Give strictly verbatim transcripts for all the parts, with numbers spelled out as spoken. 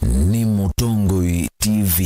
Nĩ Mũtongoi T V.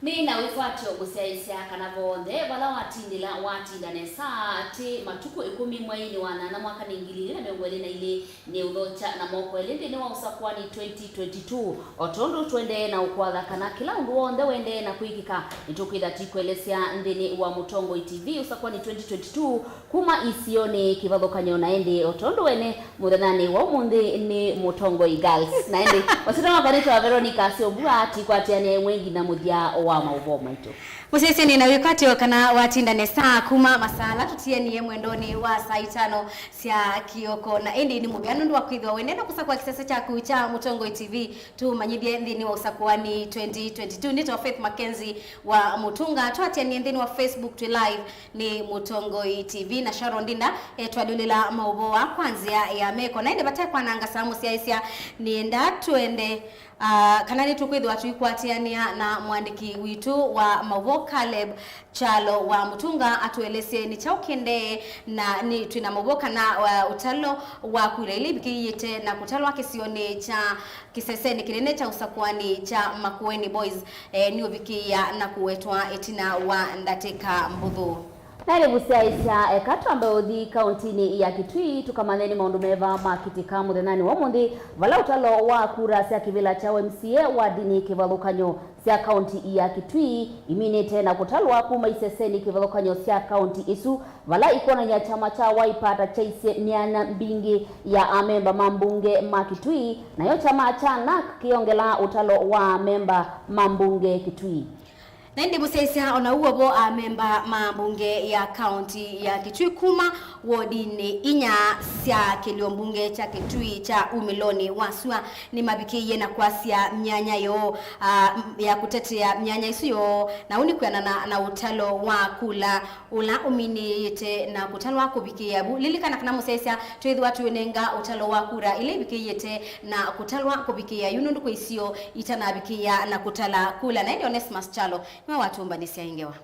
Nĩ na wĩkwatyo mũsyaĩĩsya kana vonthe vala watindĩla watinda nesa, atĩ matukũ ĩkũmi mweinĩ wa nyanya mwaka nĩ ngili ilĩ na mĩongo ĩlĩ na ilĩ, nĩ ũthokya na moko elĩ nthĩnĩ wa ũsakũani twenty twenty-two. O tondũ tũendee na ũkwatha kana kĩla ũndũ w'onthe ũendee na kwĩkĩka, nĩtũkwĩtha tũikwelesya nthĩnĩ wa Mũtongoi T V ũsakũani twenty twenty-two kuma isionĩ kĩvathũkany'o. Na ĩndĩ o tondũ wene mũthenyanĩ wa ũmũnthĩ nĩ Mũtongoi Girls. Na ĩndĩ masyĩtwa makwa nĩtawa Veronica Syovua, tũikwatĩanĩa ĩmwe nginya mũthya wa maũvoo maitũ. Mũsyaĩĩsya nĩ na wĩkwatyo kana watinda nesa kuma masaa ala tũtianie mwendonĩ wa saa itano sya kĩoko. Na ĩndĩ nĩ mũvea nũndũ wa kwĩthĩwa wene na kũsakũa kĩsese kyaku kya Mũtongoi T V. Tũmanyĩthye nthĩnĩ wa ũsakũani twenty twenty-two. Nĩtawa Faith Mackenzie wa Mũtunga. Twatianie nthĩnĩ wa Facebook twĩ live nĩ Mũtongoi T V, na Sharon Ndinda etwalũlĩla maũvoo aa kwa nzĩa ya meko. Na ĩndĩ vate kwananga saa, mũsyaĩĩsya, nĩenda twende, ah, kana nĩtũkwĩthĩwa tũikwatĩanĩa na mũandĩki witũ wa maũvoo Caleb Kyalo wa Mũtunga atũelesye nĩ kyaũ kĩendee, na nĩ twĩ na maũvoo kana, uh, ũtalo wa kula ila ivikĩĩte na kũtalwa kĩsionĩ kya kĩsesenĩ kĩnene kya ũsakũani kya Makueni Boys, eh, nĩũvikĩĩa na kũwetwa ĩtina wa ndatĩka mbũthũ. Na ĩlĩ mũsyaĩĩsya, eka twambe ũthi kauntinĩ ya Kitui tũkamanye nĩ maũndũ meva makĩtĩka mũthenyanĩ wa ũmũnthĩ, vala ũtalo wa kura sya kĩvĩla kya M C A wa ndini kĩvathũkany'o sya kaunti ya Kitui iminĩte na kũtalwa kuma isesenĩ kĩvathũkany'o sya kaunti ĩsu, vala ikwonany'a kyama kya Wiper ta kyaisye myanya mbingĩ ya amemba ma mbunge ma Kitui, nayo kyama kya NARC kĩyongela ũtalo wa amemba ma mbunge Kitui. Na ĩndĩ mũsyaĩĩsya, o na ũu o vo, amemba ma mbunge ya kaunti ya Kitui kuma wodinĩ inya sya kĩlio mbunge kya Kitui kya umĩlonĩ wa sua nĩmavikĩie na kwasya myanya yoo, ah, ya kũtetea myanya ĩsu yoo, na ũu nĩ kwĩanana na ũtalo wa kula ũla ũminĩĩte na kũtalwa kũvikĩĩa vu. Lilikana kana mũsyaĩĩsya, twĩthĩwa tũinenga ũtalo wa kura ila ivikĩĩte na kũtalwa kũvikĩĩa yu nũndũ kwĩ isio itanavikĩĩa na kũtala kula. Na ĩndĩ Onesmus Kyalo nĩwe watũmbanĩsya ĩ ngewa.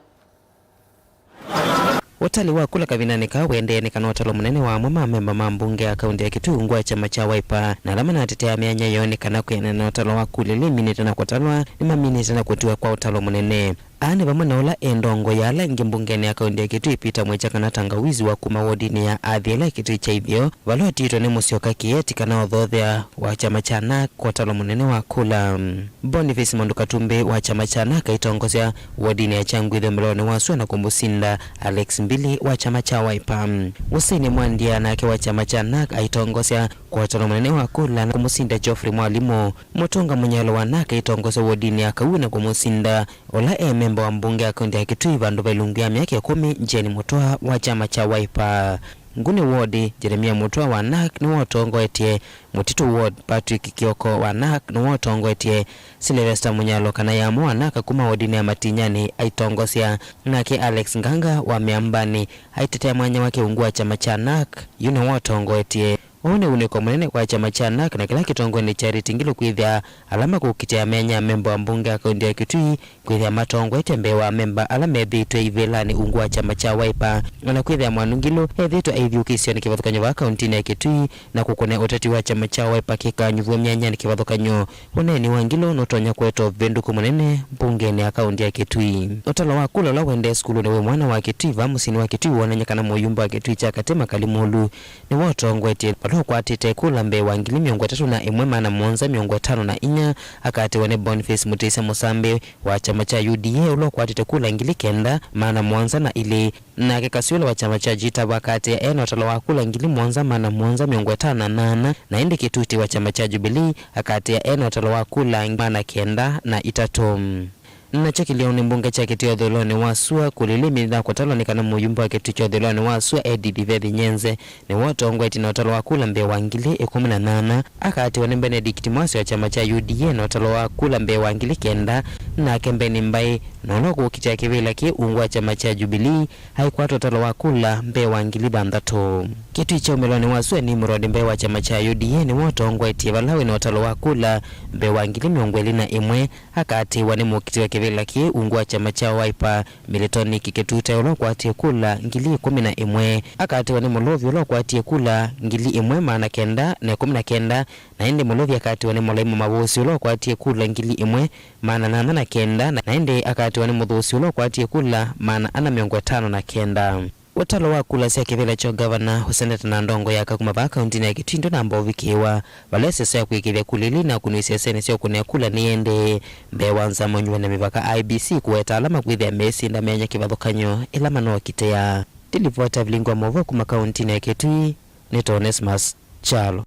Ũtali wa kula kavindanĩ kaa wendee nĩ kana ũtalo mũnene wa amwe ma amemba ma mbunge ya kaunti ya Kitui ungu wa kyama kya Wiper na ala manatetea myanya yoo nĩ kana kwĩanana na ũtalo wa kula ila iminĩte na kũtalwa nĩmaminĩte na kũtiwa kwa ũtalo mũnene. Aa nĩ vamwe na ũla e ndongoi ya ala angĩ mbungenĩ ya kaunti ya Kitui, Peter Mwĩkya kana Tangawizi wa kuma wodinĩ ya Athiela Kitui kya Itheo, vala ũtiĩtwe nĩ Mũsyoka Kĩeti kana ũthothea wa kyama kya NARC kwa ũtalo mũnene wa kula. Boniface Mwandu Katumbi wa kyama kya NARC aitongosya wodinĩ ya Kyangwithĩ ũmĩlonĩ wa sua na kũmũsinda Alex Mbili wa kyama kya Wiper. Hussein Mwandia nake wa kyama kya NARC aitongosya kwa ũtalo mũnene wa kula na kũmũsinda Geoffrey Mwalimũ. Mũtũnga Mũnyalo wa NARC aitongosya wodinĩ ya Kauu na kũmũsinda ũla e memba wa mbunge ya kaunti ya Kitui vandũ va ilungu ya myaka ĩkũmi, Jane Mũtũa wa kyama kya Wiper. Nguni wodi, Jeremia Mũtũa wa NARC nĩwe ũtongoetye. Mũtitũ ward, Patrick Kioko wa NARC nĩwe ũtongoetye. Sylvester Mũnyalo kana Yamo wa NARC kuma wodinĩ ya Matinyani aitongosya. Nake Alex Nganga wa Mĩambanĩ aitetea mwanya wake ungu wa kyama kya NARC, yu nĩwe ũtongoetye. Ũũ nĩ unĩko mũnene kwa kyama kya NARC na kĩla kĩtongoi nĩ Charity Ngilu kwĩthĩa ala makũkitĩa meenya amemba wa mbunge ya kaunti ya Kitui kwĩthĩa matongoetye mbee wa amemba ala methĩĩtwe ivĩlanĩ ungu wa kyama kya Wiper. O na kwĩthĩa Mwandu Ngilu ethĩĩtwe aithi ũkĩsĩonĩ kĩvathũkany'o vaa kauntinĩ ya Kitui na kũkũna ũteti wa kyama kya Wiper kĩkanyuvw'e myanyanĩ kĩvathũkany'o, ũneeni wa Ngilu nũtonya kũete ũvĩndũku mũnene mbungenĩ ya kaunti ya Kitui. Ũtalo wa kula ũla ũendee sukulunĩ wĩ mwana wa Kitui vaa mũsyĩnĩ wa Kitui wonany'a kana mũyumba wa Kitui kya Katĩ Makali Mũlu nĩwe ũtongoetye. ũla ũkwatĩte kula mbee wa ngili mĩongo ĩtatũ na ĩmwe maana mũonza mĩongo ĩtano na inya, akatĩwa nĩ Boniface Mutisya Musambi wa kyama kya U D A, ũla ũkwatĩte kula ngili kenda maana mũonza na ilĩ. Nake Kasyola wa kyama kya G TAB akatĩa e na ũtalo wa kula ngili mũonza maana mũonza mĩongo ĩtano na nana, na ĩndĩ Kĩtuti wa kyama kya Jubilee akatĩa e na ũtalo wa kula maana kenda na itatũ. Nakyo kĩlĩonĩ mbunge kya Kĩtui ũthũĩlonĩ wa sua, Kulili Mitha kũtalwa nĩ kana mũyumbe wa Kĩtui kya ũthũĩlonĩ wa sua, Edith Ivethi Nyenze, nĩwe ũtongoetye na ũtalo wa kula mbee wa ngili ĩkũmi na nana, akatĩwa nĩ Benedict Mwasi wa kyama kya U D A na ũtalo wa kula mbee wa ngili kenda, nake Mbeni Mbai, na ũla ũkũkitĩa kĩvĩla kĩ ungu wa kyama kya Jubilee, aikwata ũtalo wa kula mbee wa ngili thanthatũ. Kĩtui kya ũmĩlonĩ wa sua, Nimrod Mbai wa kyama kya U D A nĩwe ũtongoetye vala wĩ na ũtalo wa kula mbee wa ngili mĩongo ĩlĩ na ĩmwe, akatĩwa nĩ mũkitĩ wa kĩvĩla kĩ ungu wa kyama kya Wiper, Militonic Kĩtute, ũla ũkwatie kula ngili ĩkũmi na ĩmwe. Akatĩwa nĩ Mũlũvi, ũla ũkwatie kula ngili ĩmwe maana kenda na ĩkũmi na kenda, na ĩndĩ Mũlũvi akatĩwa nĩ Mũlaima Mavũsi, ũla ũkwatie kula ngili ĩmwe maana nyanya na kenda, na ĩndĩ akatĩwa nĩ Mũthũsi, ũla ũkwatie kula maana ana mĩongo ĩtano na kenda. Ũtalo wa kula sya kĩvĩla kya ũngavana, ũseneta na ndongo ya aka kuma vaa kauntinĩ ya Kĩtui ndũnamba ũvikĩĩwa, vala ĩseso ya kũĩkĩĩthya kula ila inakunĩwe isesenĩ sya ũkũnĩa kula nĩyĩendee, mbee wa nzama ũnyuvani na mĩvaka I E B C kũweta ala makwĩthĩa mesinda meany'a kĩvathũkany'o ĩla manookitĩa. Ndilivota vilingi wa maũvoo kuma kauntinĩ ya Kĩtui, nĩtawa Onesmus Kyalo.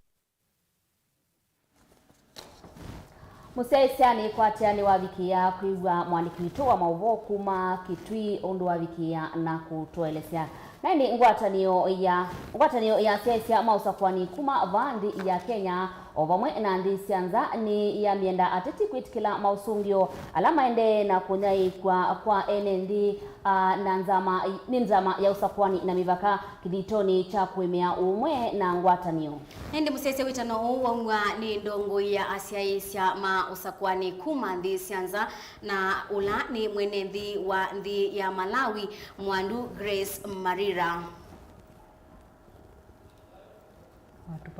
Mũsyaĩĩsya nĩkwatĩa nĩwavikĩĩa kwĩw'a mũandĩki witũ wa maũvoo kuma Kĩtui ũndũ wavikĩĩa na kũtũelesya. Na ĩndĩ ngwatanĩo ya, ngwatanĩo ya asyaĩĩsya ma ũsakũani kuma vaa nthĩ ya Kenya o vamwe na nthĩ sya nza nĩyamyenda ateti kwĩtĩkĩla maũsũngĩo ala maendee na kũnyaĩĩkw'a kwa ene nthĩ, a, na nzama, nĩ nzama ya ũsakũani na mĩvaka kĩthitonĩ kya kũĩmĩa ũũmwe na ngwatanĩo. Ĩndĩ mũsyaĩĩsya wĩtano ũũ waumw'a nĩ ndongoi ya asyaĩĩsya ma ũsakũani kuma nthĩ sya nza na ũla nĩ mwene nthĩ wa nthĩ ya Malawi, Mwandu Grace Marira.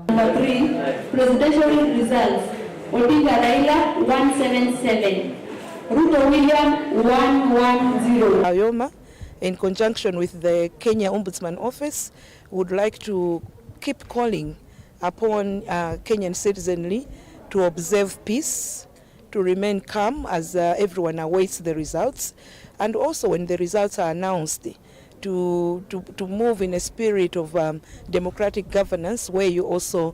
Number three, presidential results. Odinga Raila, one seven seven. Ruto William, one one zero. Ayoma, in conjunction with the Kenya Ombudsman Office, would like to keep calling upon, uh, Kenyan citizenry to observe peace, to remain calm as, uh, everyone awaits the results, and also when the results are announced, to, to, to move in a spirit of, um, democratic governance where you also,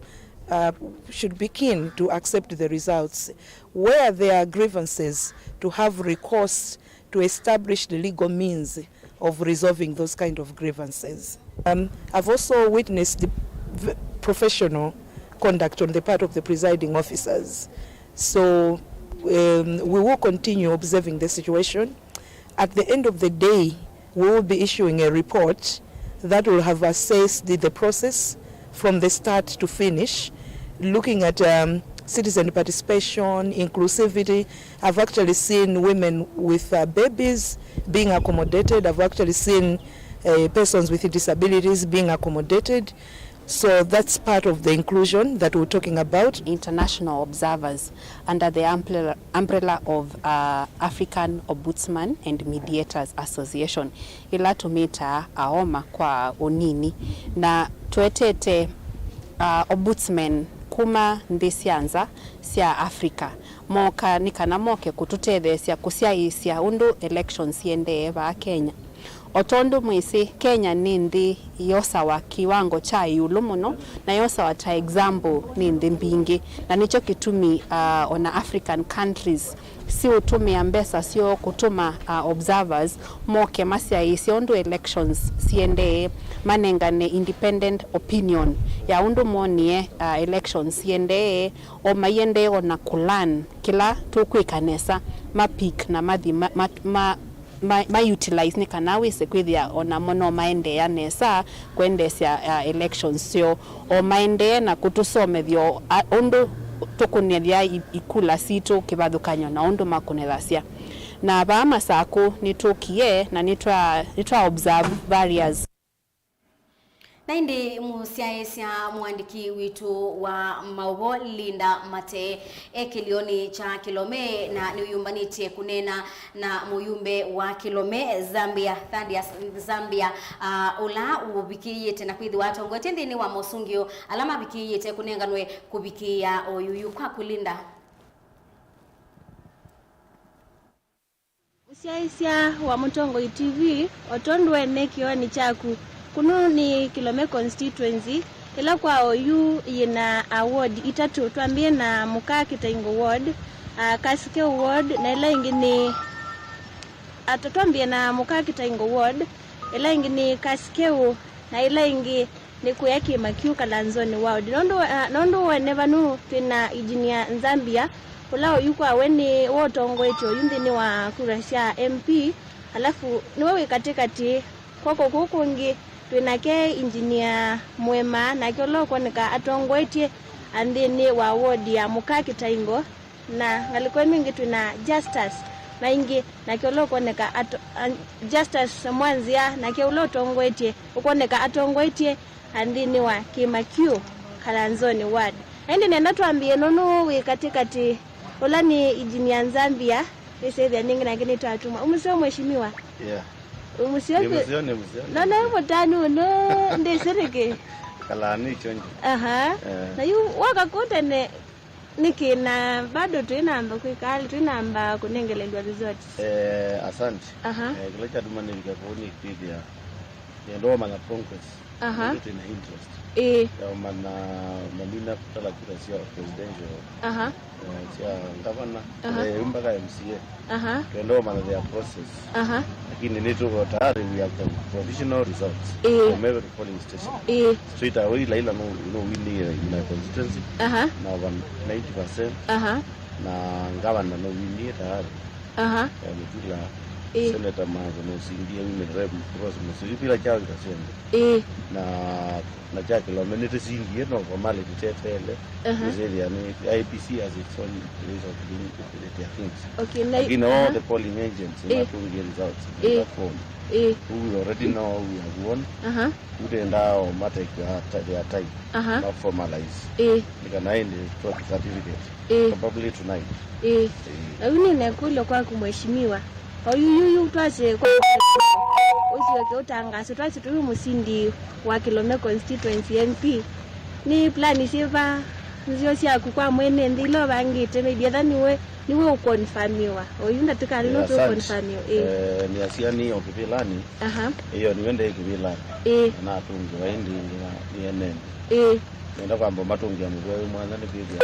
uh, should be keen to accept the results. Where there are grievances, to have recourse to establish the legal means of resolving those kind of grievances. Um, I've also witnessed the v-, professional conduct on the part of the presiding officers. So, um, we will continue observing the situation. At the end of the day, we will be issuing a report that will have assessed the, the process from the start to finish, looking at, um, citizen participation, inclusivity. I've actually seen women with, uh, babies being accommodated. I've actually seen, uh, persons with disabilities being accommodated. So that's part of the inclusion that we're talking about. International observers under the umbrella, umbrella of, uh, African Ombudsman and Mediators Association, ĩla tũmĩtaa AOMA kwa ũnini, na tũetete, uh, ombudsmen kuma nthĩ sya nza sya Africa, mooka nĩ kana moke kũtũtetheesya kũsyaĩĩsya ũndũ elections siendee vaa Kenya. O tondũ mwĩsĩ, Kenya nĩ nthĩ yosawa kĩwango kya ĩũlũ mũno, na yosawa ta example nĩ nthĩ mbingĩ, na nĩkyo kĩtumi, ah, ona African countries siũtũmĩa mbesa syoo kũtũma, ah, observers moke masyaĩĩsye ũndũ elections siendee, manengane independent opinion ya ũndũ monie, ah, elections siendee, o maiendee ona kũlearn kĩla tũkwĩka nesa, ma pick na mathi ma, ma, ma, ma, ma utilize nĩ kana wĩse kwĩthĩa o namo no maendeea nesa kwendeesya, uh, elections syoo. O maendee na kũtũsomethya o, a, ũndũ tũkũnĩthya i-, ikula sitũ kĩvathũkany'o na ũndũ makũnĩthasya. Na vaa Masakũ nĩtũkie na nĩtwa, nĩtwa observe various Na ĩndĩ mũsyaĩĩsya mũandĩki witũ wa maũvoo Linda Mate e kĩlĩonĩ kya Kilome na nĩwĩyũmbanĩtye kũneena na mũyumbe wa Kilome, Zambia, Thaddeus Zambia, ah, ũla ũvikĩĩte na kwĩthĩwa atongoetye nthĩnĩ wa mosũngĩo ala mavikĩĩte kũnenganwe kũvikĩĩa oyuyu. Kwaku Linda. Mũsyaĩĩsya wa Mũtongoi T V, o tondũ ene kĩonĩ kyaku, kũnũ nĩ Kilome constituency, ĩla kwa oyu yĩna ward itatũ. Twambĩe na Mũka Kĩtaingo ward, ah, Kasikeu ward, na ĩla ĩngĩ nĩ, ah, tũ-, twambĩe na Mũka Kĩtaingo ward, ĩla ĩngĩ nĩ Kasikeu, na ĩla ĩngĩ nĩ kũya Kĩmakiu Kalanzoni ward. Nũndũ, ah, nũndũ wene vanu twĩna Engineer Nzambia, ũla oyu kwa we nĩ we ũtongoetye oyu nthĩnĩ wa kura sya M P, alafu nĩwe wĩ katĩkatĩ. Kw'oko kũu kũngĩ twĩ nake Engineer Mwema, nake ũla ũkwoneka atongoetye nthĩnĩ wa ward ya Mũka Kĩtaingo. Na ngalĩko ĩno ĩngĩ twĩ na Justus Maingi, nake ũla ũkwoneka ato-, a-, Justus Mwanzia, nake ũla ũtongoetye, ũkwoneka atongoetye nthĩnĩ wa Kĩmakiu Kalanzoni ward. Na ĩndĩ nenda twambĩe nũnũ wĩ katĩkatĩ, ũla nĩ Engineer Nzambia, nĩsĩthĩa nĩngĩ nake nĩtwatuma. Ũmũseo mheshimiwa? Yeah. Ũmũseo? Nĩ kĩ-, mũseo, nĩ mũseo, nĩ no, no, mũseo. Mũtanu ũno ndĩsĩ nĩkĩ. Kalaa nĩ kyonje. Aha. Eh. Na yu woka kũu tene, nĩkĩ na bado twĩnamba kwĩka, twĩnamba kũnengelelwa results? Eh, asante. Aha. Eh, kĩla kyatuma nĩvika kũu nĩ kwĩthĩa nĩenda ũmanya progress. Aha. Nĩ twĩna interest. Ĩĩ. Ya ũmanya mamina kũtala kura sya presidential, aha, eh, sya ngavana, aha, eh, mpaka M C A. Aha. Twenda ũmanya their process. Aha. Lakini nĩtũko tayari, we have the provisional results, ĩĩ, from every polling station. Ĩĩ. Straight away, Laila no, no win in my constituency. Aha. Na over ninety percent. Aha. Na ngavana no win tayari. Aha. Eh, Mutula, ĩĩ, Senator Mazo no sindie, women rep Rose Musu, yu kĩla kyaũ kĩtasyonthe. Ĩĩ. Na, na kya Kilome nĩtũsindie, no formality teteele. Aha. Nĩsĩthĩa nĩ I E B C has its own ways of doing their things. Okay, na, lakini all, aha, the polling agents, ĩĩ, matũngie results, ĩĩ, in that form. Ĩĩ. Who we already know, we have won. Aha. Ũtendaa o mateke their time, aha, ma formalize. Ĩĩ. Nĩ kana ĩndĩ twa certificate. Ĩĩ. Probably tonight. Ĩĩ. Ĩĩ. Na yu nĩna ĩkũlyo kwaku mheshimiwa. Oyu yu, yu twasye kwa ũsyoke ũtangaso, twasye tũyu mũsindi wa Kilome constituency M P. Nĩ plan syĩva nzeo syaku kwa mwene nthĩ ila ũvangĩte, maybe etha nĩwe, nĩwe ũkonfamiwa. Oyu ndatĩkali, ĩĩ, nũtũ asante. Ũkonfamiwa. Ĩĩ. Eh, nĩasya nĩ o kĩvĩlanĩ. Aha. Ĩyo nĩwe nde kĩvĩlanĩ. Ĩĩ. Na natũngĩwa ĩndĩ ĩngĩ na nĩenene. Ĩĩ. Nenda kwamba matũngĩa mũvea wĩ mwanya nĩ kwĩthĩa.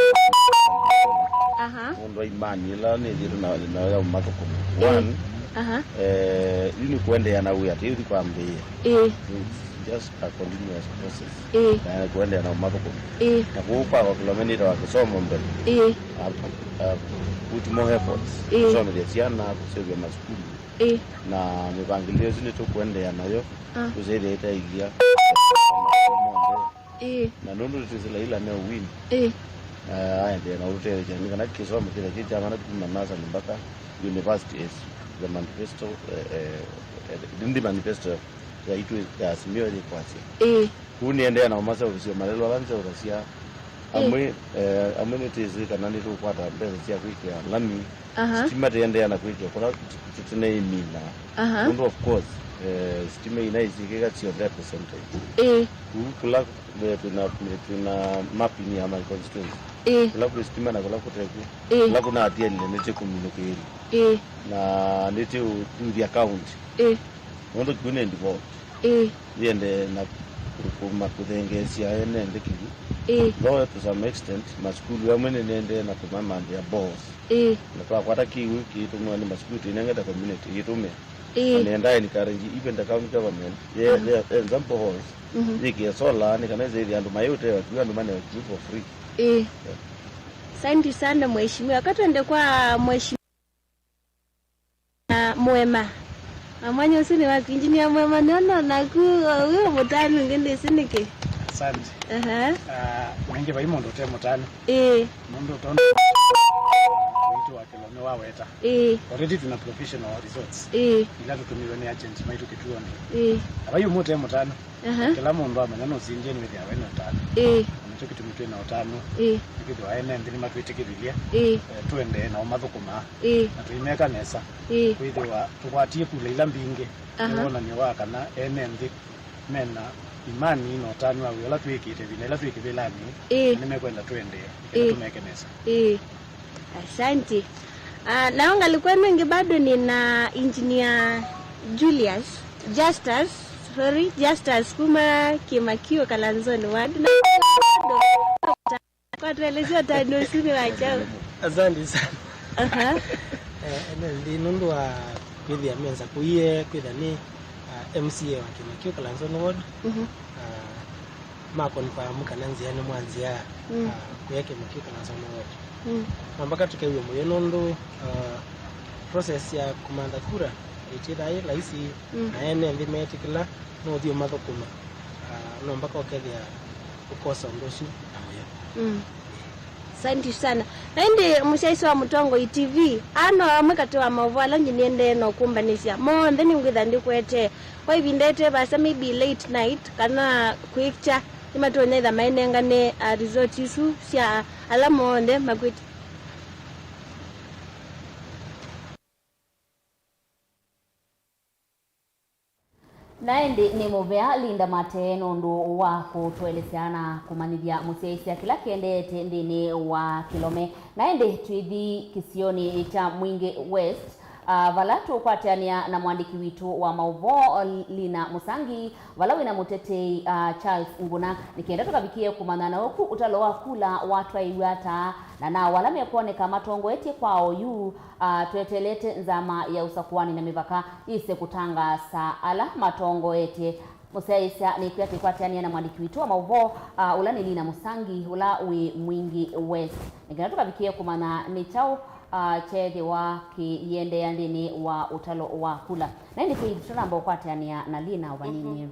Aha. Mũndũ aimani ĩla nĩthĩtwe na, nayo ya mathũkũma. Ĩĩ. One, aha, eh, yu nĩ kũendeea na wĩa, ti ũthi kwambĩĩa. Ĩĩ. It's just a continuous process. Ĩĩ. Na kũendeea na mathũkũma. Ĩĩ. Na kũu kwakwa Kilome nĩtawa kĩsomo mbele. Ĩĩ. I, I put more efforts. Ĩĩ. Kũsomethya syana, kũseũvya masukulu. Ĩĩ. Na mĩvangĩlĩo ĩsu nĩtũkũendeea nayo, ah, kũsĩthĩa ĩtaĩthya mathukulu monthe. Ĩĩ. Na nũndũ nĩtwĩsĩ Laila ne win, ĩĩ, eh, aendee na ũtũtetheesya nĩ kana kĩsomo kĩla kĩ kya mana kuma nasarĩ mpaka university is the manifesto, eh, eh, eh, nĩ manifesto yaitũ ya Azimio yĩkwasya. Ĩĩ. Kũu nĩendeea na ũmaseũvĩsyo malelũ ala nzeũvasya. Ĩĩ. Amwe, eh, amwe nĩtwĩsĩ kana nĩtũkwata mbesa sya kwĩkĩa lami. Aha. Sitima tĩendeea na kwĩkĩa kũla tũtĩneimina. Aha. Nũndũ of course, eh, sitima ina isikĩka syonthe at the same time. Ĩĩ. Kũu kũla, eh, twĩna, twĩna mapping ya my constituency. Ĩĩ. Kũla kwĩ sitima na kũla kũtekw'o. Ĩĩ. Kũla kũnaatialile nĩtĩkũminũkĩĩlya. Ĩĩ. Na nĩtĩũtũthya county. Ĩĩ. Nũndũ kĩu nĩ developed. Ĩĩ. Yĩendee na kũ-, kũma kũthengeesya ene nthĩ kĩu. Ĩĩ. Though to some extent, masukulu amwe nĩnendee na kũmamantha boreholes. Ĩĩ. Na twakwata kĩw'ũ kĩitũmĩwa nĩ masukulu tũinengete community ĩitũmĩa. Ĩĩ. Na nĩenda encourage even the county government, ye-, aha, ye-, yenza boreholes, mhm, yĩkĩe solar, nĩ kana ĩsĩthĩa andũ mayĩũtee kĩw'ũ, andũ manewe kĩw'ũ for free. Ĩĩ. Yeah. Asante sana mheshimiwa. Katwende kwa mheshimiwa. Na Mwema. Na mwanya ũsu nĩ waku, Engineer Mwema, nĩona naku wĩ mũtanu ũngĩ ndĩsĩ nĩkĩ. Asante. Aha. Ah, nengĩ vai mũndũ ũte mũtanu. Ĩĩ. Mũndũ ũtonu. Wa Kĩlome waweta. Ĩĩ. Already tuna professional resorts. Ĩĩ. Ila tũtũmĩwe nĩ agent maitũ kĩtuonĩ. Ĩĩ. Na vai ũmwe ũte mũtanu. Aha. Kĩla mũndũ amanya nũsindie nĩwĩthĩawa wĩ na ũtanu. Ĩĩ. Na nĩkyo kĩtumi twĩ na ũtanu. Ĩĩ. Nĩkwĩthĩwa ene nthĩ nĩmatwĩtĩkĩlilye. Ĩĩ. Eh, tũendee nao mathũkũmaa. Ĩĩ. Na tũimeka nesa. Ĩĩ. Kwĩthĩwa tũkwatie kula ila mbingĩ. Aha. Nĩ wonany'o wa kana ene nthĩ mena imani na ũtanu wa wĩa ũla twĩkĩte ĩvinda ĩla twĩ kĩvĩlanĩ. Ĩĩ. Na nĩmekwenda tũendee, nĩkenda Ĩĩ. tũmeke nesa. Ĩĩ. Asante. Ah, nao ngalĩko ĩno ĩngĩ bado nĩ na engineer Julius, Justus, sorry, Justus kuma Kĩmakio Kalanzoni ward. Na bado Kwa tuelezea ũtanu ũsu nĩ wa kyaũ? Asante sana. Aha. Eh, ene nthĩ nũndũ wa kwĩthĩa menza kũie kwĩtha nĩ, ah, M C A wa Kĩmakio Kalanzoni ward. Mhm. Ah, ma confirm kana nzĩa nĩ mwa nzĩa, Mm. ah, kũya Kĩmakio Kalanzoni ward. Mm. Na mpaka tũkew'a mũyo nũndũ, ah, process ya kũmantha kura ĩtĩthaa yĩ laisi, Mm. na ene nthĩ metĩkĩla no ũthiĩ ũmathũkũma, ah, no mpaka ũkethĩa ũkosa ũndũ ũsu na mũyo. Mm. Asante sana. Na ĩndĩ mũsyaĩĩsya wa Mũtongoi T V, aa no amwe katĩ wa maũvoo ala ngye nĩendee na ũkũmbanĩsya. Monthe nĩngwĩtha ndĩkwetee. Kwa ĩvinda ĩte vaasa, maybe late night, kana kwĩkya, nĩmatonya ĩtha mainengane, ah, resort isu sya ala monthe makwĩtye. Na ĩndĩ nĩ mũvea Linda Mate nũndũ wa kũtũelesya na kũmanyĩthya mũsyaĩĩsya kĩla kĩendeete nthĩnĩ wa Kĩlome. Na ĩndĩ twĩthi kĩsionĩ kya Mwingi West, ah, vala tũkwatĩanĩa na mũandĩki witũ wa maũvoo Lina Mũsangi, vala wĩna mũtetei, ah, Charles Nguna, nĩ kenda tũkavikĩe kũmanya na ũku ũtalo wa kula watwaĩiw'e ata, na nao ala mekwoneka matongoetye kwa oyu, ah, tweteelete nzama ya ũsakũani na mĩvaka yĩse kũtangaasa ala matongoetye. Mũsyaĩĩsya nĩkwĩa twĩkwatĩanĩa na mwandĩki witũ wa maũvoo, ah, ũla nĩ Lina Mũsangi, ũla wĩ Mwingi West, nĩ kenda tũkavikĩe kũmanya nĩ kyaũ, ah, kyeethĩwa kĩiendeea nthĩnĩ wa ũtalo wa kula. Na ĩndĩ Faith, tũtanamba ũkwatĩanĩa na Lina o vanini. Mhm.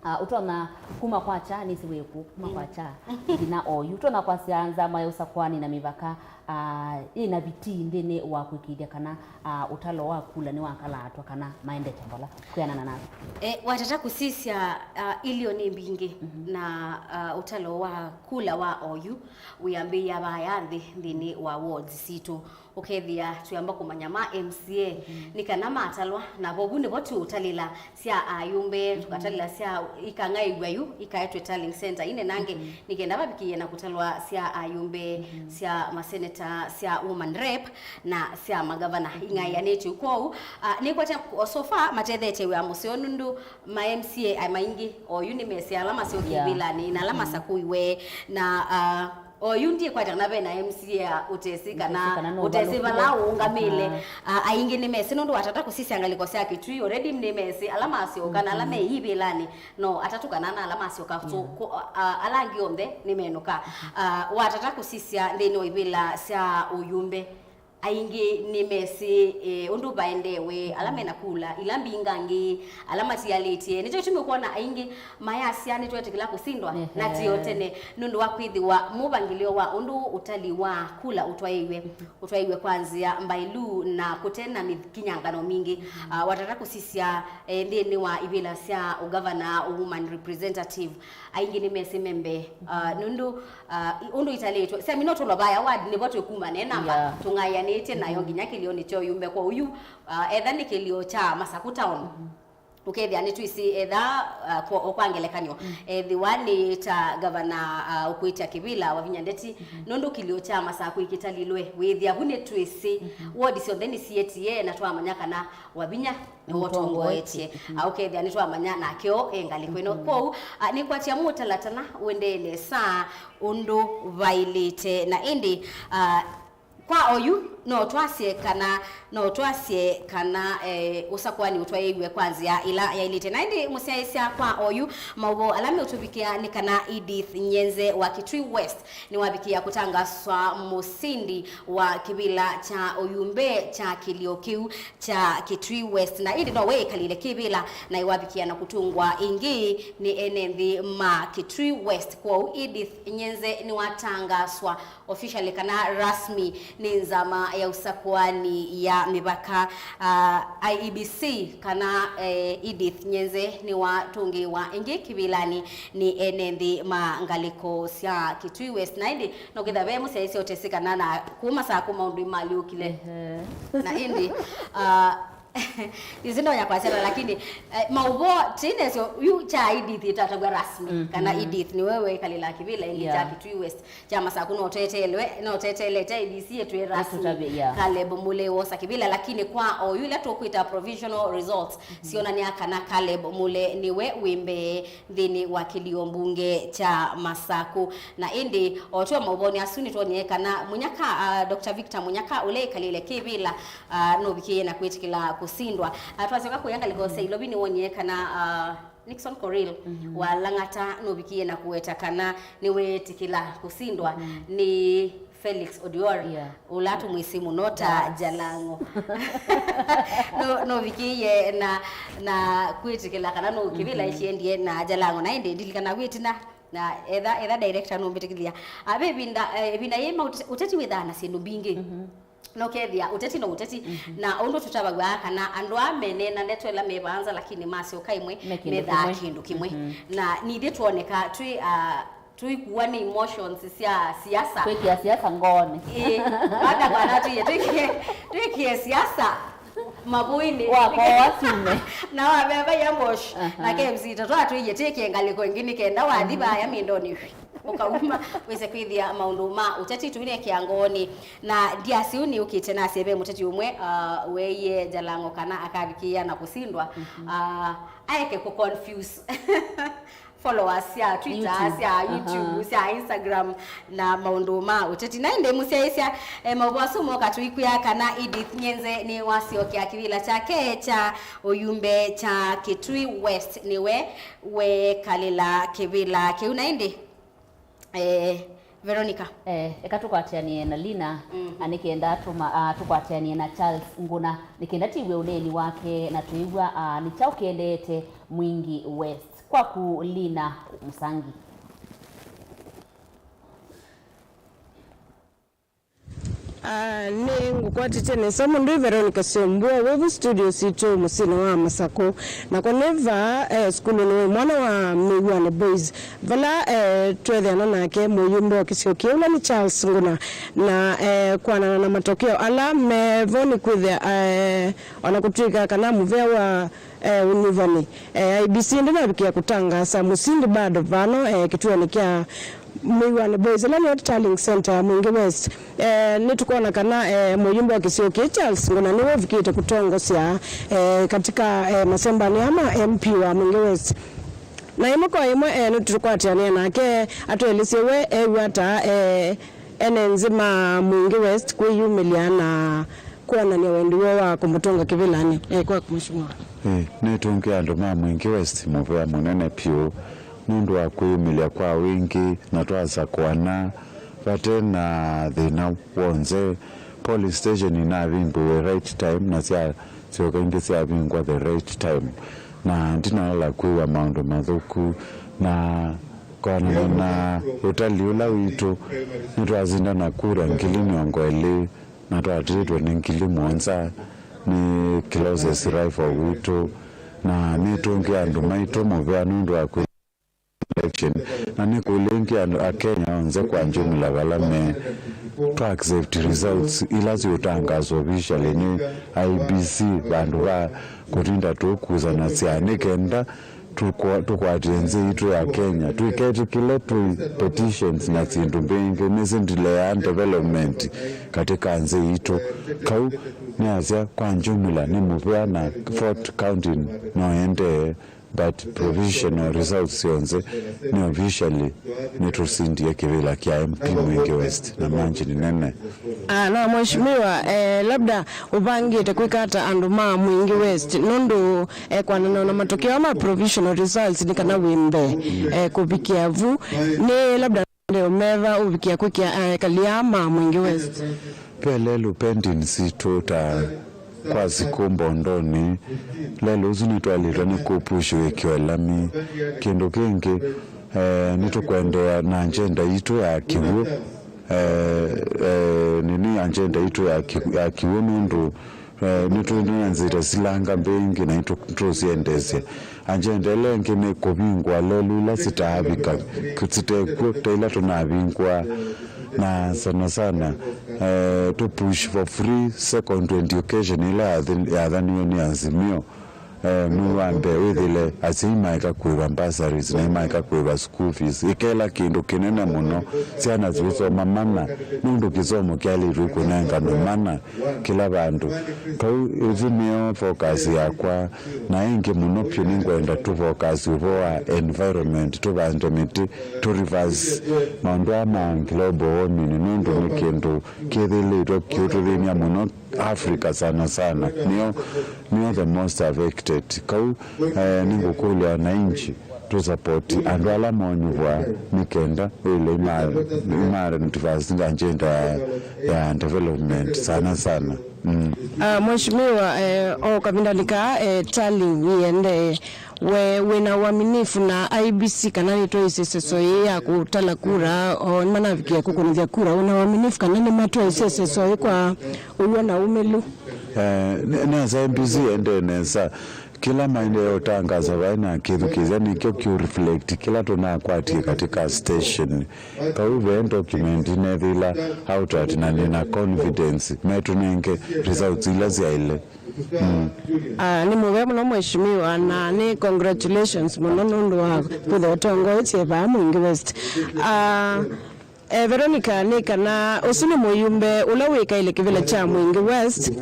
Ah, ũtonya kuma kwakya, nĩsĩ wĩku kuma kwakya nginya oyu, ũtonya kwasya nzama ya ũsakũani na mĩvaka, ah, yĩna vitii nthĩnĩ wa kũĩkĩĩthya kana, ah, ũtalo wa kula nĩwakalaatwa kana maendete mbola kwĩanana naku? Eh, watata kũsisya, ah, ilio nĩ mbingĩ, mhm, na, ah, ũtalo wa kula wa oyu wĩambĩĩa vaya nthĩ nthĩnĩ wa wards sitũ. Ũkethĩa twĩamba kũmanya ma M C A, mhm, nĩ kana matalwa, na vovu nĩvo tũũtalĩla sya ayũmbe, mhm, tũkatalĩla sya ikang'aĩw'a yu ikaetwe tallying center inenange, mhm, nĩ kenda vavikĩĩe na kũtalwa sya ayũmbe, mhm, sya maseneta, sya woman rep, na sya magavana, mhm, ing'aĩanĩtye. Kwoou, ah, nĩkwatya, o so far, matethetye wĩa mũseo nũndũ ma M C A maingĩ oyu nĩmesĩ ala masyokie, yeah, ĩvĩlanĩ na ala, mhm, masakũiwe, na, ah, oyu ndikwata kana vena M C A ũtesĩ kana, ũtesĩ kana no ũtesĩ ũvalũkĩle, vala ũũngamĩle. Aha. Ah, aingĩ nĩmesĩ nũndũ watata kũsisya ngalĩko sya Kitui, already nĩmesĩ ala masyoka na ala, mhm, me ivĩlanĩ, no atatũ kana ana ala masyoka. So, yeah, kũ-, ah, ala angĩ onthe nĩmenũka. Mhm. Ah, watata kũsisya nthĩnĩ wa ivĩla sya ũyũmbe, aingĩ nĩmesĩ, eh, ũndũ vaendeewe, ala mena kula ila mbingangĩ, ala matialĩtye. Nĩkyo kĩtumi ũkwona aingĩ mayasya nĩtwetĩkĩla kũsindwa, ehe, na ti o tene, nũndũ wa kwĩthĩwa mũvangĩlĩo wa ũndũ ũtali wa kula ũtwaĩiwe, ũtwaĩiwe kwa nzĩa mbaĩlu na kũte na mĩkinyangano mingĩ. Ah, watata kũsisya, eh, nthĩnĩ wa ivĩla sya ũgavana, woman representative, aingĩ nĩmesĩ membe, ah, nũndũ, ah, i-, ũndũ italĩtwe. Semi no tũlwa vaya ward nĩvo twĩkuma ne namba, yeah, tũng'aĩanĩtye nayo, mhm, nginya kĩlĩonĩ kya ũyũmbe kwa ũyu, ah, etha nĩ kĩlĩo kya Masaku Town. Mhm. Ũkethĩa nĩtwĩsĩ etha, ah, kwa, o kwa ngelekany'o, mm, ethĩwa nĩ ta gavana, ah, ũkwĩtya kĩvĩla Wavinya Ndeti, mhm, nũndũ kĩlĩo kya Masaku ĩkĩtalilwe, wĩthĩa vu nĩtwĩsĩ, mhm, ward syonthe nĩsiĩtie na twamanya kana Wavinya nĩwũtongoetye. Mhm. Ah, ũkethĩa nĩtwamanya nakeo e ngalĩko ĩno. Mhm. Kwoou, ah, nĩkwatya mũtalatala ũendee nesa ũndũ vaĩlĩte. Na ĩndĩ, ah, kwa oyu, no twasye kana, no twasye kana, eh, ũsakũani ũtwaĩiwe kwa nzĩa ĩla yaĩlĩte. Na ĩndĩ mũsyaĩĩsya kwa oyu, maũvoo ala meũtũvikĩa nĩ kana Edith Nyenze wa Kitui West nĩwavikĩa kũtangaswa mũsindi wa kĩvĩla kya ũyũmbe kya kĩlĩo kĩu kya Kitui West, na ĩndĩ nowe ĩkalile kĩvĩla na ĩwavikĩa na kũtũngwa ĩngĩ nĩ ene nthĩ ma Kitui West. Kwoou Edith Nyenze nĩwatangaswa officially kana rasmi nĩ nzama ya ũsakũani ya mĩvaka, ah, I E B C, kana, eh, Edith Nyenze nĩwatũngĩĩwa ĩngĩ kĩvĩlanĩ nĩ ene nthĩ ma ngalĩko sya Kitui West. Na ĩndĩ no kĩtha ve mũsyaĩĩsya ũtesĩ kana na kuma saa kũma ũndũ imalyũkile. Ehe. Na ĩndĩ, ah, Nĩsĩ ndonya kwasya na, lakini, eh, maũvoo tinesyo yu kya Edith ĩtataw'a rasmi, mhm, kana Edith nĩwe wekalĩla kĩvĩla ĩngĩ kya, yeah, Kitui West kya Masaku, no tweteelwe, no tweteelete I E B C ĩtwĩe rasmi. Ĩtũtavye, yeah. Caleb Mule wosa kĩvĩla, lakini kwa oyu ila tũkwĩta provisional results, mhm, syonany'a kana Caleb Mule nĩwe wĩ mbee nthĩnĩ wa kĩlio mbunge kya Masaku. Na ĩndĩ o twa maũvoonĩ asu nĩtwonyie kana Munyaka, ah, Doctor Victor Munyaka ũla ĩkalĩle kĩvĩla, ah, nũvikĩie na kwĩtĩkĩla kũsindwa. Ah, twasyoka kũya ngalĩko sya Ilovi nĩwonyie kana, ah, Nixon Koril, mhm, wa Lang'ata nũvikĩie na kũweta kana nĩweetĩkĩla kũsindwa, mhm, nĩ Felix Odior, yeah, ũla tũmwĩsĩ mũno ta, yes, Jalang'o. Nũ-, nũvikĩie na, na kwĩtĩkĩla kana nũ kĩvĩla, mhm, ĩkyendie na Jalang'o. Na ĩndĩ ndilikana wĩtina na etha, etha director nũmbĩtĩkĩlya. Ah, ve ĩvinda, eh, ĩvinda yĩma ũte-, ũteti wĩthaa na syĩndũ mbingĩ. Mhm. Na ũkethĩa ũteti no ũteti, mhm, na ũndũ tũtavaw'a kana andũ aa meneena ndeto ĩla mevanza, lakini masyoka ĩmwe me kĩndũ methaa kĩmwe. Kĩndũ kĩmwe. Mhm. Na nithyĩ twoneka twĩ, ah, tũikuwa nĩ emotions sya siasa. Twĩkĩa siasa ngoonĩ. Ĩĩ, wanda kwana tũie twĩkĩe, twĩkĩe siasa mavũinĩ. Wakwa wa sume. Na waveva ya mosh. Aha. Na K M C tatwa tũie twĩkĩe ngalĩko ĩngĩ nĩ kenda wathi, mhm, vaya mindonĩ. Ũkauma, wĩse kwĩthĩa maũndũ ma ũteti tũinekĩa ngoonĩ. Na ndiasĩ ũu nĩũkĩte nasye ve mũteti ũmwe, ah, weeie Jalang'o kana akavikĩĩa na kũsindwa. Mhm. Ah, aeke kũ confuse followers sya Twitter, YouTube, sya YouTube, aha, sya Instagram na maũndũ ma ũteti. Na ĩndĩ mũsyaĩĩsya, eh, maũvoo asu moka tũikwĩa kana Edith Nyenze nĩwasyokea kĩvĩla kyake kya ũyumbe kya Kitui West, nĩwe wekalĩla kĩvĩla kĩu. Na ĩndĩ Eh, Veronica. Eh, eka tũkwatĩanĩe na Lina, mhm, na nĩ kenda tũma-, ah, tũkwatĩanĩe na Charles Nguna, nĩ kenda tiw'e ũneeni wake na twĩw'a, ah, nĩ kyaũ kĩendeete Mwingi West. Kwaku, Lina Mũsangi. Ah, nĩ ngũkwatĩte nesa mũndũ. Veronica Sembua, wĩ vu studio sitũ mũsyĩnĩ wa Masakũ. Nako nĩ vaa, eh, sukulunĩ wĩ mwana wa Mĩw'anĩ Boys, vala, eh, twetheana nake mũyumbe wa kĩsio kĩĩ, ũla nĩ Charles Nguna. Na, eh, kwanana na matokeo ala mevo nĩ kwĩthĩa, eh, ona kũtw'ĩka kana mũvea wa eh, ũnyuvani. Eh, I E B C ndĩnavikĩa kũtangaasa mũsindi bado vano, eh, kĩtuonĩ kya Mĩw'anĩ Boys, ĩla nĩyo Tallying Center ya Mwingi West. Eh, nĩtũkona kana, eh, mũyumbe wa kĩsio kĩĩ Charles Nguna nĩwe ũvikĩte kũtongosya, eh, katika, eh, masembanĩ aa ma M P wa Mwingi West. Na ĩmwe kwa ĩmwe, eh, nĩtũkwatĩanĩa nake atũelesye we ew'a ata, eh, ene nzĩ ma Mwingi West kwĩyumĩlya na kwonany'a wendi woo wa kũmũtũnga kĩvĩlanĩ. Eh, kwaku, Mheshimiwa. Ĩĩ, nĩtũngĩa andũ ma Mwingi West mũvea mũnene vyũ nũndũ wa kwĩyumĩlya kwa wingĩ na twasakũana vate na thĩna w'onthe. Polling station inavingũiwe right time na syasyoka ĩngĩ syavingwa the right time, na ndinaala kwĩw'a maũndũ mathũku, na kwanana na ũtali ũla witũ nĩtwasinda na kura ngili mĩongo ĩlĩ na twatĩtwe nĩ ngili mũonza nĩ closest rival witũ, na nĩtũngĩa andũ maitũ mũvea nũndũ wa kwĩ election, na nĩkũlya ĩngĩ andũ a Kenya onthe kwa jumla vala me, twa accept results ila siũtangaswa officially nĩ I E B C vandũ va kũtinda tũkusanasya nĩ kenda tũkwa-, tũkwatĩe nzĩ itũ ya Kenya. Tũiketĩkĩle twĩ petitions na syĩndũ mbingĩ, nĩsĩ ndileaa development katika nzĩ itũ. Kau nĩasya kwa jumla nĩ mũvea na Fort County no ĩendee, but provisional results syonthe nĩ officially nĩtũsindie kĩvĩla kya M P Mwingi West na margin nene. Ah, na mheshimiwa, eh, labda ũvangĩte kwĩka ata andũ ma Mwingi West nũndũ, eh, kwanana na matokeo ma provisional results nĩ kana wĩ mbee, eh, kũvikĩa vu, nĩ labda nĩ ũmeva ũvikĩa kwĩkĩa, eh, ekali aa ma Mwingi West? Ve lelũ pending sitũ ta kwa sikũ mbondonĩ. Lelũ ũsu nĩtwaĩlĩtwe nĩ kũpush wĩkĩwe lami. Kĩndũ kĩngĩ, eh, nĩtũkũendeea na agenda yitũ ya kĩw'ũ. eh, eh, nini agenda itũ ya ki-, ya kĩw'ũ nũndũ, eh, nĩtwĩ na nzĩta silanga mbingĩ na itũ tũsiendesya. Agenda ĩla ĩngĩ nĩ kũvingũa lelũ ila sitaavika, sitekw'o ta ila tũnavingũa, na sana sana, eh, tũ push for free second education ĩla yathi-, yathaniwe nĩ Azimio. Eh, mwei wa mbee wĩthĩle asyai maeka kũĩva bursaries na maeka kũĩva school fees, ĩkela kĩndũ kĩnene mũno syana siũsoma mana, nũndũ kĩsomo kyaĩlĩtwe kũnenganwe mana kĩla vandũ. Kau ĩsu nĩyo focus yakwa, na ĩngĩ mũno vyũ nĩngwenda tũ focus ũvoo wa environment, tũvande mĩtĩ, tũ reverse maũndũ aa ma global warming, nũndũ nĩ kĩndũ kĩthĩlĩtwe kĩũtũthĩny'a mũno Africa sana sana. Nĩo, nĩo the most affected. Kau, eh, nĩngũkũlya wananchi tũ support andũ ala monyuvwa nĩ kenda wĩle ima, ima advance agenda ya, ya development sana sana. Mm. Ah, Mheshimiwa, eh, o kavindanĩ kaa, eh, tali iendee, we wĩna uaminifu na I E B C kana nĩtwaisye ĩseso ĩĩ ya kũtala kura, o nĩmanavikie kũkũnĩthya kura, wĩna uaminifu kana nĩmatwaisye ĩseso ĩĩ kwa ũw'o na ũmĩlu? Eh, nĩ, nĩ asa I E B C ĩendee nesa. Kĩla maendee ũtangasa vai na kĩthukĩĩsya nĩkyo kĩũ reflect kĩla tũnakwatie katika station. Kau ve document inethĩla out at na nĩna confidence metũnenge results ila syaĩle. Mm. Ah, nĩ mũvea mũno mheshimiwa, na nĩ congratulations mũno nũndũ wa kwĩthĩwa ũtongoetye vaa Mwingi West. Ah, eh, Veronica, nĩ kana ũsu nĩ mũyumbe ũla wĩkaĩle kĩvĩla kya Mwingi West,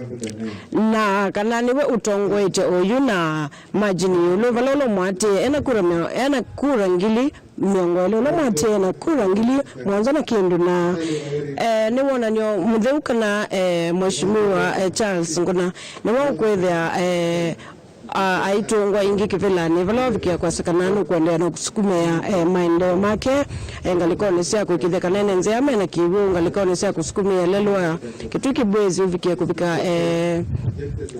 na kana nĩwe ũtongoete oyu na margin ĩũlũ, vala ũla ũmũatĩĩe ena kura mĩo-, ena kura ngili mĩongo ĩlĩ, ũla ũmũatĩĩe na kura ngili mũonza na kĩndũ, na, eh, nĩ wonany'o mũtheu kana, eh, Mheshimiwa, eh, Charles Nguna nĩwe ũkwĩthĩa, eh, a-, aitũngwa ĩngĩ kĩvĩlanĩ vala wavikĩa kwasya kana nũkũendeea na kũsukumĩa, eh, maendeeo make, eh, ngalĩkonĩ sya kũĩkĩĩthya kana ene nzĩa mena kĩw'ũ, ngalĩkonĩ sya kũsukumĩa lelũ wa Kĩtui Kĩbwezi ũvikĩe kũvika, eh,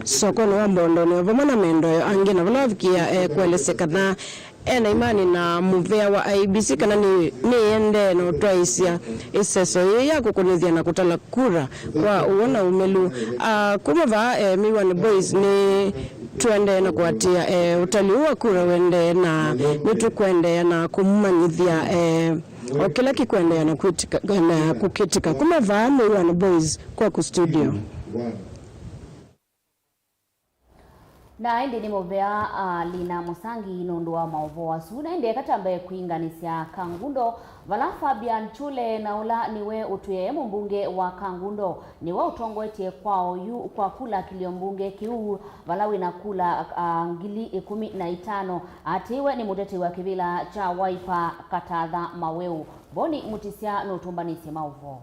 sokonĩ wa Mbondonĩ, o vamwe na maendeeo angĩ, na vala wavikĩa, eh, kũelesya kana ena imani na mũvea wa I E B C kana nĩ, nĩendee na ũtwaĩsya ĩseso yĩĩ ya kũkũnĩthya na kũtala kura kwa ũw'o na ũmĩlu. Ah, kuma vaa, eh, Miwani Boys nĩ tũendee na kũatĩĩa, eh, ũtali ũũ wa kura ũendee, na nĩtũkũendeea na kũmũmanyĩthya, eh, o kĩla kĩkũendeea na kwĩtĩka, na kũkĩtĩka. Kuma vaa Miwani Boys kwaku studio. Na ĩndĩ nĩ mũvea, ah, Lina Mũsangi nũndũ wa maũvoo asu. Na ĩndĩ eka twambe kwĩnganĩsya Kangundo, vala Fabian Chule na ũla nĩwe ũtwĩe mũmbunge wa Kangundo, nĩwe ũtongoetye kwa oyu kwa kula kĩlio mbunge kĩu, vala wĩna kula, ah, ngili ĩkũmi na itano. Atĩĩwe nĩ mũteti wa kĩvĩla kya Wiper Katatha Maweu. Boni Mutisya nũtũmbanĩsye maũvoo.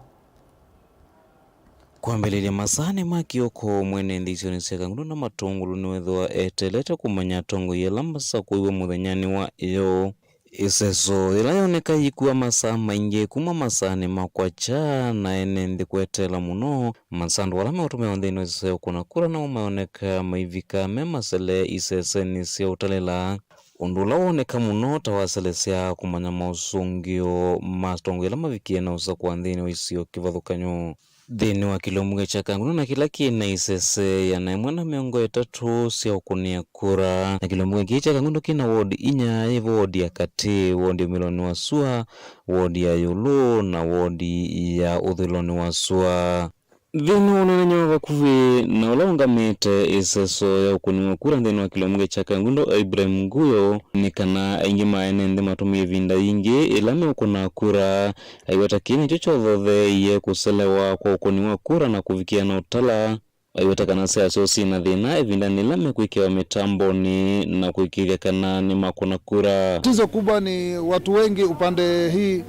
Kwambĩlĩlya masaanĩ ma kĩoko, mwene nthĩ isionĩ sya Kangundo na Matũngũlũ nĩwĩthĩwa eteelete kũmanya atongoi ala masakũiwe mũthenyanĩ wa ĩyoo. Ĩseso yĩla yoneka yĩkua masaa maingĩ kuma masaanĩ ma kwakya, na ene nthĩ kweteela mũno. Masandũkũ ala meũtũmĩawa nthĩnĩ wa ĩseso ya ũkũna kura namo mayoneka maivika me masele isesenĩ sya ũtalĩla. Ũndũ ũla woneka mũno ta waselesya kũmanya maũsũngĩo ma atongoi ala mavikie na ũsakũa nthĩnĩ wa isio kĩvathũkany'o. Nthĩnĩ wa kĩlio mbunge kya Kangundo na kĩla kĩ na isese ĩana ĩmwe na mĩongo ĩtatũ sya ũkũnĩa kura, na kĩlio mbunge kĩĩ kya Kangundo kĩ na wodi inya, yĩ vo wodi ya katĩ, wodi ya ũmĩlonĩ wa sua, wodi ya ĩũlũ, na wodi ya ũthũĩlonĩ wa sua. Nthĩnĩ wa ũneenany'a wa vakuvĩ na ũla ũngamĩte ĩseso ya ũkũni wa kura nthĩnĩ wa kĩlio mbunge kya Kangundo, Ibrahim Nguyo, nĩ kana aingĩ ma ene nthĩ matũmĩe ĩvinda yingĩ ĩla meũkũna kura. Aiweta kĩĩ nĩkyo kyothotheeie kũselewa kwa ũkũni wa kura na kũvikĩa na ũtala. Aiweta kana siasa syoo syĩ na thĩna ĩvindanĩ yĩla mekwĩkĩawa mĩtambonĩ na kũĩkĩĩthya kana nĩmakũna kura. Tatizo kubwa ni watu wengi upande hii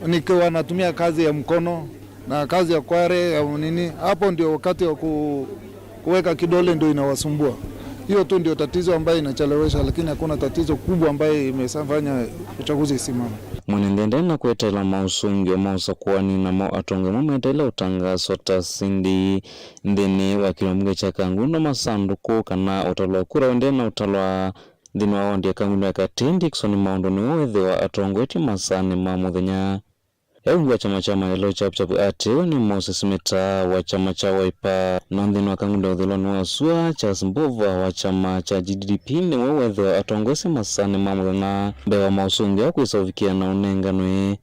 nikiwa natumia kazi ya mkono na kazi ya kware ya nini, hapo ndio wakati wa ku-, kuweka kidole ndio inawasumbua. Hiyo tu ndio tatizo ambayo inachelewesha, lakini hakuna tatizo kubwa ambayo imefanya uchaguzi isimame. Mwene nthĩ endeea na kweteela maũsũngĩo ma ũsakũani namo atongoi amwe meteele ũtangaso ta sindi nthĩnĩ wa kĩlio mbunge kya Kangundo masandũkũ kana ũtalo wa kura ũendee na ũtalwa nthĩnĩ wa wondi ya Kangundo ya katĩ. Dickson Maũndũ nĩwe wĩthĩwa atongoetye masaanĩ ma mũthenya. E ungu wa kyama kya maendeleo kya Chapchap Atewe nĩ Moses Mita wa kyama kya Wiper, na nthĩnĩ wa kangundo ya ũthũĩlonĩ wa sua, Charles Mbova wa kyama kya G D P nĩwe weethĩwa atongoesye masaanĩ ma mũthenya mbee wa maũsũngĩo kwĩsa ũvikĩa na ũnenganwe.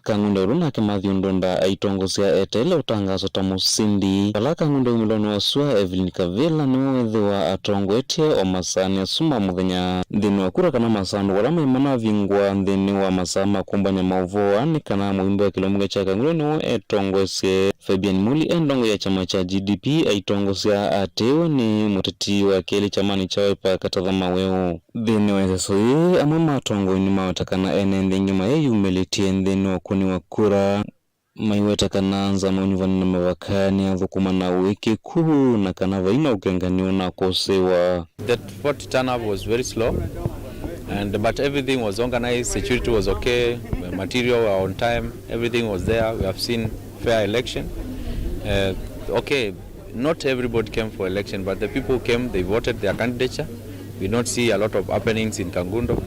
Kangundo ĩũlũ nake Matthew Ndunda aitongosya eteele ũtangaso ta mũsindi. Vala kangundo umĩlonĩ wa sua, Evelyn Kavila nĩwe weethĩwa atongoetye o masaanĩ asu ma mũthenya. Nthĩnĩ wa kura kana masandũkũ ala maĩ manavingũa nthĩnĩ wa masaa ma kũmbany'a maũvoo aa nĩ kana mũimbe wa kĩlungu kya kangundo nĩwe etongoesye. Fabian Muli e ndongo ya kyama kya G D P aitongosya atewe nĩ mũteti wa kelĩ kyamanĩ kya Wiper Katatha Maweu. Nthĩnĩ wa ĩseso yĩĩ, amwe ma atongoi nĩmaweta kana ene nthĩ ĩngĩ mayeyumĩlĩtye nthĩnĩ wa ũkũni wa kura, maiweta kana nzama ũnyuvani na mavaka nĩyathũkũma na ũĩkĩku na kana vai na ũkengani ũnakũsĩĩwa. That vote turn up was very slow, and, but everything was organized, security was okay, material were on time, everything was there. We have seen fair election. Uh, okay, not everybody came for election, but the people who came, they voted their candidature. We did not see a lot of happenings in Kangundo.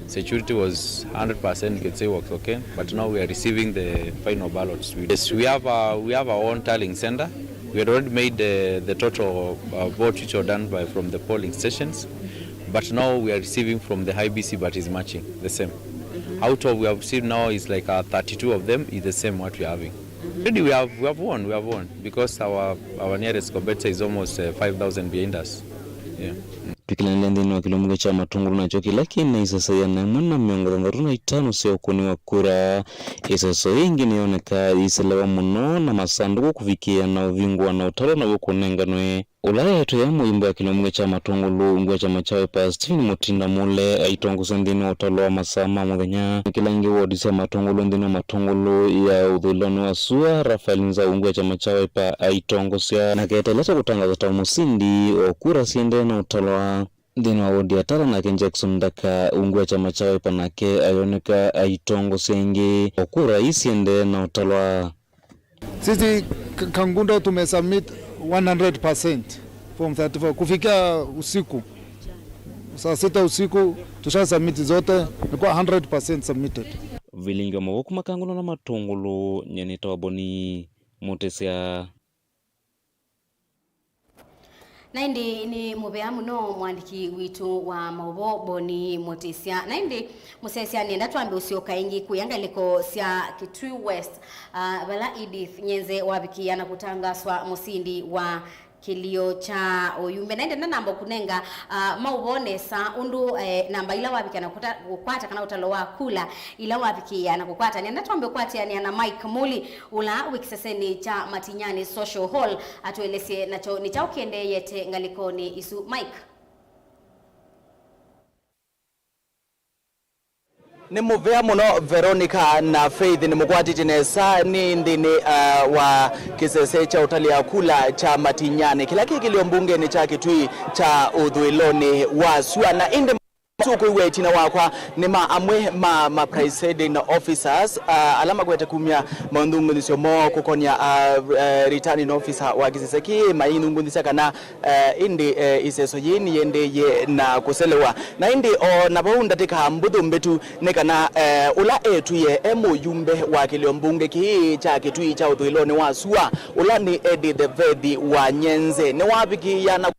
Security was hundred percent, you can say was okay, but now we are receiving the final ballots. We, yes, we have a, we have our own tallying center. We had already made the, the total, uh, vote which were done by, from the polling stations, but now we are receiving from the I E B C, but is matching the same. Out of, we have received now is like, uh, thirty-two of them is the same what we are having. Already we have, we have won, we have won, because our, our nearest competitor is almost, uh, five thousand behind us. Yeah. Twĩkĩlanĩlya nthĩnĩ wa kĩlungu kya Matũngũlũ, nakyo kĩla kĩ na iseso ĩana ĩmwe na mĩongo thanthatũ na itano sya ũkũni wa kura, ĩseso ĩĩ ĩngĩ nĩyonekaa yĩiselewa mũno na masandũkũ kũvikĩĩa na ũvingũa na ũtalo naw'o kũnenganwe. Ũla eetwe e mũimbe wa kĩlungu kya Matũngũlũ ungu wa kyama kya Wiper, Stephen Mutinda Mule, aitongosya nthĩnĩ wa ũtalo wa masaa ma mũthenya. Kĩla ĩngĩ, wodi sya Matũngũlũ nthĩnĩ wa Matũngũlũ ya ũthũĩlonĩ wa sua, Raphael Nzau ungu wa kyama kya Wiper aitongosya, na keteele kya kũtangathwa ta mũsindi o kura siendee na ũtalwa. Nthĩnĩ wa wodi ya Tala nake Jackson Ndaka ungu wa kyama kya Wiper nake ayoneka aitongosya ĩngĩ o kura ii siendee na ũtalwa. Sisi K-, Kangundo tumesubmit one hundred percent form thirty-four kufikia usiku. Saa sita usiku tusha submit zote, ilikuwa hundred percent submitted. Vilingi wa mawoko ma Kangundo na Matũngũlũ, nyenĩta wa Boni Mũtĩsya. Na ĩndĩ nĩ mũvea mũno mũandĩki witũ wa maũvoo Boni Mũtĩsya. Na ĩndĩ mũsyaĩĩsya, nĩenda twambe ũsyoka ĩngĩ kũya ngalĩko sya Kitui West, ah, vala Edith Nyenze wavikĩĩa na kũtangaswa mũsindi wa kĩlio kya ũyumbe. Na ĩndĩ ndanamba kũnenga, ah, maũvoo nesa ũndũ, eh, namba ila wavikĩa na kũta-, kũkwata kana ũtalo wa kula ila wavikĩĩa na kũkwata. Nĩenda twambe kũatĩanĩa na Mike Muli, ũla wĩ kĩsesenĩ kya Matinyani Social Hall, atũelesye nakyo nĩ kyaũ kĩendeeyete ngalĩkonĩ isu. Mike. Nĩ mũvea mũno Veronica na Faith, nĩmũkwatĩtye nesa. Nĩ nthĩnĩ, uh, wa kĩsese kya ũtalĩa kula kya Matinyani kĩla kĩ kĩlio mbungenĩ kya Kitui kya ũthũĩlonĩ wa sua. Na ĩndĩ tũkwĩw'a ĩtina wakwa nĩ ma amwe ma, ma presiding officers, uh, ala makwete kumya maũnthungunĩsyo moo kũkonĩa, uh, uh, returning officer wa kĩsese kĩĩ, maithungunĩsya kana, uh, ĩndĩ, uh, ĩseso yĩĩ nĩyĩendee na kũselewa. Na ĩndĩ o na vau ndatĩka mbũthũ mbĩtu nĩ kana, uh, ũla etwie e mũyumbe wa kĩlio mbunge kĩĩ kya Kitui kya ũthũĩlonĩ wa sua, ũla nĩ Edith Vethi wa Nyenze, nĩwavikĩĩa na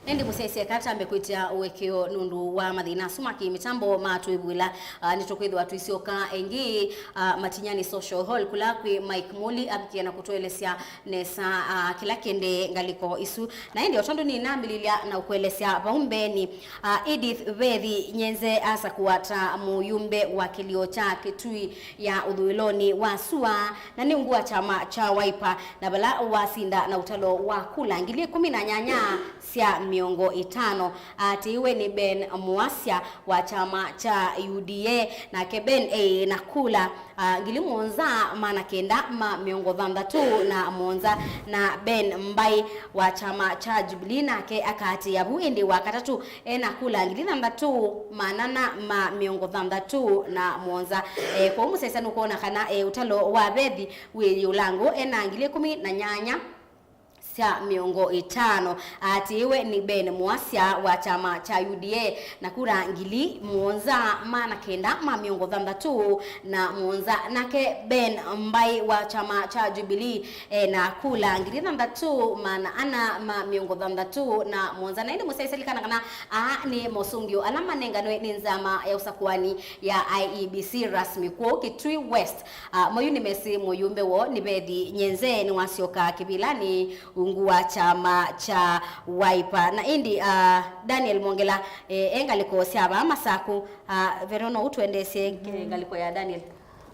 Ĩndĩ mũsyaĩĩsya, eka twambe kwĩtĩa ũekeo nũndũ wa mathĩna asu ma kĩmĩtambo matwĩvw'ĩla. Ah, nĩtũkwĩthĩwa tũisyoka ĩngĩ, ah, Matinyani Social Hall, kũla kwĩ Mike Muli avikĩĩa na kũtũelesya nesa, ah, kĩla kĩendee ngalĩko isu. Na ĩndĩ o tondũ nĩnambĩlĩlya na ũkũelesya vau mbeenĩ, ah, Edith Vethi Nyenze asakũwa ta mũyumbe wa kĩlio kya Kitui ya ũthũĩlonĩ wa sua, na nĩ ungu wa kyama kya Wiper, na vala wasinda na ũtalo wa kula ngili ĩkũmi na nyanya sya mĩongo ĩtano. Aatĩĩwe nĩ Ben Mwasya wa kyama kya U D A, nake Ben eĩ na kula, ah, ngili mũonza maana kenda ma mĩongo thanthatũ na mũonza, na Ben Mbai wa kyama kya Jubilee nake akaatĩĩa vu ĩndĩ wa katatũ e na kula ngili thanthatũ maana ana ma mĩongo thanthatũ na mũonza. Eh, kwoou mũsyaĩĩsya nũkwona kana, eh, ũtalo wa Bethi wĩ ĩũlangũ e na ngili ĩkũmi na nyanya sya mĩongo ĩtano. Aatĩĩwe nĩ Ben Mwasya wa kyama kya U D A na kura ngili mũonza maana kenda ma mĩongo thanthatũ na mũonza. Nake Ben Mbai wa kyama kya Jubilee e na kula ngili thanthatũ maana ana ma mĩongo thanthatũ na mũonza. Na ĩndĩ mũsyaĩĩsya lilikana kana aa nĩ mosũngĩo ala manenganwe nĩ nzama ya ũsakũani ya I E B C rasmi. Kwoou Kitui West, ah, moyu nĩmesĩ mũyũmbe woo nĩ Bethi Nyenze nĩwasyoka kĩvĩlanĩ ungu wa kyama kya Wiper. Na ĩndĩ, ah, Daniel Mwongela, eh, e ngalĩko sya vaa Masaku. Ah, Vero, no ũtũendeesye ngalĩko ya Daniel?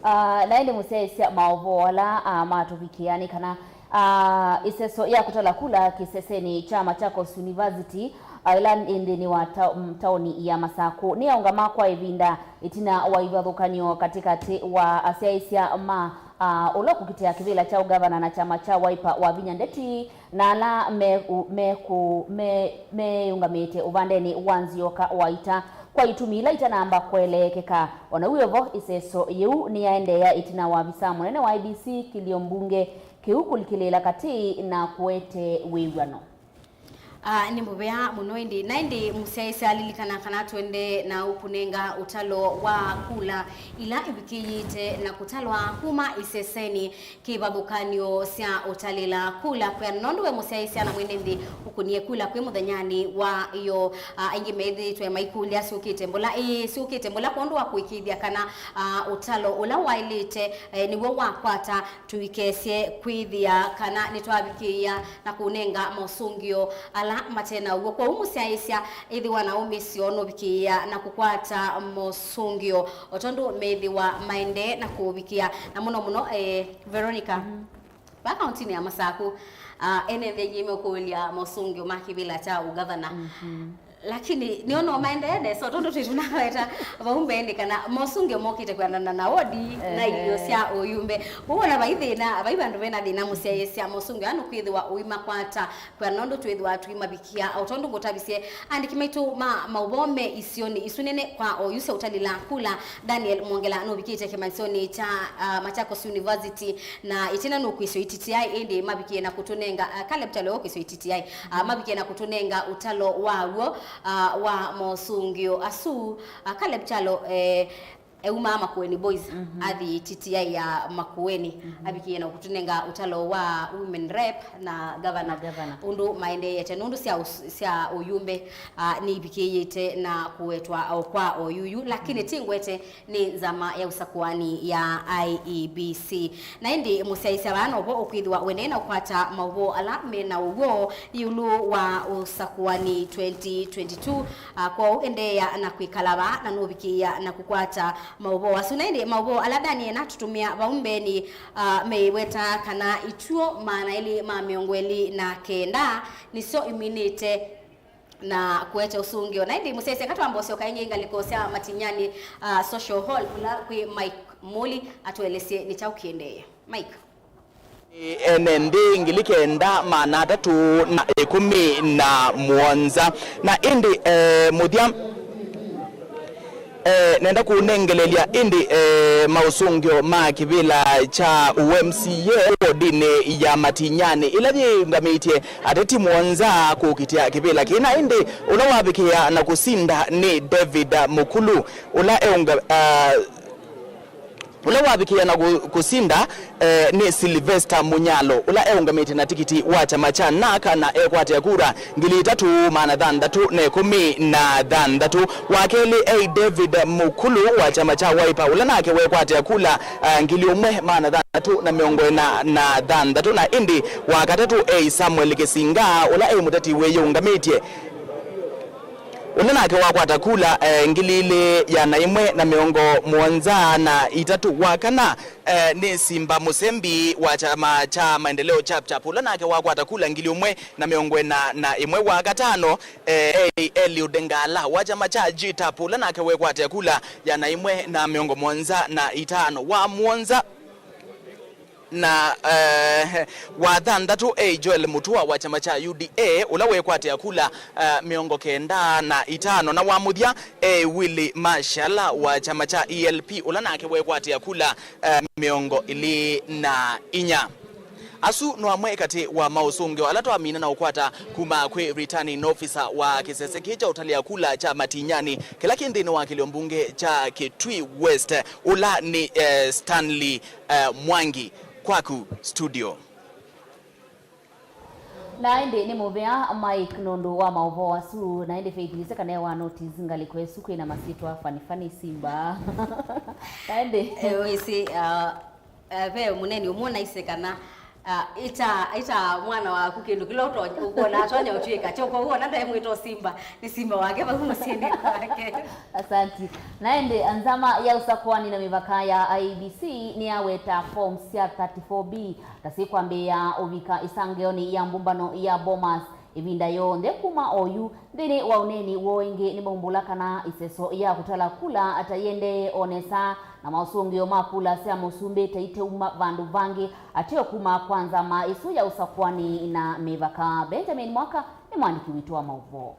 Ah, na ĩndĩ mũsyaĩĩsya maũvoo ala, ah, matũvikĩĩa nĩ kana, ah, ĩseso ya kũtala kula kĩsesenĩ kya Machakos University, ah, ĩla ĩ nthĩnĩ wa ta-, mm, taoni ya Masaku nĩyaũngama kwa ĩvinda ĩtina wa ivathũkany'o katĩkatĩ wa asyaĩĩsya ma, ah, ũla ũkũkitĩa kĩvĩla kya ũgavana na kyama kya Wiper Wavinya Ndeti na ala me, u-, me, kũ-, me, meyĩũngamĩte ũvandenĩ wa nzioka wa ita kwa itumi ila itanamba kũeleekeka. O na wĩ o vo, ĩseso yĩu nĩyaendeea ĩtina wa avisaa mũnene wa I E B C, kĩlio mbunge kĩu kũlikĩlĩĩla katĩ na kũete wĩw'ano. Ah, nĩ mũvea mũno ĩndĩ. Na ĩndĩ mũsyaĩĩsya lilikana kana tũendee na ũkũnenga ũtalo wa kula ila ivikĩĩte na kũtalwa kuma isesenĩ kĩvathũkany'o sya ũtalĩla kula kwĩana nũndũ we mũsyaĩĩsya na mwene nthĩ ũkũnie kula kwĩ mũthenyanĩ wa ĩyoo. Ah, aingĩ methĩĩtwe maikũlya syũkĩte mbola, ĩĩ, syũkĩte mbola kwondũ wa kũĩkĩĩthya kana, ah, ũtalo ũla waĩlĩte, eh, nĩw'o wakwata, tũikesye kwĩthĩa kana nĩtwavikĩĩa na kũnenga mosũngĩo ala mate na ũw'o. Kwoou mũsyaĩĩsya ĩthĩwa na ũmĩsyo nũvikĩĩa na kũkwata mosũngĩo o tondũ methĩwa maendee na kũũvikĩa, na mũno mũno, eh, Veronica, vaa kauntinĩ ya Masaku, ah, ene nthĩ aingĩ meũkũlya mosũngĩo ma kĩvĩla kya ũgavana. Lakini nĩona maendee nesa, tondũ twĩtũnaweta vau mbeenĩ kana mosũngĩo mokĩte kwĩanana na wodi na ilio sya ũyumbe. Kwoou ona vai thĩna, vai vandũ vena thĩna mũsyaĩĩsya, mosũngĩo aa nũkwĩthĩwa ũimakwata kwĩana ũndũ twĩthĩwa tũimavikĩa. O tondũ ngũtavisye, andĩki maitũ ma maũvoo me isionĩ isu nene kwa oyu sya ũtalĩla kula, Daniel Mwongela nũvikĩte kĩmanyĩsyonĩ kya, ah, Machakos University, na ĩtina nũkwĩsyo I T T I, ĩndĩ mavikie na kũtũnenga, ah, Caleb Kyalo ũkwĩsyo I T T I, ah, mavikie na kũtũnenga ũtalo waw'o, ah, wa mosũngĩo asu. Ah, Caleb Kyalo, eh, eumaa Makueni Boys, athi I T T I ya Makueni, avikie na kũtũnenga ũtalo wa women rep na governor, ũndũ maendeete nũndũ sya ũs-, sya ũyumbe, ah, nĩivikĩĩte na kũwetwa o kwa oyuyu, lakini ti ngwete nĩ nzama ya ũsakũani ya I E B C. Na ĩndĩ mũsyaĩĩsya vaa novo ũkwĩthĩwa ũendee na kũkwata maũvoo ala me na ũw'o ĩũlũ wa ũsakũani twenty twenty-two. Ah, kwoou endeea na kwĩkala vaa na nũvikĩĩa na kũkwata maũvoo asu. Na ĩndĩ maũvoo ala Daniel atũtũmĩa vau mbeenĩ, ah, meiwetaa kana ituo maana elĩ ma mĩongo ĩlĩ na kenda nĩsyo iminĩte na kũete ũsũngĩo. Na ĩndĩ mũsyaĩĩsya, katwamba ũsyoka ĩngĩ ngalĩko sya Matinyani, ah, Social Hall, kũla kwĩ Mike Muli atũelesye nĩ kyaũ kĩendee. Mike. Ene nthĩ ngili kenda maana atatũ na ĩkũmi na mũonza. Na ĩndĩ, eh, mũthya, eh, nenda kũnengelelya ĩndĩ, eh, maũsũngĩo ma kĩvĩla kya U M C A wodinĩ ya Matinyani, ĩla yĩũngamĩtye ateti mũonza kũkitĩa kĩvĩla kĩna, ĩndĩ ũla wavikĩĩa na kũsinda nĩ David Mukulu, ũla eũnga-, ah, ũla wavikĩĩa na kũ-, kũsinda, eh, nĩ Sylvester Munyalo, ũla eũngamĩte na tikiti wa kyama kya NARC na ekwatĩa kura ngili itatũ maana thanthatũ na ĩkũmi na thanthatũ. Wa kelĩ ei David Mukulu wa kyama kya Wiper, ũla nake wekwatĩa kula, ah, ngili ũmwe maana thanthatũ na mĩongo ĩna na thanthatũ, na ĩndĩ wa katatũ ei Samuel Kisinga, ũla ei mũteti wĩyĩũngamĩtye. Ũla nake wakwata kula, eh, ngili ilĩ ĩana ĩmwe na mĩongo mũonza na itatũ. Wa kana, eh, nĩ Simba Mũsembi wa kyama kya Maendeleo Chap Chap, ũla nake wakwata kula ngili ũmwe na mĩongo ĩna na ĩmwe. Wa katano, eh, Eliud Ngala wa kyama kya G T A P, ũla nake wekwatĩa kula ĩana ĩmwe na mĩongo mũonza na itano. Wa mũonza na, eh, wa thanthatũ, eh, Joel Mutua wa kyama kya U D A, ũla wekwatĩa kula, eh, mĩongo kenda na itano, na wa mũthya, eh, Willy Marshall wa kyama kya E L P, ũla nake wekwatĩa kula, eh, mĩongo ĩlĩ na inya. Asu no amwe katĩ wa maũsũngĩo ala twamina na ũkwata kuma kwĩ returning officer wa kĩsese kĩĩ kya ũtalĩa kula kya Matinyani, kĩla kĩ nthĩnĩ wa kĩlio mbunge kya Kitui West, ũla nĩ, eh, Stanley, eh, Mwangi. Kwaku studio. Na ĩndĩ nĩ mũvea Mike nũndũ wa maũvoo asu, na ĩndĩ Faith, nĩsĩ kana wa notice ngalĩko ĩsu kwĩna masyĩtwa funny funny Simba. Na ĩndĩ Eh, wĩsĩ, uh, uh, ve mũneni ũmwe naisye kana, uh, ĩta, ĩta mwana waku kĩndũ kĩla ũto-, ũkwona atonya ũtw'ĩka kyo, kwa wona ndaemwĩta Simba, nĩ Simba wake vau mũsyĩnĩ wake. Asanti. Na ĩndĩ nzama ya ũsakũani na mĩvaka ya I E B C nĩyaweta form sya thirty-four B ta syĩkwambĩĩa ũvika ĩsangeonĩ ya mbũmbano ya Bomas ĩvinda yonthe kuma oyu. Nthĩnĩ wa ũneeni woo ĩngĩ nĩmaumbũla kana ĩseso ya kũtala kula ta yĩendee o nesa, na maũsũngĩo ma kula sya mũsumbĩ ta iteuma vandũ vangĩ ateo kuma kwa nzama ĩsu ya ũsakũani na mĩvaka. Benjamin Mwaka nĩ mwandĩki witũ wa maũvoo.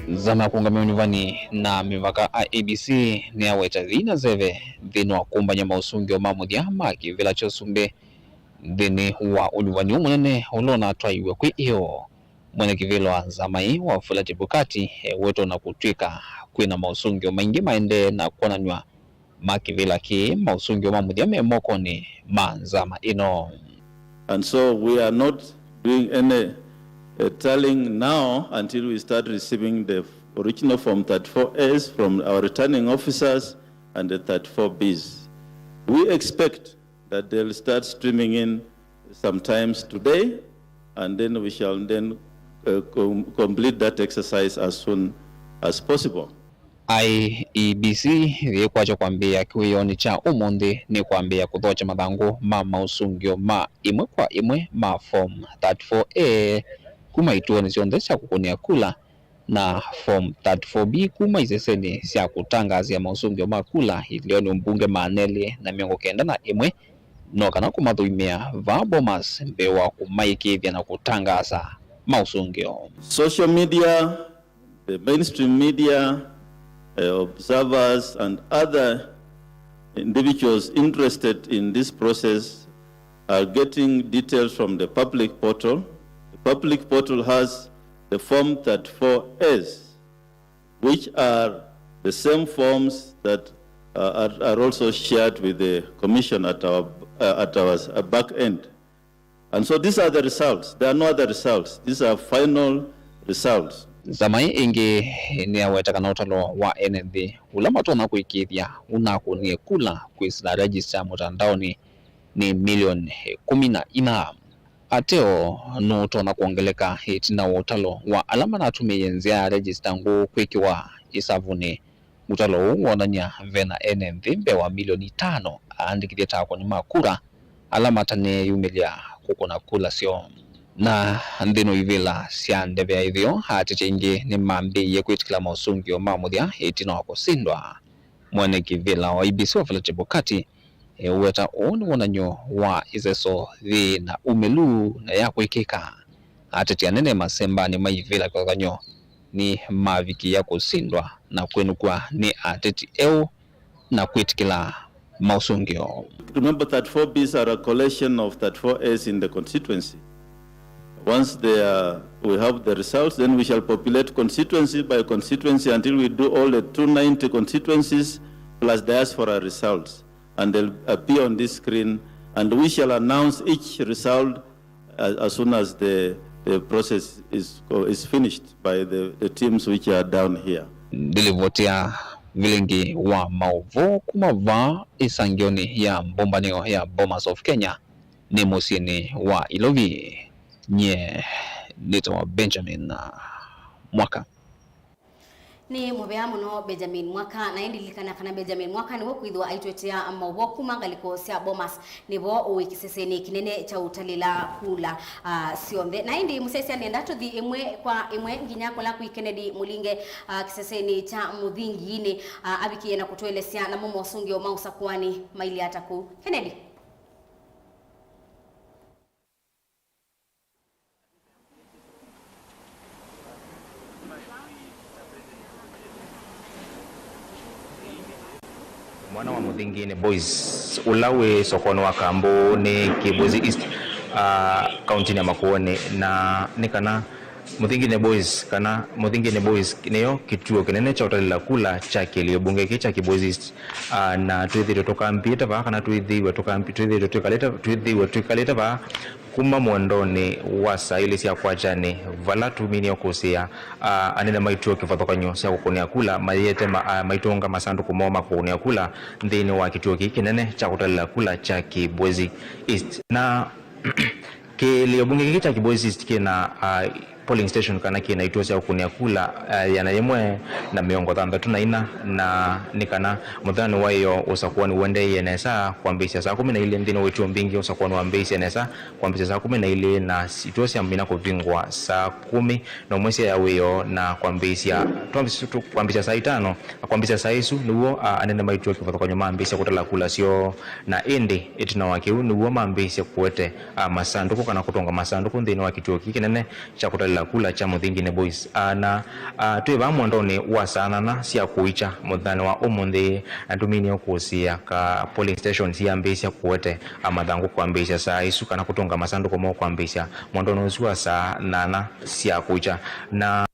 Nzama ya kũũngamĩa ũnyuvani na mĩvaka, I E B C, nĩyaweta thĩna nzeve nthĩnĩ wa kũmbany'a maũsũngĩo ma mũthya ma kĩvĩla kya ũsumbĩ nthĩnĩ wa ũnyuvani ũũ mũnene ũla ũnatwaiwe kwĩ ĩoo. Mwene kĩvĩla wa nzama ĩĩ, Wafula Chebukati, eweta ona kũtw'ĩka kwĩna maũsũngĩo maingĩ maendee na kwonanw'a ma kĩvĩla kĩĩ, maũsũngĩo ma mũthya me mokonĩ ma nzama ĩno. And so we are not doing any, uh, tallying now until we start receiving the original form thirty-four A's from our returning officers and the thirty-four B's. We expect that they'll start streaming in sometimes today, and then we shall then, uh, com-, complete that exercise as soon as possible. I E B C yĩkwatya kwambĩĩa kĩwĩonĩ kya ũmũnthĩ nĩ kwambĩĩa kũthokya mathangũ ma maũsũngĩo ma ĩmwe kwa ĩmwe ma Form thirty-four A kuma ituonĩ syonthe sya kũkũnĩa kula na Form thirty-four B kuma isesenĩ sya kũtangaasĩa maũsũngĩo ma kula ĩleonĩ mbunge maana elĩ na mĩongo kenda na ĩmwe, no kana kũmathũimĩa vaa Bomas mbee wa kũmaĩkĩĩthya na kũtangaasa maũsũngĩo. Social media, the mainstream media, uh, observers and other individuals interested in this process are getting details from the public portal. The public portal has the Form thirty-four A's, which are the same forms that, uh, are, are also shared with the commission at our, uh, at our, uh, back end. And so these are the results. There are no other results. These are final results. Nzama ĩĩ ĩngĩ nĩyaweta kana ũtalo wa ene nthĩ ũla matonya kũĩkĩĩthya ũnakũnĩe kula kwĩsĩla rejista mũtandaonĩ nĩ milioni ĩkũmi na inya. Ateo nũtonya kwongeleka ĩtina wa ũtalo wa ala manatũmĩie nzĩa ya rejista ngũũ kwĩkĩwa ĩsavunĩ. Ũtalo ũũ wonany'a vena ene nthĩ mbee wa milioni itano aandĩkĩthye ta akũni ma kura ala matanĩe yumĩlya kũkũna kula syoo. Na nthĩnĩ wa ivĩla sya ndeve ya ĩtheo, ateti aingĩ nĩmambĩĩie kwĩtĩkĩla maũsũngĩo ma mũthya ĩtina wa kũsindwa. Mwene kĩvĩla wa I E B C Wafula Chebukati eũweta ũũ nĩ wonany'o wa ĩseso yĩ na umĩlu na ya kwĩkĩka. Ateti anene masembanĩ maivĩla kĩvathũkany'o nĩmavikĩĩa kũsindwa na kwĩnũkw'a nĩ ateti eũ na kwĩtĩkĩla maũsũngĩo. Remember, thirty-four Bs are a collection of thirty-four As in the constituency. Once they are, we have the results, then we shall populate constituency by constituency until we do all the two ninety constituencies, plus diaspora results, and they'll appear on this screen, and we shall announce each result as, as soon as the, the process is, is finished by the, the teams which are down here. Ndilivoti ya vilingi wa maũvoo kuma vaa ĩsangĩonĩ ya mbũmbanĩo ya Bomas of Kenya, nĩ mũsyĩnĩ wa Ilovi. Nyie nĩtawa Benjamin Mwaka. Nĩ mũvea mũno Benjamin Mwaka, na ĩndĩ lilikana kana Benjamin Mwaka nĩwe kwĩthĩwa aitũetea maũvoo kuma ngalĩko sya Bomas, nĩvo ũĩ kĩsesenĩ kĩnene kya ũtalĩla kula, ah, syonthe. Na ĩndĩ mũsyaĩĩsya nĩenda tũthi ĩmwe kwa ĩmwe nginya kũla kwĩ Kennedy Mũlinge, ah, kĩsesenĩ kya Mũthingiinĩ, ah, avikĩe na kũtũelesya namo mosũngĩo ma ũsakũani mailye ata kũu. Kennedy. Mwana wa Mũthinginĩ Boys, ũla wĩ sokonĩ wa Kambũnĩ, Kĩbwezi East, ah, kauntinĩ ya Makueni, na nĩ kana Mũthinginĩ Boys, kana Mũthinginĩ Boys nĩyo kĩtuo kĩnene kya ũtalĩla kula kya kĩlio mbunge kĩĩ kya Kĩbwezi East. Ah, na twĩthĩĩtwe tũkambĩte vaa, kana twĩthĩĩwe tũkambi-, twĩthĩĩtwe twĩkalĩte, twĩthĩĩwe twĩkalĩte vaa kuma mwendonĩ wa saa ilĩ sya kwakyanĩ, vala tũminie kũsĩĩa, ah, anene ma ituo kĩvathũkany'o sya kũkũnĩa kula mayĩete ma-, ah, maitũnga masandũkũ moo ma kũkũnĩa kula nthĩnĩ wa kĩtuo kĩĩ kĩnene kya kũtalĩla kula kya Kĩbwezi East. Na kĩlio mbunge kĩĩ kya Kĩbwezi East kĩna, ah, polling station kana kĩna ituo sya kũkũnĩa kula, eh, ĩana yĩmwe na mĩongo thanthatũ na ina, na nĩ kana mũthenya wa ĩyo ũsakũani ũendeeie nesa kwambĩĩsya saa kũmi na ilĩ nthĩnĩ wa ituo mbingĩ. Ũsakũani wambĩĩsye nesa kwambĩĩsya saa kũmi na ilĩ na s-, ituo syamina kũvingwa saa kũmi na ũmwe sya wĩoo, na kwambĩĩsya, twambĩĩsya, tu-, kwambĩĩsya saa itano, na kwambĩĩsya saa isu nĩw'o, a, anene ma ituo kĩvathũkany'o mambĩĩsya kũtala kula syoo, na ĩndĩ ĩtina wa kĩu nĩw'o mambĩĩsye kũete, a, masandũkũ kana kũtũnga masandũkũ nthĩnĩ wa kĩtuo kĩĩ kĩnene kya kũtalĩla kula kya Mũthinginĩ Boys. A, na, a, twĩ vaa mwendonĩ wa saa nana sya kũikya mũthenya wa ũmũnthĩ, na tũminie kũsĩĩa ka polling stations yambĩĩsya kũete, a, mathangũ kwambĩĩsya saa isu kana kũtũnga masandũkũ moo kwambĩĩsya mwendonĩ ũsu wa saa nana sya kũikya. Na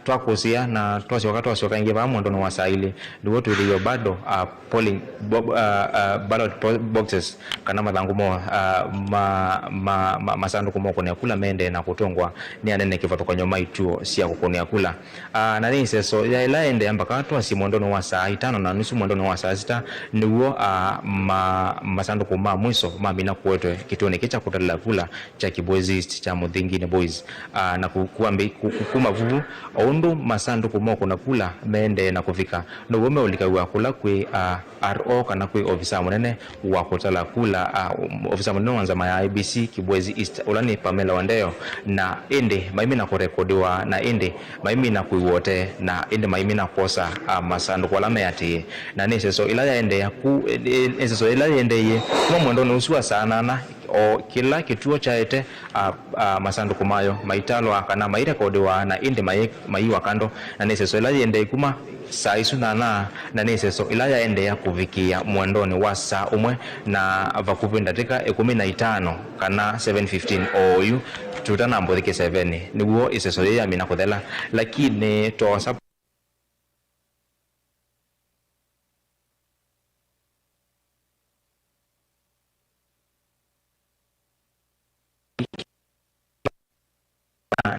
twakũsĩĩa na twasyoka, twasyoka ĩngĩ vaa mwendonĩ wa saa ilĩ, nĩw'o twĩthĩiwe bado, a, polling bo-, uh, uh, ballot bo-, boxes, kana mathangũ mo, uh, ma, ma, ma, masandũkũ ma kũnĩa kula maendee na kũtũngwa nĩ anene kĩvathũkany'o ma ituo sya kũkũnĩa kula. Uh, na nĩ ĩseso ya ĩla yaendee mbaka twasye mwendonĩ wa saa itano na nusu, mwendonĩ wa saa sita, nĩw'o, uh, ma, masandũkũ ma mwiso mamina kũetwe kĩtuonĩ kĩĩ kya kũtalĩla kula kya Kĩbwezi East kya Mũthinginĩ Boys. Uh, na ku-, kuambĩ-, ku-, ku-, kuma vuvu, o ũndũ masandũkũ ma kũna kula maendee na kũvika, now'o meũlikaw'a kũla kwĩ, uh, R O kana kwĩ ovisa mũnene wa kũtala kula, a, ovisa mũnene wa nzama ya I E B C Kibwezi East, ũla nĩ Pamela Wandeyo, na ĩndĩ maimina kũrekodiwa, na ĩndĩ maimina kũiwa ũtee, na ĩndĩ maimina kwosa, a, masandũkũ ala meatĩĩe. Na nĩ ĩseso ĩla yaendeea ku, ĩ, ĩ, ĩseso ĩla yaendeeie kuma mwendonĩ ũsu wa saa nana, o kĩla kĩtuo kyaete, a, a, masandũkũ mayo maitalwa kana mairekodiwa, na ĩndĩ mai-, maiiwa kando, na nĩ ĩseso ĩla yĩendee kuma saa isu nana, na nĩ ĩseso ĩla yaendeea kũvikĩĩa mwendonĩ wa saa ũmwe na vakuvĩ ndatĩka ĩkũmi na itano kana seven fifteen o oyu tũtanambũthĩkĩsya vene, nĩw'o ĩseso yĩĩ yamina kũthela. Lakini twosa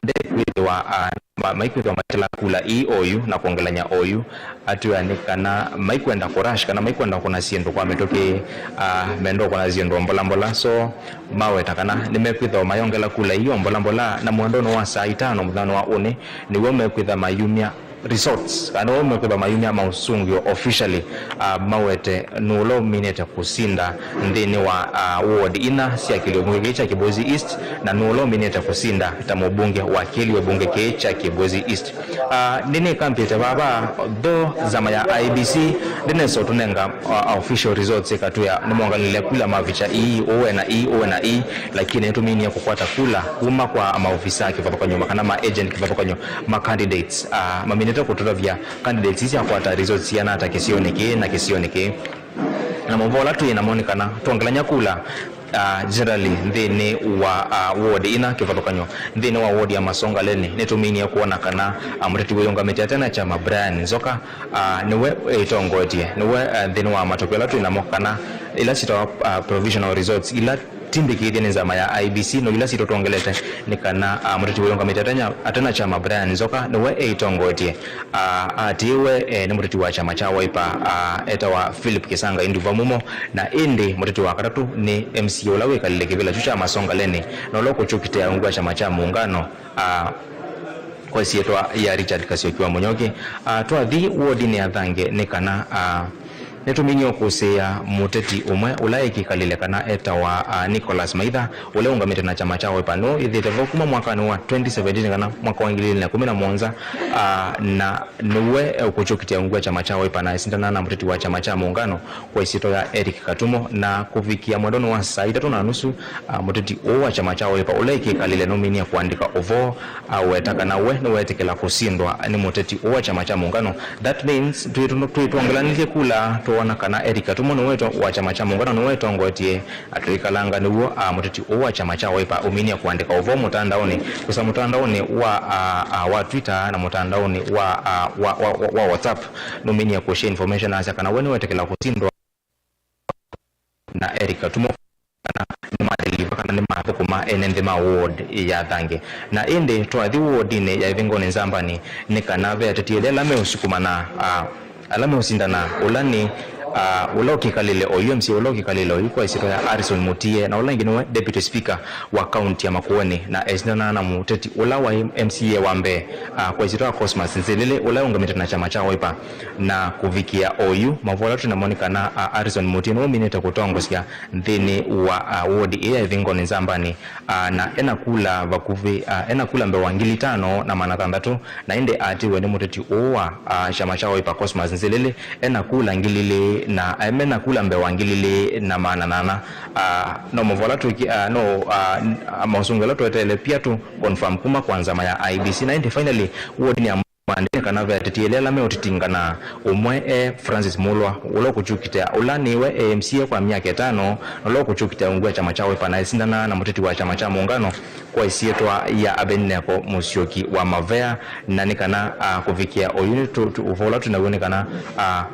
ndekwĩthĩwa, ah, ma-, maikwĩthĩwa matala kula ii oyu na kwongelany'a oyu, atwĩa nĩ kana maikwenda kũrush kana maikwenda kũna syĩndũ kwa mĩtũkĩ, ah, menda kũna syĩndũ o mbola mbola. So, maweta kana nĩmekwĩthĩwa mayongela kula ii o mbola mbola, na mwendonĩ wa saa itano mũthenya wa ũnĩ nĩw'o mekwĩtha mayumya results, kana nĩw'o mekwĩthwa mayumya maũsũngĩo officially, ah, mawete nũũ ũla ũminĩte kũsinda nthĩnĩ wa, ah, ward ina sya kĩlio mbunge kĩĩ kya Kibwezi East, na nũũ ũla ũminĩte kũsinda ta mũmbunge wa kĩlio mbunge kĩĩ kya Kibwezi East. Ah, nĩnĩkambĩte vava, though nzama ya I E B C ndĩnesa ũtũnenga, ah, official results, ĩkatwĩa nĩmonganile kula mavicha ii, ũũ ena ii, ũũ ena ii, lakini nĩtũminie kũkwata kula kuma kwa maofisa kĩvathũkany'o kana ma agent kĩvathũkany'o ma candidates, ah, maminĩte kũtũtavya candidates ii syakwata results siana ata kĩsionĩ kĩĩ na kĩsionĩ kĩĩ. Na maũvoo ala twĩ namo nĩ kana twongelany'a kula, ah, generally nthĩnĩ wa, ah, ward ina kĩvathũkany'o. Nthĩnĩ wa ward ya Masongaleni nĩtũminie kwona kana, ah, mũteti wĩyũngamĩte ate na kyama Brian Nzoka, ah, nĩwe ĩtongoetye, nĩwe, ah, nthĩnĩ wa matokeo ala twĩ namo kana ila syĩtawa, ah, provisional results ila tindĩkĩĩthye nĩ nzama ya I E B C, na yĩla sitũ twongelete nĩ kana, ah, mũteti wĩũngamĩte atena, atena kyama Brian Nzoka nĩwe ĩtongoetye. Ah, atĩĩwe, eh, nĩ mũteti wa kyama kya Wiper, ah, etawa Philip Kisanga Induva Mumo, na ĩndĩ mũteti wa katatũ nĩ M C A ũla wĩkalile kĩvĩla kyu kya Masongaleni, na ũla ũkũkyũkĩtĩa ungu wa kyama kya Muungano, ah, kwa ĩsyĩtwa ya Richard Kasioki wa Mũnyoki. Ah, twathi wodinĩ ya Thange nĩ kana, ah, nĩtũminie ũkũsĩĩa mũteti ũmwe ũla ĩkĩkalile kana etawa, ah, Nicholas Maitha, ũla ũngamĩte na kyama kya Wiper. Nũũ ĩthĩte vo kuma mwakanĩ wa twenty seventeen kana mwaka wa ngili ilĩ na kũmi na mũonza, ah, na nĩwe ũkũkyũkĩtĩa ungu wa kyama kya Wiper na esindana na mũteti wa kyama kya Muungano kwa ĩsyĩtwa ya Eric Katumo, na kũvikĩa mwendonĩ wa saa itatũ na nusu, ah, mũteti ũũ wa kyama kya Wiper ũla ĩkĩkalile nũminie kũandĩka ũvoo, aweta kana we nĩweetĩkĩla kũsindwa nĩ mũteti ũũ wa kyama kya Muungano. That means, twĩ-, twĩtwongelanĩthye kula, twoona kana Eric Katumo nĩwe to-, wa kyama kya Muungano nĩwe ĩtongoetie, na twĩkalanga nĩw'o, ah, mũteti ũũ wa kyama kya Wiper ũminie kũandĩka ũvoo mũtandaonĩ, kwĩsa mũtandaonĩ wa, ah, ah, wa Twitter na mũtandaonĩ wa, ah, wa, wa, wa, wa WhatsApp. Nũminie kũshare information asya kana we nĩweetĩkĩla kũsindwa na Eric Katumo kana nĩmadeliva kana nĩmathũkũma ene nthĩ ma ward ya Thange. Na ĩndĩ twathi wodinĩ ya Ĩvĩngonĩ Nzambani nĩ kana ve ateti elĩ ala meũsukumana, ah, ala meũsindana, ũla nĩ, ah, ũla ũkĩkalile oyu, M C A ũla ũkĩkalile oyu kwa ĩsyĩtwa ya Harrison Mutie, na ũla ĩngĩ nĩwe Deputy Speaker wa kaunti ya Makueni, na esindana na mũteti ũla waĩ M C A wa mbee, ah, kwa ĩsyĩtwa ya Cosmas Nzilili, ũla ũngamĩte na kyama kya Wiper. Na kũvikĩa oyu, mavola twĩ namo nĩ kana, ah, Harrison Mutie nĩwe ũminĩte kũtongosya nthĩnĩ wa, ah, wodi ĩĩ ya Ĩvĩngonĩ Nzambani, ah, na ena kula vakuvĩ, ah, ena kula mbee wa ngili itano na maana thanthatũ, na ĩndĩ atĩwe nĩ mũteti ũũ wa, ah, kyama kya Wiper Cosmas Nzilili ena kula ngili ilĩ na, eh, mena kula mbee wa ngili ilĩ na maana nana. Ah, no mavola twĩki-, ah, no, ah, n-, ah, maũsũngĩo ala tweteele pia tũ confirm kuma kwa nzama ya I E B C, na ĩndĩ finally wodinĩ ya Maandĩko kana ve ateti elĩ ala meũtitingana, ũmwe e Francis Mulwa, ũla ũkũkyũkĩtĩa, ũla nĩwe e M C A kwa myaka ĩtano, na ũla ũkũkyũkĩtĩa ungu wa kyama kya Wiper na esindana na mũteti wa kyama kya Muungano kwa ĩsyĩtwa ya Abednego Musyoki wa Mavea, na nĩ kana, ah, kũvikĩa oyu nĩ tũ-, tũ-, ũvoo ũla twĩ naw'o nĩ kana, ah,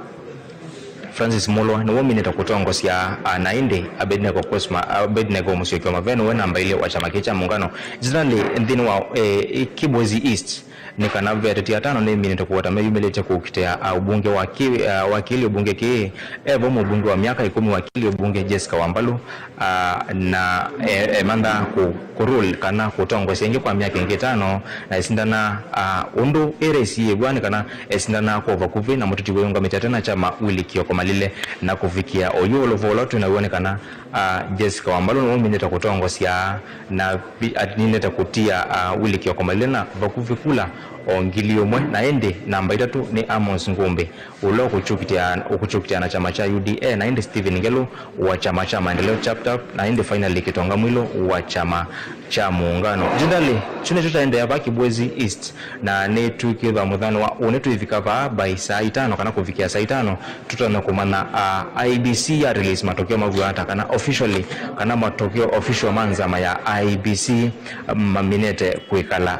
Francis Mulwa nĩwe ũminĩte kũtongosya, ah, na ĩndĩ Abednego Cosma-, Abednego Musyoki wa Mavea nĩwe namba ilĩ wa kyama kĩĩ kya Muungano. Generally, nthĩnĩ wa, eh, Kibwezi East, nĩ kana ve ateti atano nĩminĩte kũweta meyumĩlĩtye kũkitĩa, ah, ũmbunge wa Ki-, ah, wa Kĩlĩ ũmbunge kĩĩ, evo mũmbunge wa myaka ĩkũmi wa Kĩlĩ ũmbunge Jessica Wambalu, ah, na e-, emantha kũ-, kũrule kana kũtongoesya ĩngĩ kwa myaka ĩngĩ ĩtano, na esindana, ah, ũndũ ĩra ĩsiĩĩw'a nĩ kana esindana kwa vakuvĩ na mũteti wĩũngamĩte atena kyama Willy Kioko Malile, na kũvikĩa oyu ũvoo ũla twĩ naw'o nĩ kana, ah, Jessica Wambalu nĩwe ũminĩte kũtongosya na vi-, aninĩte kũtia, ah, Willy Kioko Malile na vakuvĩ kula o ngili ũmwe, na ĩndĩ namba itatũ nĩ Amos Ngumbi, ũla ũkũkyũkitĩa, ũkũkyũkitĩa na kyama kya U D A, na ĩndĩ Stephen Ngelu wa kyama kya Maendeleo Chap Chap, na ĩndĩ finally Kitonga Mwilu wa kyama kya Muungano. Generally, kyu nĩkyo kyaendeea va Kibwezi East, na nĩtwĩkĩthwa mũthenya wa ũnĩ twĩvika vaa by saa itano kana kũvikĩa saa itano, tũtonya kũmanya, ah, I E B C ya release matokeo mavu ata, kana officially, kana matokeo official ma nzama ya I E B C maminĩte kwĩkala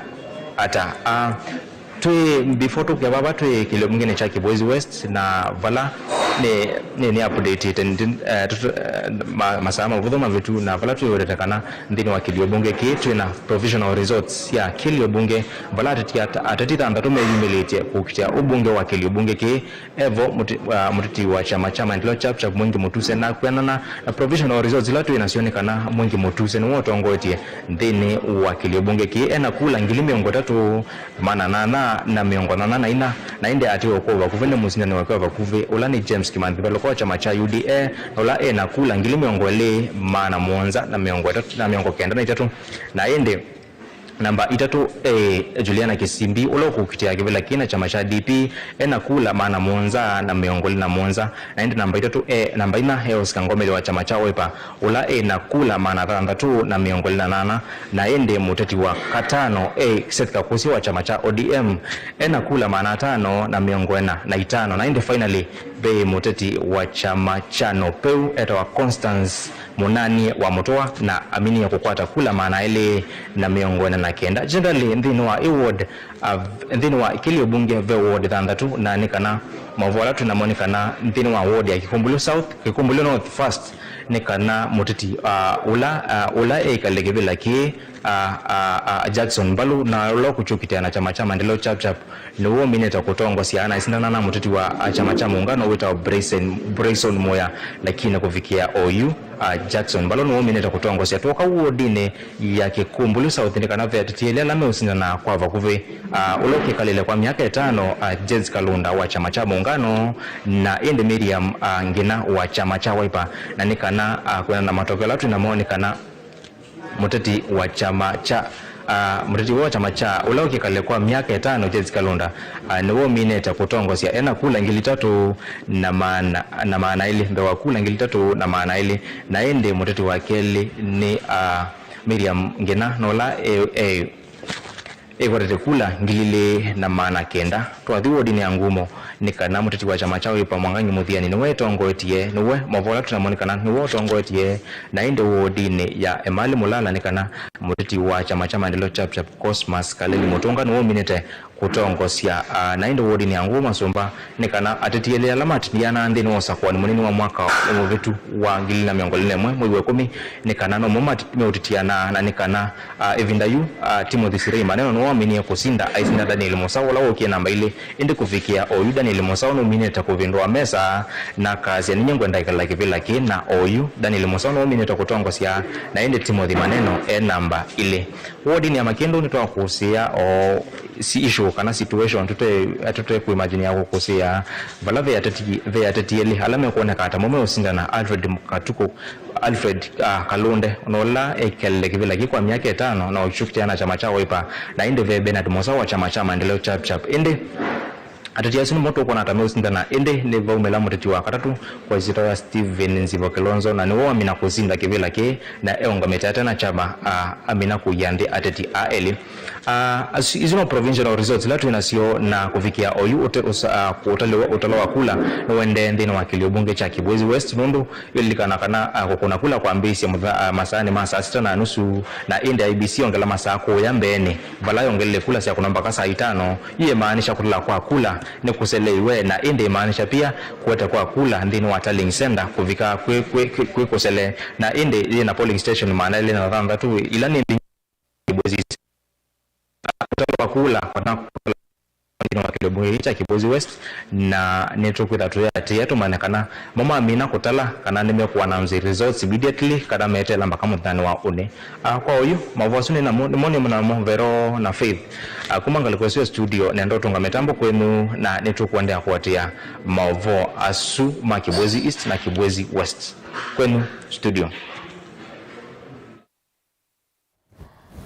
ata. Ah, twĩ, before tũkĩa vava, twĩ kĩlio mbungenĩ kya Kibwezi West, na vala nĩ, nĩ, nĩ update ĩte, eh, tũtũ-, eh, ma-, masaa mavũthũ mavĩtu, na vala twĩwetete kana nthĩnĩ wa kĩlio mbunge kĩĩ twĩ na provisional results ya kĩlio mbunge, vala ateti at-, ateti thanthatũ meyumĩlĩtye kũkitĩa ũmbunge wa kĩlio mbunge kĩĩ. Evo mũte-, ah, mũteti wa kyama kya Maendeleo Chap Chap Mwingi Mutuse, na kwĩanana na provisional results ila twĩ nasyo nĩ kana Mwingi Mutuse nĩwe ũtongoetye nthĩnĩ wa kĩlio mbunge kĩĩ ena kula ngili mĩongo ĩtatũ, maana nana na mĩongo nana na ina, na ĩndĩ atiwe kwa vakuvĩ nĩ mũsindani wake wa vakuvĩ, ũla nĩ James Kimanthi Mbaluka wa kyama kya U D A, na ũla ena kula ngili mĩongo ĩlĩ, maana mũonza na mĩongo ĩtatũ, na mĩongo kenda na itatũ, na ĩndĩ namba itatũ e Juliana Kisimbi, ũla ũkũkitĩa kĩvĩla kĩĩ na kyama kya D P, ena kula maana mũonza na mĩongo ĩlĩ na mũonza. Na ĩndĩ namba itatũ e, namba inya e Oscar Ngomeli wa kyama kya Wiper, ũla ena kula maana thanthatũ na mĩongo ĩlĩ na nana. Na ĩndĩ mũteti wa katano e Seth Kakusia wa kyama kya O D M, ena kula maana atano na mĩongo ĩna na itano. Na ĩndĩ finally, ve mũteti wa kyama kya NOPEU etawa Constance Mũnanie wa Mũtũa, na aminie kũkwata kula maana elĩ na mĩongo ĩna na kenda. Generally, nthĩnĩ wa ĩ ward, Ah, nthĩnĩ wa kĩlio mbunge ve ward thanthatũ, na nĩ kana maũvoo ala twĩ namo nĩ kana nthĩnĩ wa ward ya Kĩkumbũlyo South, Kĩkumbũlyo North first, nĩ kana mũteti, ah, ũla, ah, ũla eĩkalile kĩvĩla kĩĩ, ah, ah, ah, Jackson Mbalu, na ũla ũkũkyũkitĩa na kyama kya Maendeleo Chap Chap, nĩwe ũminĩte kũtongosya na aisindana na mũteti wa, ah, kyama kya Muungano wĩtawa Bryson, Bryson Muya, lakini kũvikĩa oyu, ah, Jackson Mbalu nĩwe ũminĩte kũtongosya. Twoka wodinĩ ya Kĩkumbũlyo South nĩ kana ve ateti elĩ ala meũsindana kwa vakuvĩ, ah, ũla ũkĩkalile kwa myaka ĩtano, ah, Jez Kalunda wa kyama kya Muungano, na ĩndĩ Miriam, ah, Ngina wa kyama kya Wiper. Na nĩ kana, ah, kwĩana na matokeo ala twĩ namo nĩ kana mũteti wa kyama kya, ah, mũteti wa kyama kya ũla ũkĩkalile kwa myaka ĩtano Jez Kalunda, ah, nĩwe ũminĩte kũtongosya ena kula ngili itatũ na maana, na maana elĩ, mbee wa kula ngili itatũ na maana elĩ, na ĩndĩ mũteti wa kelĩ nĩ, ah, Miriam Ngina, na ũla e, e, ĩkwatĩte kula ngili ilĩ na maana kenda. Twathi wodinĩ ya Ngumo, nĩ kana mũteti wa kyama kya Wiper Mwangangi Mũthiani nĩwe ĩtongoetie, nĩwe maũvoo ala twĩ namo nĩ kana nĩwe ũtongoetie, na ĩndĩ wodinĩ ya Emali Mulala nĩ kana mũteti wa kyama kya Maendeleo Chap Chap Cosmas Kaleli Mũtũnga nĩwe ũminĩte kũtongosya, ah, na ĩndĩ wodinĩ ya Ngumo Masũmba, nĩ kana ateti elĩ ala matindianaa nthĩnĩ wa ũsakũani mũnini wa mwaka mũvĩtu wa ngili na mĩongo ĩlĩ na ĩmwe mwei wa ĩkũmi, nĩ kana nomo mat-, meũtitianaa, na nĩ kana, ah, ĩvinda yu, ah, Timothy Sirei Maneno nĩwe waminie kũsinda, aisinda Daniel Mũsaũ ũla wookie namba ilĩ, ĩndĩ kũvikĩa oyu Daniel Mũsaũ nũminĩte kũvĩndũa mesa na akasya, "Ninyie ngwenda ĩkala kĩvĩla kĩĩ," na oyu Daniel Mũsaũ nũminĩte kũtongosya, na ĩndĩ Timothy Maneno e namba ilĩ. Wodinĩ ya Makĩndũ nĩtwakũsĩĩa o si issue kana situation tũte, tũte kũimagine ya kũkũsĩĩa, vala ve ateti, ve ateti elĩ ala mekwoneka ta mo meũsindana, Alfred Katuku, Alfred, ah, Kalunde, na ũla ekalile kĩvĩla kĩ kwa myaka ĩtano na ũkyũkitĩa na kyama kya Wiper, na ĩndĩ ve Bernard Musa wa kyama kya Maendeleo Chap Chap. Ĩndĩ ateti asu nĩmo tũkwona ta meũsindana, ĩndĩ nĩvaumĩla mũteti wa katatũ kwa ĩsyĩtwa ya Stephen Nzivo Kilonzo, na nĩwe wamina kũsinda kĩvĩla kĩĩ na eũngamĩte ate na kyama, ah, amina kũia nthĩ ateti aa elĩ. Ah, as-, isu no provincial results ila twĩ nasyo, na kũvikĩa oyu ũte-, ũsa-, ah, kũtalĩwa, ũtalo wa kula nĩũendee nthĩnĩ wa kĩlio mbunge kya Kibwezi West, nũndũ ĩlilikana kana, ah, kũkũna kula kwambĩĩsye mũtha-, ah, masaanĩ ma saa sita na nusu, na ĩndĩ I E B C yongela masaa kũya mbeenĩ, vala yongelile kula sya kũna mpaka saa itano. Yu ĩmaanisha kũtala kwa kula nĩkũseleiwe, na ĩndĩ ĩmaanisha pia kũete kwa kula nthĩnĩ wa tallying center kũvika kwĩ, kwĩ, kwĩ, kwĩ kũsele, na ĩndĩ yĩ na polling station maana elĩ na thanthatũ ila nĩ mbingĩ Kibwezi East. Ũtalo wa kula kana kula nthĩnĩ wa kĩlio mbunge kya Kibwezi West, na nĩtũkwĩtha tũyĩatĩĩa tũmanye kana mo mamina kũtala kana nĩmekũannounce results immediately kana meteela mpaka mũthenyanĩ wa ũnĩ. Ah, kwa oyu, maũvoo asu nĩ namo, nĩmo nĩ namo Vero na Faith. Ah, kuma ngalĩko ĩsu ya studio, nenda ũtũnga mĩtambo kwĩnũ, na nĩtũkũendeea kũatĩĩa maũvoo asu ma Kibwezi East na Kibwezi West. Kwĩnũ studio.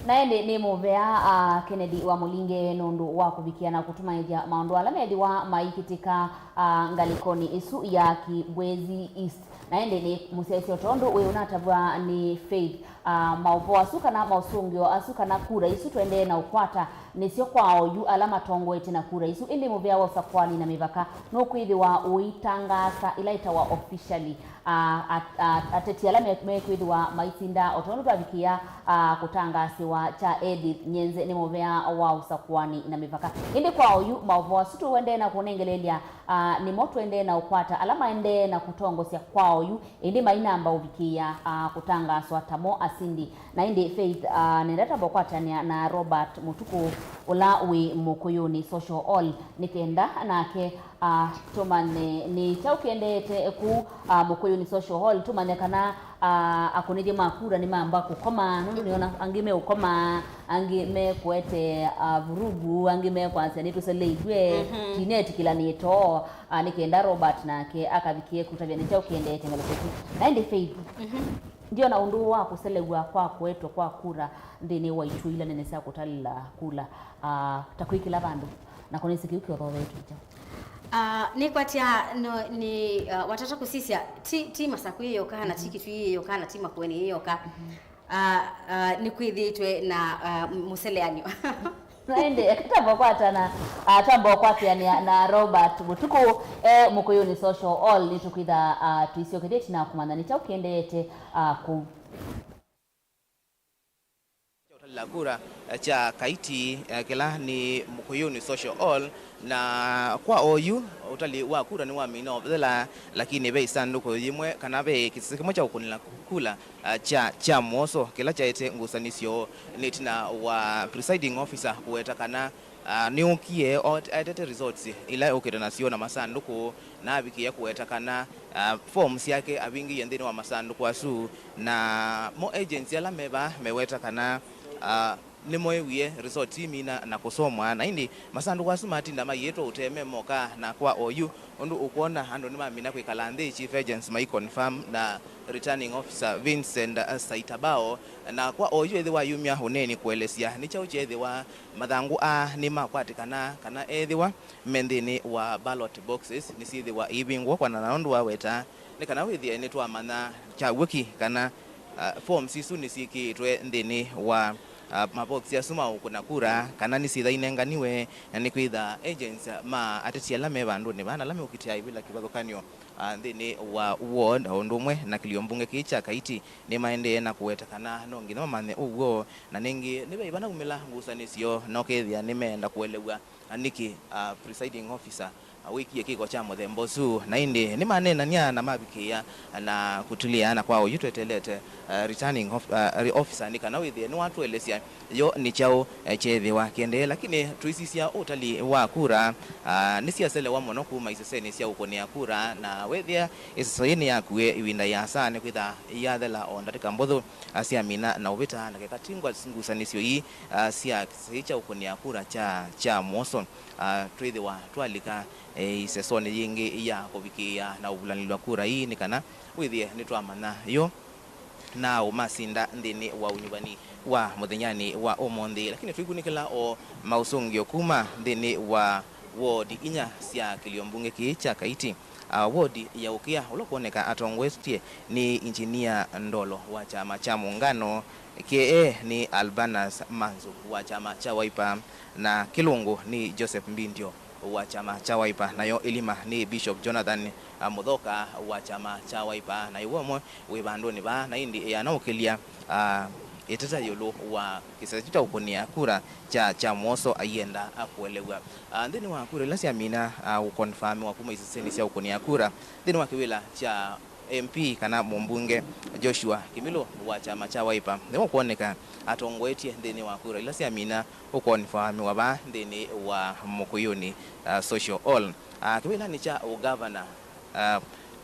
Na ĩndĩ nĩ mũvea, ah, Kennedy wa Mũlinge nũndũ wa kũvikĩa na kũtũmanyĩthya maũndũ ala methĩwa maikĩtĩka, ah, ngalĩkonĩ ĩsu ya Kibwezi East. Na ĩndĩ nĩ mũsyaĩĩsya o tondũ wĩ ũnatavw'a nĩ Faith, ah, maũvoo asu kana maũsũngĩo asu kana kura isu tũendee na ũkwata nĩsyo kwa oyu ala matongoetye na kura isu, ĩndĩ mũvea wa ũsakũani na mĩvaka nũkwĩthĩwa ũitangaasa ĩla ĩtawa officially. Ah, at-, at-, ateti ala me-, mekwĩthĩwa maisinda o tondũ twavikĩa, ah, kũtangaasĩwa kya Edith Nyenze nĩ mũvea wa ũsakũani na mĩvaka. Ĩndĩ kwa oyu maũvoo asu tũendee na kũnengeleelya, ah, nĩmo tũendee na ũkwata ala maendee na kũtongosya kwa oyu, ĩndĩ mainamba ũvikĩĩa, ah, kũtangaaswa ta mo asindi. Na ĩndĩ Faith, ah, nenda tamba ũkwatany'a na Robert Mũtukũ ũla wĩ Mũkũyũnĩ Social Hall nĩ kenda nake, ah, tũmanye nĩ kyaũ kĩendeete kũu, ah, Mũkũyũnĩ Social Hall, tũmanye kana, ah, akũnĩthya ma kura nĩmamba kũkoma, nũndũ nĩona angĩ meũkoma, angĩ mekũete, ah, vurugu, angĩ mekwasya nĩtũseleilw'e, mhm, tinetĩkĩlanĩte oo, ah, nĩ kenda Robert nake akavikĩe kũtavya nĩ kyaũ kĩendeete ngalĩko ĩsu. Na ĩndĩ Faith, mhm, ndiona ũndũ wa kũselew'a kwa kũetwa kwa kura nthĩnĩ wa ituo ila nene sya kũtalĩla kula, ah, ta kwĩkĩla vandũ. Na kũnĩsĩ kĩu kĩothovetwe kyaũ? Ah, nĩkwatya no, nĩ, ah, watata kũsisya, ti, ti Masakũ yĩyoka, na ti, mhm, Kitui yĩyoka, na ti Makueni yĩyoka. Mhm. Ah, ah, nĩkwĩthĩĩtwe na, ah, mũseleanyo. Na ĩndĩ, eka tamba ũkwatana, ah, tamba ũkwatĩanĩa na Robert Mũtukũ, e Mũkũyũnĩ Social Hall, nĩtũkwĩtha, ah, tũisyokethya ĩtina kũmanya nĩ kyaũ kĩendeete, ah, kũu. la kura, eh, kya Kaiti, eh, kĩla nĩ Mũkũyũnĩ Social Hall, na kwa oyu ũtali wa kura nĩwamina ũvethela, lakini ve isandũkũ yĩmwe kana ve kĩsese kĩmwe kya ũkũnĩla kula, ah, kya, kya Mwoso kĩla kyaete ngusanĩsyo nĩ ĩtina wa presiding officer kũweta kana, ah, nĩũkie o-, aetete results ila ũkĩte nasyo na masandũkũ, na avikĩĩa kũweta kana, ah, form syake avingĩie nthĩnĩ wa masandũkũ asu, na mo agents ala me vaa meweta kana, ah, nĩmoewie result imina na kũsomwa, na ĩndĩ masandũkũ asu matinda maiĩtwa ũtee me moka. Na kwa oyu, ũndũ ũkwona andũ nĩmamina kwĩkala nthĩ, chief agents mai confirm na returning officer Vincent, uh, Saitabao. Na kwa oyu ethĩwa ayumya ũneeni kũelesya nĩ kyaũ kyeethĩwa mathangũ aa nĩmakwatĩkana kana ethĩwa me nthĩnĩ wa ballot boxes nĩsyĩthĩwa iivingũwa kwana na ũndũ waweta, nĩ kana wĩthĩe nĩtwamanya kyaw'ũki kana, uh, forms isu nĩsyĩkĩĩtwe nthĩnĩ wa, uh, mavoksi asu ma ũkũna kura, kana nĩsyĩtha inenganiwe, na nĩkwĩtha agents ma ateti ala me vandũnĩ vaa na ala meũkitĩa ivĩla kĩvathũkany'o, uh, nthĩnĩ wa ward o ũndũ ũmwe na kĩlio mbunge kĩĩ kya Kaiti nĩmaendee na kũweta kana no nginya mamanye ũw'o, na nĩngĩ nĩvei vanaumĩla ngusanĩsyo na ũkethĩa nĩmeenda kũelew'a. Na nĩkĩ, uh, presiding officer, uh, wĩkie kĩko kya mũthemba ũsu? Na ĩndĩ nĩmaneenany'a na mavikĩĩa na kũtulĩa, na kwa oyu twetelete, uh, returning of-, uh, re-, officer nĩ kana wĩthĩe nĩwatũelesya yo nĩ kyaũ, eh, kyeethĩwa kĩendee. Lakini tũisisya ũtali wa kura, uh, nĩsyaselewa mũno kuma isesenĩ sya ũkũnĩa kura, na wethĩa ĩseso yĩĩ nĩyakuie ĩvinda yĩasa, nĩkwĩtha yathela o ndatĩka mbũthũ, uh, syamina na ũvĩta na kekatingwa ngusanĩsyo ii, uh, sya kĩsese kya ũkũnĩa kura kya, kya Mwoso. Ah, twĩthĩwa twalika, eh, isesonĩ yĩngĩ ya kũvikĩĩa na ũvulanĩlw'a kura ii nĩ kana wĩthĩe nĩtwamanya yo na ũmasinda nthĩnĩ wa ũnyuvani wa mũthenyanĩ wa ũmũnthĩ. Lakini tũikunĩkĩla o maũsũngĩo kuma nthĩnĩ wa ward inya sya kĩlio mbunge kĩĩ kya Kaiti. Ah, ward ya Ũkĩa, ũla ũkwoneka atongoetye nĩ Injinia Ndolo wa kyama kya Mũngano, K A nĩ Albanas Manzu wa kyama kya Wiper, na Kĩlũngũ nĩ Joseph Mbindio wa kyama kya Wiper, nayo Ĩlima nĩ Bishop Jonathan, a, Mũthoka wa kyama kya Wiper. Na ĩw'o ũmwe wĩ vandũnĩ vaa, na ĩndĩ ĩyanaũkĩlya, a, ĩteta ĩũlũ wa kĩsese kyu kya ũkũnĩa kura kya, kya Mwoso aienda akũelew'a. A, nthĩnĩ wa kura ila syamina, a, ũkonfamiwa kuma isesenĩ sya ũkũnĩa kura nthĩnĩ wa kĩvĩla kya M P kana mũmbunge Joshua Kimilu wa kyama kya Wiper nĩwe ũkwoneka atongoetye nthĩnĩ wa kura ila syamina ũkonfamiwa vaa nthĩnĩ wa Mũkũyũnĩ, uh, Social Hall. Uh, kĩvĩlanĩ kya ũgavana, uh,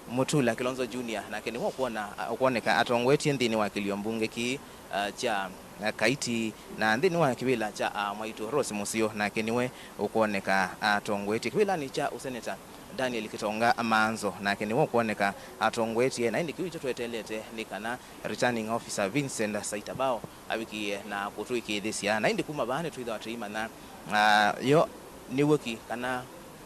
Mutula Kilonzo Junior nake nĩwe ũkwona, uh, ũkwoneka atongoetye nthĩnĩ wa kĩlio mbunge kĩĩ, uh, kya, uh, Kaiti, na nthĩnĩ wa kĩvĩla kya, uh, Mwaitũ Rose Mũseo nake nĩwe ũkwoneka atongoetye. Kĩvĩlanĩ kya ũseneta Daniel Kitonga Manzo nake nĩwe ũkwoneka atongoetye, na ĩndĩ kĩu ĩkyo tweteelete nĩ kana returning officer Vincent Saitabao avikĩe na kũtũĩkĩĩthĩsya. Na ĩndĩ kuma vaa nĩtwĩthĩwa tũimanya, ah, yo nĩ w'o ki kana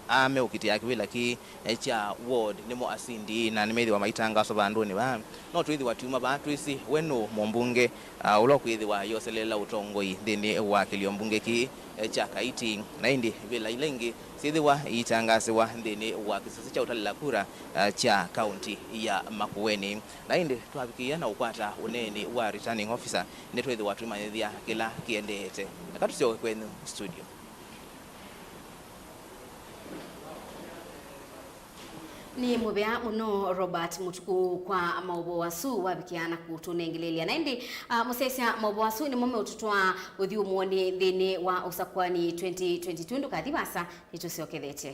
aa meũkitĩa kĩvĩla kĩĩ, eh, kya ward nĩmo asindi na nĩmethĩwa maitangaswa vandũnĩ vaa. No twĩthĩwa twĩuma vaa twĩsĩ we nũ mũmbunge, ah, ũla ũkwĩthĩwa yoseleela ũtongoi nthĩnĩ wa kĩlio mbunge kĩĩ, eh, kya Kaiti, na ĩndĩ ivĩla ila ingĩ syĩthĩwa iitangasĩwa nthĩnĩ wa kĩsese kya ũtalĩla kura, ah, kya kaunti ya Makueni. Na ĩndĩ twavikĩĩa na ũkwata ũneeni wa returning officer, nĩtwĩthĩwa twĩmanyĩthya kĩla kĩendeete. Eka tũsyoke kwenyu studio. Nĩ mũvea mũno Robert Mũtukũ kwa maũvoo asu wavikĩa na kũtũnengelelya. Na ĩndĩ, ah, mũsyaĩĩsya, maũvoo asu nĩmo meũtũtwaa ũthyũmũonĩ nthĩnĩ wa ũsakũani twenty twenty-two. Ndũkathi vaasa, nĩtũsyokethete.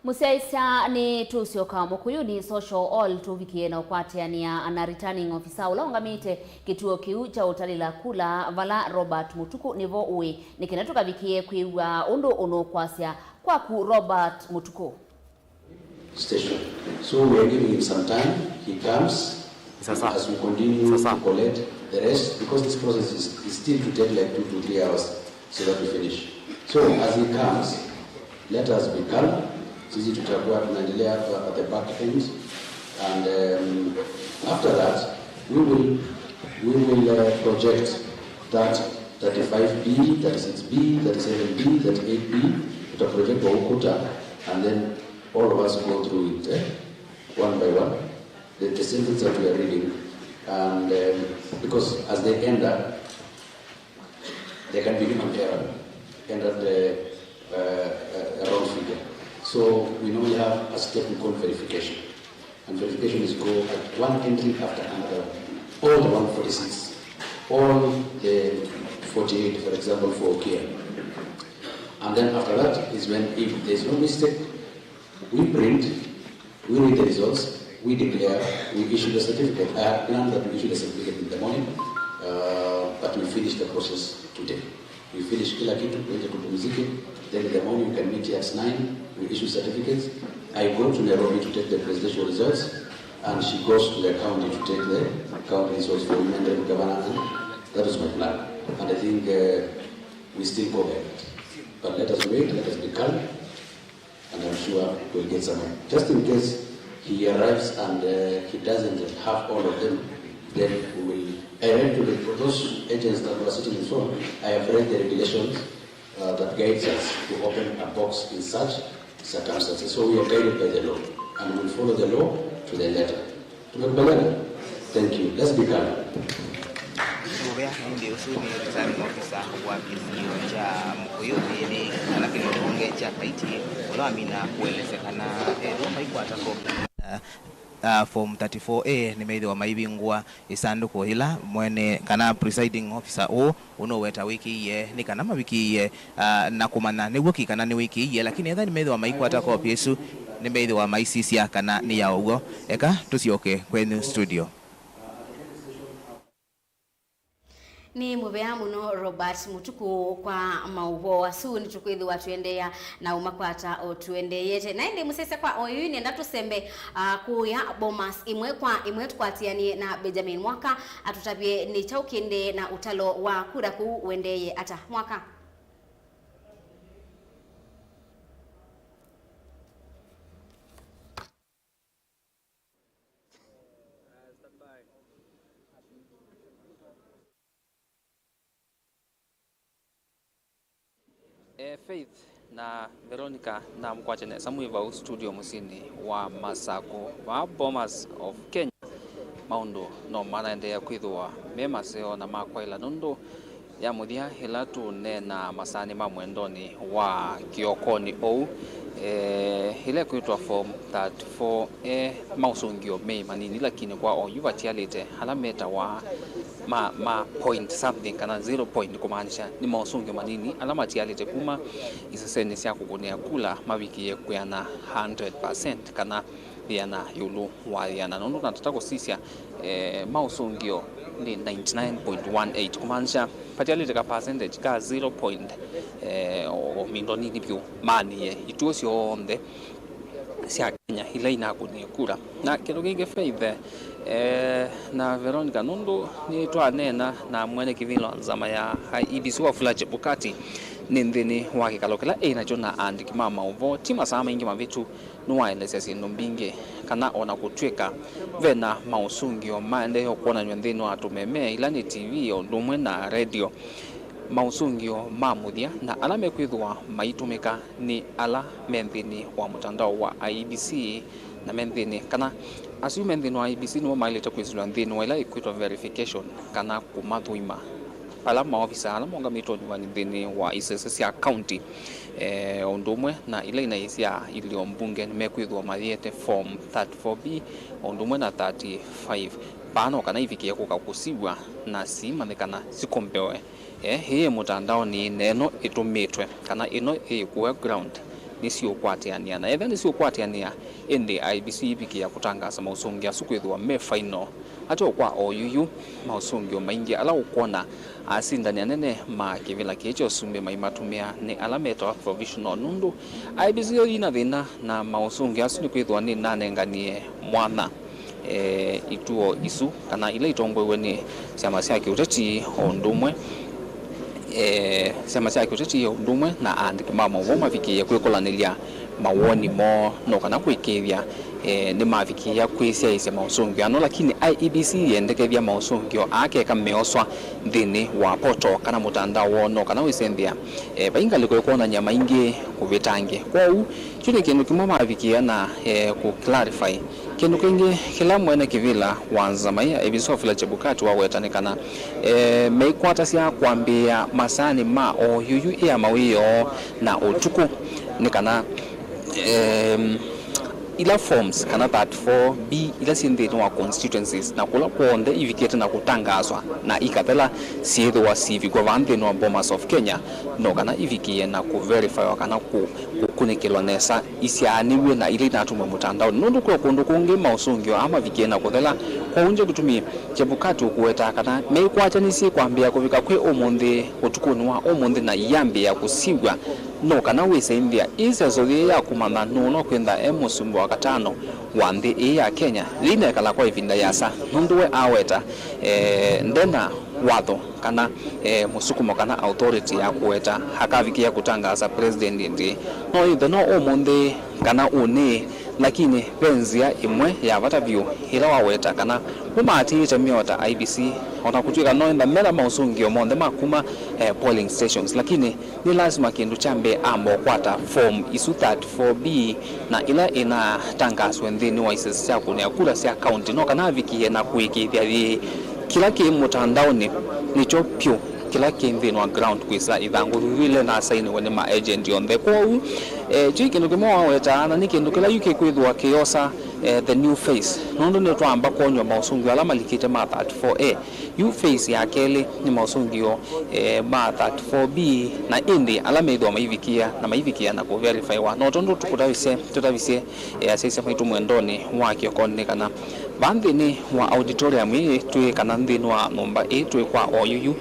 Mũsyaĩĩsya, nĩ tũsyoka Mũkũyũnĩ Social Hall tũvikĩe na ũkwatĩanĩa na returning officer ũla ũngamĩte kĩtuo kĩu kya ũtalĩla kula, vala Robert Mũtukũ nĩvo ũĩ, nĩ kenda tũkavikĩe kwĩw'a ũndũ ũnũkwasya kwaku Robert Mũtukũ. Station. So we are giving him some time. He comes. Sasa. As we continue Sasa. to collect the rest, because this process is, is still to take like two to three hours so that we finish. So as he comes, let us be calm. Sisi tutakuwa tunaendelea hapa at the back end, and um, after that we will, we will uh, project that thirty-five B, thirty-six B, thirty-seven B, thirty-eight B, tutaproject kwa ukuta, and then all of us go through it, eh, one by one, the, the sentence that we are reading, and um, because as they end up, there can be human error, enter the uh, uh, wrong figure. So we normally have a step we call verification. And verification is go at one entry after another. All the one forty-six, all the forty-eight, for example, for Okia. And then after that is when, if there's no mistake, we print, we read the results, we declare, we issue the certificate. I had planned that we issue the certificate in the morning, uh, but we finished the process today. We finish kila kitu, tuende tupumzike. Then in the morning we can meet here at nine, we issue certificates. I go to Nairobi to take the presidential results, and she goes to the county to take the county results for women rep governor. And that was my plan. And I think uh, we still go by that. But let us wait, let us be calm. And I'm sure we'll get somewhere. Just in case he arrives and uh, he doesn't have all of them, then we will. I read to the, for those agents that were sitting in front, I have read the regulations uh, that guides us to open a box in such circumstances. So we are guided by the law, and we will follow the law to the letter. Tumekubaliana? Thank you. Let's be calm. Mũvea ĩndĩ ũsu nĩ returning officer wa kĩsio kya Mũkũyũnĩ, nĩ kana kĩlungu kya Kaiti, ũla wamina kũelesya kana ethĩwa maikwata kopi, uh, form thirty-four A nĩmethĩwa maivingũa ĩsandũkũ yĩla mwene kana presiding officer ũũ ũnũweta wĩkĩie nĩ kana mavikĩie, ah, na kũmanya nĩw'o kĩ kana nĩwĩkĩie, lakini ethĩwa nĩmethĩwa maikwata kopi ĩsu, nĩmethĩwa maisisya kana nĩ ya ũw'o. Eka tũsyoke kwenyu studio. Nĩ mũvea mũno Robert Mũtukũ kwa maũvoo asu. Nĩtũkwĩthĩwa tũendeea na ũmakwata o tũendeeyete. Na ĩndĩ mũsese kwa oyu nenda tũsembe, ah, kũya Bomas ĩmwe kwa ĩmwe tũkwatĩanĩe na Benjamin Mwaka atũtavye nĩ kyaũ kĩendee na ũtalo wa kura kũu ũendeeye ata Mwaka. E, Faith na Veronica namũkwate nesa mwĩ vau studio mũsyĩnĩ wa Masakũ vaa Bomas of Kenya. Maũndũ no manaendeea kwĩthĩwa me maseo na ma kwaĩla nũndũ ya mũthya ĩla tũneenaa masaanĩ ma mwendonĩ wa kĩokonĩ ũu. E, ĩla ĩkwĩtwa form thirty-four A, maũsũngĩo me manini, lakini kwa oyu vatialĩte ala metawa ma, ma point something kana zero point, kũmaanisha nĩ maũsũngĩo manini ala matialĩte kuma isesenĩ sya kũkũnĩa kula mavikĩe kwĩana hundred percent kana yĩana ĩũlũ wa yĩana. Nũndũ natata kũsisya, eh, maũsũngĩo nĩ ninety-nine point one eight, kũmaanisha vatialĩte ka percentage ka zero point, eh, o, o mindo nini vyũ maanĩe ituo syonthe sya Kenya ila inakũnie kura. Na kĩndũ kĩngĩ, Faith, eh, na Veronica, nũndũ nĩtwaneena na mwene kĩvĩla wa nzama ya I E B C Wafula Chebukati nĩ nthĩnĩ wa kĩkalo kĩla ĩ nakyo na aandĩki ma maũvoo ti masaa maingĩ mavĩtu, nĩwaelesya syĩndũ mbingĩ, kana o na kũtw'ĩka ve na maũsũngĩo maendee kwonanw'a nthĩnĩ wa tũmeme, ila nĩ T V o ũndũ ũmwe na redio, maũsũngĩo ma mũthya na ala mekwĩthĩwa maitũmĩka nĩ ala me nthĩnĩ wa mũtandao wa I E B C na me nthĩnĩ, kana asu me nthĩnĩ wa I E B C nĩmo maĩlĩte kwĩsĩlwa nthĩnĩ wa ĩla ĩkwĩtwa verification, kana kũmathũima ala maovisa ala maũngamĩtwe ũnyuvani nthĩnĩ wa isese sya kaunti, eh, o ũndũ ũmwe na ila inaĩ sya ilio mbunge nĩmekwĩthĩwa mayĩete form thirty-four B o ũndũ ũmwe na thirty-five, vaa no kana ivikĩe kũka kũsiw'a na simanyĩkana sikombewe. Eh, ĩĩ mũtandaonĩ, na ĩno ĩtũmĩtwe, kana ĩno ĩĩ kũũ ground, nĩsiũkwatĩanĩa, na ethĩwa nĩsiũkwatĩanĩa, ĩndĩ I E B C ĩvikĩĩa kũtangaasa maũsũngĩo asu kwĩthĩwa me final. Ateo kwa oyuyu, maũsũngĩo maingĩ ala ũkwona asindani anene ma kĩvĩla kĩĩ kya ũsumbĩ maimatũmĩa nĩ ala metawa provisional, nũndũ I E B C yo yĩna thĩna na maũsũngĩo asu nĩkwĩthĩwa nĩnanenganie mwanya eh, ituo isu kana ila itongoew'e nĩ syama sya kĩũteti o ũndũ ũmwe, eh, syama sya kĩũteti o ũndũ ũmwe na aandĩki ma maũvoo mavikĩĩe kwĩkũlanĩlya mawoni moo no kana kũĩkĩĩthya, eh, nĩmavikĩĩa kwĩsyaĩĩsya maũsũngĩo ano, lakini I E B C yendekethya maũsũngĩo aa keka meoswa nthĩnĩ wa poto kana mũtandao woo no kana wĩsenzĩa, eh, vai ngalĩko ĩkwonany'a maingĩ kũvĩta angĩ. Kwoou, kyu nĩ kĩndũ kĩmwe mavikĩĩa na, eh, kũ clarify. Kĩndũ kĩngĩ kĩla mwene kĩvĩla wa nzama ĩĩ ya I E B C Wafula Chebukati waweta nĩ kana, eh, meikwatasya kwambĩĩa masaanĩ ma oyuyu ĩa mawĩoo na ũtukũ nĩ kana, em, ila forms kana thirty-four B ila syĩ nthĩnĩ wa constituencies na kũla kw'onthe ivikĩte na kũtangaaswa na ikathela syĩthĩwa siivikwa vaa nthĩnĩ wa Bomas of Kenya, no kana ivikĩĩe na kũverifywa kana kũ-, kũkunĩkĩlwa nesa isyaanĩw'e na ila inatũmwe mũtandaonĩ, nũndũ kwĩ o kũndũ kũngĩ maũsũngĩo aa mavikĩe na kũthela. Kwoou nĩkyo kĩtumi Chebukati ũkũwetaa kana meĩkwatyanisye kwambĩĩa kũvika kwĩ ũmũnthĩ, ũtukũnĩ wa ũmũnthĩ, na iyambĩĩa kũsiw'a no kana wĩsenzya ĩseso yĩĩ ya kũmanya nũũ no kwĩtha e mũsumbĩ wa katano wa nthĩ ĩĩ ya Kenya yĩinekala kwa ĩvinda yĩasa, nũndũ we aweta, eh, ndena watho kana, eh, mũsukumo kana authority ya kũweta akavikĩa kũtangaasa president ĩndĩ. No yĩthwe no ũmũnthĩ kana ũnĩ, lakini ve nzĩa ĩmwe ya vata vyũ ĩla waweta kana nĩmaatĩĩte mĩao ta I E B C, o na kũtw'ĩka no enda mena maũsũngĩo monthe ma kuma, eh, polling stations, lakini nĩ lasima kĩndũ kya mbee amba ũkwata form isu thirty-four B na ĩla ĩnatangaaswe nthĩnĩ wa isese sya kũnĩa kura sya kaunti, no kana avikĩe na kũĩkĩĩthya yĩĩ kĩla kĩ mũtandaonĩ nĩkyo pyũ kĩla kĩ nthĩnĩ wa ground kwĩsĩla ĩthangũ yuyu ĩla ĩnasainiwe nĩ ma agent onthe. Kwoou, eh, kyu kĩndũ kĩmwe wawetaa, na nĩ kĩndũ kĩla yu kĩkwĩthĩwa kĩyosa, eh, the new face, nũndũ nĩtwaamba kwonywa maũsũngĩo ala malikĩte ma thirty-four A. Yu face ya kelĩ nĩ maũsũngĩo, eh, ma thirty-four B, na ĩndĩ ala methĩwa maivikĩa na maivikĩa na kũverifywa. No tondũ tũkũtavisye, tũtavisye, eh, asyaĩĩsya maitũ mwendonĩ wa kĩokonĩ nĩ kana vaa nthĩnĩ wa auditorium ĩĩ twĩ kana nthĩnĩ wa nyũmba ĩĩ twĩ kwa oyuyu,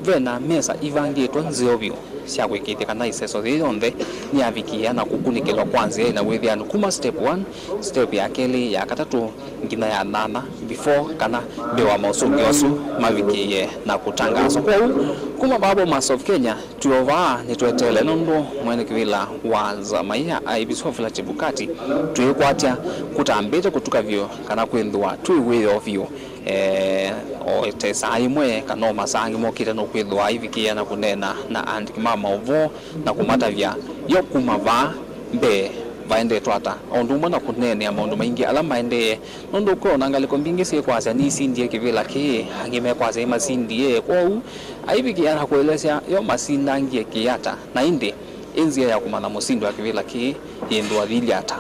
ve na mesa ivangĩtwe nzeo vyũ sya kũĩkĩĩthya kana ĩseso yĩĩ yonthe nĩyavikĩĩa na kũkunĩkĩlwa kwa nzĩa ĩna wĩthĩanu kuma step one, step ya kelĩ, ya katatũ, nginya ya nyanya before kana mbee wa maũsũngĩo asu mavikĩĩe na kũtangaaswa. Kwoou, kuma vaa Bomas of Kenya, twĩ o vaa nĩtweteele nũndũ mwene kĩvĩla wa nzama ĩĩ ya I E B C Wafula Chebukati twĩĩkwatya kũtambĩte kũtuka vyũ kana kwĩthĩwa twĩ wĩoo vyũ, eh, o ta ĩsaa yĩmwe kana o masaa angĩ mokĩte nũkwĩthĩwa aivikĩĩa na kũneena na aandĩki ma maũvoo na kũmatavya yo kuma vaa mbee vaendetwe ata, o ũndũ ũmwe na kũneenea maũndũ maingĩ ala maendee, nũndũ kwĩ o na ngalĩko mbingĩ syĩkwasya nĩisindie kĩvĩla kĩĩ, angĩ mekwasya nĩmasindie. Kwoou aivikĩa na kũelesya yo masindangie kĩ ata, na ĩndĩ ĩ nzĩa ya kũmanya mũsindi wa kĩvĩla kĩĩ yĩthĩwa yĩilyĩ ata.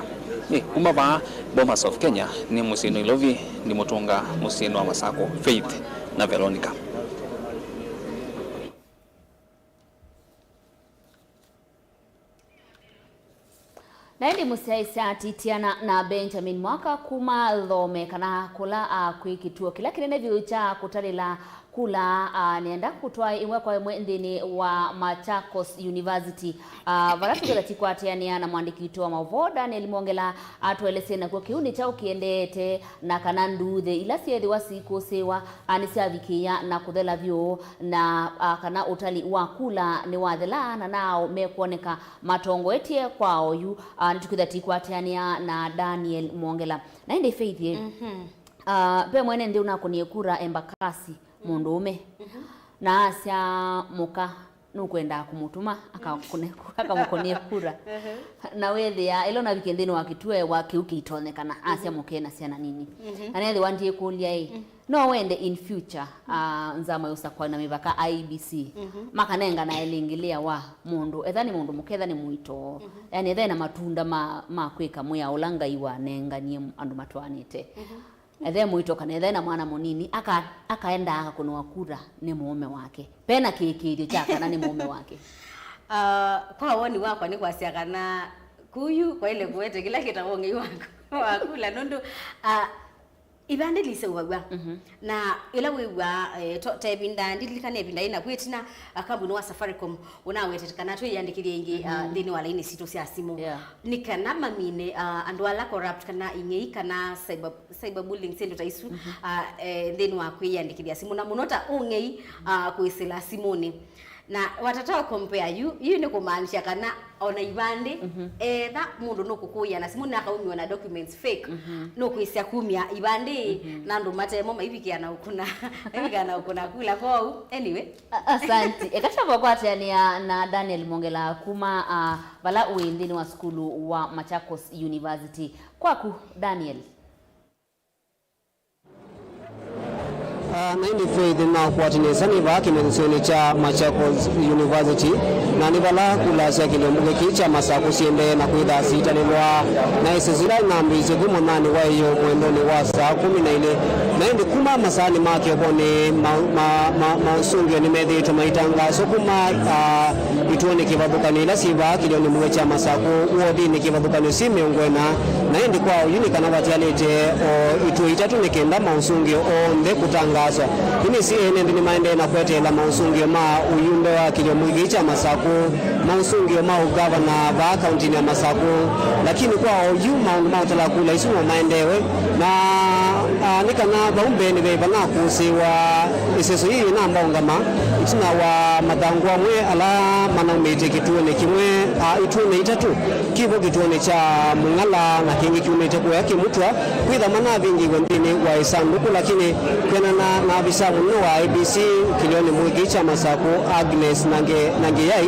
Ĩ, kuma vaa Bomas of Kenya, nĩ mũsyĩ Nairobi, nĩ Mũtũnga, mũsyĩnĩ wa Masako, Faith na Veronica. Na ĩndĩ mũsyaĩĩsya Titiana na Benjamin Mwaka kuma Thome, kana kũla, a, kwĩ kĩtuo kĩla kĩnene vyũ kya kũtalĩla kula, a, nĩenda kũtwaa ĩmwe kwa ĩmwe nthĩnĩ wa Machakos University, a, vala tũketha tikwatĩanĩa na mwandĩki witũ wa maũvoo Daniel Mwongela atũelesye nakw'o kĩu nĩ kyaũ kĩendeete, na kana nduuthĩ ila syeethĩwa siikũsĩĩwa, a, nĩsyavikĩĩa na kũthela vyũ, na, a, kana ũtali wa kula nĩwathela, na naaũ mekwoneka matongoetye kwa oyu. A, nĩtũkwĩtha tikwatĩanĩa na Daniel Mwongela. Na ĩndĩ Faith, ĩ, mhm, a, ve mwene nthĩ ũnakũnie kura Embakasi, mũndũũme, mhm, na asya mũka nũkwendaa kũmũtũma akakũne-, akamũkũnie kura. Na wĩthĩa ĩla ũnavikie nthĩnĩ wa kĩtuo wa kĩu kĩitonyekana, asya, mhm, mũkena syana nini. Mhm. Na nethĩwa ndyĩkũlya ĩ, mm, no wende in future, ah, nzama ya ũsakũani na mĩvaka, I E B C, mhm, makanengana ĩlĩngĩlĩa wa mũndũ, etha nĩ mũndũ mũka, etha nĩ mũito, mhm, yani etha ena matunda ma, ma kwĩka mwĩao ũla Ngai wanenganie andũ matwaanĩte. Mhm. Ethe mũito kana ethe na mwana mũnini, aka-, akaenda akakũnwa kura nĩ mũũme wake. Pena kĩĩkĩĩthyo kya kana nĩ mũũme wake. Ah, kwa woni wakwa nĩ kwasya kana Kuyu kwaile kũete kĩla kĩtawa ũng'ei waku wa kula, nũndũ, ah, ivandĩ liseũvaw'a. Mhm. Na ĩla wĩw'aa, eh, to-, ta ĩvinda, ndilikana ĩvinda ĩna kwĩ ĩtina, ah, kambuni wa Safaricom ũnawetete kana twĩyandĩkĩthye ĩngĩ, ah, mhm, nthĩnĩ wa laini sitũ sya simũ. Yeah. Nĩ kana mamine, ah, andũ ala corrupt kana ing'ei kana cyber, cyberbullying, syĩndũ ta isu, mhm, ah, eh, nthĩnĩ wa kwĩyandĩkĩthya simũ, na mũno ta ũng'ei, ah, kwĩsĩla simũnĩ. Na watata wa compare yu, yu nĩ kũmaanisha kana ona ivandĩ, mhm, etha mũndũ nũkũkũĩa na simũ nĩ akaumiwa na documents fake, mhm, nũkwĩsya kumya ivandĩ, mhm, na andũ matemo maivikĩa na ũkuna, maivikĩa na ũkuna kula. Kwoou, anyway. A-, asanti. Eka twambe kwatĩanĩa na Daniel Mwongela kuma, ah, vala ũĩ nthĩnĩ wa sukulu wa Machakos University. Kwaku, Daniel. Ah, na ĩndĩ Faith, nĩnakwatĩnĩsya nĩ vaa kĩmanyĩsyonĩ kya Machakos University, na nĩ vala kula sya kĩlyomo kĩkĩ kya Masakũ siendee na kwĩtha sitalĩlwa, na ĩsesũ ĩla ĩnambĩĩsye vu mũnyanĩ wa ĩyoo mwendonĩ wa saa kũmi na ilĩ. Na ĩndĩ kuma masaanĩ ma kĩovonĩ, ma, ma, ma, maũsũngĩo nĩmethĩĩtwe maitangaaswa kuma, ah, ituonĩ kĩvathũkany'o ila syĩ vaa kĩlĩonĩ mũue kya Masakũ, wodinĩ kĩvathũkany'o syĩ mĩongo ĩna, na ĩndĩ kwa oyu nĩ kana vatialĩte o ituo itatũ nĩ kenda maũsũngĩo onthe kũtangaaswa. Ĩndĩ si ene nthĩ nĩmaendee na kweteela maũsũngĩo ma ũyumbe wa kĩlĩonĩ kĩĩ kya Masakũ, maũsũngĩo ma ũgavana vaa kauntinĩ ya Masakũ, lakini kwa oyu maũndũ ma ũtala kula isu no maendeewe. Na, ah, nĩ kana vau mbeenĩ ve vanakũsĩĩwa ĩseso yĩĩ yĩnamba ũngama ĩtina wa mathangũ amwe ala manaumĩte kĩtuonĩ kĩmwe, ah, ituonĩ itatũ, kĩvo kĩtuonĩ kya Mũng'ala na kĩngĩ kiumĩte kũya Kĩmutwa, kwĩtha manavingĩiwe nthĩnĩ wa ĩsandũkũ, lakini kwĩanana na avisa mũnene wa I E B C kĩlĩonĩ mũue kĩĩ kya Masakũ, Agnes Nange-, Nangeyai,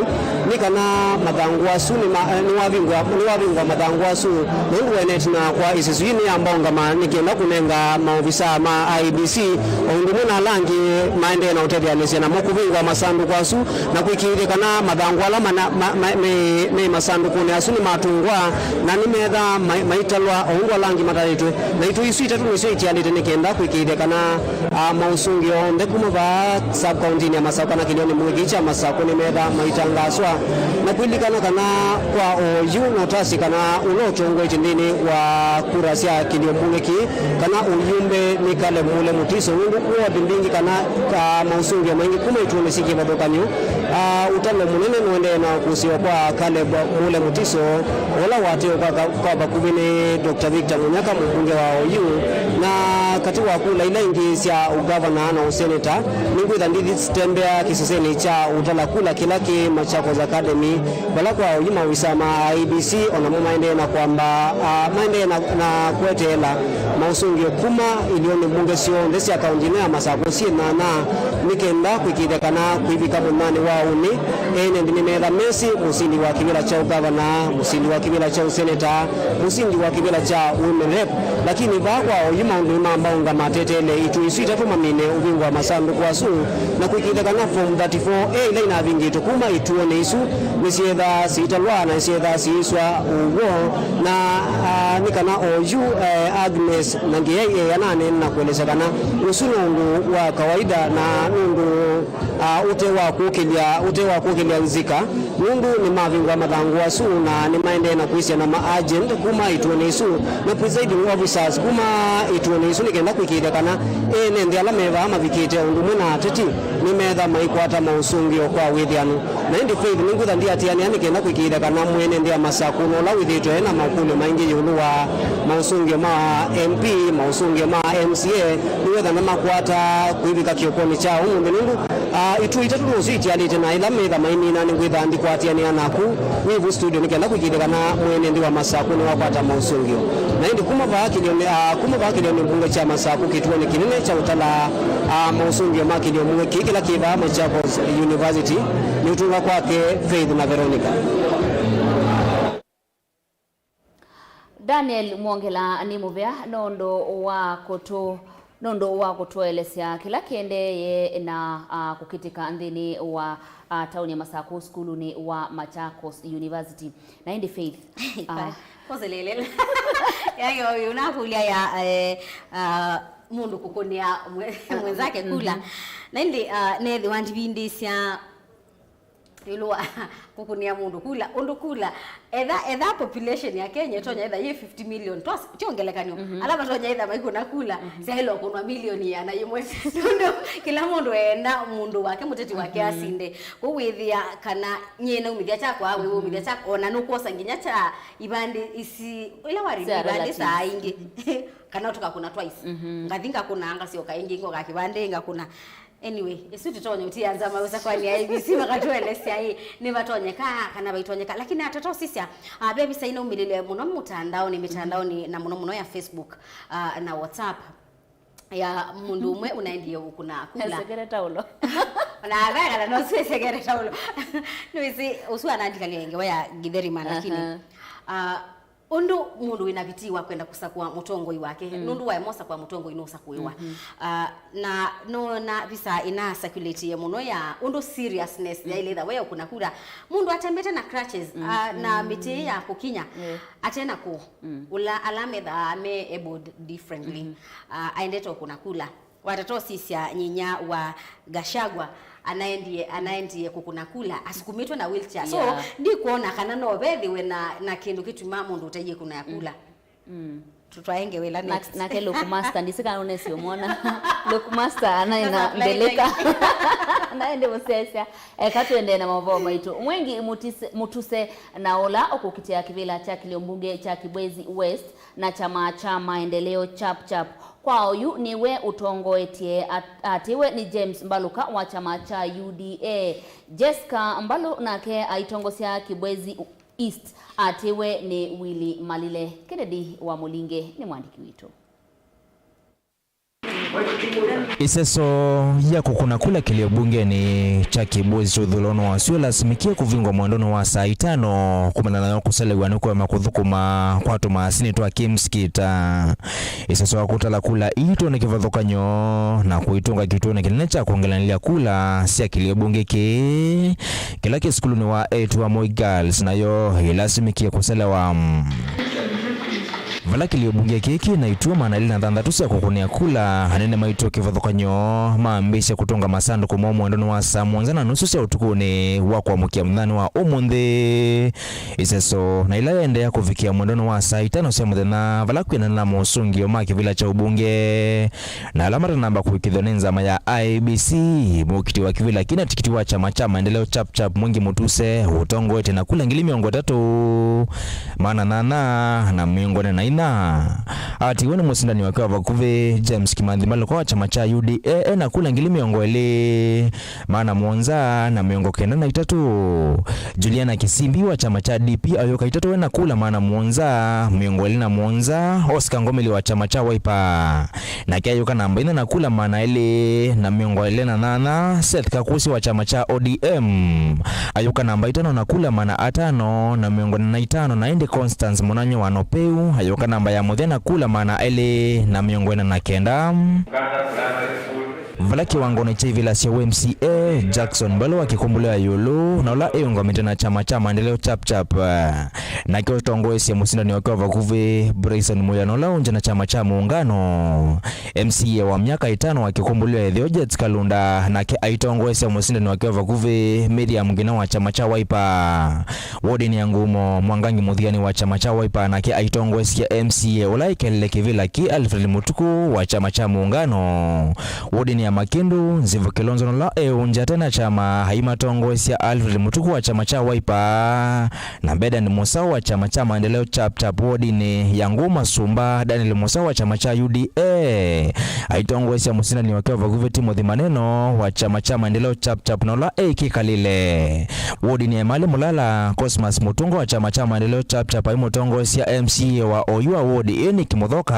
nĩ kana mathangũ asu nĩma-, nĩwavingwa, nĩwavingwa mathangũ asu, nũndũ weneti na kwa ĩseso yĩĩ nĩyamba ũngama nĩ kenda kũnenga maovisaa ma I E B C o ũndũ ũmwe na ala angĩ maendee na ũtetheanĩsya namo kũvingũa masandũkũ asu na kũĩkĩĩthya kana mathangũ ala mana-, ma-, ma-, me, me masandũkũnĩ asu nĩmatũngwa na nĩmetha mai-, maitalwa o ũndũ ala angĩ matalĩtwe. Na ituo isu itatũ nĩsyo itialĩte nĩ kenda kũĩkĩĩthya kana, ah, maũsũngĩo onthe kuma vaa sub-kauntinĩ ya Masakũ kana kĩlĩonĩ mũue kĩĩ kya Masakũ nĩmetha maitangaaswa. Na kũlilikana kana kwa oyu no tasi kana ũla ũtongoetye nthĩnĩ wa kura sya kĩlĩo mbunge kĩĩ kana ũyumbe nĩ Caleb Mule Mutiso, nũndũ wodi mbingĩ kana, ah, maũsũngĩo maingĩ kuma ituonĩ syĩ kĩvathũkany'o, ah, ũtalo mũnene nũendee na kũsĩwa kwa Caleb Mule Mutiso, ũla watewe kwa ka-, kwa vakuvĩ nĩ Doctor Victor Munyaka, mũmbunge wa oyu. Na katĩ wa kula ila ingĩ sya ũgavana na ũseneta, nĩngwĩtha ndithi sitembea kĩsesenĩ kya ũtala kula kĩla kĩ Machakos Academy, vala kwa oyu maovisa ma I E B C onamo maendee na kwamba, ah, maendee na, na kweteela maũsũngĩo kuma ilĩonĩ mbunge syonthe sya kaunti ĩno ya Masakũ syĩ nyanya, nĩ kenda kũĩkĩĩthya kana kũivika mũnyanĩ wa ũnĩ, ene nthĩ nĩmetha mesĩ mũsindi wa kĩvĩla kya ũgavana, mũsindi wa kĩvĩla kya ũseneta, mũsindi wa kĩvĩla kya women rep. Lakini vaa kwa oyu maũndũ nĩmamba ũngama mateteele ituo isu itatũ mamine ũvingũa masandũkũ asu na kũĩkĩĩthya kana form thirty-four A ila inavingĩtwe kuma ituonĩ isu nĩsyethaa siitalwa na nĩsyethaa siiswa ũw'o. Na, ah, nĩ kana oyu, eh, Agnes Nangeyai, eh, ananeena na kũelesya kana ũsu nĩ ũndũ wa kawaida na nĩ ũndũ, ah, ũte wa kũkĩlya, ũte wa kũkĩlya nzika, nũndũ nĩmavingũa mathangũ asu na nĩmaendee na kwĩsya na ma agent kuma ituonĩ isu na presiding officers kuma ituonĩ isu nĩ kenda kũĩkĩĩthya kana ene nthĩ ala me vaa mavikĩte o ũndũ ũmwe na ateti nĩmetha maikwata maũsũngĩo kwa wĩthĩanu. Na ĩndĩ Faith, nĩngwĩtha ndiatĩanĩa nĩ kenda kũĩkĩĩthya kana mwene nthĩ ya Masakũ na ũla wĩthĩĩtwe ena makũlyo maingĩ ĩũlũ wa maũsũngĩo ma M P, maũsũngĩo ma M C A, nĩwetha namakwata kũivika kĩokonĩ kya ũmũnthĩ, nũndũ, ah, ituo itatũ nosyo itialĩte, na ĩla metha maimina nĩngwĩtha ndikwatĩanĩa naku wĩ vu studio nĩ kenda kũĩkĩĩthya kana mwene nthĩ wa Masakũ nĩwakwata maũsũngĩo. Na ĩndĩ kuma vaa kĩlĩonĩ, ah, kuma vaa kĩlĩonĩ mbunge kya Masakũ kĩtuonĩ kĩnene kya ũtala, ah, maũsũngĩo ma kĩlĩo mũue kĩĩ kĩla kĩ vaa Machakos University, nĩũtũnga kwake Faith na Veronica. Daniel Mwongela nĩ mũvea nũndũ wa kũtũ-, nũndũ wa kũtũelesya kĩla kĩendeeye na, ah, kũkĩtĩka nthĩnĩ wa, ah, taoni ya Masakũ, sukulunĩ wa Machakos University. Na ĩndĩ Faith, ah, koselelele. Yayo, unakũlya ya, eh, ah, mũndũ kũkũnĩa mwe-, mwenzake kula. Mhm. Na ĩndĩ, ah, nethĩwa ndivindĩsya Ĩũlũ wa kũkũnĩa mũndũ kula, ũndũ kula, etha, etha population ya Kenya ĩtonya etha yĩ fifty million, twas-, tyo ngelekany'o, ala matonya etha maikũna kula, syaĩlwe kũnwa milioni ĩana yĩmwe. Nũndũ kĩla mũndũ eenda mũndũ wake, mũteti wake asinde. Kwoou wĩthĩa kana nyie naumĩthya kyakwa, we waumĩthya kyakwa, ona nũkwosa nginya kya ivandĩ isi, ila warĩmie ivandĩ saa ingĩ. Kana tũkakũna twice. Ngathi ngakũna, ngasyoka ĩngĩ, ngoka kĩvandĩ, ngakũna. Anyway, ĩsu tũtonya ũtia nza mausa kwani A I B C makatũelesya ĩ, nĩvatonyeka kana vaitonyeka. Lakini atata ũsisya, ah, ve visa inaumĩlile mũno mũtandaoni, mĩtandaoni na mũno mũno ya Facebook, ah, na WhatsApp, ya mũndũ ũmwe ũnaendie ũkũna kula. Esekere taulo. Ona avea kana no sio esekere taulo. Nĩwĩsĩ, ũsu anaandĩkania ngewa ya Gĩtheri man, lakini, ah, ũndũ mũndũ wĩna vitii wa kwenda kũsakũa mũtongoi wake, nũndũ waema ũsakũa mũtongoi nũũsakũĩwa. Ah, na nona visa ĩna circulate mũno ya ũndũ seriousness yaĩlĩtha we ũkũna kura. Mũndũ atembete na crutches, ah, na mĩtĩ ya kũkinya, atena kũ. Ũla ala methaa me abled differently, ah, aendete ũkũna kula. Watata ũsisya nyinya wa Gachagua anaendie, anaendie kũkũna kula asukumĩtwe na wheelchair. So, ndikwona kana no vethĩwe na, na kĩndũ kĩtumaa mũndũ ũtaiĩ kũna kula. Tũ-, twaenge wĩla next. Nake Look Master, ndisĩ kana ũnesi ũmwona. Look Master anaĩ na mbeleka. Anaende mũsesya. Eka tũendee na maũvoo maitũ. Mwengi Mutise-, Mutuse na ũla ũkũkitĩa kĩvĩla kya kĩlio mbunge kya Kibwezi West na kyama kya Maendeleo Chap Chap. Kwa oyu nĩwe ũtongoetye at-, atĩwe nĩ James Mbaluka wa kyama kya U D A. Jessica Mbalu nake aitongosya Kibwezi East, atĩwe nĩ Willy Malile. Kennedy wa Mũlinge nĩ mwandĩki witũ. Ĩseso ya kũkũna kula kĩlio mbungenĩ kya Kibwezi kya ũthũlano wasyo ĩlasimĩkie kũvingwa mwendonĩ wa saa itano, kumana nayo kũselew'a nĩ kũema kũthũkũma kwa tũmaasini twa Kimskit. Ĩseso ya kũtala kula ii twĩ na kĩvathũkany'o na kũitũnga kĩtũonĩ kĩnene kya kwongelanĩlya kula sya kĩlio mbunge kĩĩ kĩla kĩ sukulunĩ wa eĩtu wa Moi Girls, nayo ĩlasimĩkie kũselewa. Vala kĩlio mbunge kĩĩ kĩ na ituo maana elĩ na thanthatũ sya kũkũnĩa kula, anene maitũ kĩvathũkany'o mambĩĩsye kũtũnga masandũkũ moo mwendonĩ wa saa mũonza na nusu sya ũtukũnĩ wa kũamũkĩa mũthenyanĩ wa ũmũnthĩ. Ĩseso na ĩla yaendeea kũvikĩa mwendonĩ wa saa itano sya mũthenya, vala kwĩanana na mosũngĩo ma kĩvĩla kya ũmbunge na ala matanamba kũĩkĩĩthw'a nĩ nzama ya I E B C. Mũkiti wa kĩvĩla kĩna tikiti wa kyama kya Maendeleo Chap Chap, Mwengi Mutuse, ũtongoetye na kula ngili mĩongo ĩtatũ, maana nyanya na mĩongo ĩna na inya. Atiwe nĩ mũsindani wake wa vakuvĩ, James Kimanthi Mbaluka wa kyama kya U D A, e na kula ngili mĩongo ĩlĩ, maana mũonza na mĩongo kenda na itatũ. Juliana Kisimbi wa kyama kya D P ayũka itatũ ena kula maana mũonza mĩongo ĩlĩ na mũonza. Oscar Ngomeli wa kyama kya Wiper nake ayũka namba inya na kula maana elĩ na mĩongo ĩlĩ na nyanya. Seth Kakusi wa kyama kya O D M ayũka namba itano na kula maana atano na mĩongo ĩna na itano, na ĩndĩ Constance Mũnany'o wa Nopeu ayũka namba ya mũthya na kula maana elĩ na mĩongo ĩna na kenda. Vala kĩwangonĩ kya ivĩla sya U M C A, Jackson Mbalu wa Kĩkũmbũlũ ya Ĩũlũ, na ũla ĩũngamĩte na kyama kya Maendeleo Chap Chap, nake ũtongoesye mũsindani wake wa vakuvĩ, Bryson Mũya, na ũla ũngye na kyama kya Mũũngano. M C A wa myaka ĩtano wa Kĩkũmbũlũ ya Ĩtheo, Jets Kalunda, nake aitongoesya mũsindani wake wa vakuvĩ, Miriam Ngina wa kyama kya Wiper. Wodinĩ ya Ngumo, Mwangangi Mũthiani wa kyama kya Wiper nake aitongoesya M C A ũla ĩkelile kĩvĩla kĩ, Alfred Mũtukũ wa kyama kya Mũũngano. Wodinĩ ya Makĩndũ, Nzivo Kilonzo na ũla eũngya tena kyama aimatongoesya, Alfred Mũtukũ wa kyama kya Wiper na Bedan Mũsaũ wa kyama kya Maendeleo Chap Chap. Wodinĩ ya Ngũma Sumba, Daniel Mũsaũ wa kyama kya U D A aitongoesya mũsindani wake wa vakuvĩ, Timothy Maneno wa kyama kya Maendeleo Chap Chap na ũla e kĩkalĩle. Wodinĩ ya Emali Mũlala, Cosmas Mũtũnga wa kyama kya Maendeleo Chap Chap aimũtongoesya M C A wa oyu wa wodi ĩĩ, Nick Mũthoka,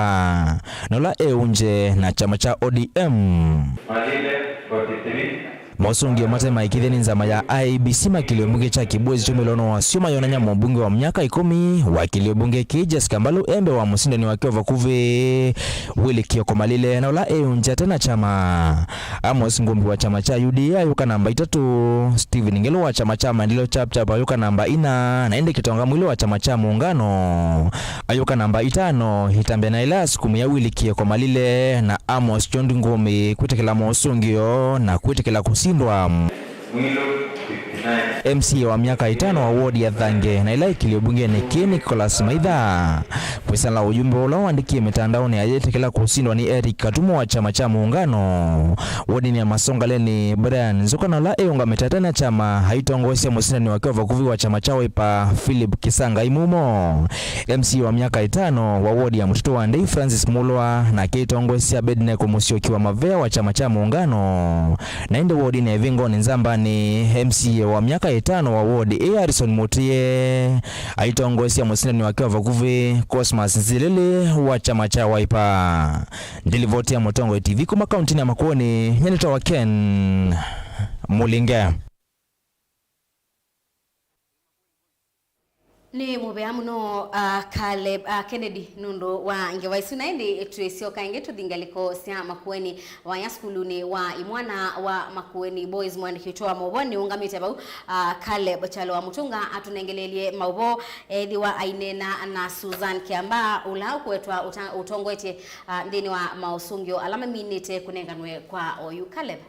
na ũla eũngye na kyama kya O D M. Malile, forty-three. Mosũngĩo mate maĩkĩĩthya nĩ nzama ya I E B C ma kĩlio mbunge kya Kibwezi kyumĩlonĩ wasyo mayonany'a mũmbunge wa myaka ĩkũmi wa kĩlio mbunge kĩĩ, Jessica Mbalu, e mbee wa mũsindani wake wa vakuvĩ, Willy Kioko Malile, na ũla eũngya tena kyama. Amos Ngumbi wa kyama kya U D A ayũka namba itatũ, Stephen Ngelu wa kyama kya Maendeleo Chap Chap ayũka namba ina, na ĩndĩ Kitonga Mwili wa kyama kya Muungano ayũka namba itano, ĩtambya na ĩla asukumĩa Willy Kioko Malile na Amos Kyondi Ngumbi kwĩtĩkĩla mosũngĩo na kwĩtĩkĩla kũsindwa. Mwilo, fifty-nine. M C A wa myaka ĩtano wa wodi ya Thange na ĩla ĩkĩlyo mbungenĩ kĩĩ, Nicholas Maitha. Kwĩsĩla ũyumbe ũla waandĩkie mĩtandaonĩ, ayĩtĩkĩla kũsindwa nĩ Eric Katumo wa kyama kya Muungano. Wodinĩ ya Masongaleni, Brian Nzuka, na ũla ĩũngamĩte ata na kyama, aitongoesya mũsindani wake wa vakuvĩ wa kyama kya Wiper, Philip Kisanga Imumo. M C A wa myaka ĩtano wa wodi ya Mũtitũ wa Ndei, Francis Mulwa, nake aitongoesya Abednego Musyoki wa Mavea wa kyama kya Muungano. Na ĩndĩ wodinĩ ya Ĩvĩngoni Nzambanĩ, M C A wa myaka ĩtano wa wodi ĩĩ, Harrison Mutie, aitongoesya mũsindani wake wa vakuvĩ, Cosmas Nzilili wa kyama kya Wiper. Ndilivoti ya Mũtongoi T V kuma kauntinĩ ya Makueni, nyie nĩtawa Ken Mulinge. Nĩ mũvea mũno, ah, Caleb, ah, Kennedy, nũndũ wa ngewa isu. Na ĩndĩ twĩsyoka ĩngĩ tũthi ngalĩko sya Makueni. Waya sukulunĩ wa imwana wa Makueni Boys, mwandĩki witũ wa maũvoo nĩũngamĩte vau, ah, Caleb Kyalo wa Mũtũnga atũnengeleelye maũvoo, ethĩwa aineena na Susan Kiamba, ũla ũkwetwa ũta-, ũtongoetye, ah, nthĩnĩ wa maũsũngĩo ala maminĩte kũnenganwe kwa oyu. Caleb.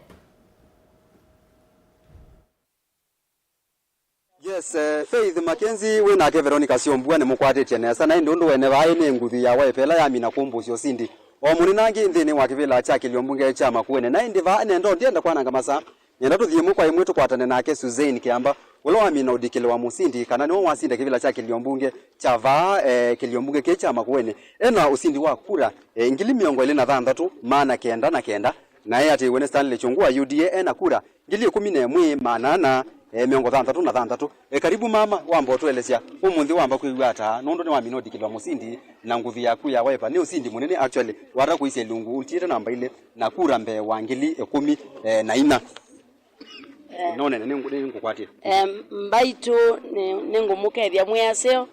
Yes, eh, Faith Mackenzie wĩ nake Veronica Syombua nĩmũkwatĩtye nesa, na ĩndĩ ũndũ wene vaa nĩ nguthu ya Wiper ĩla yamina kũmbũsya ũsindi o mũnini angĩ nthĩnĩ wa kĩvĩla kya kĩlio mbunge kya Makueni. Na ĩndĩ vaa nenda, ndienda kwananga masaa, nenda tũthiĩ ĩmwe kwa ĩmwe tũkwatane nake Suzanne Kiamba, ũla wamina ũdikĩlo wa mũsindi, kana nĩwe wasinda kĩvĩla kya kĩlio mbunge kya vaa, eh, kĩlio mbunge kĩĩ kya Makueni, ena ũsindi wa kura, eh, ngili mĩongo ĩlĩ na thanthatũ, maana kenda na kenda, na eatĩĩwe nĩ Stanley Kyungu wa U D A ena kura ngili ĩkũmi na ĩmwe, maana ana, eh, mĩongo thanthatũ na thanthatũ. Eh, karibu mama, wamba ũtũelesya ũmũnthĩ wamba kwĩw'a ata nũndũ nĩwamina ũdikĩlo wa mũsindi na nguthu yaku ya Wiper? Nĩ ũsindi mũnene actually, wata kũisya ilungu ũtiĩte namba ilĩ na kura mbee wa ngili ĩkũmi, eh, na ina. Eh. No nene, nĩ ngũ-, nĩ ngũkwatĩe. Em, mbaitũ, nĩ, nĩngũmũkethya mwĩ aseo.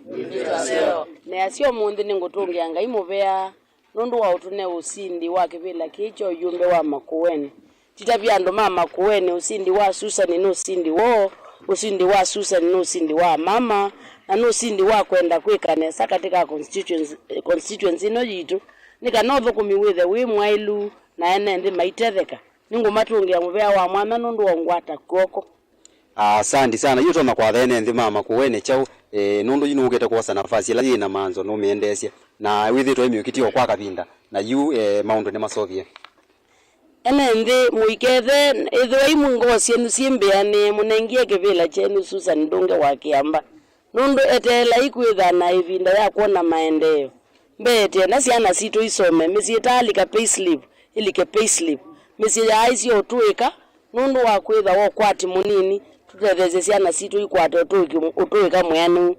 Nĩ aseo ũmũnthĩ, nĩngũtũngĩa Ngai mũvea nũndũ wa ũtũne ũsindi wa kĩvĩla kĩĩ kya ũyumbe wa Makueni. Titavya andũ ma Makueni, ũsindi wa Susan nĩ ũsindi woo, ũsindi wa Susan nĩ ũsindi wa mama, na nĩ ũsindi wa kwenda kwĩka nesa katika constituency, constituency ĩno yitũ, nĩ kana ũthũkũmi wĩthe wĩ mwaĩlu na ene nthĩ maitetheka. Nĩngũmatũngĩa mũvea wa mwanya nũndũ wa ũngwata kw'oko. Asante sana. Yu ũtonya kwatha ene nthĩ ma Makueni kyaũ, eh, nũndũ yu nũũkĩte kwosa nafasi ĩla yĩ na manzo nũmĩendeesye, na wĩthĩĩtwe wĩ mĩũkiti o kwa kavinda, na yu, eh, maũndũ nĩmasovie. Ene nthĩ mũikethe, ĩthĩwai ngoo syenyu syĩ mbĩanĩe, mũnengie kĩvĩla kyenyu Susan Ndũnge wa Kĩamba, nũndũ eteelai kwĩtha na ĩvinda ya kwona maendeeo. Mbee, twĩenda syana sitũ isome, mĩsyĩ ĩtaalika payslip, ĩlike payslip. Mĩsyĩ yaaisye ũtũĩka nũndũ wa kwĩtha wa ũkwati mũnini, tũtetheesye syana sitũ ikwate ũtũĩki-, ũtũĩka mwĩanĩu.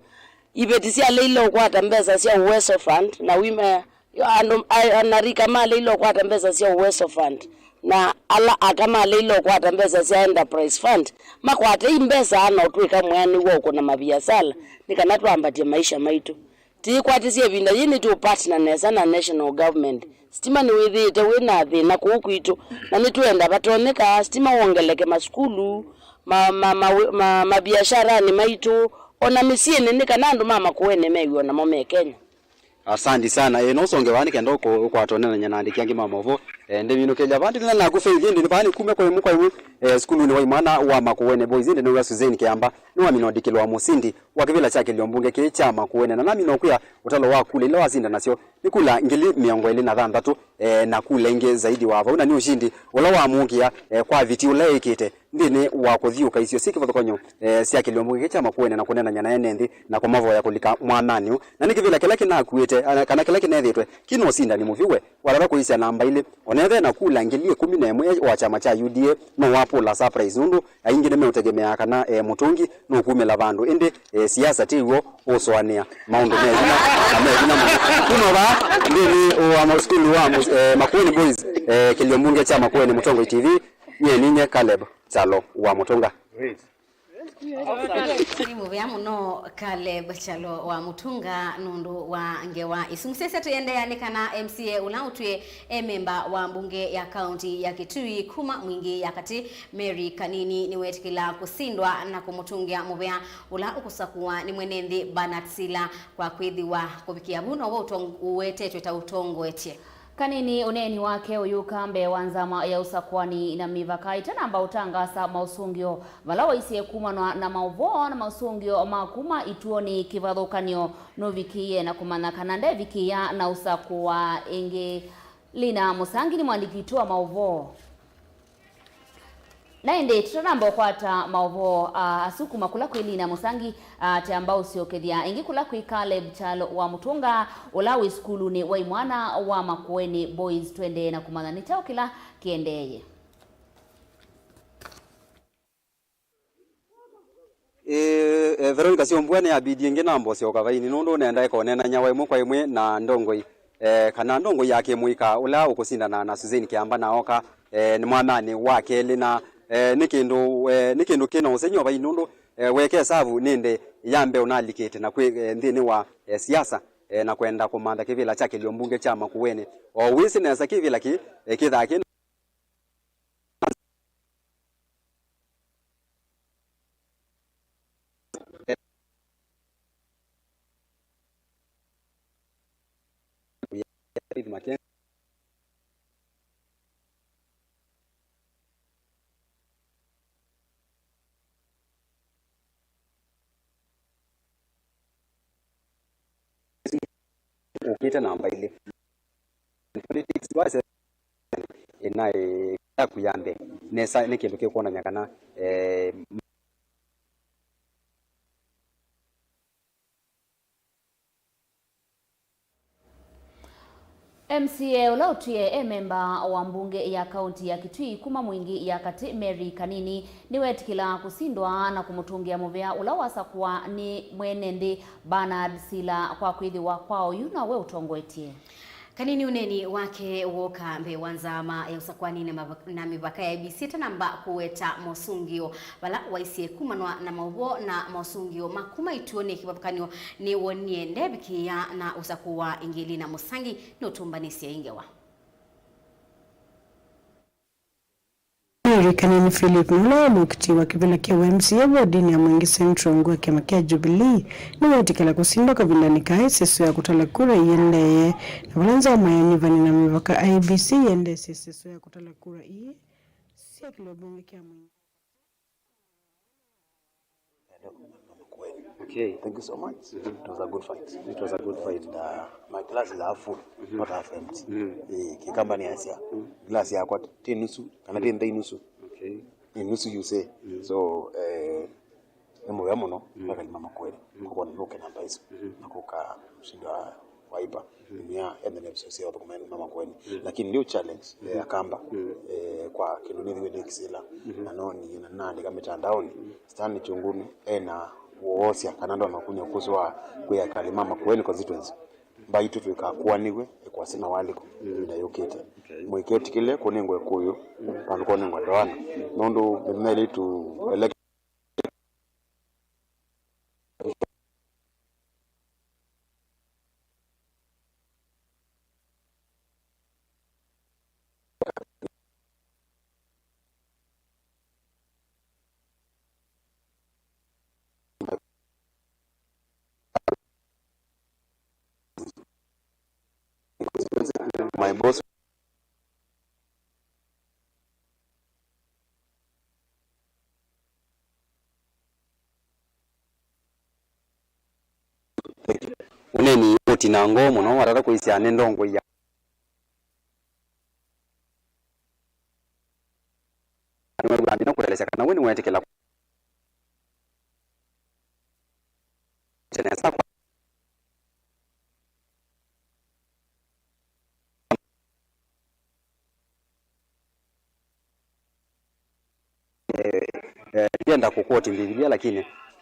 Iveti syaleile ũkwata mbesa sya Uwezo Fund, na women, andũ, a-, anarika maleile ũkwata mbesa sya Uwezo Fund, na ala aka maleile ũkwata mbesa sya Enterprise Fund, makwate i mbesa na ũtũĩka mwĩanĩu wa ũkũna maviasala, nĩ kana twambatye maisha maitũ. Tĩkwatĩsye ĩvinda yĩĩ nĩtũũpartner nesa na national government. Sitima nĩwĩthĩĩte wĩ na thĩna kũu kwitũ, na nĩtwenda vatonyeka sitima wongeleke masukulu, ma, ma, ma, ma, mabiasharanĩ maitũ, o na mĩsyĩnĩ, nĩ kana andũ ma Makueni mew'e o namo me Kenya. Asante sana. Eh, no ũsonge vaa nĩ kenda ũko-, ũkwata ũneenany'a na andĩki angĩ ma maũvoo. Eh, ndĩminũkĩlya vaa ndĩna naku Faith, ĩndĩ nĩ vaa nĩ kume kwa ĩmwe kwa ĩmwe, eh, sukulunĩ wa imwana wa Makueni Boys, ĩndĩ nĩw'a Suzanne Kĩamba nĩwamina ũdikĩlo wa mũsindi wa kĩvĩla kya kĩlio mbunge kĩĩ kya Makueni. Na namina ũkwĩa ũtalo wa kula ila wasinda nasyo nĩ kula ngili mĩongo ĩlĩ na thanthatũ, eh, na kula ingĩ zaidi wa vau, na nĩ ũshindi ũla wamũkĩa, eh, kwa viti ũla ĩkĩte nthĩnĩ wa kũthiũka isio syĩ kĩvathũkany'o, eh, sya kĩlio mbunge kĩĩ kya Makueni na kũneenany'a na ene nthĩ na kũmavoya kũlika mwananĩ ũũ. Na nĩ kĩvĩla kĩla kĩnakuĩte, eh, kana kĩla kĩnethĩtwe kĩna ũsindani mũvyũ we, watata kũisya namba ilĩ, onethe na kula ngili ĩkũmi na ĩmwe wa kyama kya U D A, no wapũla surprise nũndũ aingĩ nĩmeũtegemeaa kana, eh, mũtũngi nũkumĩla vandũ, ĩndĩ, eh, siasa ti w'o ũsũanĩa maũndũ me vinya na me vinya mũno. Kuma vaa nthĩnĩ wa ma-, sukulu wa mũ-, eh, Makueni Boys, eh, kĩlio mbunge kya Makueni, Mũtongoi T V, nyie ninyie Caleb Kyalo wa Mũtũnga. Nĩ mũvea mũno Caleb Kyalo wa Mũtũnga nũndũ wa ngewa isu. Mũsyaĩĩsya tũiendeea nĩ kana M C A ũla ũtwĩe e memba wa mbunge ya kaunti ya Kitui kuma Mwingi ya Katĩ, Mary Kanini, nĩweetĩkĩla kũsindwa na kũmũtũngĩa mũvea ũla ũkũsakũwa nĩ mwene nthĩ Bernard Sila, kwa kwĩthĩwa kũvikĩa vu nowe ũtong-, ũwetetwe ta ũtongoetye. Kanini ũneeni wake ũyũka mbee wa nzama ya ũsakũani na mĩvaka ĩtanamba ũtangaasa maũsũngĩo vala waisye kumanwa na maũvoo na maũsũngĩo ma kuma ituonĩ kĩvathũkany'o nũvikĩie na kũmanya kana ndevikĩĩa na ũsakũa ĩngĩ. Lina Mũsangi nĩ mwandĩki witũ wa maũvoo. Na ĩndĩ tũtanamba ũkwata maũvoo, ah, asu kuma kũla kwĩ Lina Mũsangi, ah, tũamba ũsyokethya ĩngĩ kũla kwĩ Caleb Kyalo wa Mũtũnga, ũla wĩ sukulunĩ wa imwana wa Makueni Boys. Tũendee na kũmanya nĩ kyaũ kĩla kĩendeeye. Ĩĩ, eh, Veronica Syombua nĩyabidi ĩngĩ namba ũsyoka vainĩ, nũndũ nenda ĩkoneenany'a wa ĩmwe kwa ĩmwe na ndongoi, eh, kana ndongoi ya kĩmũika ũla ũkũsindana na Suzanne Kĩamba na oka, eh, nĩ mwananĩ wa kelĩ, na, eh, nĩ kĩndũ, eh, nĩ kĩndũ kĩna ũsengy'o vainĩ, nũndũ, eh, weke savu nĩ ĩndĩ ya mbee ũnalikĩte na kwĩ, eh, nthĩnĩ wa, eh, siasa, eh, na kwenda kũmantha kĩvĩla kya kĩlio mbunge kya Makueni. O wĩsĩ nesa kĩvĩla kĩ, eh, kĩthaa kĩ ũkĩte namba ilĩ. Politics wise, ĩnaĩ yaku ya mbee nesa nĩ kĩndũ kĩkwonany'a kana, eh, M C A ũla ũtwie e memba wa mbunge ya kaunti ya Kitui kuma Mwingi ya Katĩ, Mary Kanini, nĩwetĩkĩla kũsindwa na kũmũtũngĩa mũvea ũla wasakũa nĩ mwene nthĩ Bernard Sila kwa kwĩthĩwa kwa oyu nowe ũtongoetye. Kanini ũneeni wake wooka mbee wa nzama ya ũsakũani na mava-, na mĩvaka ya I E B C ĩtanamba kũweta mosũngĩo vala waisye kumanwa na maũvoo na mosũngĩo ma kuma ituonĩ kĩvathũkany'o nĩwonie ndevikĩĩa na ũsakũa ĩngĩ. Lina Mũsangi nũtũmbanĩsye ĩ ngewa. Mary Kanini Philip, nũla wĩ mũkiti wa kĩvĩla kya M C A wodinĩ ya Mwingi Central ungu wa kyama kya Jubilee, nĩwetĩkĩla kũsindwa kavindanĩ kaa ĩseso ya kũtala kura ĩendeeye, na vala nzama ya ũnyuvani na mĩvaka I E B C ĩendeesye ĩseso ya kũtala kura ii sya kĩlio mbunge kya Mwingi. Okay. Thank you so much. It was a good fight. It was a good fight. And, uh, my glasses are full, not half empty. Eh, Kĩkamba nĩasya, glass yakwa ti nusu, kana ti nthei nusu. Okay. Nĩ nusu you say. So, eh, nĩ mũvea mũno, vakalima Makueni, kũkona nũke namba isu, na kũka mshindi wa Wiper. Mia ene nĩ msio sia thũkũma ene mama Makueni. Lakini ndio challenge, eh, Akamba, eh, kwa kĩndũ nĩthiwe nĩ kĩsĩla. Na no ni na naandĩka mitandaoni, Stanley Chunguni ena woosya kana ndona kunya kusu wa kwĩa kali mama Makueni constituency. Mbaitũ twĩkakuanĩw'e ĩkwasĩ na waliko ĩvinda yũkĩte. Mũiketĩkĩle kũnengwa ĩkũyũ vandũ konengwa ndoana, nũndũ mĩthenya ĩlĩ tu My boss. Ũneeni ũtina ngoo mũno watata kwĩsya nĩ ndongoi ya nĩwew'aa nthĩna kũelesya kana we nĩweetĩkĩla nesa kwa Eh, eh, ndienda kũkoti Mbivilia, lakini,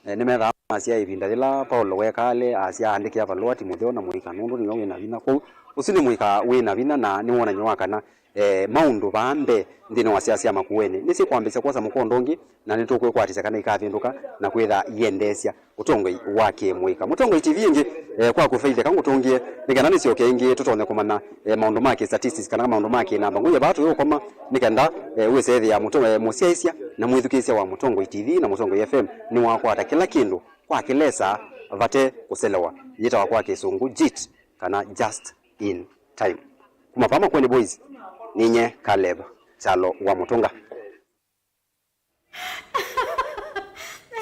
eh, nĩmethaa masya ĩvinda yĩla Paulo wekaa ale asya aandĩkĩa valũa Timotheo na mũika, nũndũ nĩwe wĩ na vinya. Kwoou, ũsu nĩ mũika wĩ na vinya na nĩ wonany'o wa kana, eh, maũndũ vaa mbee nthĩnĩ wa siasa sya Makueni nĩsyĩkwambĩĩsya kwosa mũkondo ũngĩ, na nĩtũkwĩkwatĩsya kana ikavĩndũka na kwĩtha iendeesya ũtongoi wa kĩmũika. Mũtongoi T V ĩngĩ, eh, kwa kũvaitheka ngũtũngĩe nĩ kana nĩsyoke ĩngĩ tũtonye kũmanya, eh, maũndũ ma kĩ statistics kana maũndũ ma kĩnamba. Ngũie vaa tũyũkoma nĩ kenda, eh, wĩse ĩthĩa mũto-, eh, mũsyaĩĩsya na mwĩthukĩĩsya wa Mũtongoi T V na Mũtongoi F M nĩwakwata kĩla kĩndũ kwa kĩlesa vate kũselewa. Yĩtawa kwa Kĩsũngũ JIT kana just in time. Kuma vaa Makueni Boys, ninyie Caleb Kyalo wa Mũtũnga.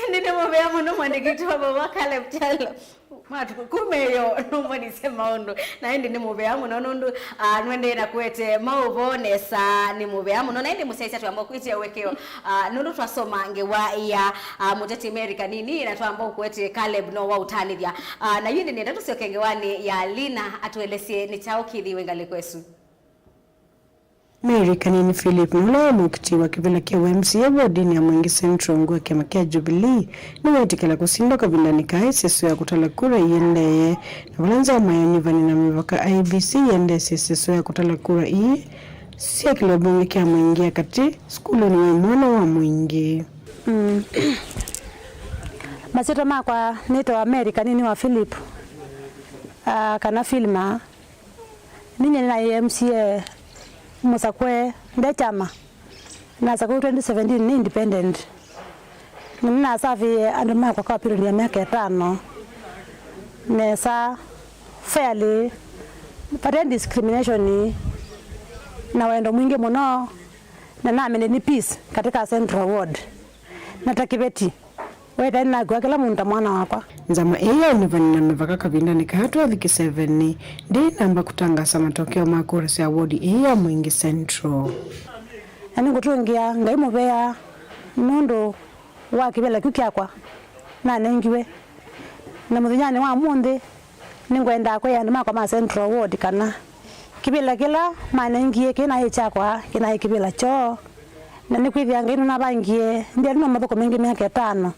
Ĩndĩ nĩ mũvea mũno mwandĩki witũ wa maũvoo Caleb Kyalo. Matukũ kuma ĩyo nũmbonisye maũndũ. Na ĩndĩ nĩ mũvea mũno nũndũ, ah, nũendee na kũete maũvoo nesa, nĩ mũvea mũno. Na ĩndĩ mũsyaĩĩsya twamba kwĩtya ũekeo, ah, nũndũ twasoma ngewa ya, ah, mũteti Mary Kanini na twamba ũkũete Caleb no wa ũtanĩthya. Ah, na yu ĩndĩ nĩenda tũsyoke ngewanĩ ya Lina atũelesye nĩ kyaũ kĩthĩiwe ngalĩko ĩsu. Mary Kanini Philip, nũla wĩ mũkiti wa kĩvĩla kya ũ M C A wodinĩ ya Mwingi Central ungu wa kyama kya Jubilee, nĩweetĩkĩla kũsindwa kavindanĩ kaa ĩseso ya kũtala kura iendee, na vala nzama ya ũnyuvani na mĩvaka I E B C ĩendeesye ĩseso ya kũtala kura ii sya kĩlĩo mbunge kya Mwingi ya katĩ sukulunĩ wa imwana wa Mwingi. Mm. Masyĩtwa makwa nĩtawa Mary Kanini wa Philip, ah, kana Filma. Ninyie nĩnaĩ M C A mũsakũe nde kyama. Nasakũiwe twenty seventeen nĩ independent. Na nĩnasavĩie andũ makwa kwa period ya myaka ĩtano nesa, fairly, vate discrimination na wendo mwingĩ mũno, na na maintain peace katika Central Ward. Na ta kĩveti, wetae nĩnakw'a kĩla mũndũ ta mwana wakwa. Nzama ĩĩ ya ũnyuvani na mĩvaka kavindanĩ kaa twathi kĩsevenĩ ndĩnamba kũtangaasa matokeo ma kura sya wodi ĩĩ ya Mwingi Central. Na nĩngũtũngĩa Ngai mũvea nũndũ wa kĩvĩla kĩu kyakwa nanengiwe. Na mũthenyanĩ wa ũmũnthĩ, nĩngwendaa kwĩa andũ makwa ma Central Ward kana kĩvĩla kĩla manengie kĩnaĩ kyakwa, kĩnaĩ kĩvĩla kyoo. Na nĩkwĩthĩa Ngai nũnavangie ndĩathi no mathũkũme ĩngĩ myaka ĩtano,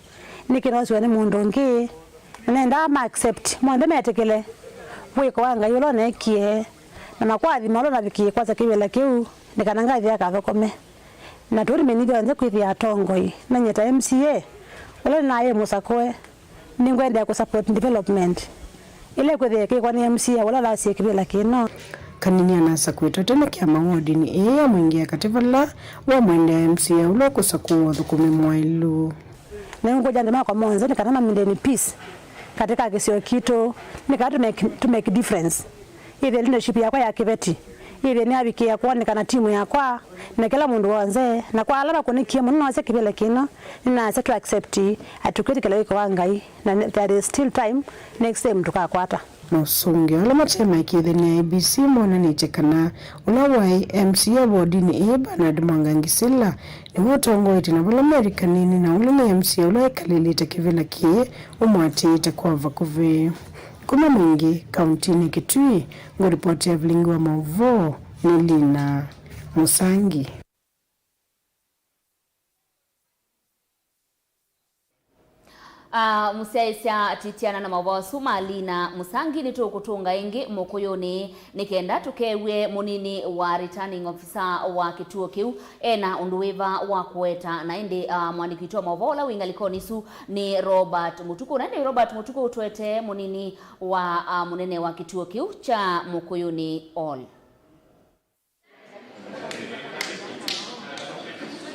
nĩkĩ noosiwe nĩ mũndũ ũngĩ. Na nendaa ma accept, monthe metĩkĩle wĩko wa Ngai ũla ũneekie, na makwathima ũla ũnavikie kwasya kĩvĩla kĩu, nĩ kana ngathi akathũkũme. Na tũũtũmĩnĩthya onthe kwĩthĩa atongoi, na nyie ta M C A ũla nĩnaĩ mũsakũe, nĩngwendea kũ support development ĩla ĩkwĩthĩa ĩkĩkwa nĩ M C A ũla ũlasie kĩvĩla kĩno. Kanini anasakũĩtwe tene kĩama wodinĩ ĩĩ ya Mwingi ya katĩ vala wamwendea M C A ũla ũkũsakũwa ũthũkũmi mwaĩlu. Nĩngũkũlya andũ makwa monthe nĩ kana ma maintain peace katika kĩsio kitũ, nĩ kana to make, to make difference. Ĩthĩe leadership yakwa ya kĩveti, ĩthĩe nĩyavikĩĩa kwonekana timu yakwa, na kĩla mũndũ w'onthe, na kwa ala makũnĩkie mũno noosya kĩvĩla kĩno, nĩnasya tũ accept atĩ kwĩtĩkĩla wĩko wa Ngai, na there is still time, next time tũkakwata. Mosũngĩo ala mate ma ĩkĩĩthya nĩ I E B C monanĩtye kana ũla waĩ M C A wodinĩ ĩĩ Bernard Mwangangi Sila nĩwe ũtongoetye, na vala Mary Kanini na ũla nĩ M C A ũla wĩkalĩlĩte kĩvĩla kĩĩ ũmũatĩĩte kwa vakuvĩ. Kuma Mwingi, kauntinĩ Kitui, ngũripotĩa vilingi wa maũvoo nĩ Lina Mũsangi. Ah, mũsyaĩĩsya atitiana na maũvoo asu ma Lina Mũsangi, nĩtũkũtũnga ĩngĩ mũkũyũnĩ nĩ kenda tũkew'e mũnini wa returning officer wa kĩtuo kĩu ena ũndũ wĩva wa kũweta. Na ĩndĩ, ah, mwandĩki witũ wa maũvoo ũla wĩ ngalĩkonĩ isu nĩ Robert Mũtukũ. Na ĩndĩ Robert Mũtukũ ũtũetee mũnini wa, ah, mũnene wa kĩtuo kĩu kya Mũkũyũnĩ Hall.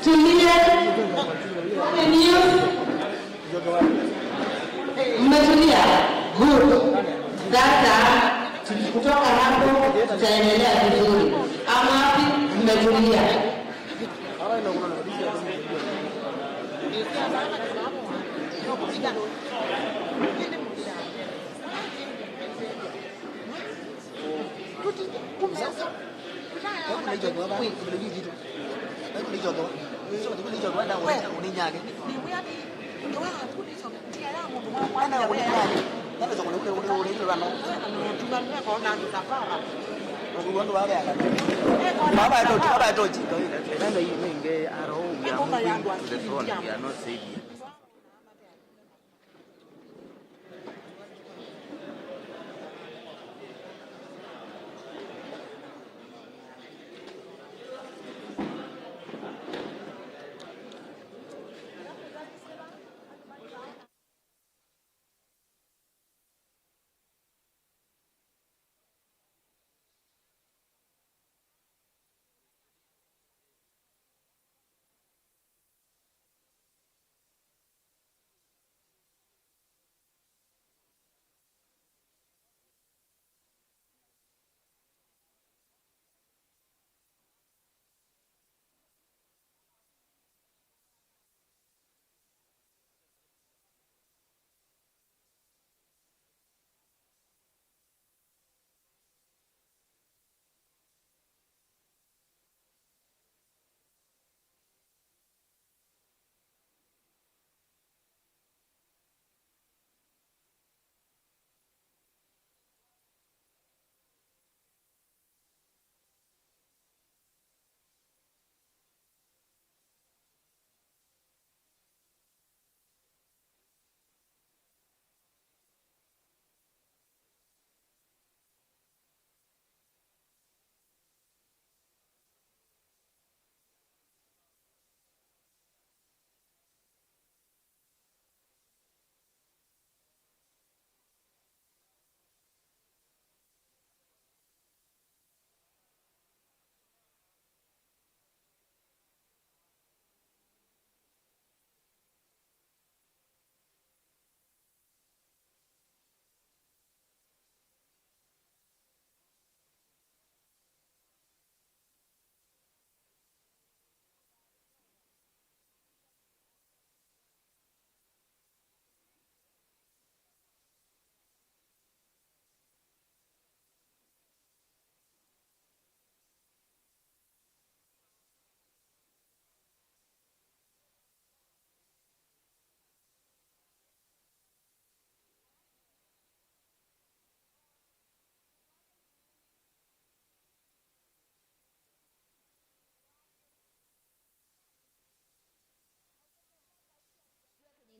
Tulie. Tulie. Mmetulia. Good. Sasa, kutoka hapo, tutaendelea vizuri. Ama wapi? Mmetulia.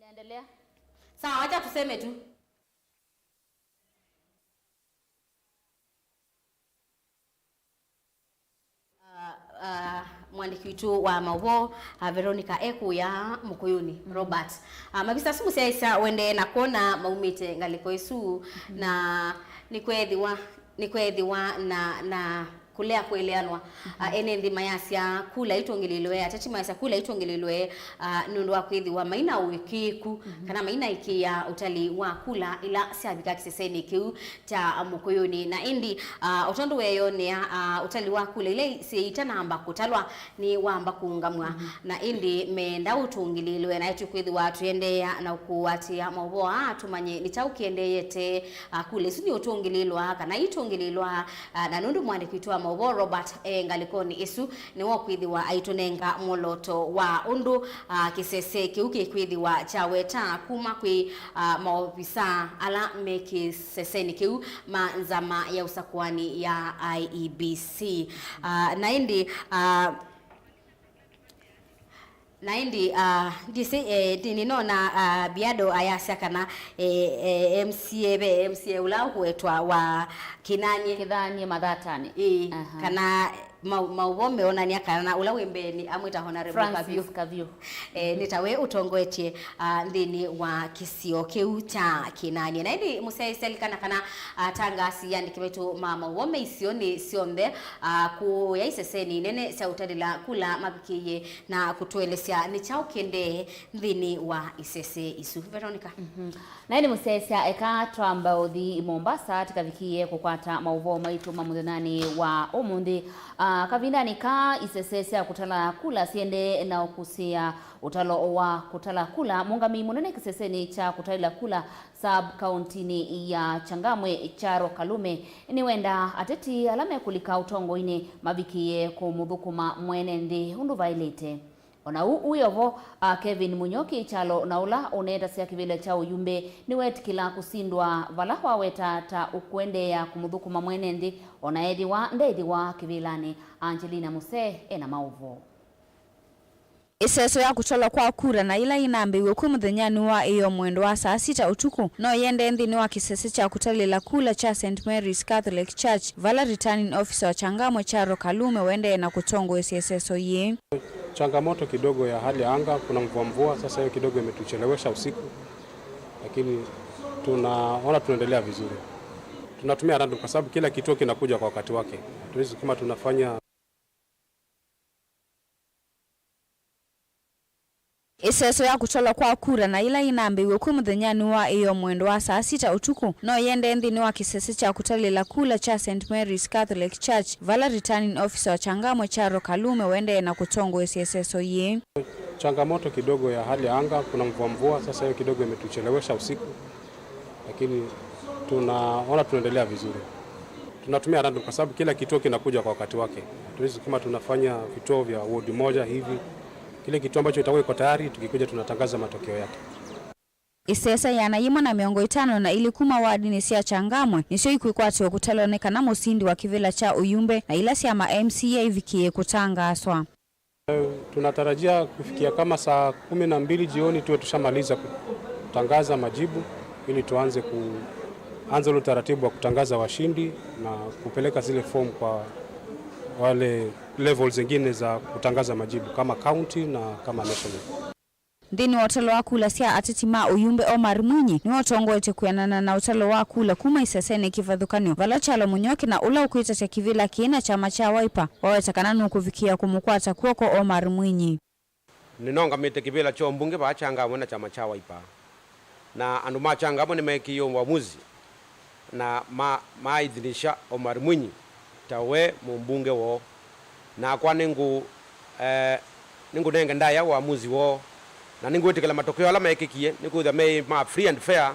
Endelea. Sawa, acha tuseme tu. Ah, ah, mwandĩki witũ wa maũvoo, ah, Veronica ekũya Mũkũyũnĩ, Robert. Ah, mavisa asu mũsyaĩĩsya ũendee na kwona maumĩte ngalĩko ĩsu, na nĩkweethĩwa, nĩkweethĩwa na, na kũlea kũeleanwa. Ah, ene nthĩ mayasya kula itũngĩlĩlwe, ateti mayasya kula itũngĩlĩlwe, ah, nũndũ wa kwĩthĩwa maina ũĩkĩĩku, kana mainaĩkĩĩa ũtali wa kula ila syavika kĩsesenĩ kĩu kya Mũkũyũnĩ. Na ĩndĩ, ah, o tondũ weeyonea, ah, ũtali wa kula ila syĩ itanamba kũtalwa nĩ wamba kũũngamw'a, na ĩndĩ meenda ũtũngĩlĩĩlwe, na ĩtũkwĩthĩwa tũendeea na kũatĩĩa maũvoo aa tũmanye nĩ kyaũ kĩendeeyete, ah, kula isu nĩ ũtũngĩlĩĩlwa kana itũngĩlĩĩlwa, ah, na nũndũ mwandĩki witũ wa maũvoo Robert e ngalĩkonĩ ĩsu, nĩwe ũkwĩthĩwa aitũnenga mwolooto wa ũndũ, ah, kĩsese kĩu kĩkwĩthĩwa kyaweta kuma kwĩ, ah, maovisaa ala me kĩsesenĩ kĩu ma nzama ya ũsakũani ya I E B C. Ah, na ĩndĩ, ah, na ĩndĩ, ah, ndĩsĩ, eh, nĩ-, nĩnona, ah, Biado ayasya kana, eh, eh, M C A, ve M C A ũla ũkũetwa wa Kĩnanie. Kĩthanie Mathatanĩ. Ĩĩ, aha, kana mau-, maũvoo meonania kana ũla wĩ mbeenĩ amwĩta Honorable Francis Kavyũ. Kavyũ. Eh, nĩ tawe ũtongoetye, ah, nthĩnĩ wa kĩsio kĩu kya Kĩnanie. Na ĩndĩ mũsyaĩĩsya lilikana kana atangaasi andĩki maitũ ma maũvoo me isionĩ syonthe, ah, kũya iseseni nene sya ũtalĩla kula mavikĩie na kũtũelesya nĩ kyaũ kĩendee nthĩnĩ wa isese isu. Veronica. Mhm. Na ĩndĩ mũsyaĩĩsya, eka twamba ũthi Mombasa, tĩkavikĩe kũkwata maũvoo maitũ ma mũthenyanĩ wa ũmũnthĩ. Ah, kavindanĩ ka isese sya kũtala kula syendee na ũkũsĩĩa ũtalo wa kũtala kula, mũũngamĩi mũnene kĩsesenĩ kya kũtalĩla kula sub-kauntinĩ ya Changamwe, Charo Kalume, nĩwendaa ateti ala mekũlika ũtongoinĩ mavikĩe kũmũthũkũma mwene nthĩ ũndũ vaĩlĩte. O na ũu wĩ o vo, a, Kevin Mũnyoki Kyalo, na ũla ũneetasya kĩvĩla kya ũyumbe, nĩweetĩkĩla kũsindwa vala waweta ta ũkũendeea kũmũthũkũma mwene nthĩ, o na ethĩwa ndeĩthĩwa kĩvĩlanĩ. Angelina Musee e na maũvoo. Ĩseso ya kũtalwa kwa kura na yĩla yĩnambĩĩw'e kwĩ mũthenyanĩ wa ĩoo mwendo wa saa sita ũtukũ no yĩendee nthĩnĩ wa kĩsese kya kũtalĩla kula kya Saint Mary's Catholic Church, vala Returning Officer wa Changamwe Charo Kalume wendee na kũtongoesya ĩseso yĩĩ. Changamoto kidogo ya hali ya anga, kuna mvua mvua, sasa hiyo kidogo imetuchelewesha usiku, lakini tunaona tunaendelea vizuri. Tunatumia random kwa sababu kila kituo kinakuja kwa wakati wake. Hatuwezi kama tunafanya Ĩseso ya kũtalwa kwa kura na yĩla yĩnambĩĩw'e kwĩ mũthenyanĩ wa ĩoo mwendo wa saa sita ũtukũ no yĩendee nthĩnĩ wa kĩsese kya kũtalĩla kula kya Saint Mary's Catholic Church, vala Returning Officer wa Changamwe Charo Kalume wendee na kũtongoesya ĩseso yĩĩ. Changamoto kidogo ya hali ya anga, kuna mvua mvua, sasa hiyo kidogo imetuchelewesha usiku, lakini tunaona tunaendelea vizuri. Tunatumia random kwa sababu kila kituo kinakuja kwa wakati wake. Hatuwezi kama tunafanya vituo vya ward moja hivi. Kile kituo ambacho itakuwa iko tayari, tukikuja tunatangaza matokeo yake. Ĩsese ĩana yĩmwe na mĩongo ĩtano na ilĩ kuma wadinĩ sya Changamwe nĩsyo ikwĩkwatĩwa kũtalwa nĩ kana mũsindi wa kĩvĩla kya ũyumbe na ila sya ma M C A ivikĩe kũtangaaswa. Tunatarajia kufikia kama saa kumi na mbili jioni tuwe tushamaliza kutangaza majibu ili tuanze kuanza ule utaratibu wa kutangaza washindi na kupeleka zile form kwa wale levels zingine za kutangaza majibu kama county na kama national. Nthĩnĩ wa ũtalo wa kula sya ateti ma ũyumbe, Omar Mwinyi nĩwe ũtongoetye kwĩanana na ũtalo wa kula kuma isesenĩ kĩvathũkany'o, vala Kyalo Mũnyoki na ũla ũkwĩtatya kĩvĩla kĩĩ na kyama kya Wiper waweta kana nũkũvikĩĩa kũmũkwata kw'oko Omar Mwinyi. Nĩnũngamĩte kĩvĩla kya ũmbunge vaa Changamwe na kyama kya Wiper, na andũ ma Changamwe nĩmeekĩie ũamuzi na ma-, maaithinisha Omar Mwinyi ta we mũmbunge woo. Nakwa nĩngũ-, eh, nĩngũnenge ndaĩa ũamuzi woo, na nĩngwĩtĩkĩla matokeo ala meekĩkie nĩkwĩthwa me ma free and fair,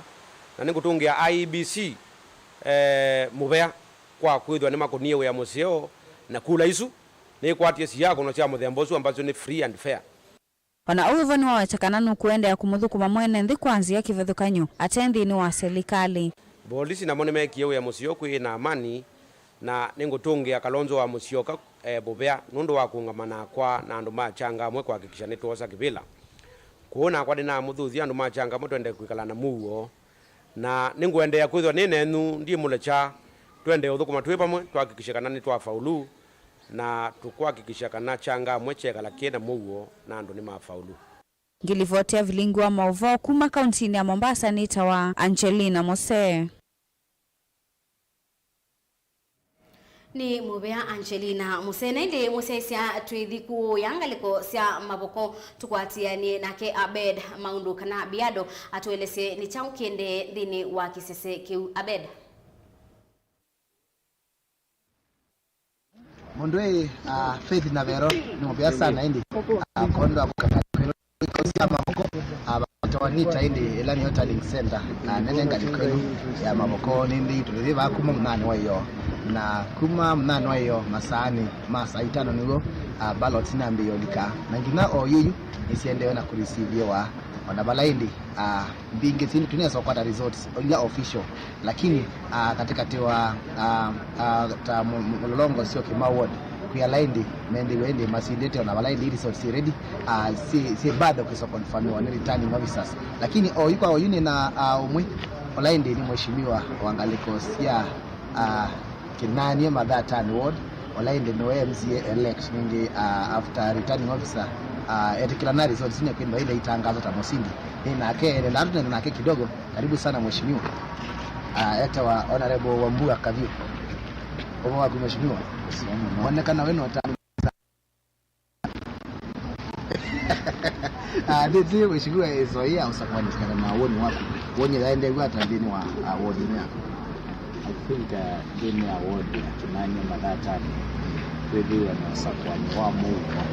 na nĩngũtũngĩa I E B C, eh, mũvea kwa kwĩthwa nĩmakũnie wĩa mũseo na kula isu nĩkwatie siakono sya mũthemba ũsu ambasu nĩ free and fair. O na ũu wĩ vo nĩwaweta kana nũkũendeea kũmũthũkũma mwene nthĩ kwa nzĩa kĩvathũkany'o ate nthĩnĩ wa silikalĩ. Volisi namo nĩmeekie wĩa mũseo kwĩ na amani, na nĩngũtũngĩa Kalonzo wa Musyoka, eh, mũvea nũndũ wa kũũngama nakwa na andũ ma Changamwe kũhakikisha nĩtwosa kĩvĩla. Kwoou nakwa nĩnamũthuthya andũ ma Changamwe twende kwĩkala na mũuo. Na nĩngũendeea kwĩthĩwa nĩ nenyu, ndimũlekya. Twende ũthũkũma twĩ vamwe, twakikishe kana nĩtwafaulu, na tũkwakikisha kana Changamwe kyekala kĩ na mũuo na andũ nĩmafaulu. Ngĩlivoti ya vilingi wa maũvoo kuma kauntinĩ ya Mombasa nĩtawa Angelina Mose. Nĩ mũvea Angelina Mose. Na ĩndĩ mũsyaĩĩsya twĩthi kũũya ngalĩko sya mavoko, tũkwatĩanĩe nake Abed Maũndũ kana Biado atũelesye nĩ kyaũ kĩendee nthĩnĩ wa kĩsese kĩu. Abed. Mũndũ ĩ, ah, Faith Navero nĩ mũvea sana ĩndĩ, ah, kwondũ wa kũkanga kwĩlũ iko sya mavoko, ah, vatwanĩta ĩndĩ ĩla nĩyo Tallying Center, ah, nene ngalĩko ĩno ya mavoko nĩ ĩndĩ tũlĩthĩ vaa kuma mũnyanĩ wa ĩyoo. Na kuma mũnyanĩ wa ĩyoo masaanĩ ma saa itano nĩw'o, ah, ballots inambĩĩe ũlika. Na nginya o yuyu nĩsiendewe na kũrisiviwa. Ona vala ĩndĩ, ah, mbingĩ syĩ tũnesa kũkwata results ila official, lakini, ah, katĩkatĩ wa, ah, ah, ta mu-, mu-, mũlolongo ũseo kĩma ward, kwĩ ala ĩndĩ mendĩwe ĩndĩ masindĩte, ona vala ĩndĩ results syĩ ready, ah, syĩ, syĩ bado kwĩsa confirmiwa nĩ returning officers. Lakini oyu kwa oyu nĩ na, ah, ũmwe, ola ĩndĩ nĩ mheshimiwa wa ngalĩko sya, ah, Kĩnanie Mathatani ward, ola ĩndĩ nĩwe M C A elect nĩngĩ, ah, after returning officer, ah, etĩkĩla na results inya kwĩthĩwa ĩla itangazo ta mũsindi. Nĩ nake, endelea tũnene nake kidogo. Karibu sana mheshimiwa. Ah, etawa Honorable Wambua Kathio. Ũvoo waku mheshimiwa? Wonekana wĩna ũtanu. Ah, ndĩtĩ mheshimiwa, ĩsoia ũsakũani kũlingana na woni waku. Woni yaendee ata nthĩnĩ wa, ah, ward ĩno yaku? I think, uh, nthĩnĩ ya ward ya Kĩnanie Mathatani, twĩthĩwe na ũsakũani wa mũuo,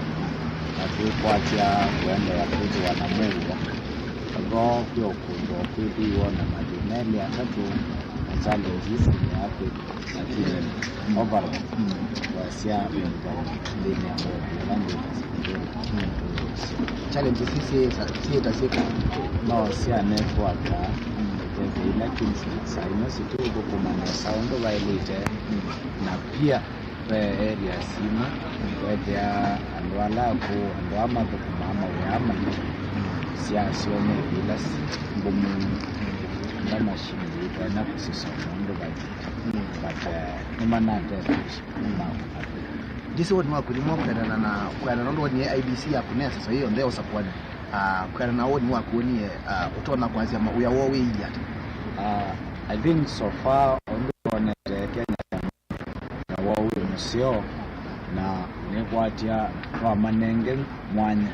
na twĩkwatya kũendeea kwĩthĩwa na mũuo. Although kwĩ ũkũndũ kwĩthĩwa na mathĩna elĩ atatũ, na challenges nĩ ya kwĩthĩwa, lakini overall, wasya wĩthĩwa nthĩnĩ ya ward ĩla ndĩna. Challenges ici syĩta syĩka no sya network, ĩla kinsi saa ino sitiũthũkũma nesa ũndũ vaĩlĩte, na pia ve areas imwe wethĩa andũ ala akũũ, andũ aa mathũkũmaa mawĩa maingĩ, syasyo nĩ ila ngũmĩu, ila machine itonya kũsisoma ũndũ vaĩlĩte, but, eh, nĩmanatethesya. Ndĩsĩ woni waku nĩmo kwĩanana na, kwĩanana nũndũ wonie I E B C yaku nesa so yonthe ya ũsakũani. Ah, kwĩanana na woni waku wonie, ah, ũtonya kwasya ma wĩa woo wĩilyĩ ata? Ah, I think so far ũndũ wonete Kenya na woo wĩ mũseo, na nĩkwatya twamanenge mwanya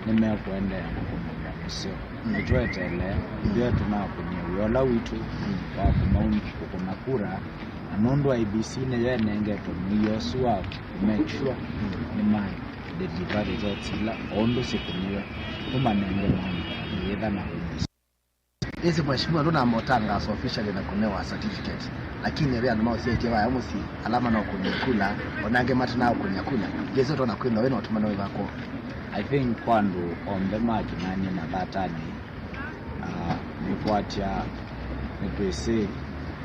nĩmekũendeea na kũmanya mũseo. Nĩtweteele, ithyĩ tũnakũnie wĩa ũla witũ wa kũma-, kũkũna kura, na nũndũ I E B C nĩyo ĩnengetwe mũio ũsu wa kũ-make sure nĩma deliver results ila o ũndũ syĩkũniwe, tũmanenge mwanya nĩgetha na kũmĩsĩ. Ĩsĩ mheshimiwa ndũnamba ũtangaasa officially na kũnewa certificate, lakini ve andũ maũsyaĩtye vaya mũsyĩ ala manaũkũnie kula, o na angĩ matanaũkũnia kula. Ngĩsĩ ũtonya kwĩthĩwa wĩ na ũtũmano wĩva kwoo? I think kwa andũ onthe ma Kĩnanie Mathatani, ah, nĩkwatya nĩtwĩsĩ,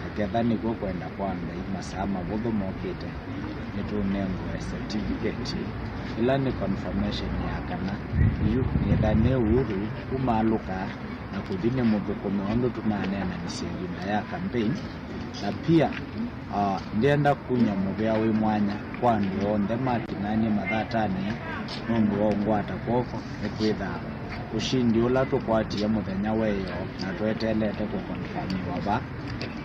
na ketha nĩkw'o kwenda kwa Ngai, masaa mavũthũ mokĩte, nĩtũnengwe certificate, ĩla nĩ confirmation ya kana yu nĩtha nĩ Uhuru ũmaalũka na kũthi nĩ mũthũkũme ũndũ tũnaneenanisye ĩvinda ya campaign, na pia, ah, ndĩenda kumya mũvea wĩ mwanya kwa andũ onthe ma Kĩnanie Mathatani nũndũ wa ũngwata kw'oko, nĩkwĩtha ũsindi ũla tũkwatie mũthenya wa ĩyoo na tweteelete kũkonfamiwa vaa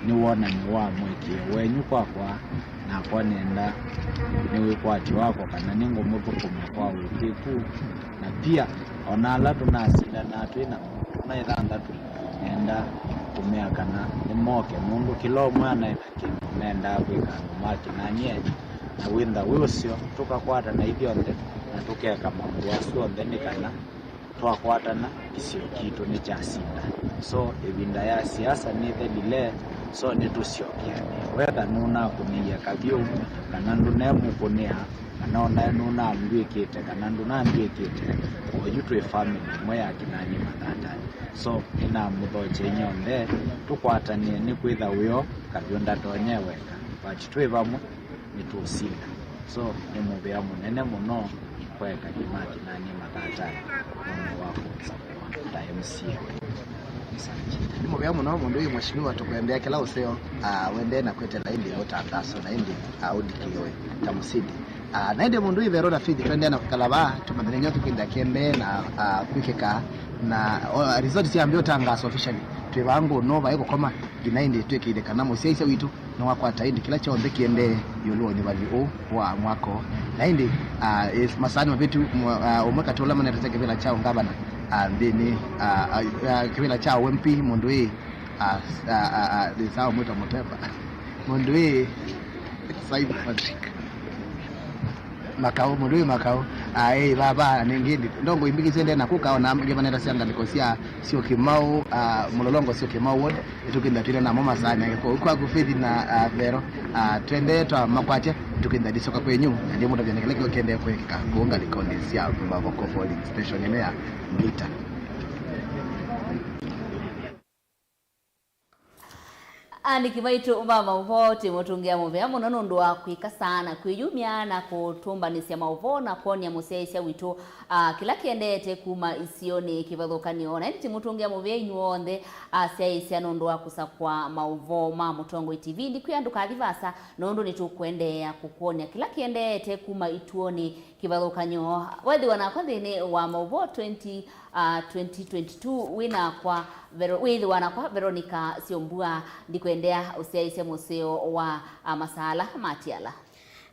nĩ wonany'o wa mũĩkĩĩo wenyu kwakwa, nakwa nĩenda nĩ wĩkwatyo wakwa kana nĩngũmũthũkũma kwa ũĩkĩĩku, na pia o na ala tũnasindanaa twĩ namo tũna ĩthanthatũ, nĩenda kũmea kana nĩmoke, nũndũ kĩla ũmwe anaĩ na kĩndũ mendaa kwĩka andũ ma Kĩnanie, na wĩntha wĩ ũseo, tũkakwatana ithyonthe na tũkeka maũndũ asu onthe nĩ kana twakwatana, kĩsio kitũ nĩkyasinda. So, ĩvinda ya siasa nĩthelile, so nĩtũsyokeanĩe. Wetha nũnakũnĩie kavyũ, kana ndũnemũkũnĩa, kana onae nũnambw'ĩkĩte, kana ndũnambw'ĩkĩte, oyu twĩ family ĩmwe ya Kĩnanie Mathatani. So, nĩnamũthokya inyw'onthe, tũkwatanĩe nĩkwĩtha wĩoo, kavyũ ndatonya e weka, but twĩ vamwe, nĩtũũsinda. So, nĩ mũvea mũnene mũno kwa ekali ma Kĩnanie Mathatani. Mũndũ wa kũsa ta M C A. Nĩ mũvea mũno mũndũ wĩ mheshimiwa, tũkwendea kĩla ũseo, ah, wendee na kwetela ĩndĩ ũtangaso na ĩndĩ, ah, ũndikĩwe ta mũsindi. Ah, na ĩndĩ mũndũ wĩ Vero na Faith, tũendee na kwĩkala vaa tũmanyane nyo kĩkwĩnda kĩendee na, ah, kwĩkĩka na, oh, result syambĩa ũtangaso officially. Twĩ vaa ngũnũ vaĩ kũkoma nginya ĩndĩ twĩkĩĩthye kana mũsyaĩĩsya witũ nĩwakwata ĩndĩ kĩla kyonthe kĩendee ĩũlũ wa ũnyuvani ũũ wa mwako. Na ĩndĩ, ah, ĩ-, masaa nĩmavĩtu, mwa-, ah, ũmwe katĩ ũla manetete kĩvĩla kya ũngavana, ah, nthĩnĩ, ah, ah, ah, kĩvĩla kya U M P, mũndũ ĩ, ah, s-, ah, ah, ah, nĩ sawa mwĩta Mũtemba. Mũndũ ĩ, Simon Patrick. Makau, mũndũ wĩ Makau. Aĩ, vava, nĩngĩ, ndongo imbingĩ syendee na kũka, ona angĩ manetasya ngalĩko sya Syokimau, ah, mũlolongo Syokimau ward, nĩtũkĩnda twĩna namo masaa nĩ angĩ. Kwoou kwaku Faith na, ah, Vero, ah, twendee twamakwatya, tũkĩnda ndisoka kwenyu, na ndiĩ mũtavya nĩ kĩla kĩo kĩendee kwĩkĩka kũu ngalĩkonĩ sya Mavoko polling station ĩno ya Ngita. Andĩki maitũ ma maũvoo, twĩmũtũngĩa mũvea mũno nũndũ wa kwĩka saa na kwĩyumya na kũtũmbanĩsya maũvoo na kwony'a mũsyaĩĩsya witũ, ah, kĩla kĩendeete kuma isionĩ kĩvathũkany'o. Na ĩndĩ twĩmũtũngĩa mũvea inyw'onthe asyaĩĩsya nũndũ wa kũsakũa maũvoo ma Mũtongoi T V. Ndikwĩa ndũkathi vaasa nũndũ nĩtũkũendeea kũkwony'a kĩla kĩendeete kuma ituonĩ kĩvathũkany'o. Wethĩwa nakwa nthĩnĩ wa maũvoo twenty, ah, twenty twenty-two, wĩ nakwa Vero-, wĩthĩwa nakwa Veronica Syombua, ndikwendea ũsyaĩĩsye mũseo wa, ah, masaa ala matiala.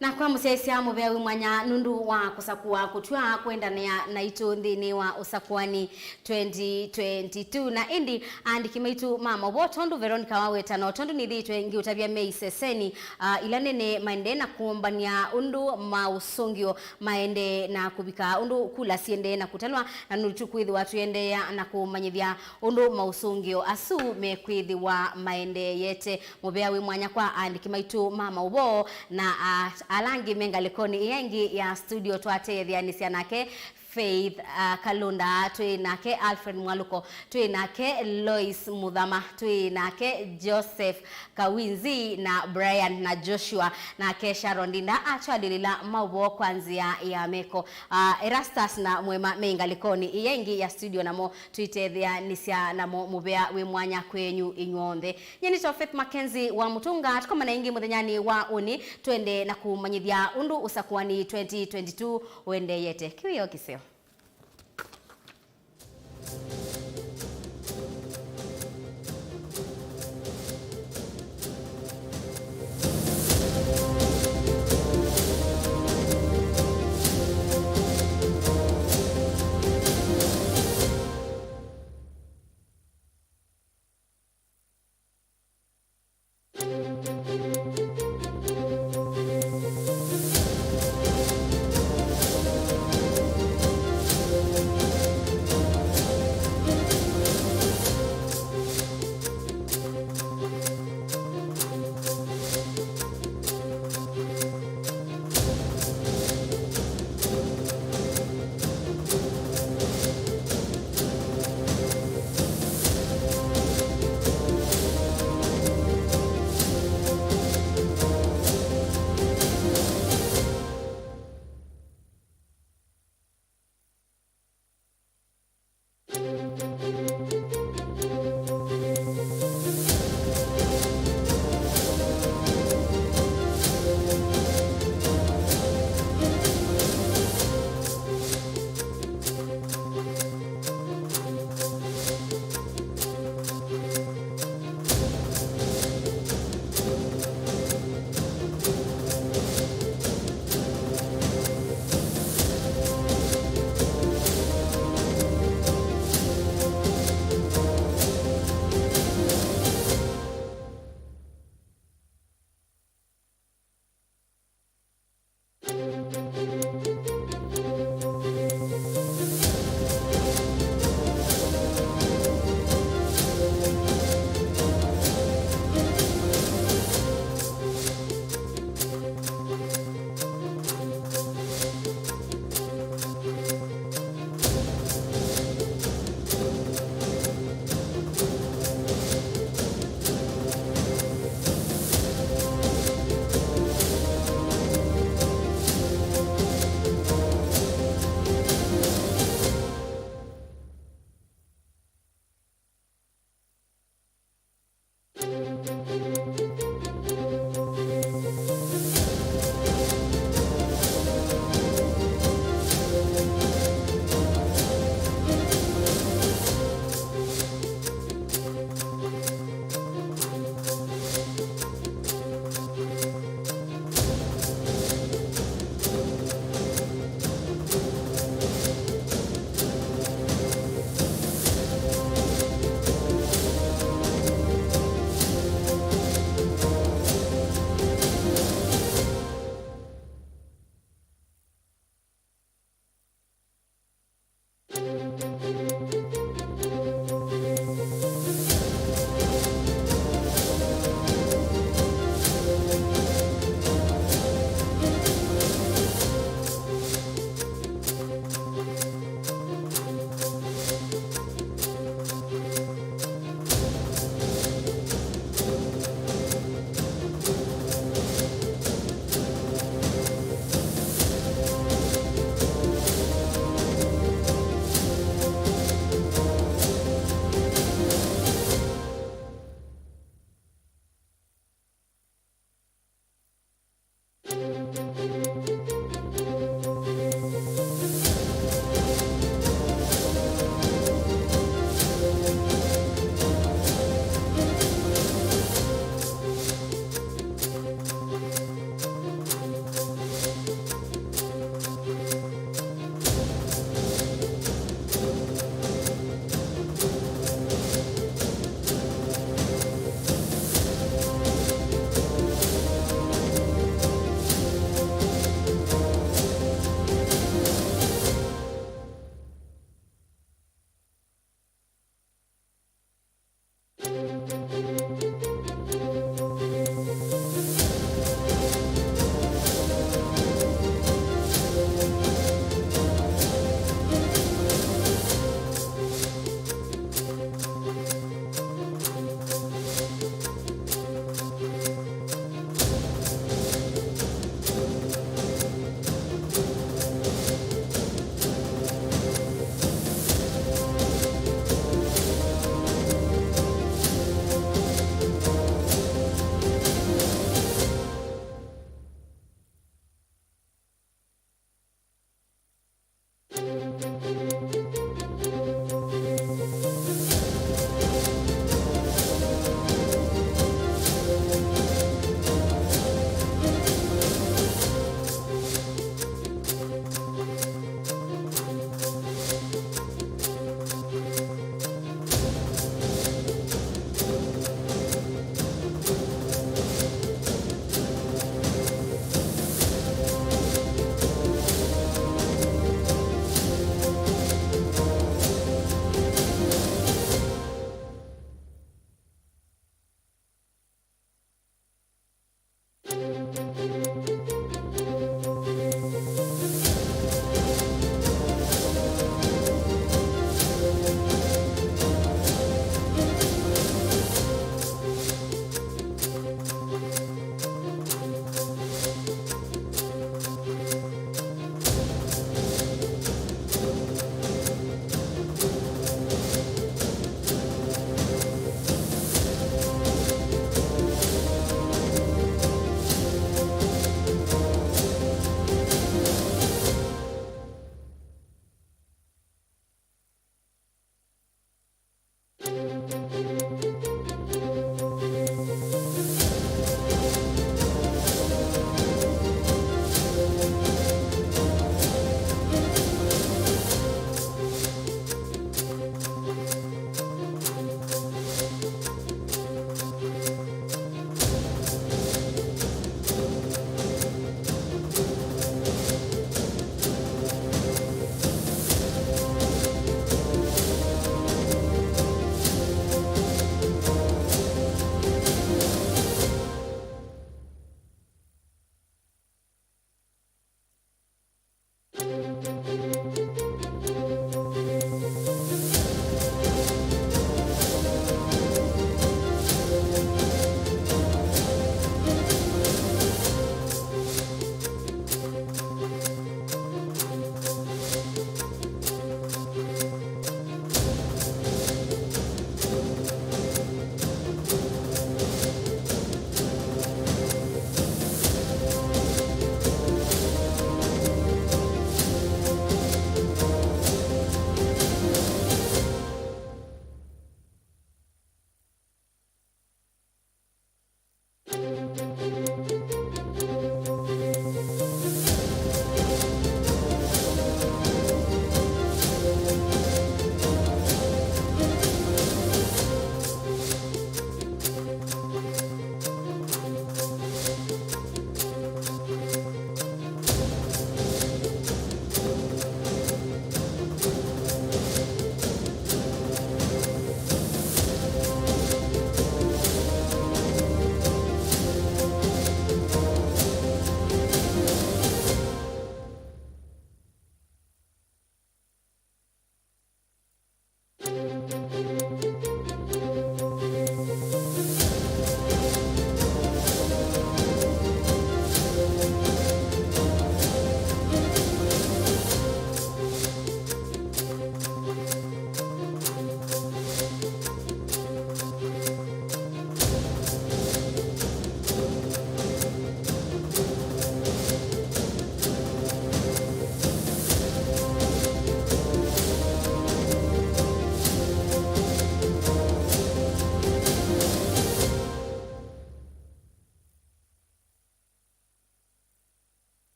Nakwa mũsyaĩĩsya mũvea wĩ mwanya nũndũ wa kũsakũa kũtw'a kũendanĩa naitũ nthĩnĩ wa ũsakũani twenty twenty-two. Na ĩndĩ aandĩki maitũ ma maũvoo, tondũ Veronica waweta, no tondũ nĩthĩĩtwe ngĩũtavya me iseseni, ah, ila nene maendee na kũmbany'a ũndũ maũsũngĩo maendee na kũvika, ũndũ kula siendee na kũtalwa, na nũndũ tũkwĩthĩwa tũiendeea na kũmanyĩthya ũndũ maũsũngĩo asu mekwĩthĩwa maendeeyete. Mũvea wĩ mwanya kwa aandĩki maitũ ma maũvoo na, ah, ala angĩ me ngalĩkonĩ ĩya ĩngĩ ya studio twatetheanĩsya nake. Faith, ah, Kalunda, twĩ nake Alfred Mwaluko, twĩ nake Lois Muthama, twĩ nake Joseph Kawinzi na Brian na Joshua, nake Sharon Ndinda atwalĩlĩla maũvoo kwa nzĩa ya meko. Ah, Erastus na Mwema me ngalĩkonĩ ĩya ĩngĩ ya studio, namo tũitetheanĩsya namo. Mũvea wĩ mwanya kwenyu inyw'onthe. Nyie nĩtawa Faith Mackenzie wa Mũtũnga. Tũkomana ĩngĩ mũthenyanĩ wa ũnĩ, twende na kũmanyĩthya ũndũ ũsakũani twenty twenty-two ũendeeyete. Kĩwĩoo kĩseo.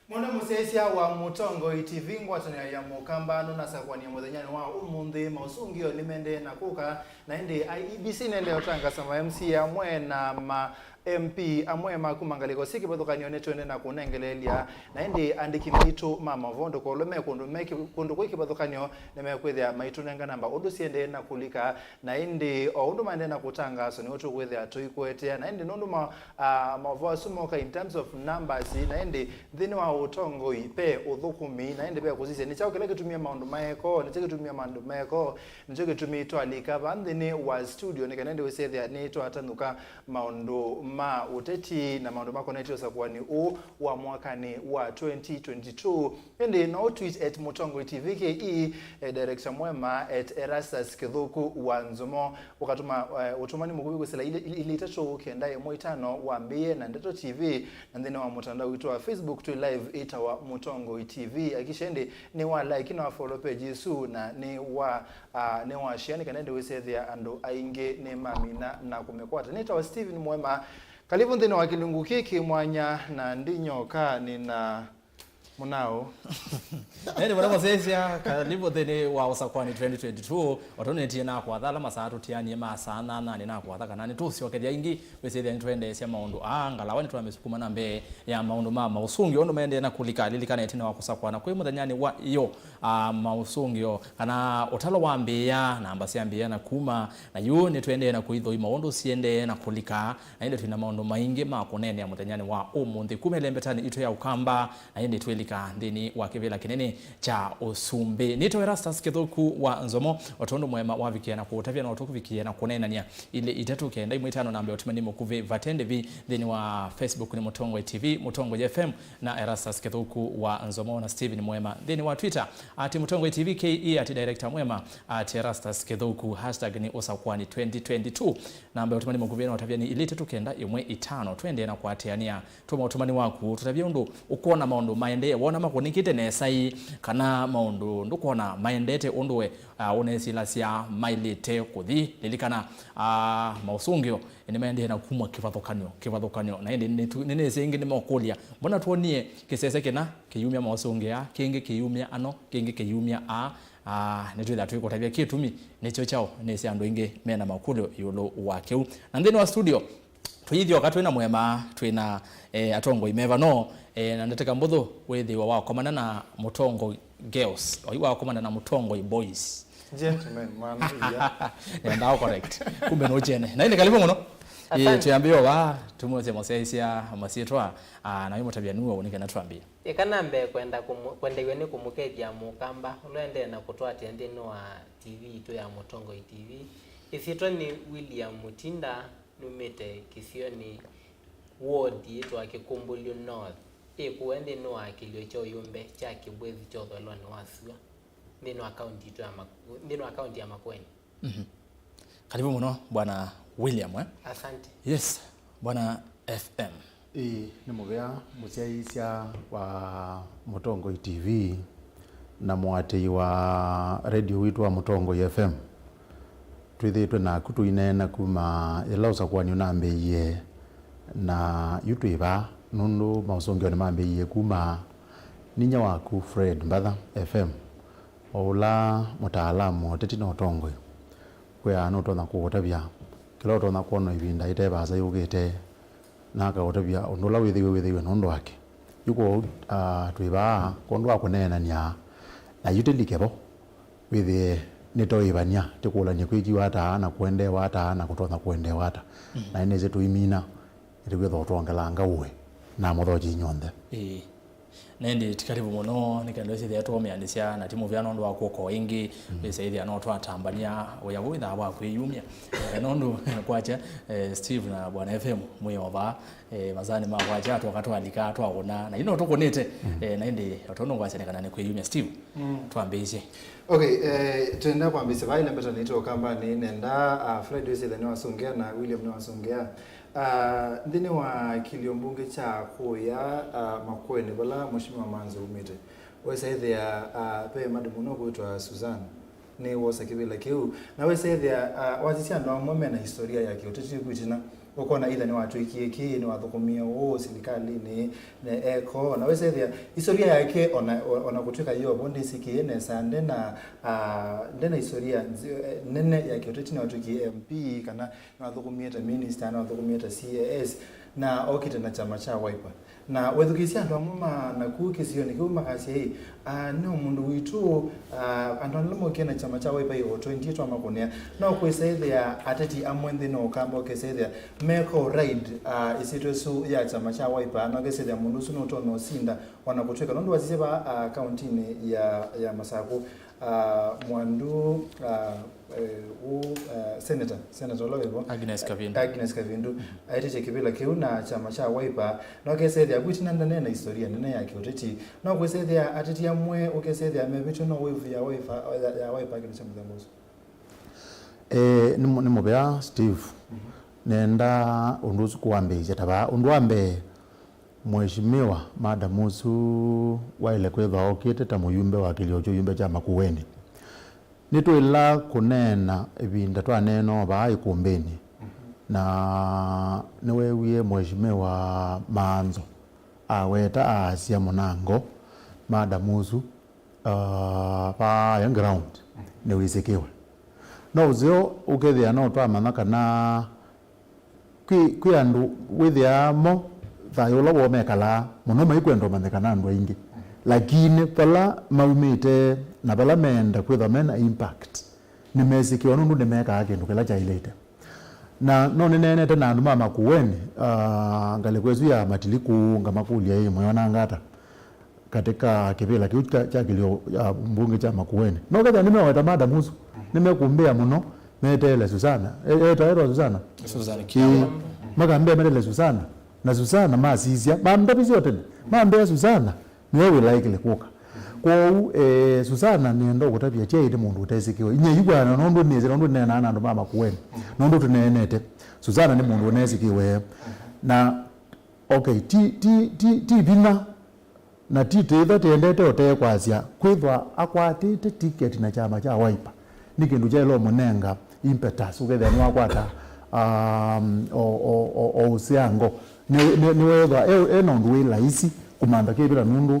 Mũno mũsyaĩĩsya wa Mũtongoi T V, ngwatanĩo ya Mũkamba nũnasakũanĩa mũthenyanĩ wa ũmũnthĩ. Maũsũngĩo nĩmaendee na kũka, na ĩndĩ I E B C nĩendee ũtangasa ma M C A amwe na ma M P amwe ma kuma ngalĩko syĩ kĩvathũkany'o nĩtũendee na kũnengeleelya, na ĩndĩ andĩki maitũ ma maũvoo ndũkolwe me kũndũ, me kĩ-, kũndũ kwĩ kĩvathũkany'o nĩmekwĩthĩa maitũnenga namba ũndũ syĩendee na kũlika, na ĩndĩ o ũndũ maendee na kũtangaswa nĩw'o tũkwĩthĩa tũikũetea, na ĩndĩ nũndũ ma, ah, maũvoo asu moka in terms of numbers, na ĩndĩ nthĩnĩ wa ũtongoi ve ũthũkũmi, na ĩndĩ ve kũsisya nĩ kyaũ kĩla kĩtumie maũndũ maekoo, nĩ kyaũ kĩtumie maũndũ maekoo, nĩkyo kĩtumi twalika vaa nthĩnĩ wa studio nĩ kana ĩndĩ wĩsethĩa nĩtwatanũka maũndũ ma ũteti na maũndũ makonetye ũsakũani ũũ wa mwakanĩ wa twenty twenty-two. Ĩndĩ no tweet at Mũtongoi T V K E, eh, director mwema at Erastus Kĩthũku wa Nzomo, ũkatũma, eh, ũtũmani mũkuvĩ kwĩsĩla ilĩ, ilĩ, ilĩ itatũ kenda ĩmwe itano wambĩĩe na Ndeto T V, na nthĩnĩ wa mũtandao witũ wa Facebook twĩ live ĩtawa Mũtongoi T V. Akisha ĩndĩ nĩ wa like, nĩ wa follow page ĩsu, na nĩ wa, ah, nĩ wa share, nĩ kana ĩndĩ wĩsethĩa andũ aingĩ nĩ mamina na kũmĩkwata. Nĩtawa Steven Mwema. Kalivu nthĩnĩ wa kĩlungu kĩĩ kĩ mwanya, na ndi nyoka nĩna Mũnao. Ĩndĩ mũno mũsyaĩĩsya, karibu nthĩnĩ wa Ũsakwani twenty twenty-two. O tondũ nĩtie nakwatha ala masaa tũtianie ma saa nyanyanĩ, nakwatha kana nĩtũsyokethya ĩngĩ wĩsĩthya nĩtũendeesya maũndũ aa ngalawa, nĩtwamĩsukuma na mbee ya maũndũ ma maũsũngĩo ũndũ maendee na kũlika. Lilikana ĩtina wa kũsakwana kwĩ mũthenyanĩ wa ĩyo, a, maũsũngĩo kana ũtalo wambĩĩa, namba syambĩĩa na kuma, na yu nĩtũendee na kũithũima ũndũ siendee na kũlika. Na ĩndĩ twĩna maũndũ maingĩ ma kũneenea mũthenyanĩ wa ũmũnthĩ kuma ĩlembetanĩ itũ ya Ũkamba, na ĩndĩ twĩlika nthĩnĩ wa kĩvĩla kĩnene kya ũsumbĩ. Nĩtawa Erastus Kĩthũku wa Nzomo, o tondũ mũema wavikie na kũũtavya, no tũkũvikie na kũneenany'a ilĩ itatũ kenda ĩmwe ĩtano namba ya ũtũmani mũkuvĩ vate ndĩvi nthĩnĩ wa Facebook nĩ Mũtongoi T V, Mũtongoi F M, na Erastus Kĩthũku wa Nzomo na Steven Mwema nthĩnĩ wa Twitter, at Mũtongoi T V K E, at Director Mwema, at Erastus Kĩthũku, hashtag nĩ Ũsakwani twenty twenty-two. Namba ya ũtũmani mũkuvĩ na ũtavya nĩ ilĩ itatũ kenda ĩmwe ĩtano. Twendee na kũatĩanĩa. Tũma ũtũmani waku, tũtavye ũndũ ũkwona maũndũ maendee, wona makũnĩkĩte nesa ĩ, kana maũndũ ndũkwona maendete ũndũ we, ah, ũneesĩlasya maĩlĩte kũthi. Lilikana, ah, maũsũngĩo nĩmaendee na kumwa kĩvathũkany'o, kĩvathũkany'o. Na ĩndĩ nĩtu-, nĩnĩsĩ ĩngĩ nĩmokũlya, mbona twonie kĩsese kĩna kĩyumya maũsũngĩo aa, kĩngĩ kĩyumya ano, kĩngĩ kĩyumya aa? Ah, nĩtwĩtha twĩkũtavya kĩtumi nĩkyo kyaũ, nĩsĩ andũ aingĩ mena makũlyo ĩũlũ wa kĩu. Na nthĩnĩ wa studio, tũyĩthyoka twĩna mũema, twĩna, eh, atongoi me vano, eh, na ndatĩka mbũthũ wĩthĩwa wakomana na Mũtongoi Girls, oyu wakomana na Mũtongoi Boys. Gentlemen, man, yeah. Nenda correct. Kumbe no chene. Na ĩndĩ karibu mũno. Asante. Eh, tuyambie wa, tumuose mũsyaĩĩsya masyĩtwa, ah, na wĩ mũtavya nuo ũnĩkana twambie. Ĩka na mbee kwenda kũmũ-, kwendeiwe nĩ kũmũkethya Mũkamba ũla ũendee na kũtũatĩĩa nthĩnĩ wa T V yitũ ya Mũtongoi T V. Ĩsyĩtwa nĩ William Mutinda, numĩte kĩsionĩ, ward yĩtwa Kĩkũmbũlyũ North. Ĩ kũũ nthĩnĩ wa kĩlĩo kya ũyũmbe kya Kĩbwĩthi kya ũthelonĩ wa sua, nthĩnĩ wa kaunti yitũ ya Maku-, nthĩnĩ wa kaunti ya Makueni. Mhm. Karibu mũno, Bwana William, eh? Asante. Yes, Bwana F M. Ĩĩ, nĩ mũvea mũsyaĩĩsya wa Mũtongoi T V na mũatĩi wa radio witũ wa Mũtongoi F M. Twĩthĩĩtwe naku tũineena kuma yĩla ũsakuani ũnambĩĩie, na yu twĩ vaa nũndũ maũsũngĩo nĩmambĩĩie kuma ninyia waku Fred Mbatha F M. O ũla mũtaalamu wa ũteti na ũtongoi, kwĩaa nũtonya kũũtavya kĩla ũtonya kwona ĩvinda ĩte vaasa yũkĩte, na akaũtavya ũndũ ũla wĩthĩiwe wĩthĩiwe nũndũ wake. Yu kwoou, ah, twĩ vaa kwondũ wa kũneenany'a, na yu tĩlike vo, wĩthĩe nĩtwaĩvany'a, tĩkũlany'e kwĩkiwa ata na kũendeewa ata na kũtonya kũendeewa ata. Mm. Na nĩnĩsĩ tũimina, nĩtũkwĩthwa ũtwongelanga ũĩ na mũthokyi inyw'onthe. Ĩĩ. Na ĩndĩ ti karibu mũno, nĩ kenda wĩsĩthĩa tũũmĩanĩsya, na ti mũvea nũndũ wa kũka o ĩngĩ, mm, wĩsĩthĩa no twatambany'a wĩa ũũ wĩthaa wa kwĩyumya. Eh, nũndũ kwakya, eh, Steve na Bwana F M mwĩ o vaa, eh, masaanĩ ma kwakya twoka twalika, twaũna, na ino tũkũnĩte, mm, eh, na ĩndĩ o tondũ ngwasya nĩ kana nĩ kwĩyumya. Steve, mm, twambĩĩsye. Okay, eh, twenda kwambĩĩsya vai na mbeta nĩtũ Ũkambanĩ, nenda, ah, Fred wĩsĩthĩa nĩwasũngĩa na William nĩwasũngĩa. Ah, nthĩnĩ wa kĩlio mbunge kya kũya, ah, Makueni vala Mheshimiwa Manzo umĩte, wesa ĩthĩa, ah, ve madi mũno kwĩtwa Susan nĩ wosa kĩvĩla kĩu, na wesa ĩthĩa, ah, wasisya andũ amwe mena historia ya kĩũteti kwĩtina, ũkona either nĩwatwĩkie kĩĩ, nĩwathũkũmie ũũ silikalĩnĩ, ne eko, na wesa ĩthĩa historia yake ona, ona kũtwĩka yovo ndĩsĩkĩe nesa, ndena, ah, ndena historia nzi-, nene ya kĩũteti, nĩwatwĩkie M P kana nĩwathũkũmie ta minister, nĩwathũkũmie ta C A S, na okĩte na kyama kya Wiper. Na wethukĩĩsya andũ amwe ma naku kĩsionĩ kĩu makasya, "Ĩ, ah, no mũndũ witũ, ah, andũ ala mokie na kyama kya Wiper ĩ o twenty twamakũnĩa." No kwĩsa ĩthĩa ateti amwe nthĩnĩ wa Ũkamba ũkesa ĩthĩa meko ride, ah, ĩsyĩtwa ĩsu ya kyama kya Wiper, na ũkesa ĩthĩa mũndũ ũsu nũtonya ũsinda, ona kũtw'ĩka nũndũ wasisye va, ah, kauntinĩ ya, ya Masakũ, ah, Mwandu, ah, eh, ũ, eh, senator, senator ũla wĩvo, Agnes Kavindu. Agnes Kavindu, aĩtĩtye kĩvĩla kĩu na kyama kya Wiper, no kesethĩa kwĩtina ndanena historia nene ya kĩũteti, no kwĩsethĩa ateti amwe ũkesethĩa mevĩtw'e no wĩvu ya Wiper, ya, ya Wiper kĩndũ kya mũthemba ũsu. Eh, nĩ mũ-, nĩ mũvea Steve. Mhm. Nenda ũndũ ũsu kũambĩĩsya ta vaa. Ũndũ wa mbee, Mheshimiwa madam ũsu waĩle kwĩthwa okĩte ta mũyumbe wa kĩlio kya ũyumbe kya Makueni. Nĩtwĩla kũneena ĩvinda twaneena o vaa ĩkũmbĩnĩ, na nĩweewie Mheshimiwa Maanzo aweta aasya mũnango, Madam ũsu, ah, vaya ground nĩwĩsĩkĩwe. No ũseo ũkethĩa no twamanya kana kwĩ, kwĩ andũ wĩthĩaa mo thayũ ũla woo mekalaa mũno maikwenda ũmanyĩka na andũ aingĩ, lakini vala maumĩte na vala meenda kwĩthwa mena impact nĩmesĩkĩwa nũndũ nĩmekaa kĩndũ kĩla kyaĩlĩte. Na no nĩneenete na andũ ma Makueni, ah, ngalĩko ĩsu ya Matiliku, ngamakũlya, "Ĩ, mwĩonanga ata katika kĩvĩla kĩu kya, kya kĩlio ya mbunge kya Makueni?" No kethĩa nĩmeweta madam ũsu, nĩmekũmbĩa mũno, meteele Susana. E-, etaĩtwa Susana? Susana Ĩ, Kiama. Makambĩa meteele Susana. Na Susana masisya, mandavisye o tene, mambĩa Susana nĩwe wĩ likely kũka. Kwoou, eh, Susana nĩenda ũkũtavya tyaĩ nĩ mũndũ ũtesĩkĩwe. Inyia yĩw'ana nũndũ nĩsĩ, nũndũ nĩneenaa na andũ ma Makueni. Nũndũ tũneenete. Susana nĩ mũndũ ũnesĩkĩwe. Na, okay, ti, ti, ti, ti vinya, na ti tĩtha tĩendete ũtee kwasya, kwĩthwa akwatĩte ticket na kyama kya Wiper. Nĩ kĩndũ kyaĩle ũmũnenga impetus, ũkethĩa nĩwakwata, um, o, o, o, o ũseango. Nĩ, nĩ, nĩweethwa e, e na ũndũ wĩ laisi kũmantha kĩvĩla nũndũ,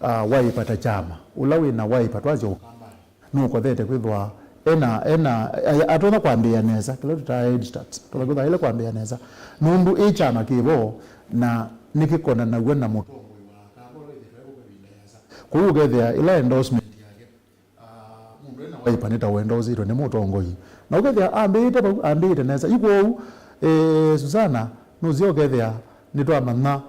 uh, Wiper ta kyama. Ũla wĩ na Wiper twasya Ũkambanĩ, nũkothete kwĩthwa ena, ena, a-, atonya kwambĩĩa nesa, kĩla tũtaa head start. Atonya kwĩthwa aĩle kwambĩĩa nesa. Nũndũ ĩ kyama kĩvo na nĩkĩkonanaw'a na mũtongoi wa Akamba ũla wĩthĩtwe e kũka ĩvinda yĩasa. Kwoou ũkethĩa ĩla endorsement yake, ah, mũndũ ena Wiper nĩ ta ũendorsĩtwe nĩ mũtongoi. Na ũkethĩa ambĩĩte vau, ambĩĩte nesa. Yu kwoou, eh, Susana, nũseo ũkethĩa nĩtwamanya,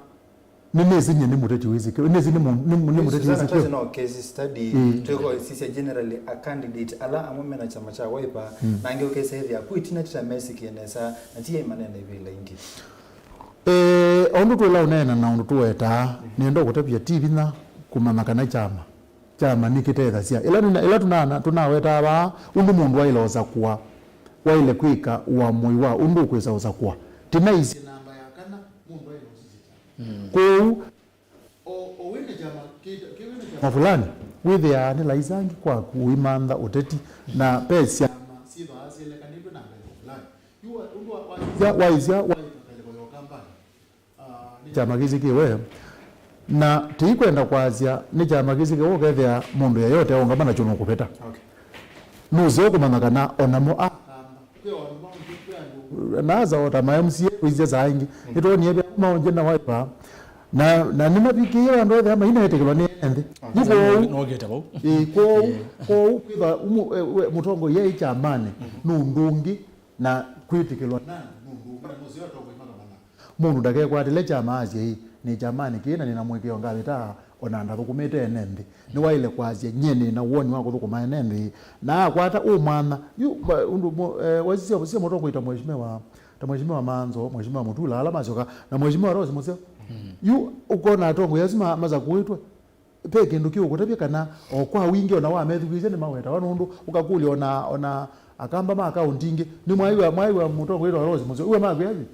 nĩnĩsĩ nyie nĩ mũteti wĩsĩkĩwe, nĩsĩ nĩ mũ-, nĩ mũ-, nĩ mũteti Susana, wĩsĩkĩwe. Twĩsĩ no case study, ĩĩ, twĩkosisya generally a candidate ala amwe mena kyama kya Wiper, mm, na angĩ ũkesa ethĩa kwĩ tina tita mesĩkĩe nesa, na ti yai manene ivĩla ingĩ. Eh, o ũndũ twĩla ũneena na ũndũ tũwetaa, nĩenda kũtavya ti vinya kũmanya kana kyama kyama nĩkĩtethasya. Ĩla nĩna-, ĩla tũnana-, tũnawetaa vaa, ũndũ mũndũ waĩle ũsakũa, waĩle kwĩka ũamũi wa ũndũ ũkwĩsa ũsakũa. Tĩnaisye namba ya kana mũndũ waĩle ũsisya kyama. Mm. Kwoou, o, o wĩna kyama, kĩ-, kĩ-, wĩna kyama fulani, wĩthĩaa nĩ laisi angĩ kwaku ũimantha ũteti, na ve syama syĩthwaa syelekanĩtw'e na ngalĩko fulani. Yu wa-, ũndũ wa-, waisya, waisya, waisya ngalĩko ya Ũkambanĩ. Ah, nĩ kyama kĩsĩkĩwe, na tĩikwenda kwasya nĩ kyama kĩsĩkĩwe, ũkethĩa mũndũ yeyote aũngama nakyo nũkũvĩta. Okay. Nũseo kũmanya kana onamo a-, nasa o ta ma M C A wĩsya saa ingĩ. Mm. Nĩtwonie vya maonje na Wiper. Na, na nĩmavikĩie andũ ethĩa maineetĩkĩlwa nĩ ene nthĩ. Ah, yu kwoou, nokĩte vau. Ĩĩ, kwoou, ĩĩ, kwoou kwĩtha ũmũ-, e, we, mũtongoi yaĩ kyamanĩ, mhm, nũndũ ũngĩ na kwĩtĩkĩlwa na andũ nũndũ ũngĩ na nũseo atongoi makamanya. Mũndũ ndakekwatĩle kyama asye, "Ĩ, nĩ kyamanĩ kĩĩ na nĩna mũĩkĩĩo ngavĩtaa, o na ndathũkũmĩte ene nthĩ." Nĩwaĩle kwasya, "Nyie nĩna woni wa kũthũkũma ene nthĩ." Na akwata ũmwanya. Yu, ma-, ũndũ mo-, eh, waisye sya, sya mũtongoi ta Mheshimiwa, ta Mheshimiwa Manzo, Mheshimiwa Mutula, ala masyoka, na Mheshimiwa Rose Museo. Mm. Yu, ũkona atongoi asu ma-, masakũĩtwe. Ve kĩndũ kĩũkũtavya kana o kwa wingĩ ona wamethukĩĩsya nĩmawetawa, nũndũ ũkakũlya ona, ona Akamba ma kaũnti ingĩ, nĩmwaiwa, mwaiwa mũtongoi wĩtwa Rose Museo, iwe makwĩa vi?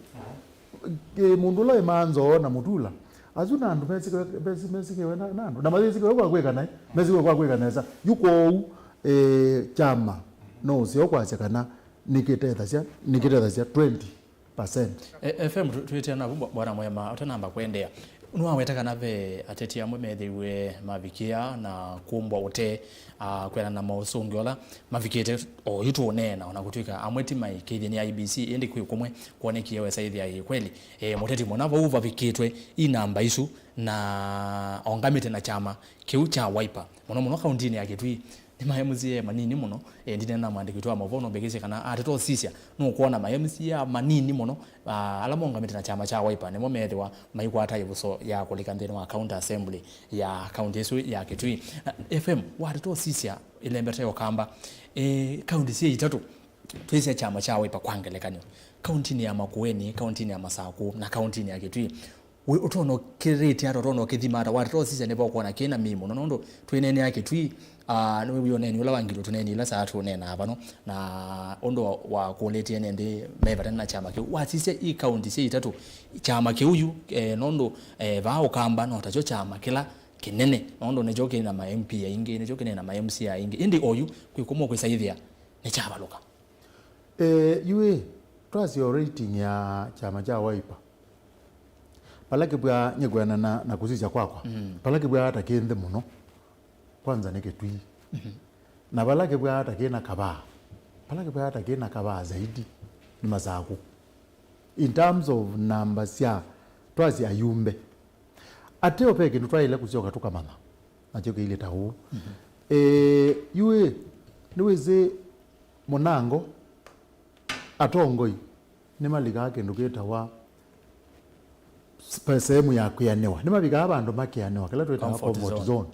Ĩ, mũndũ ũla wĩ Manzo na Mutula, asu na andũ mesĩkĩwe, mesĩ-, mesĩkĩwe na, na andũ, na mayĩsĩkĩwe kwa kwĩka naĩ, mesĩkĩwe kwa kwĩka nesa. Yu kwoou, ĩ, kyama no ũseo kwasya kana nĩkĩtethasya, nĩkĩtethasya twenty percent. E, F M tu-, twĩtĩa navu, bwa-, Bwana Mwema, ũtanamba kũendeea. Nĩwaweta kana ve ateti amwe methĩiwe mavikĩa na kũmbwa ũtee, a, kwĩana na maũsũngĩo ala mavikĩte oyu tũũneena, ona kũtw'ĩka amwe ti maĩkĩĩthye nĩ I E B C, ĩndĩ kwĩ kũmwe kwonekie wesa ĩthĩa ĩ kweli. E, mũteti mũna vau vavikĩtwe i namba isu na ongamĩte na kyama kĩu kya Wiper, mũno mũno kaũntinĩ ya Kitui. Nĩ ma M C A manini mũno, eh, ndineena na mwandĩki witũ wa maũvoo, no mbĩkĩsye kana ateta ũsisya, nũkwona ma M C A manini mũno, ah, ala maũngamĩte na kyama kya Wiper, nĩmo meethĩwa maikwata ĩvuso ya kũlika nthĩnĩ wa county assembly ya county ĩsu ya Kitui. Na F M, wateta ũsisya ĩlembeta ya Ũkamba, eh, county syĩ itatũ twĩsya kyama kya Wiper kwa ngelekany'o, kauntinĩ ya Makueni, kauntinĩ ya Masakũ, na kauntinĩ ya Kitui. Wĩ, ũtonya ũkĩrĩte ata, ũtonya ũkĩthima ata, watata ũsisya nĩ va ũkwona kĩna mĩi mũno, nũndũ twĩneenea Kitui, ah, nĩwĩw'ie ũneeni ũla wa Ngilu tũneeni ila saa tũneenaa vano, na ũndũ wa, wa kũlĩtie ene nthĩ me vata na kyama kĩu. Wasisya i kaunti syĩ itatũ, kyama kĩu yu, eh, nũndũ, eh, vaa Ũkamba no takyo kyama kĩla kĩnene, nũndũ nĩkyo kĩna ma M P aingĩ, nĩkyo kĩna ma M C A aingĩ, ĩndĩ oyu kwĩ kũmwe kwĩsa ĩthĩa nĩkyavalũka. Eh, yu ĩ, twasya o rating ya kyama kya Wiper, vala kĩvw'aa, nyie kwĩanana na, na kũsisya kwakwa, mm, vala kĩvw'aa ta kĩ nthĩ mũno, kwanza nĩ Kĩtui. Na vala kĩvw'aa ta kĩna kavaa, vala kĩvw'aa ta kĩna kavaa zaidi nĩ Masaku. In terms of namba sya twasya ayumbe. Ateo ve kĩndũ twaĩle kũsyoka tũkamanya, nakyo kĩilyĩ ta ũũ. Eh, yu ĩ, nĩwĩsĩ Mũnango, atongoi nĩmalikaa kĩndũ kĩtawa s-, pe-, sehemu ya kwĩanĩwa. Nĩmavikaa vandũ makĩanĩwa, kĩla twĩtaa comfort zone.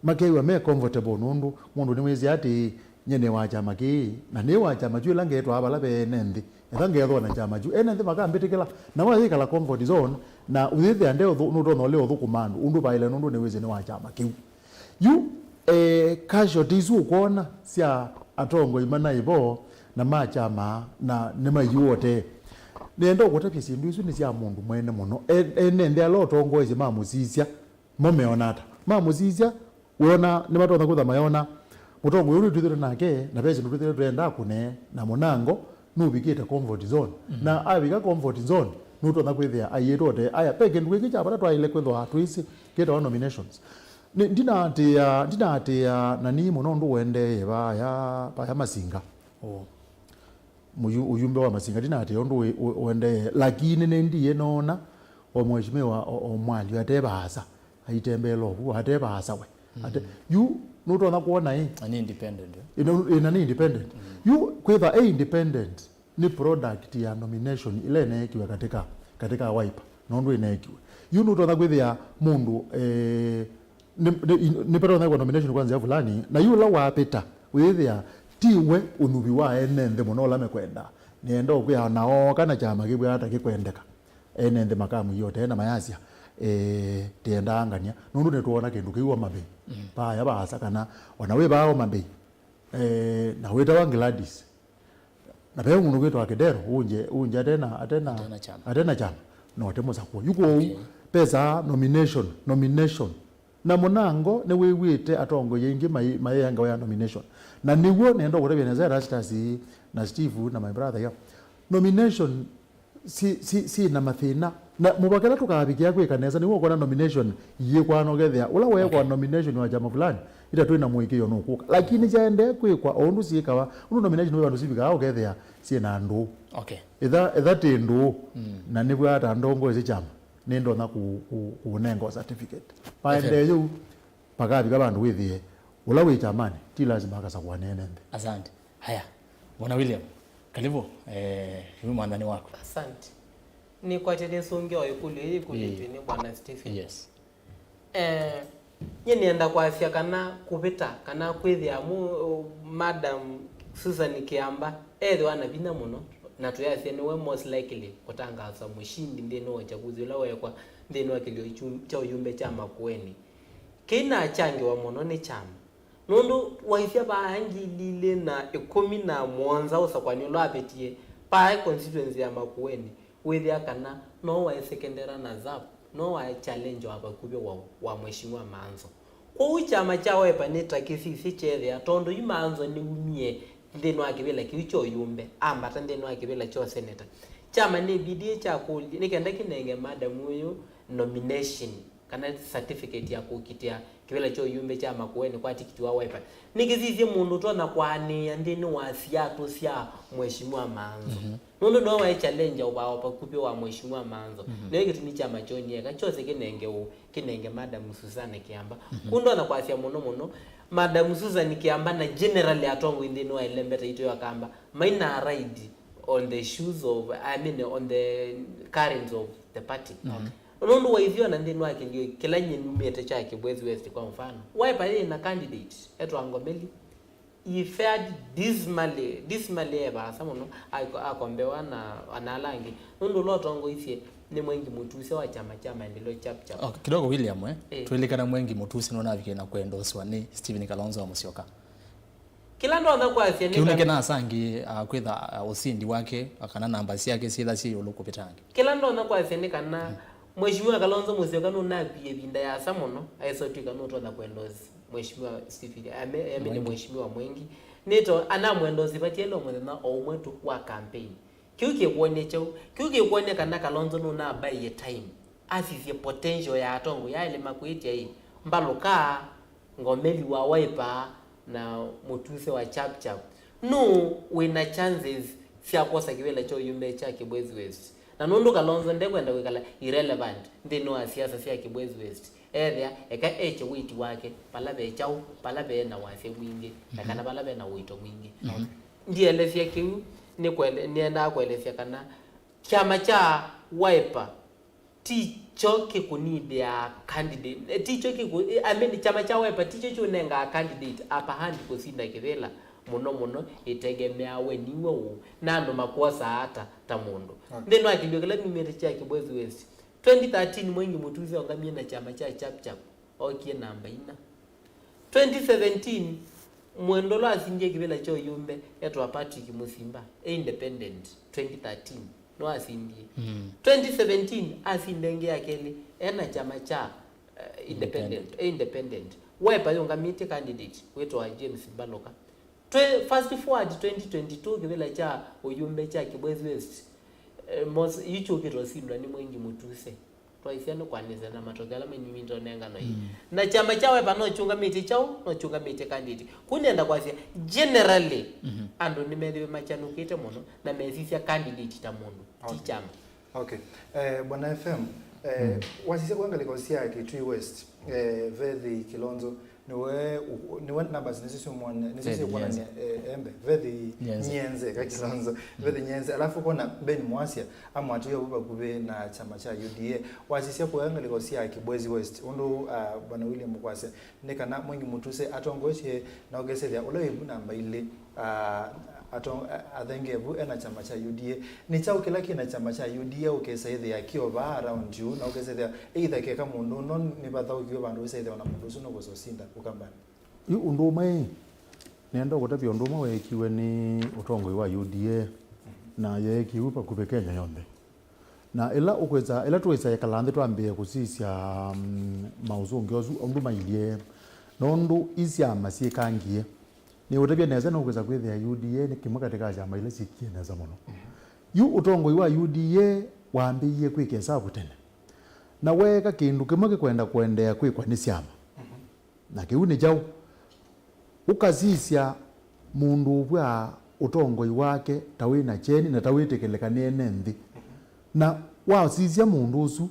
Makew'a me comfortable nũndũ mũndũ nĩwĩsĩ atĩ, "Nyie nĩ wa kyama kĩĩ, na nĩ wa kyama kyu ĩla ngetwaa vala ve ene nthĩ. Etha ngethwa na kyama kyu, ene nthĩ makambĩtĩkĩla." Na wayĩkala comfort zone, na ũyĩthĩa nde ũthũ-, nũtonya ũle ũthũkũma andũ ũndũ vaĩle nũndũ nĩwĩsĩ nĩ wa kyama kĩu. Yu, eh, casualties isu ũkwona sya atongoi manaĩ vo na ma kyama na nĩmaiũote. Nĩenda ũkũtavya syĩndũ isu nĩ sya mũndũ mwene mũno. E-, ene nthĩ ala ũtongoesye mamũsisya, mo meona ata? Mamũsisya, wĩona nĩmatonya kwĩtha mayona mũtongoi ũyũ nĩtwĩthĩtwe nake, na ve syĩndũ twĩthĩtwe tũendaa kũnee na Mũnango, nũvikĩte comfort zone. Na avika comfort zone, nũtonya kwĩthĩa aiĩtwe ũtee. Aya, ve kĩndũ kĩngĩ kya vata twaĩle kwĩthwa twĩsĩ kĩtawa nominations. Nĩ, ndinaatĩĩa, ndinaatĩĩa nani mũno ũndũ ũendee vaya, vaya Masinga. Oh. Mũyu-, ũyumbe wa Masinga, ndinaatĩĩa ũndũ ũ-, ũ-, ũendee, lakini nĩndiĩ noona o mheshimiwa o, o Mwalyo ate vaasa, aitembeela ũvu, ate vaasa we. Ate, yu, nũtonya kwona ĩ? Na nĩ independent, eh? Ĩ, na, ĩ, na nĩ independent. Yu, kwĩtha e independent, nĩ product ya nomination ĩla ĩneekiwe katika, katika Wiper, nũndũ ĩneekiwe. Yu nũtonya kwĩthĩa mũndũ, eh, nĩ, nĩ, nĩ patonya kwa nomination kwa nzĩa fulani, na yu ũla wapĩta, wĩthĩa ti we ũnyuvi wa ene nthĩ mũno ũla mekwenda. Nĩenda ũkwĩa na ooka na kyama kĩvw'aa ta kĩkwendeka, ene nthĩ makamwia ũtee na mayasya, eh, tĩendaa ngania, nũndũ nĩtwoona kĩndũ kĩu Homa Bay. Vaya vaasa kana ona wĩ vaa Homa Bay, eh, na wĩtawa Gladys, na ve mũndũ kwĩtawa Kĩdero, unje, unje atena, atena, atena kyama, atena kyama, no te mũsakũa. Yu kwoou, okay, pesa nomination, nomination. Na Mũnango nĩwĩw'ĩte atongoi aingĩ mai-, mayeangawa ya nomination. Na nĩw'o nenda ũkũtavya nesa Erastus na Steve na my brother here. Nomination si, si, si na mathĩna. Na mũvaka ĩla tũkavikĩa kwĩka nesa, nĩw'o ũkwona nomination iyĩkwana ũkethĩa ũla weekwa, okay, nomination wa kyama fulani, ita twĩ na mũĩkĩĩo nũkũka. Lakini syaendee kwĩkwa o ũndũ syĩkawa, ũndũ nomination wĩ vandũ sivikaa ũkethĩa syĩ na ndũũ. Okay. Etha, etha ti ndũũ, na nĩvw'aa ta ndongoesye kyama, nĩndonya kũ-, kũ-, kũũnenga o certificate. Vaendee yĩu, pakavika vandũ wĩthĩe ũla wĩ kyamanĩ ti lazima akasakũa nĩ ene nthĩ. Asante. Haya, Bwana William, karibu, eh, yu mwathani waku. Asante. Nĩkwatya nĩsũngĩa o ĩkũlyo yĩĩ yĩkũlĩtw'e nĩ Bwana Stephen. Yes. Eh, nyie nĩenda kwasya kana kũvĩta kana kwĩthĩa mu-, Madam Susan Kĩamba ethĩwa na vinya mũno, na twĩasya nĩwe most likely kũtangaaswa mũshindi nthĩnĩ wa ũchaguzi ũla weekwa nthĩnĩ wa kĩlio kyu-, kya ũyumbe kya Makueni. Kĩi nakyangĩwa mũno nĩ kyama, nũndũ waisya vaa ngili ilĩ na ĩkũmi na mũonza ũsakũani ũla wavĩtie, vaa constituency ya Makueni, wĩthĩa kana no waĩ sekendera na zap, no waĩ challenge wa vakuvĩ wa, wa Mheshimiwa Maanzo. Kwoou kyama kya Wiper nĩ ta kĩsisye kyeethĩa, tondũ yu Maanzo nĩwumie nthĩnĩ wa kĩvĩla kĩu kya ũyumbe, ambata nthĩnĩ wa kĩvĩla kya ũseneta. Kyama nĩ bidie kyakũlye nĩ kenda kĩnenge madam ũyũ nomination kana certificate ya kũkitĩa kĩvĩla kya ũyumbe kya Makueni kwa tikiti wa Wiper. Nĩkĩsisye mũndũ ũtonya kũanĩĩa nthĩnĩ wa siatũ sya Mheshimiwa Maanzo. Mhm. Nũndũ nĩwe waĩ challenge ũvao vakuvĩ wa Mheshimiwa Maanzo. Mhm. Nĩwe kĩtumi kyama kyonie eka kyose kĩnenge ũ, kĩnenge Madam Susan Kĩamba. Mhm. Kũu ndonya kwasya mũno mũno Madam Susan Kĩamba na generally atongoi nthĩnĩ wa ĩlembe taitũ ya Kamba maina ride on the shoes of, I mean, on the currents of the party. Mhm. Nũndũ waithiona nthĩnĩ wa kĩlio kĩla nyie numĩte kya Kibwezi West, kwa mfano, Wiper yĩ na candidate etwa Ngomeli, he fared dismally, dismally e vaasa mũno, ako-, akombewa na, na ala angĩ. Nũndũ ũla ũtongoisye nĩ Mwengi Mũtuse wa kyama kya Maendeleo Chap Chap. Okay, kidogo William, eh? Eh. Twĩlikana Mwengi Mũtuse nũnavikie na kwendoswa nĩ Stephen Kalonzo wa Musyoka. Kĩla ndonya kwasya nĩ kĩu kana nĩkĩnasangĩe, ah, kwĩtha, ah, ũsindi wake, ah, kana namba syake syĩtha syĩ ĩũlũ kũvĩta angĩ. Kĩla ndonya kwasya nĩ kana, mm, Mheshimiwa Kalonzo Musyoka nũnaviie ĩvinda yasa mũno aisotw'ĩka nũtonya kwendosi Mheshimiwa Stephen, ame-, amene Mwengi. Mheshimiwa Mwengi. Nĩto anamwendosi vatiele o mũthenya o ũmwe tu wa campaign. Kĩu kĩkwony'a kyaũ? Kĩu kĩkwony'a kana Kalonzo nũnabaie time asisye potential ya atongoi aĩlĩ makwĩtya ĩ, mbalũka, Ngomeli wa Wiper na Mutuse wa Chap Chap. Nũũ wĩna chances sya kwosa kĩvĩla kya ũyumbe kya Kibwezi West? Na nũndũ Kalonzo ndekwenda kwĩkala irrelevant nthĩnĩ wa siasa sya Kibwezi West, ethĩa eka ekye weight wake vala ve kyaũ, vala ve na wasya mwingĩ, na kana vala ve na ũito mwingĩ. Ndielesya kĩu, nĩkwele-, nĩendaa kũelesya kana kyama kya Wiper ti kyo kĩkũnidĩaa candidate, eh, ti kyo kĩkũ-, eh, I mean, kyama kya Wiper ti kyo kyũnengaa candidate upper hand kũsinda kĩvĩla mũno mũno, ĩtegemeaa we niwe ũũ, na andũ makwosaa ata ta mũndũ. Okay. Nthĩnĩ wa kĩlio kĩla nyumĩte kya Kibwezi West, twenty thirteen Mwengi Mutuse ongamie na kyama kya Chap Chap, okie namba ina. Twenty seventeen, Mwendolo asindie kĩvĩla kya ũyumbe etwa Patrick Musimba, e independent, twenty thirteen, no asindie. Mm. Twenty seventeen, asinda ĩngĩ ya kelĩ, ena kyama kya, eh, independent, e independent. Wiper yũngamĩtye candidate wĩtawa James Mbaluka. Twe-, fast forward twenty twenty-two, kĩvĩla kya ũyumbe kya Kibwezi West, eh, mos-, yu kyũkĩte ũsindwa nĩ Mwengi Mutuse. Twaisya nĩ kwanĩsya na matokeo ala mainumĩte ũnengano ii. Mm. Na kyama kya Wiper no kyũngamĩtye kyaũ, no kyũngamĩtye candidate. Kũu nĩenda kwasya, generally, andũ nĩmethĩwe makyanũkĩte mũno na mesisya candidate ta mũndũ, ti kyama. Okay. Eh, Bwana F M, eh, wasisya kwa ngalĩko sya Kitui West, eh, Vethi Kilonzo, Nĩwe, nĩwe numbers nĩsyo syũmwone, nĩsyo syũkwonany'a, eh, embe. Vethi Nyenze. Nyenze, ka Kilonzo. Vethi Nyenze. Alafu kona Ben Mwasya, amwatĩĩe vu vakuvĩ na kyama kya U D A. Wasisya kũya ngalĩko sya Kibwezi West, ũndũ, ah, Bwana William ũkwasya, nĩ kana Mwengi Mutuse atongoesye na ũkesethya ũla wĩ vu namba ilĩ, ah, atong-, a-, athengeevu ena kyama kya U D A. Nĩ kyaũ kĩla kĩna kyama kya U D A ũkesa ĩthĩa kĩo vaa around you, na ũkesa ĩthĩa either keka mũndũ ũno nĩvathaũkiw'e vandũ wĩsa ĩthĩa ona mũndũ ũsu nũkũsa ũsinda Ũkambanĩ? Yu ũndũ ũmwe ĩ, nĩenda kũtavya ũndũ ũmwe weekiwe nĩ ũtongoi wa U D A, na yeekiwe vakuvĩ Kenya yonthe. Na ĩla ũkwĩsa, ĩla twĩsa ĩkala nthĩ twambĩe kũsisya, mm, maũsũngĩo asu ũndũ mailyĩ, nũndũ i syama syĩkangie, nĩũtavya nesa nũkwĩsa kwĩthĩa U D A nĩ kĩmwe katĩ ka syama ila syĩkie nesa mũno. Yu ũtongoi wa U D A wambĩĩie kwĩka ĩsavu tene, na weeka kĩndũ kĩmwe kĩkwenda kũendeea kwĩkwa nĩ syama. Na kĩu nĩ kyaũ? Ũkasisya mũndũ ũvw'aa ũtongoi wake ta wĩ na kyeni na ta wĩtĩkĩlĩka nĩ ene nthĩ. Na wasisya mũndũ ũsu,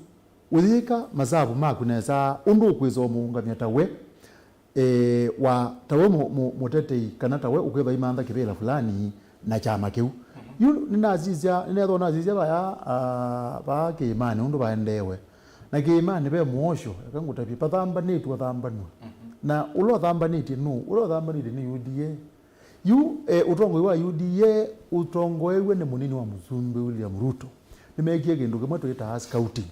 ũyĩka masavu maku nesa ũndũ ũkwĩsa ũmũũngamya ta we, e, wa, ta we mũ-, mũ-, mũtetei, kana ta we ũkwĩthwa imantha kĩvĩla fulani, na kyama kĩu. Yu nĩnasisya, nĩneethwa nasisya vaya, ah, vaa kĩĩmanĩ ũndũ vaendeewe. Na kĩĩmanĩ ve mũosyo, eka ngũtavye, vathambanĩtw'e ũthambanw'a. Na ũla ũthambanĩtye nũũ? Ũla ũthambanĩtye nĩ U D A. Yu, eh, ũtongoi wa U D A ũtongoew'e nĩ mũnini wa mũsumbĩ William Ruto. Nĩmeekie kĩndũ kĩmwe twĩtaa scouting.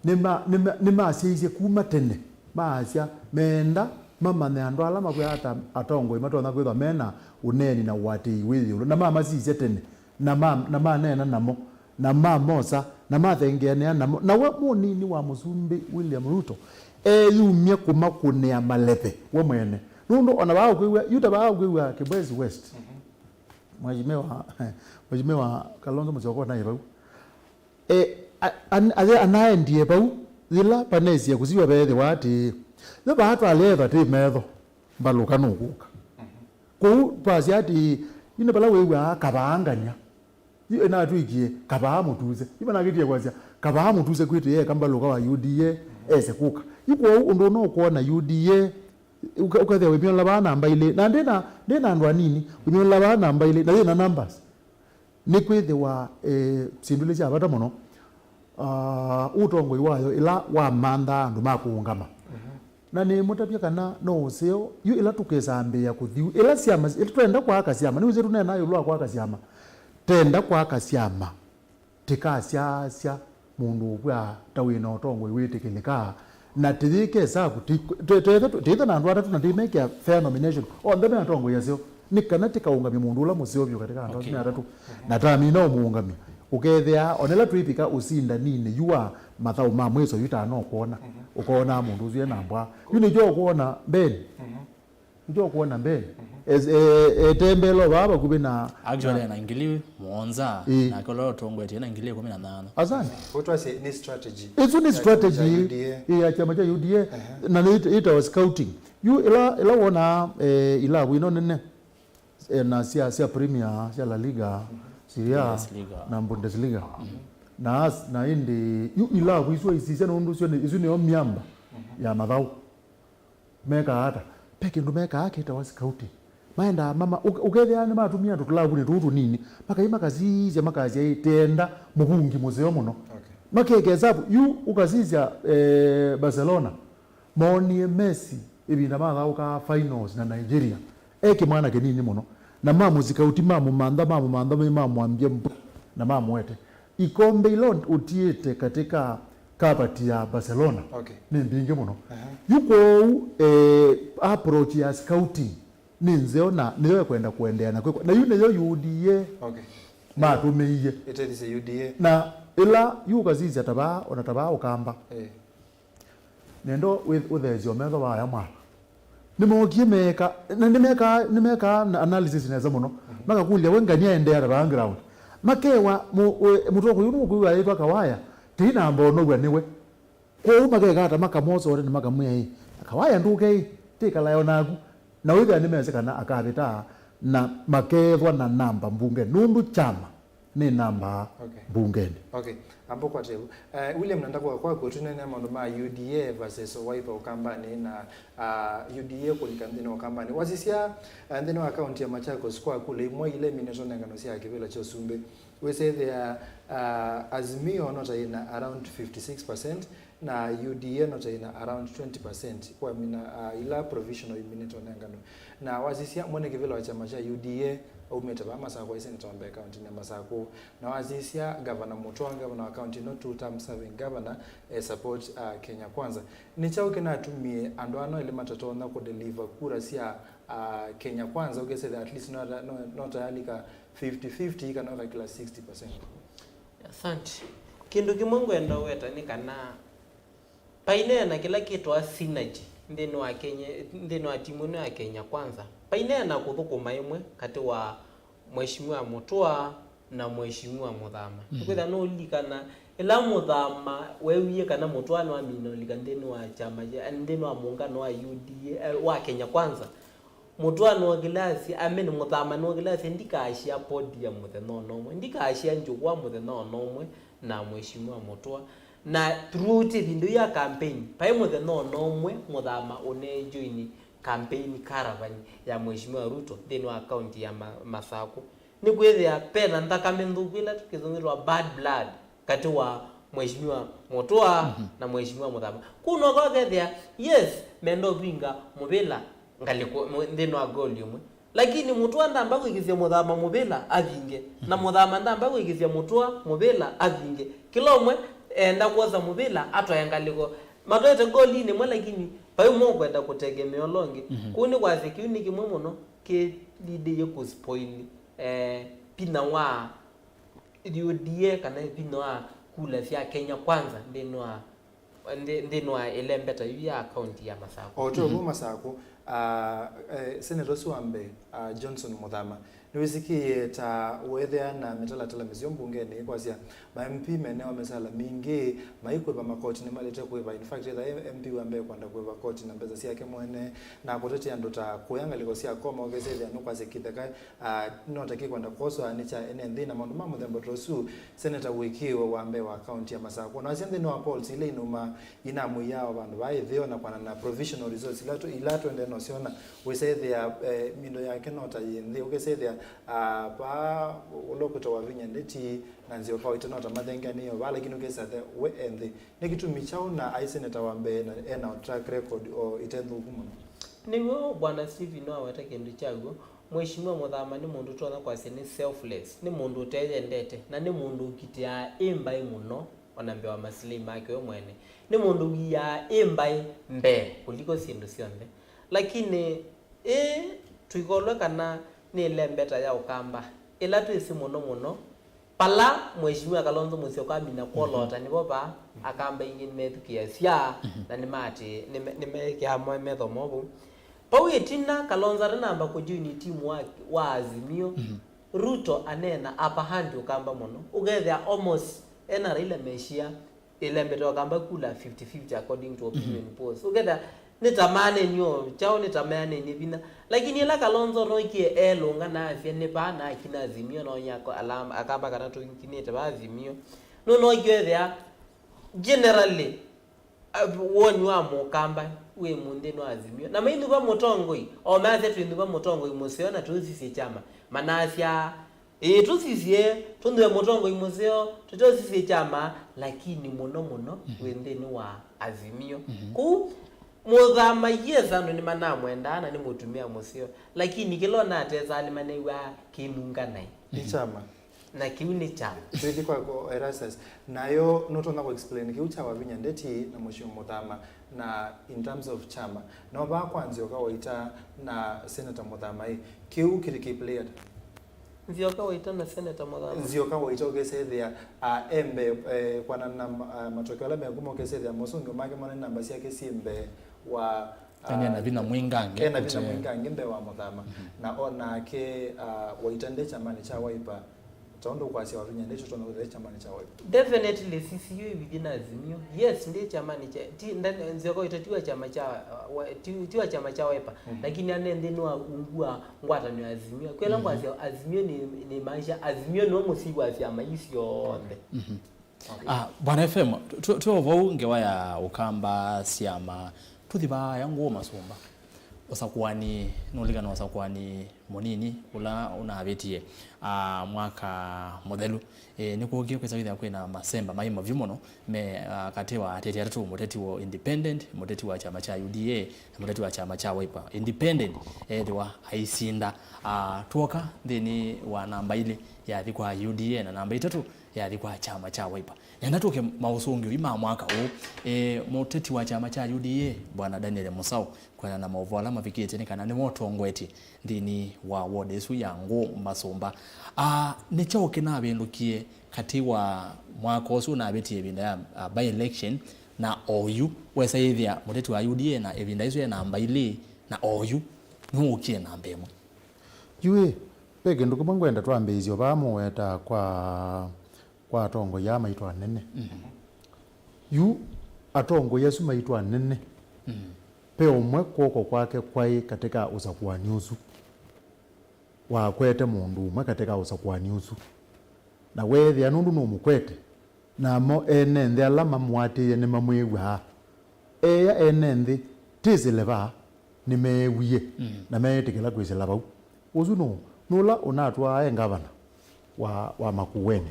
Nĩma-, nĩma-, nĩmasyaisye kuma tene, maasya meenda mamanye andũ ala mavw'aa ta atongoi matonya kwĩthwa me na ũneeni na ũatĩĩi wĩ ĩũlũ, na mamasisya tene, na ma-, na maneena namo, na mamosa, na mathengeanĩa namo. Na we mũnini wa mũsumbĩ William Ruto eeyumya kũmakũnĩa maleve we mwene. Nũndũ o na vaa ũkwĩw'a, yu ta vaa ũkwĩw'a Kibwezi West, Mheshimiwa, Mheshimiwa Kalonzo Musyoka naĩ vau. E, a-, an-, aye anaendie vau, yĩla vanesie kũsiwa veethĩwa atĩĩ, yo vaa twalĩethwa twĩ metho, Mbalũka nũkũka. Kũu twasya atĩĩ, yu nĩ vala wĩw'aa kavaa ngany'a. Yu ĩnatwĩkie kavaa mũtuse. Yu vanakĩtie kwasya, kavaa mũtuse kwĩtĩe eka Mbalũka wa U D A ese kũka. Yu kwoou ũndũ ũno ũkwona U D A, ũka-, ũkethĩa wĩmyonela vaa namba ilĩ. Na ndĩ na, ndĩ na andũ anini, wĩmyonela vaa namba ilĩ, na yĩ na numbers. Nĩkwĩthĩwa, eh, syĩndũ ilĩ sya vata mũno, ah, ũtongoi wayo ĩla wamanthaa andũ ma kũũngama. Na nĩmũtavya kana no ũseo, yu ĩla tũkesambĩĩa kũthi, ĩla syama, ĩla twenda kwaka syama, nĩwĩsĩ tũneenaa ĩũlũ wa kwaka syama. Tenda kwaka syama, tĩkasyaasya mũndũ ũvw'aa ta wĩ na ũtongoi wĩtĩkĩlĩkaa, na tĩyĩke ĩsavu, tĩ-, tĩ-, tĩthe, tĩthe na andũ atatũ na tĩmekĩa fair nomination, onthe me atongoi aseo, nĩ kana tĩkaũngamye mũndũ ũla mũseo vyũ katĩ ka andũ asu me atatũ, na tamina ũmũũngamya. Ũkethĩa, o na ĩla twĩvika ũsindaninĩ yu wa mathaũ ma mwĩso yu tanokwona, ũkoonaa mũndũ ũsu e na mbwa. Yu nĩkyo ũkwona mbeni. Nĩkyo ũkwona mbee. Es-, e-, etembelo vaa vakuvĩ na, actually, na ena ngili mũonza, ĩĩ, nake ũla ũtongoetie ena ngili ĩkũmi na nana. Asante. Ũtwasye nĩ strategy. Ĩsu nĩ strategy ya U D A. Ĩĩ, ya kyama kya U D A. Na nĩ ĩtawa scouting. Yu ĩla, ĩla wonaa, eh, ilavu ino nene, eh, na sya, sya Premier, sya La Liga, Serie A, Bundesliga, na Bundesliga. Na as-, na ĩndĩ, yu ilavu isu aisisya nũndũ isu nĩ, isu nĩyo myamba ya mathaũ. Mekaa ata? Ve kĩndũ mekaa kĩtawa scouting. Maendaa mama, ũke-, ũkethĩa nĩmatumia tũkĩlavunĩ tũu tũnini, makai makasisya, makasya, "Ĩ, tenda mũvungi mũseo mũno." Okay. Makeka hesabu, yu ũkasisya, eh, Barcelona, moonie Messi ĩvinda mathaũkaa finals na Nigeria. E kĩmwana kĩnini mũno. Na mamũsikauti, mamũmantha, mamũmantha, mamũambia mbu, na mamũete. Ikombe ila ũtiĩte katika kabati ya Barcelona, okay, nĩ mbingĩ mũno. Aha. Yu kwoou, eh, approach ya scouting nĩ nzeo na nĩyo ekwenda kũendeea na kwĩkwa. Na yu nĩyo U D A, okay, matũmĩie. Ĩtethĩsye U D A. Na ĩla yu ũkasisya ta vaa, ona ta vaa Ũkamba. Eh. Nenda wĩ-, ũtheesye o metho vaya mwana. Nĩmookie meeka, na nĩmekaa, nĩmekaa na analysis nesa mũno. Mhm. Makakũlya, "We ngania endea ta vaa ground." Makewa, mu-, we-, mũtũkũ yu nũkwĩw'a aĩtwa Kawaya, tei namba ũnow'a nĩwe. Kwoou makeka ata makamwosa ũtene makamwĩa, "Ĩ, Kawaya ndũke ĩ, tĩkalae o naku." Na wĩthĩa nĩmesĩ kana akavĩta na makeethwa na namba mbunge nũndũ kyama nĩ namba, okay, mbungenĩ. Okay. Amba ũkwate vu. Eh, William, nenda kwa kwaku, tũnene maũndũ ma U D A versus Wiper Ũkambanĩ na, ah, U D A kũlika nthĩnĩ wa Ũkambanĩ. Wasisya, ah, nthĩnĩ wa kaunti ya Machakos kwa kula imwe ila iminĩtwe nengano sya kĩvĩla kya ũsumbĩ. Wĩsethĩa, ah, Azimio no ta yĩna around fifty-six percent, na U D A no ta yĩna around twenty percent kwa mina, ah, ila provisional iminĩtwe nengano. Na wasisya mwene kĩvĩla wa kyama kya U D A aumĩte vaa Masakũ, aĩ seneta wa mbee kauntinĩ ya Masakũ. Na wasisya Gavana Mũtũa, gavana wa kaunti ĩno, two term serving governor, eh, support, ah, Kenya Kwanza. Nĩ kyaũ kĩnatumie andũ aa no elĩ matatonya kũdeliver kura sya, ah, Kenya Kwanza, ũkesethĩa at least no ta-, no, no tayalika fifty fifty kana ũkakĩla sixty percent? Asante. Kĩndũ kĩmwe ngwenda ũweta nĩ kana paineena kĩla kĩtwa synergy nthĩnĩ wa Kenya, nthĩnĩ wa timu ĩno ya Kenya Kwanza. Paineena kũthũkũma ĩmwe katĩ wa Mheshimiwa Mũtũa na Mheshimiwa Mũthama. Mhm. Nĩkwĩthĩa nũlilikana ĩla Mũthama weewie kana Mũtũa nĩwamina ũlika nthĩnĩ wa kyama kya, nthĩnĩ wa mũngano wa U D A, eh, wa Kenya Kwanza. Mũtũa nĩwokĩle asya, I mean, Mũthama nĩwokĩle asya, "Ndikaashia podium mũthenya o na ũmwe, ndikaashia njũkwa mũthenya o na ũmwe na Mheshimiwa Mũtũa." Na throughout ĩvinda yu ya campaign, vai mũthenya o na ũmwe Mũthama ũneejoini campaign caravan ya Mheshimiwa Ruto nthĩnĩ wa kaunti ya Ma-, Masakũ. Nĩkwĩthĩa ve na nthakame nthũku ĩla kĩsũngũ yĩtawa bad blood katĩ wa Mheshimiwa Mũtũa, mhm, na Mheshimiwa Mũthama. Kũu noko ũkethĩa, yes, menda ũvinga mũvĩla ngalĩko ĩmwe nthĩnĩ wa goal ĩmwe. Lakini Mũtũa ndamba kwĩkĩsya Mũthama mũvĩla avinge, na, mhm, Mũthama ndamba kwĩkĩsya Mũtũa mũvĩla avinge. Kĩla ũmwe enda kwosa mũvĩla atwae ngalĩko. Matwaĩte goal-inĩ ĩmwe, lakini vai ũmwe ũkwenda kũtegemea ũla ũngĩ. Mhm. Kũu nĩ kwasya kĩu nĩ kĩmwe mũno kĩlindĩie kũspoil, eh, vinya wa U D A kana vinya wa kula sya Kenya Kwanza nthĩnĩ wa, nthĩ-, nthĩnĩ wa ĩlembeta yu ya kaunti ya Masakũ. O ta ũu, mhm, Masakũ, ah, eh, seneta ũsu wa mbee, ah, Johnson Mũthama, nĩwĩsĩkĩie ta weethĩa na mĩtalatala mĩseo mbungenĩ kwasya ma M P menewa mĩsaala mingĩ, maikwĩva makoti nĩmalĩte kwĩva. In fact, etha e M P wa mbee kwenda kwĩva koti na mbesa syake mwene, na kũtetea andũ ta kũya ngalĩko sya koma, ũkesethĩa nũkwasya kĩtheka, ah, no ta kĩkwenda kwoswa nĩ kya ene nthĩ na maũndũ ma mũthemba ta ũsu. Seneta wĩkĩĩwe wa mbee wa kaunti ya Masakũ na wasya nthĩnĩ wa polls ila inuma inamwĩaa o vandũ vaa ĩtheo na kwana na provisional results ila tũ-, ila twendee no syona, wĩsethĩa, eh, mindo yake no ta yĩ nthĩ, ũkesethĩa, ah, vaa ũla ũkwĩtwa Wavinya Ndeti na Nzioka Waitũ no ta mathengeanĩe o vaa, lakini ũkesethĩa we e nthĩ. Nĩ kĩtumi kyaũ na aĩ seneta wa mbee na ena track record o ĩte nthũku mũno? Nĩw'o, Bwana Stephen nĩwaweta kĩndũ kya w'o. Mheshimiwa Mũthama nĩ mũndũ tũtonya kwasya nĩ selfless, nĩ mũndũ ũteyendete, na nĩ mũndũ ũkitĩaa ĩ mbaĩ mũno, o na mbee wa masilai make we mwene. Nĩ mũndũ ũiaa ĩ mbaĩ mbee kũliko syĩndũ syonthe. Lakini ĩĩ tũikolwe kana nĩ ĩlembeta ya Ũkamba, ĩla twĩsĩ mũno mũno, vala Mheshimiwa Kalonzo Musyoka amina kwolota, mhm, nĩvo vaa Akamba aingĩ nĩmethukĩĩasya, mhm, na nĩmaatĩ-, nĩme-, nĩmekĩaa mo-, metho moo vau. Vau ĩtina, Kalonzo atanamba kũjoini timu wa, wa Azimio, mhm, Ruto aneena upper hand Ũkamba mũno. Ũkethĩa almost ena Raila meshia, ĩlembete Ũkamba kula fifty fifty according to opinion, mhm, polls. Ũkethĩa Nĩ ta manenie o kyaũ, nĩ ta manenie vinya. Lakini ĩla Kalonzo nookie elũnga na asya, "Nĩ vaa nakina Azimio, nonya ko-, ala-, akamba kana tũkinĩte vaa Azimio." Nũnookie ethĩa, generally, a-, woni wa Mũkamba wĩ mũndĩnĩ wa Azimio. Na maithuva mũtongoi, o masya twĩthuva mũtongoi mũseo na tũsisye kyama. Manasya, "Ĩĩ, tũsisye, tũnthĩwe mũtongoi mũseo, tũteũsisye kyama, lakini mũno mũno wĩ nthĩnĩ wa Azimio." Kũu, Mũthama, yes, andũ nĩmanamwendaa na nĩ mũtumĩa mũseo, lakini kĩla ũnatesaa nĩmanew'aa kĩnunga naĩ. Nĩ kyama. Na kĩu nĩ kyama. Twĩthi kwa, kwa Erastus, nayo nũtonya kũ explain kĩu kya Wavinya Ndeti na Mheshimiwa Mũthama, na in terms of kyama, no vaa kwa Nzioka Waita na Senator Mũthama ĩ, kĩu kĩlĩ kĩ play ata? Nzioka Waita na Senator Mũthama. Nzioka Waita ũkesethĩa, ah, e mbee, eh, kwana na, ah, matokeo ala mekuma, ũkesethĩa mosũngĩo make mona namba syake syĩ mbee wa, ah, ena vinya mwingangĩ, ena vinya mwingangĩ mbee wa Mũthama. Na o nake, ah, Waita nde kyamanĩ kya Wiper, ta ũndũ ũkwasya Wavinya nde kyotonya ũthee kyamanĩ kya Wiper. Definitely, sisi yu ĩvithi na Azimio. Yes, ndi kyamanĩ kya, ti, nda-, Nzioka Waita ti wa kyama kya, wa, ti, ti wa kyama kya Wiper. Lakini ane nthĩnĩ wa ungu wa ngwatanĩo ya Azimio. Kwĩla ngwasya Azimio nĩ, nĩ maisha, Azimio nĩwe mũsyai wa syama ii syonthe. Ah, Bwana F M, tũ, tũ, tũ vau ngewa ya Ũkamba syama, tũthi vaya ngũũ Masũmba. Ũsakũani, nũlikana ũsakũani mũnini ũla ũnavĩtie, ah, mwaka mũthelu. E, nĩkũkie kwĩsa kwĩthĩa kwĩna masemba maĩ mavyũ mũno me, ah, katĩ wa ateti atatũ, mũteti wa independent, mũteti wa kyama kya U D A, na mũteti wa kyama kya Wiper. Independent ethĩwa aisinda, ah, twoka nthĩnĩ wa namba ilĩ yathi kwa U D A na namba itatũ yathi kwa kyama kya Wiper. Nenda tũke maũsũngĩoi ma mwaka ũũ, e, mũteti wa kyama kya U D A, Bwana Daniel Musau, kwĩana na maũvoo ala mavikĩte nĩ kana nĩwe ũtongoetye nthĩnĩ wa ward ĩsu ya Ngũũ Masũmba. A, nĩ kyaũ kĩnavĩndũkie katĩ wa mwaka ũsu ũnavĩtie ĩvinda ya, a, by-election na oyu wesa yĩthĩa mũteti wa U D A na ĩvinda ĩsu e namba ilĩ na oyu nũũkie namba ĩmwe? Yu ĩ, ve kĩndũ kĩmwe ngwenda twambĩĩsye vaa mũweta kwa kwa atongoi aa maitũ anene. Yu atongoi asu maitũ anene, ve ũmwe kw'oko kwake kwaĩ katĩ ka ũsakũani ũsu, wakwete mũndũ ũmwe katĩ ka ũsakũani ũsu, na weethĩa nũndũ nũmũkwete, namo ene nthĩ ala mamũatĩĩe nĩmamwĩw'aa. Eĩa ene nthĩ, "Twĩsĩle vaa," nĩmeewie, na meetĩkĩla kwĩsĩla vau. Ũsu nũũ? Nũla ũnatwaa e ngavana wa, wa Makueni,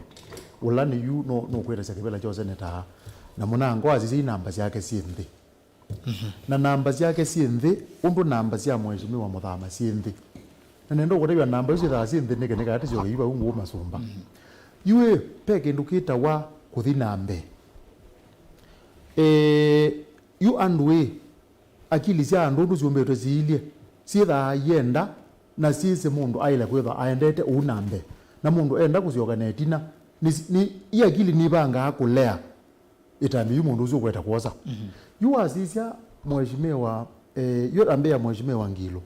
ũla nĩ yu nũ-, nũkwĩtasya kĩvĩla kya ũseneta, na mũnango asisya inamba syake syĩ nthĩ. Na namba syake syĩ nthĩ ũndũ namba sya Mheshimiwa Mũthama syĩ nthĩ. Na nenda ũkũtavya namba isu syĩthaa syĩ nthĩ nĩkĩ nĩkatĩsyoke yu vau Ngũũ Masũmba. Yu ĩ, ve kĩndũ kĩtawa kũthi na mbee. Ĩĩ, yu andũ ĩ, akili sya andũ ũndũ syũmbĩtwe siilye, syĩthaa ienda na syĩsĩ mũndũ aĩle kwĩthwa aendete ũu na mbee, na mũndũ enda kũsyoka na ĩtina, nĩ, nĩ, i akili nivangaa kũlea ĩtambya yu mũndũ ũsu ũkwenda kwosa. Yu wasisya Mheshimiwa, eh, yu ambĩa Mheshimiwa Ngilu,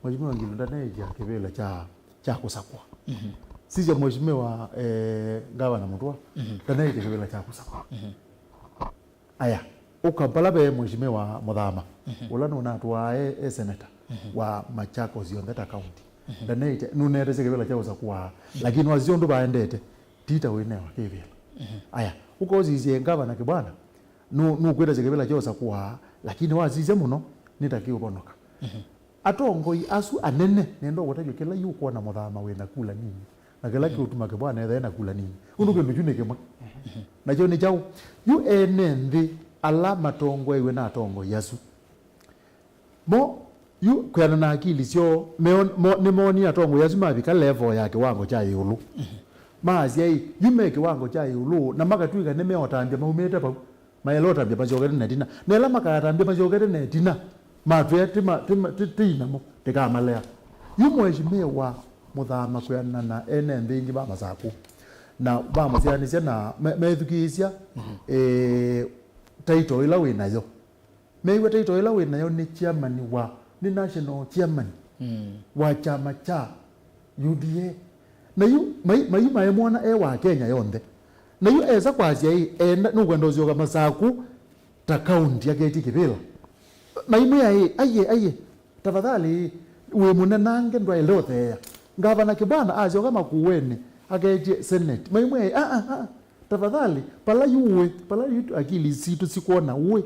Mheshimiwa Ngilu ndaneĩkya kĩvĩla kya, kya kũsakũa. Sisya Mheshimiwa, eh, Ngavana Mũtũa, ndaneĩkya kĩvĩla kya kũsakũa. Aya, ũka vala ve Mheshimiwa Mũthama, ũla nũnatwaa e, e senator wa Machakos yonthe ta county. Ndaneĩte, nũneetesye kĩvĩla kya ũsakũa, lakini wasisya ũndũ vaendete, ti ta wĩnewa kĩvĩla. Aya, ũkosisye ngavana Kibwana, nũ-, nũkwĩtasya kĩvĩla kya ũsakũa, lakini wasisya mũno, nĩ ta kĩũvonoka. Atongoi asu anene, nenda ũkũtavya kĩla yu ũkwona Mũthama wĩ na kula nini, na kĩla kĩũtuma Kibwana ethae na kula nini. Ũndũ kĩndũ kyu nĩ kĩmwe. Nakyo nĩ kyaũ? Yu ene nthĩ ala matongoew'e na atongoi asu, mo, yu kwĩana na akili syoo, meon-, mo, nĩmoonie atongoi asu mavika level ya kĩwango kya ĩũlũ. Maasya ĩ, yu me kĩwango kya ĩũlũ, na makatw'ĩka nĩmeũtambya maumĩte vau. Maĩle ũtambya masyokete na ĩtina. Na ĩla makatambya masyokete na ĩtina, matwĩa ti ma-, ti ma-, ti, ti inamo, tĩkamalea. Yu Mheshimiwa Mũthama kwĩanana na ene nthĩ ingĩ va Masakũ, na vamũsyaanĩsya na me-, methukĩĩsya, eh, title ĩla wĩ nayo. Meew'a title ĩla wĩ nayo nĩ chairman wa, nĩ national chairman wa kyama kya U D A. Na yu mai-, mai-, maimwona e wa Kenya yonthe. Na yu esa kwasya ĩ, enda, nũkwenda ũsyoka Masakũ ta kaunti aketye kĩvĩla. Maimwĩa ĩ, aiye, aiye, tafadhali, wĩ mũnenange ndwaĩle ũtheea. Ngavana Kibwana asyoka Makueni, aketye Senate. Maimwĩa ĩ, a, a, a, tafadhali, pala yu ũĩ, pala yu akili sitũ sikwona ũĩ,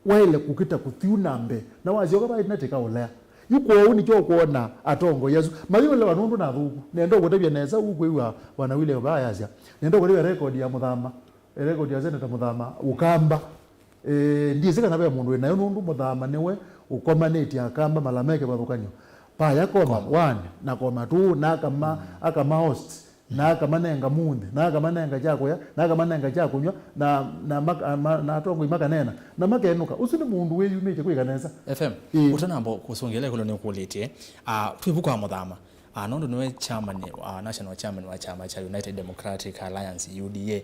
waĩle kũkita kũthiu na mbee, na wasyoka vaĩ na tĩka ũlea. Yu kwoou nĩkyo ũkwona atongoi asu mayĩũlewa nũndũ na athũku. Nenda ũkũtavya nesa ũkwĩw'a Bwana William Bayasya. Nenda ũkũtavya rekodi ya Mũthama, eh, rekodi ya Seneta Mũthama, Ũkamba. Eh, ndyĩsĩ kana ve mũndũ wĩ nayo nũndũ Mũthama nĩwe ũkomanĩtye Akamba mala me kĩvathũkany'o. Paya koma one na koma two, na akama, akama host. Na akamanenga munthi, na akamanenga kya kũya, na akamanenga kya kũnyw'a, na, na, maka- ma- na atongoi makanena, na makenũka. Ũsu nĩ mũndũ wĩyumĩtye kwĩka nesa. F M, Ĩĩ. Ũtanamba kũsũngĩla ĩkũlyo nĩũkũlĩtye, ah, twĩvu kwa Mũthama. Ah, nũndũ nĩwe chairman, ah, national chairman wa kyama kya United Democratic Alliance, U D A.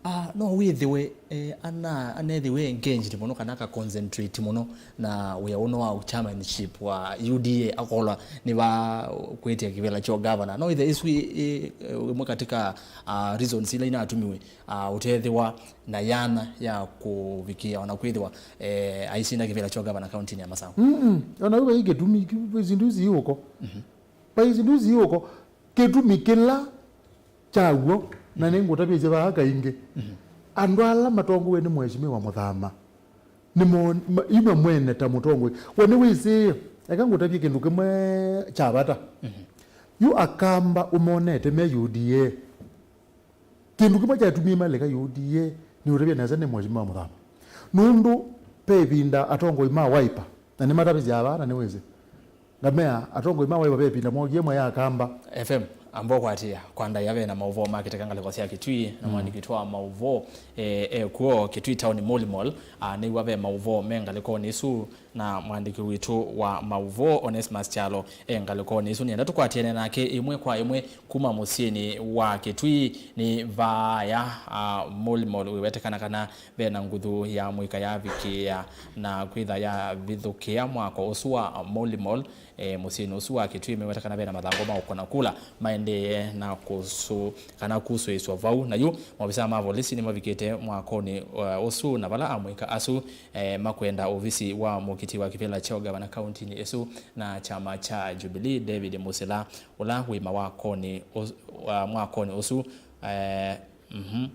Ah, no wĩthĩwe, eh, ana, anethĩwe engaged mũno kana aka concentrate mũno na wĩa ũno wa chairmanship wa U D A akolwa nĩ va kwĩtĩa kĩvĩla kya governor. No ĩthe ĩsu ĩ, ĩ, ĩmwe katika, ah, reasons ila inatumiwe, ah, ũtethĩwa na yana ya kũvikĩa ona kwĩthĩwa, eh, aisinda kĩvĩla kya governor kauntinĩ ya Masaku. Mm-mm. Ona yu vai kĩtumi, kĩ- vai sindu ici iũko. Vai sindu ici iũko. Kĩtumi kĩla kyaw'o, na nĩngũtavĩsye vaa kaingĩ, andũ ala matongoew'e nĩ Mheshimiwa Mũthama, nĩmo- ma- yu mamwene ta mũtongoi. We nĩwĩsĩ, eka ngũtavye kĩndũ kĩmwe kya vata. Yu Akamba ũmonete me U D A. Kĩndũ kĩmwe kyatumie maleka U D A nĩ ũtavya nesa nĩ Mheshimiwa Mũthama. Nũndũ ve ĩvinda atongoi ma Wiper, na nĩmatavĩsyaa vaa na nĩwĩsĩ, ngamea atongoi ma Wiper ve ĩvinda mookie ĩmwe ya Akamba. F M, amba ũkwatĩĩa kwa ndaĩa ve na maũvoo makĩteka ngalĩko sya Kitui, na mwandĩki witũ wa maũvoo, eh, ekw'o Kitui Town Molimol, ah, nĩw'a ve maũvoo me ngalĩkonĩ ĩsu, na mwandĩki witũ wa maũvoo Onesmus Kyalo e ngalĩkonĩ ĩsu. Nĩenda tũkwatĩane nake ĩmwe kwa ĩmwe kuma mũsyĩnĩ wa Kitui. Nĩ vaaya, ah, Molimol wĩwetekana kana ve na nguthu ya mũika yavikĩĩa na kwĩtha yavithũkĩa mwako ũsu wa Molimol, eh, mũsyĩnĩ ũsu wa Kitui. Meweta kana ve na mathangũ ma ũkũna kula maendee na kũsũ- kana kusũĩswa vau. Na yu maovisaa ma volisi nĩmavikĩte mwakonĩ, eh, ũsu, na vala amũika asu, eh, makwenda ovisi wa mũkiti wa kĩvĩla kya ũgavana kauntinĩ ĩsu na kyama kya Jubilee, David Musila, ũla wĩ mawakonĩ ũs- wa mwakonĩ ũsu, eh, mhm,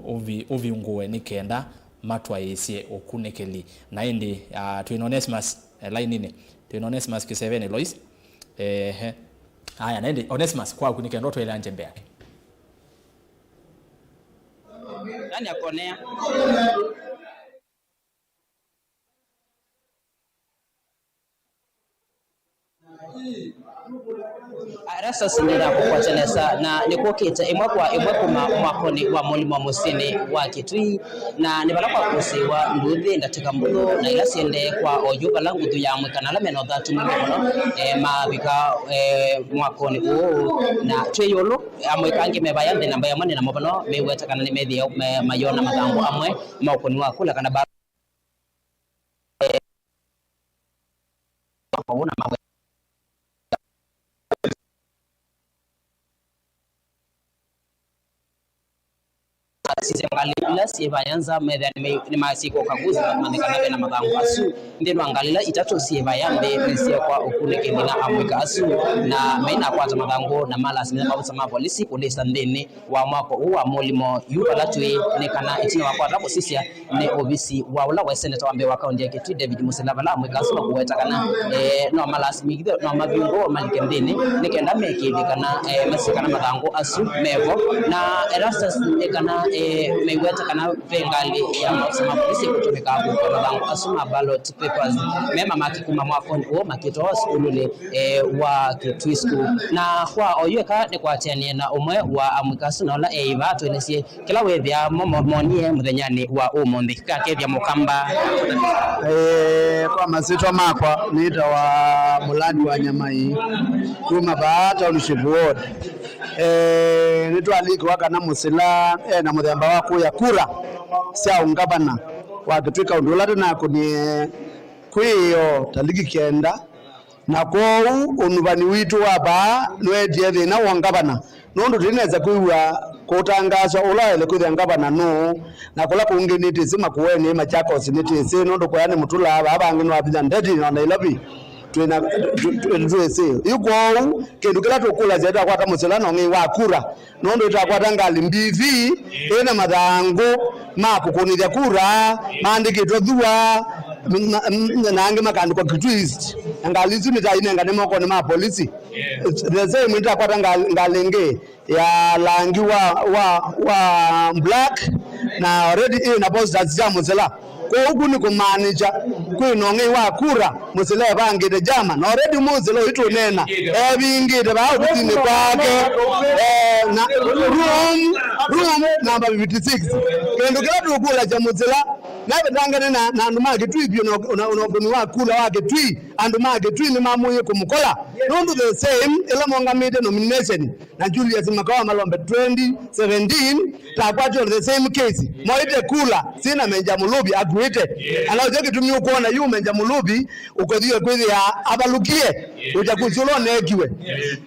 ũvi- ũvingũwe nĩ kenda matwaĩĩsye ũkunĩkĩli. Na ĩndĩ, ah, twĩ na Onesmus, eh, laininĩ. Twĩ na Onesmus kĩsevenĩ, Lois. Ehe. Aya, na ĩndĩ Onesmus kwaku nĩ kenda ũtwĩle anje mbee yake. Nani akonea? Erastus nĩnakũkwata nesa, na nĩkũkĩte ĩmwe kwa ĩmwe kuma mwakonĩ wa Molimol mũsyĩnĩ wa Kitui, na nĩ vala kwakũsĩĩwa nduthi ndatĩka mbũthũ, na ila syendee kwa oyu vala nguthu ya amũika na ala mena ũthatu mwingĩ mũno, eh, mavika, eh, mwakonĩ ũũ, na twĩ ĩũlũ, amũika angĩ me vaya nthĩ na mbee amwe nĩ namo vano meweta kana nĩmethĩe me- mayona mathangũ amwe ma ũkũni wa kula kana ba- Sisya ngalĩ ila syĩ vaya nza methĩa nĩme- nĩmasika ũkaguzi mamenye kana ve na mathangũ asu. Nthĩnĩ wa ngalĩ ila itatũ syĩ vaya nthĩ nĩsyeekwa ũkunĩkĩli na amũika asu, na meinakwata mathangũ na malasimĩthya maovisa ma volisi kũlĩsa nthĩnĩ wa mwako ũũ wa Molimol. Yu vala twĩ nĩ kana ĩtina wa kwata kũsisya nĩ ovisi wa ũla waĩ seneta wa mbee wa kaunti ya Kitui, David Musila, vala amũika asu makũweta kana, eh, no malasimĩthye, no mavingũwe malike nthĩnĩ nĩ kenda mekĩĩthye kana, eh, masye kana mathangũ asu mevo. Na Erastus nĩ kana, eh, meweta kana ve ngalĩ ya maofisa ma polisi kũtũmĩkaa kũkua mathangũ asu ma ballot papers me mamaki kuma mwakonĩ ũũ makĩtwawa sukulunĩ, eh, wa Kitui School. Na kwa oyu eka nĩkwatĩanie na ũmwe wa amũika asu na ũla eĩ vaa twĩlesye kĩla wĩthĩaa mo- mo- monie mũthenyanĩ wa ũmũnthĩ. Kakethya Mũkamba. Eh, kwa masyĩtwa makwa nĩtawa Mũlandi wa Nyamai kuma vaa Township Ward. Eh, nĩtwalikĩwa kana Mũsila e na mũthemba wa kũya kura sya ũngavana wa Kitui County ũla tũnakũnie kwĩoo taliki kenda, na kwoou ũnuvani witũ wa vaa nĩweetie thĩna wa ũngavana, nũndũ tũinesa kwĩw'a Kũtangaaswa ũla waĩle kwĩthĩa ngavana nũũ, na kũla kũngĩ nĩtĩsĩ, Makueni, Machakos nĩtĩsĩ, nũndũ kũya nĩ Mũtula, vaa vangĩ nĩ wavinya ndeti, na Nairobi twĩna, tũ-, tũ-, twĩsĩ. Yu kwoou, kĩndũ kĩla tũkũlasya, ĩtakwata Mũsila na ũng'ei wa kura, nũndũ ĩtakwata ngalĩ mbithi ĩna mathangũ ma kũkũnĩthya kura maandĩkĩtwe Thua, na, na, na angĩ makaandĩkwa Kitui East. Na ngalĩ isu nĩtainengane mokonĩ ma polisi. The same, nĩtakwata ngalĩ, ngalĩ ĩngĩ ya langi wa, wa, wa black, na already ĩ na posters sya Mũsila. Kwoou kũ nĩ kũmaanisha kwĩ na ũng'ei wa kura, Mũsila evangĩte jama, na already Mũsila ũitũneena evingĩte vaa ovisinĩ kwake, eh, na room, room number fifty-six. Kĩndũ kĩla tũkũlasya Mũsila navetangane na, na andũ ma Kitui vyũ na, na, na ũkũni wa kura wa Kitui, andũ ma Kitui nĩmamũie kũmũkola, nũndũ the same ĩla mongamĩte nomination na Julius Makawa Malombe twenty seventeen, takwatĩwe the same case. Moĩte kula sina Menja Mulubi akuĩte. Ana ũkyo kĩtumi ũkwona yu Menja Mulubi ũkothiwe kwĩthĩa avalũkie ũchakusi ũla ũneekiwe.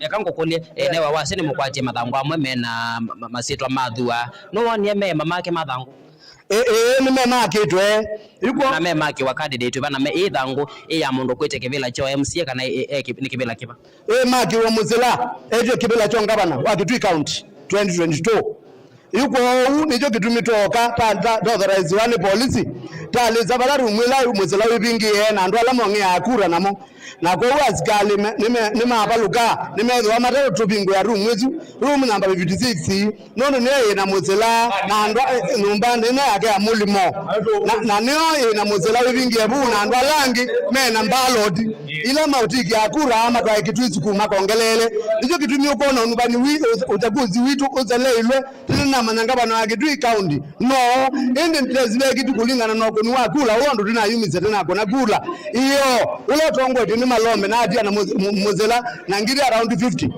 Eka ngũkũlye, eh, newa wasya nĩmũkwatie mathangũ amwe mena ma-, ma-, masyĩtwa ma Thua. Nũwonie meema make mathangũ? Ĩĩ, nĩmemakĩtwe. Yu kwoo. Na memakĩwa candidate vana me ĩthangũ ĩ ya mũndũ kwĩte kĩvĩla kya M C A kana ĩ, ĩ, ĩ, kĩ-, nĩ kĩvĩla kĩva? Ĩĩ, makĩwa Mũsila etwe kĩvĩla kya ngavana wa Kitui County twenty twenty-two. Yu kwoou nĩkyo kĩtumi twooka ta, ta, ta authorize wa nĩ polisi, talĩsa vala room ĩla Mũsila wĩvingĩe na andũ ala mong'eaa kura namo. Na kwoou asikalĩ me-, nĩme-, nĩmavalũka, nĩmethĩwa matatũvingũĩa room ĩsu, room number fifty-six, nũndũ nĩyo yĩ na Mũsila na andũ a, eh, nyũmba ĩno yake ya Mũlimo. Na, na nĩyo yĩ na Mũsila wĩvingĩe vau na andũ ala angĩ me na mbaloti ila maũtikia kura matwae Kitui East kuma kongeleele. Nĩkyo kĩtumi ũkwona ũnuvani wi-, ũ-, ũchaguzi witũ ũseleilwe. Tene namanya ngavana wa Kitui County no, ĩndĩ ndesivekiti kũlingana na ũkũni wa kula ũla ũndũ tũnayumisye tene akũna kula. Ĩyo, ũla ũtongoetye nĩ Malombe na atia na Mũs-, Mũ-, Mũsila na ngili around fifty.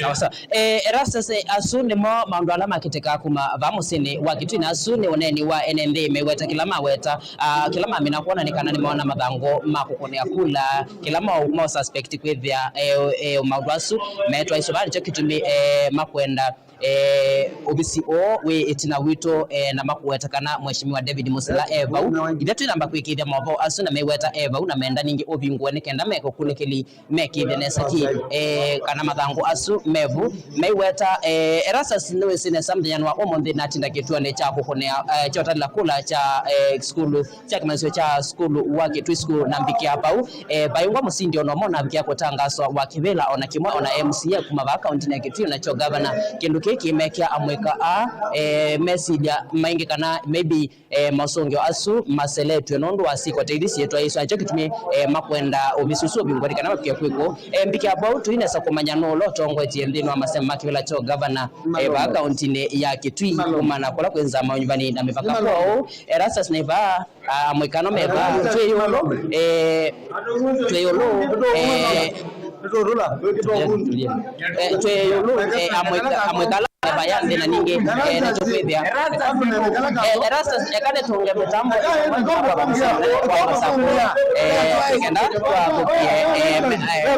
Sawa sawa. Eh, Erastus, eh, asu nĩmo maũndũ ala makĩtĩka kuma vaa mũsyĩnĩ wa Kitui, na asu nĩ ũneeni wa ene nthĩ meweta kĩla maweta, ah, kĩla mamina kwona nĩ kana nĩmaona mathangũ ma kũkũnĩa kula, kĩla ma, ma suspect kwĩthĩa, eh, eh, maũndũ asu metwaisye vaa, nĩkyo kĩtumi, eh, makwenda eh, ovisi ũũ wĩ ĩtina witũ, eh, na makũweta kana Mheshimiwa David Mũsila e vau. Ithe twĩnamba kwĩkĩĩthya maũvoo asu na meweta e vau, na menda ningĩ ũvingũe nĩ kenda meke ũkunĩkĩli mekĩĩthye nesa ki, eh, kana mathangũ asu me vu. Meiweta, eh, Erastus nĩwĩsĩ nesa mũthenya wa ũmũnthĩ natinda kĩtuonĩ kya kũkũnĩa, eh, kya ũtalĩla kula kya, eh, sukulu kya kĩmanyĩsyo kya sukulu wa Kitui School na mbikia vau, eh, vaingwa mũsindi ona ũmwe ũnavikia kũtangaswa wa kĩvĩla ona kĩmwe ona M C A kuma vaa kauntinĩ ya Kitui nakyo gavana. Kĩndũ kĩĩ kĩmekĩa amũika aa, eh, mesilya maingĩ kana maybe, eh, maũsũngĩo asu maseletw'e nũndũ wa syĩko ta ithi syĩtwaĩĩswe. Nakyo kĩtumi, eh, makwenda ovisi ũsu ũvingũe nĩ kana mavike kwĩkũ. Eh, mbikia vau tũinesa kũmanya nũũ ũla ũtongoetye nthĩnĩ wa masemo ma kĩvĩla kya ũgavana, eh, vaa kauntinĩ ya Kitui kumana kũla kwĩ nzama ũnyuvani na mĩvaka. Kwoou Erastus nĩ vaa, ah, amũika no me vaa, twĩ ĩũlũ, eh, twĩ ĩũlũ, eh, eh, twĩ ĩũlũ, eh, amũika, amũika ala me vaa ya nthĩ na ningĩ, eh, nĩtũkwĩthĩa, eh, Erastus, eka nĩtũnge mĩtambo, eh, nĩ kenda twamũkie, eh, me-, eh,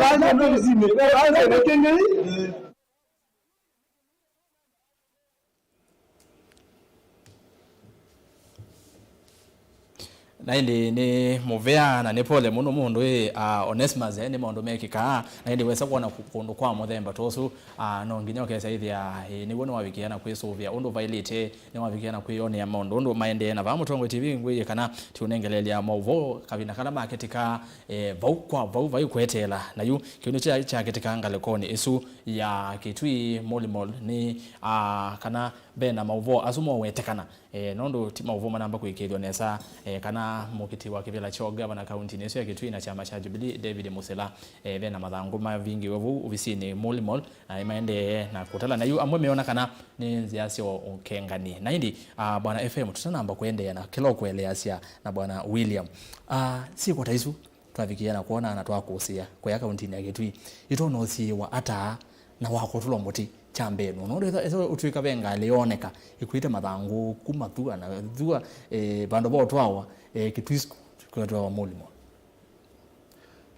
Na ĩndĩ nĩ mũvea na nĩ pole mũno mũndũ ĩ, ah, Onesmus, eh, nĩ maũndũ mekĩkaa, na ĩndĩ wesa kwona kũ-, kũndũ kwa mũthemba ta ũsu, ah, no nginya ũkesa ĩthĩa, ĩ, nĩw'o nĩwavikĩa na kwĩsũvĩa ũndũ vaĩlĩte, nĩwavikĩa na kwĩyonea maũndũ ũndũ maendee. Na vaa Mũtongoi T V ngwĩie kana tiũnengeleelya maũvoo kavinda kala makĩtĩka, eh, vau kwa vau vai kweteela. Na yu kĩu nĩ kya-, kyakĩtĩka ngalĩkonĩ ĩsu ya Kitui Mall Mall nĩ, ah, kana ve na maũvoo asu mowetekana. Eh, nũndũ ti maũvoo manamba kũĩkĩĩthw'a nesa, eh, kana mũkiti wa kĩvĩla kya ũgavana kauntinĩ ĩsu ya Kitui na kyama kya Jubilee, David Musila, eh, ve na mathangũ mavingiwe vau ovisinĩ Mall Mall, na nĩmaendee na kũtala. Na yu amwe meona kana nĩ nzĩa sya ũkengani. Na ĩndĩ, ah, Bwana F M, tũtanamba kũendeea na kĩla ũkũeleasya na Bwana William, ah, syĩko ta isu twavikĩĩa na kwona na twakũsĩĩa kũya kauntinĩ ya Kitui, itonya ũsiĩĩwa ata na wakũtũlwa mũtĩ kya mbee nũũ? Nũndũ ethĩwa, ethĩwa ũtw'ĩka ve ngalĩ yooneka ĩkuĩte mathangũ kuma Thua na Thua, eh, vandũ va ũtwawa, eh, Kitui School, kwĩtwawa Mall Mall.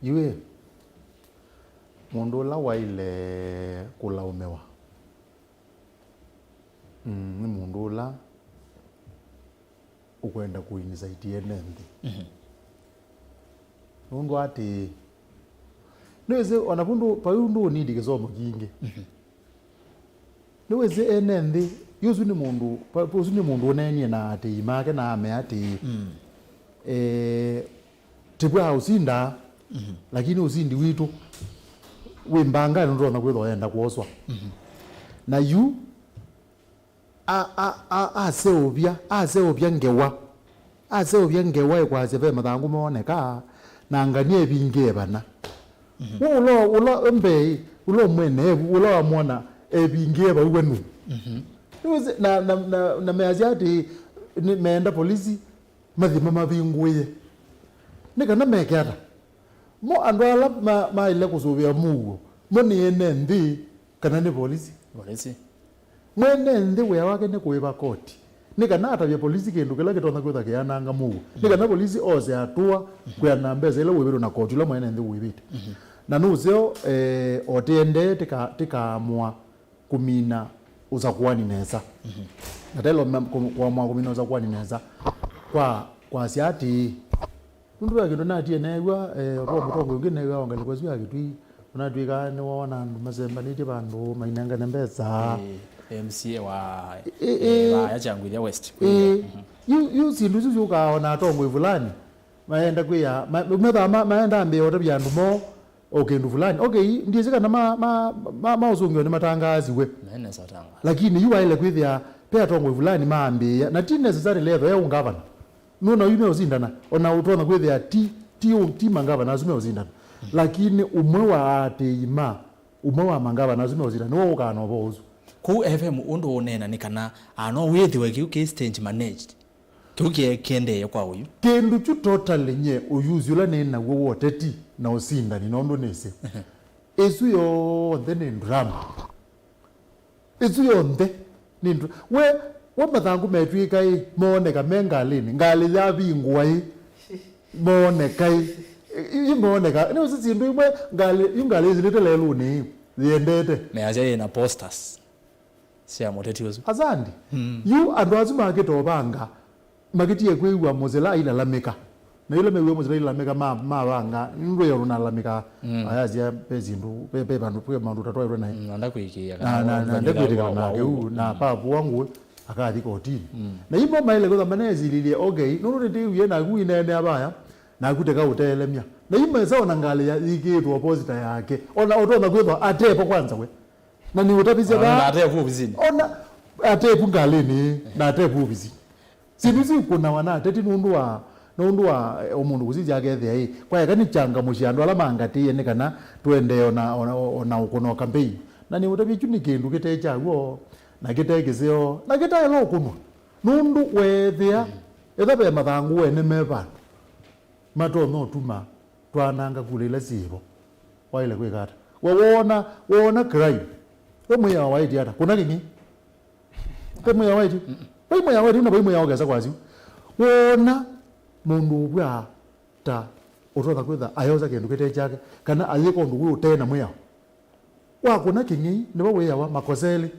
Yu ĩ, mũndũ ũla waĩle kũlaũmĩwa Mm, nĩ mũndũ ũla ũkwenda kũinicite ene nthĩ. Mhm. Nũndũ atĩ, nĩwĩsĩ, ona vu ndũ-, vau ndũnindi kĩsomo kingĩ. Mhm. Nĩwĩsĩ ene nthĩ, yu ũsu nĩ mũndũ, pa-, ũsu nĩ mũndũ ũneenie na atĩi make na amea atĩĩ, mm, eh, tĩvwa ũsindaa, mhm, lakini ũsindi witũ wĩ mbanganĩ, nũtonya kwĩthwa enda kwoswa. Mhm. Na yu, a-, a-, a-, aseũvya, aseũvya ngewa, aseũvya ngewa ĩkwasya ve mathangũ mooneka, na ngania ĩvingĩe vana. Mhm. Wĩ ũla, ũla mbee, ũla mwene, ũla wamwona evingĩe vau we nũ? Mhm. Nĩwĩsĩ, na, na, na, na measya atĩ nĩ meenda polisi mathi mamavingũĩe. Nĩ kana meke ata? Mo andũ ala ma-, maĩle kũsũvĩa mũuo, mo nĩ ene nthĩ kana nĩ volisi? Volisi. Mwene nthĩ wĩa wake nĩ kũĩva koti, nĩ kana atavye polisi kĩndũ kĩla kĩtonya kwĩtha kĩyananga mũuo, nĩ kana polisi ose atũa kwĩana mbesa ila ũĩvĩtwe na koti ũla mwene nthĩ ũĩvĩte. Mhm. Na nũseo, eh, o tĩendee tĩka-, tĩkaamũa kũmina ũsakũani nesa. Mhm. Na taĩle kũamũa kũmina ũsakũani nesa kwa kwasya atĩĩ, nũndũ ve kĩndũ natie neew'a, eh, kwa mũtongoi ũngĩ neew'a o ngalĩko ĩsu ya Kĩtui, ũnatw'ĩka nĩwoona andũ masembanĩtye vandũ mainengane mbesa. Eh, M C A wa, eh, eh, eh, wa ya Kyangwithia West. Eh, mhm. Yu, yu syĩndũ isu syũkaa ona atongoi fulani maenda kwĩa, ma-, methaa ma-, maenda ambĩĩa ũtavya andũ moo o kĩndũ fulani. Okay, ndiĩsĩ kana ma, ma, ma, maũsũngĩo nĩmatangaasiwe. Lakini yu waĩle kwĩthĩa ve atongoi fulani maambĩĩa, na ti necessarily ethwa e ũngavana. Nũna yu meũsindana, ona ũtonya kwĩthĩa ti, ti, ũ-, ti mangavana asu meũsindana. Lakini ũmwe wa aatĩĩi ma, ũmwe wa mangavana asu meũsindana, nĩwe ũkaa na ũvoo ũsu. Kũu F M ũndũ ũneena nĩ kana, ah, no wĩthĩwe kĩu kĩ stage managed. Kĩu kĩe-, kĩendee kwa ũyu. Kĩndũ kyu totally nye ũyuzi ũla nĩ naw'o wa ũteti na ũsindani, nũndũ nĩsĩ. Ĩsu yonthe nĩ drama. Ĩsu yonthe nĩ ndra-, we, we mathangũ metw'ĩka ĩ, mooneka me ngalĩnĩ, ngalĩ yavingũa ĩ, mooneka ĩ, ĩ, ĩ, mooneka. Nĩ ũsĩ syĩndũ imwe, ngalĩ, yu ngalĩ ĩsilĩte lelũnĩ ĩ, yĩendete. Measya yĩna posters sya mũteti ũsu. Asandi. Mm. Yu andũ asu makĩte ũvanga, makĩtie kwĩw'a mũsela ailalamĩka. Na yĩla mew'ie mũsela ailalamĩka, ma-, mavanga, nũndũ yo nũnalamĩka, mm, ayasya, ve syĩndũ, ve, ve vandũ, ve maũndũ tatwaĩtwe naĩ. Mm, nanda kwĩkĩĩa, na, kana na, na nde kwĩtĩkana nake ũu, na, mm, pavua ngũĩ, akathi kotini. Mm. Na imo maĩle kwĩtha manesililye, okay, nũndũ nĩtĩwie naku ineenea vaya, naku teka ũtelemya. Na imesa ona ngalĩ ya, yĩkĩĩtwe posta yake, ona ũtonya kwĩthwa atevo kwanza we. Na nĩ ũtavisye vaa. Ona atevu ovisinĩ. Ona atevu ngalĩnĩ, na atevu ovisinĩ. Syĩndũ isu ikũnawa na ateti nũndũ wa, nũndũ wa, eh, o mũndũ kũsisya akethĩa ĩ, kwa eka nĩ changamũsye andũ ala mangatĩĩe nĩ kana tũendee ona, ona, ona ũkũna o campaign. Na nĩ ũtavya kyu nĩ kĩndũ kĩte kya w'o, na kĩte kĩseo, na kĩtaĩla ũkũnwa. Nũndũ weethĩa, etha ve mathangũ wene me vandũ, matonya ũtuma twananga kula ila syĩvo. Waĩle kwĩka ata? We woona, woona crime, we mwĩao waĩtye ata? Kũna kĩng'ei. Ve mwĩao waĩtye? Vai mwĩao waĩtye, na vai mwĩao ũkesa kwasyu. Woona mũndũ ũvw'aa ta ũtonya kwĩtha ayosa kĩndũ kĩte kyake, kana ayĩka ũndũ wĩ ũte na mwĩao. Wakũna kĩng'ei, nĩvo wĩawa makosa elĩ.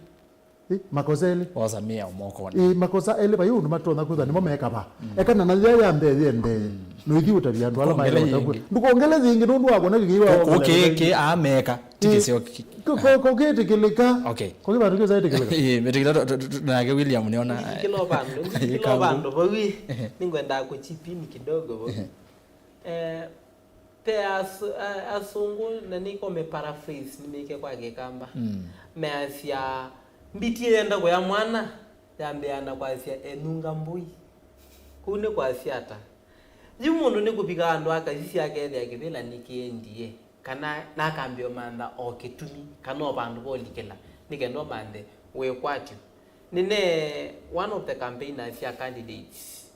Ĩ, makosa elĩ. Wosa mĩao mokonĩ. Ĩ, makosa elĩ, vai ũndũ matonya kwĩthwa nĩmo mekavaa. Mm. Ekana na yĩla ya mbee yĩendee. Mm. Noithi ũtavya andũ ala maĩle ũtavw'a. Ndũkongele yĩngĩ nũndũ wakũna kĩng'ei wa. Kũkĩkĩ ameka. Tikĩseo kĩ. Kũkĩtĩkĩlĩka. Okay. Kũkĩ vandũ kĩsa ĩtĩkĩlĩka. Ĩ, mĩtĩkĩla nake William nĩona. Kĩlo vandũ, kĩlo vandũ, vau ĩ, nĩngwendaa kũchip in kidogo vau. Eh, Pe as-, a-, asũngũ, na nĩkome paraphrase nĩmĩke kwa Kĩkamba. Mm. Measya, mbiti yenda kũya mwana, yambĩĩa na kwasya, "Enunga mbũi." Kũu nĩ kwasya ata? Yu mũndũ nĩkũvika andũ akasisya akethĩa kĩvĩla nĩkĩendie, kana nakambĩa ũmantha o kĩtumi, kana o vandũ volikĩla, nĩ kenda ũmanthe wĩkwatyo. Nĩne one of the campaigners sya candidates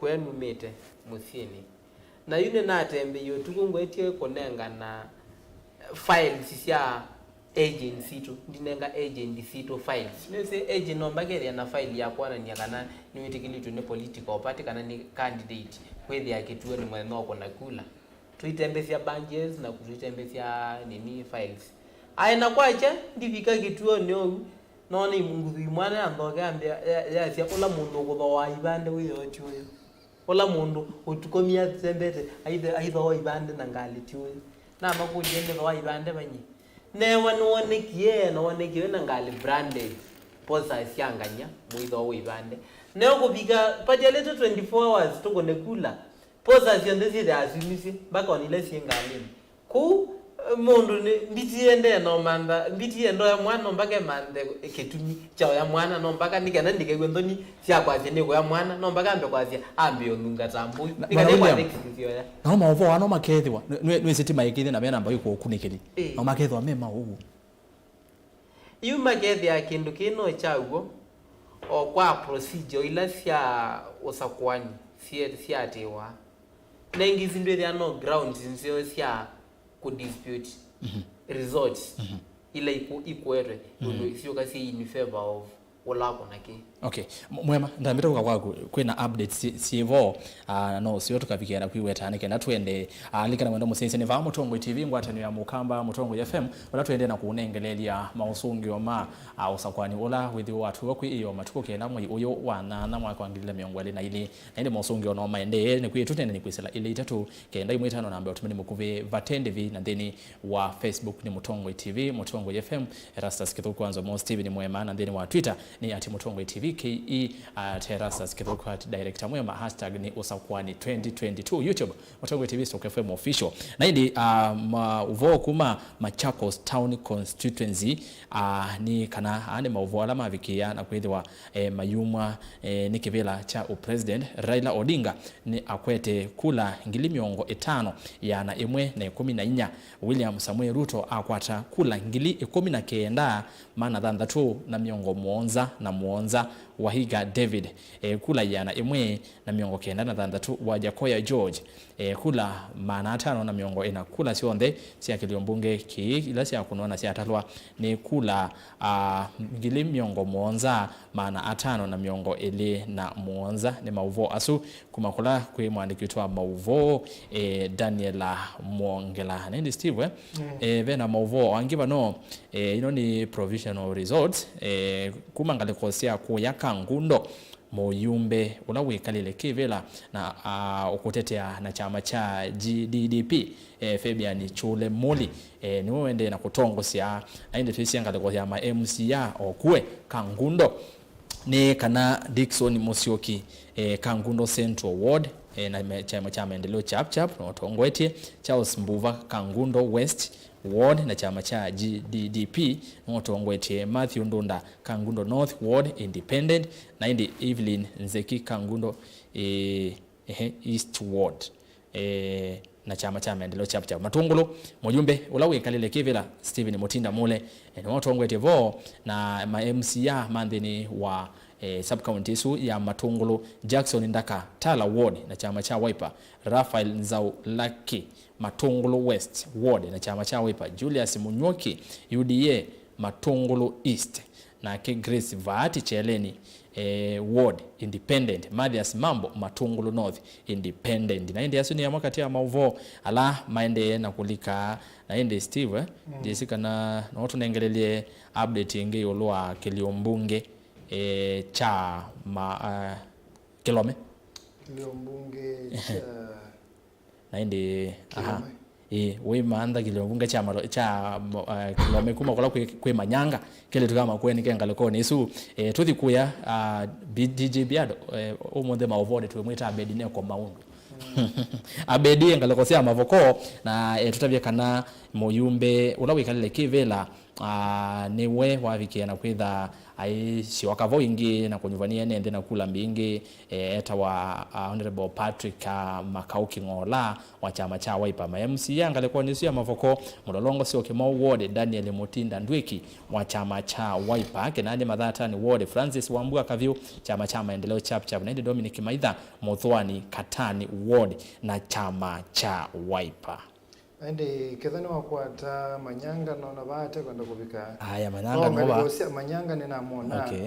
kũya numĩte mũsyĩnĩ. Na yu nĩnatembeie ũtukũ ngwetie kũnengana files sya agents sitũ. Ndinenga agent sitũ files. Nĩwĩsĩ agent no mbakethĩa na file ya kwonany'a kana nĩwĩtĩkĩlĩtw'e nĩ political party kana nĩ candidate kwĩthĩa kĩtuonĩ mũthenya ũkũna kula. Tũitembesya badges na tũitembesya nini files. Aĩ na kwakya ndivika kĩtuonĩ ũu, No nĩ nguthu imwana ya nthoke yambĩa ya- yasya, "Ũla mũndũ ũkũthooa ivandĩ wĩoo ti ũyũ. Ũla mũndũ ũtukomie atembete aithe- aithooa ivandĩ na ngalĩ ti ũyũ." Namakũlya, "Nĩthooa ivandĩ vanyie?" Newa nĩwonekie, na wonekie wĩna ngalĩ branded, posas sya ngany'a, mũithooa ivandĩ. Neo kũvika patialĩte twenty-four hours tũkũne kula, posas syonthe syĩthĩaa syumisye, mpaka ona ila syĩ ngalĩnĩ. Kũu, eh, mũndũ nĩ mbiti ende no mantha, mbiti endo ya mwana no mpaka emanthe kĩtumi kya ũya mwana, no mpaka nĩ kana ndikew'e nthoni sya kwasya nĩ kũya mwana, no mpaka ambe kwasya, ambe ũnunga ta mbũi. Na, nĩ kana Bwana William, ĩkwate kĩsisyoya. Nao maũvoo ano makethĩwa, nĩ- nĩ- nĩsĩti maĩkĩthĩ na mena mbaĩ kũkunĩkĩli. Ĩĩ. Nao makethĩwa me maũw'o. Yu makethĩa kĩndũ kĩĩ no kya w'o, o kwa procedure ila sya ũsakũani sye- syaatĩĩwa. Na ĩngĩ isu ndwĩthĩa no grounds nzeo sya kũdispute results ila iku- ikuetwe, nũndũ syũka syĩ in favor of ũla akũna kĩ. Okay, M- Mwema, ndambĩte kũka kwaku, kwĩna updates syĩ- syĩvo, ah, na no sio tũkavikĩa na kwiweta nĩ kenda twende. Ah, likana wenda mũsyaisya nĩ vaa Mũtongoi T V, ngwatanĩo ya Mũkamba, Mũtongoi F M, ũla twendee na kũũnengeleelya maũsũngĩo ma, ah, ũsakũani ũla wĩthĩwa watwĩwa kwĩ ĩyo matukũ kenda mwei ũyũ wa nyanya mwaka wa ngili ilĩ na mĩongo ĩlĩ na ilĩ. Na ĩndĩ maũsũngĩo no maendee, nĩ kwĩ tũtende nĩ kwĩsĩla ilĩ itatũ kenda ĩmwe ĩtano namba ũtũmĩni mũkuvĩ vate ndĩvi na nthĩnĩ wa Facebook nĩ Mũtongoi T V, Mũtongoi F M, Erastus Kĩthũku Wanzomo, Stephen Mwema, na nthĩnĩ wa Twitter nĩ at Mũtongoi T V K E, at Erastus Kĩthũku, at Director Mwema, hashtag nĩ Ũsakũani twenty twenty-two, YouTube, Mũtongoi T V Stock F M Official. Na ĩndĩ, ah, maũvoo kuma Machakos Town Constituency, ah, nĩ kana aa nĩ maũvoo ala mavikĩĩa na kwĩthĩwa, eh, mayumwa, eh, nĩ kĩvĩla kya ũpresident. Raila Odinga nĩ akwete kula ngili mĩongo ĩtano, ĩana ĩmwe na ĩkũmi na inya. William Samoei Ruto akwata kula ngili ĩkũmi na kenda, maana thanthatũ na mĩongo mũonza na mũonza. Wahiga David, e, kula ĩana ĩmwe na mĩongo kenda na thanthatũ. Wajakoya George, e, kula maana atano na mĩongo ĩna. Kula syonthe sya kĩlio mbunge kĩĩ ila syakũnwa na syatalwa nĩ kula, a, ngili mĩongo mũonza, maana atano na mĩongo ĩlĩ na mũonza. Nĩ maũvoo asu kuma kũla kwĩ mwandĩki witũ wa maũvoo, e, Daniela Mwongela. Na ĩndĩ Steve, eh, e, ve na maũvoo angĩ vano, e, ĩno nĩ provisional results, e, kuma ngalĩko sya kũya Kangundo, mũyumbe ũla wĩkalĩle kĩvĩla na, a, ũkũtetea na kyama kya G D D P, e, Fabian Chule Muli, e, nĩwe ũendee na kũtongosya. Na ĩndĩ twĩsĩ ngalĩko ya ma M C A o kũe Kangundo nĩ kana Dickson Musyoki, e, Kangundo Central Ward, e, na me- kyama kya Maendeleo Chap Chap nĩwatongoetye. Charles Mbuva, Kangundo West Ward, na kyama kya G D D P nĩwatongoetye. Matthew Ndunda, Kangundo North Ward, Independent, na ĩndĩ Evelyn Nzeki, Kangundo, e, ehe, East Ward, e, na kyama kya Maendeleo Chap Chap. Matũngũlũ, mũyumbe ũla wĩkalĩle kĩvĩla Stephen Mutinda Mule, e, nĩwe ũtongoetye vo, na ma M C A ma nthĩnĩ wa, e, sub-county ĩsu ya Matũngũlũ, Jackson Ndaka, Tala Ward, na kyama kya Wiper, Raphael Nzau Lucky, Matũngũlũ West Ward, na kyama kya Wiper, Julius Munyuoki, U D A, Matũngũlũ East, nake Grace Vaati Kyeleni, eh, Ward, Independent, Mathias Mambo, Matũngũlũ North, Independent. Na ĩndĩ asu nĩ amwe katĩ ya maũvoo ala maendee na kũlika. Na ĩndĩ Steve, eh, mm, ndĩsĩ kana no tũnengelelye update ĩngĩ ĩũlũ wa kĩlio mbunge, eh, kya ma, ah, Kĩlome. Kĩlio mbunge kya Na ĩndĩ, aha. Kĩlome. Ĩĩ, wĩmantha kĩlio mbunge kya malo- kya mo- eh, Kĩlome kuma kũla kwĩ, kwĩ Manyanga, kelĩtu ka Makueni ke ngalĩkonĩ ĩsu. Eh, tũthi kũya, ah, B- D J Biado, eh, ũmũnthĩ maũvonĩ twĩmwĩta Abednego Maundu. Mm. Abedi ngalĩko sya mavoko, na, eh, tũtavye kana mũyumbe ũla wĩkalĩle kĩvĩla, ah, nĩwe wavikĩe na kwĩtha aisyoka vo ĩngĩ na kũnyuvania ene nthĩ na kula mbingĩ, e, etawa, a, Honorable Patrick, a, Makau King'ola wa kyama kya Wiper. Ma M C A ngalĩkonĩ ĩsu ya mavoko, Mũlolongo Syoke Mau Ward, Daniel Mutinda Ndwĩki wa kyama kya Wiper, Kenani Mathatani Ward, Francis Wambua Kavyũ, kyama kya Maendeleo Chap Chap, na ĩndĩ Dominic Maitha Mũthwani Katani Ward na kyama kya Wiper. Ĩndĩ ketha nĩwakwata Manyanga, nona vaa atekwenda kũvika. Aya, Manyanga no nova. Ngalĩko sya Manyanga nĩnamwona. Okay.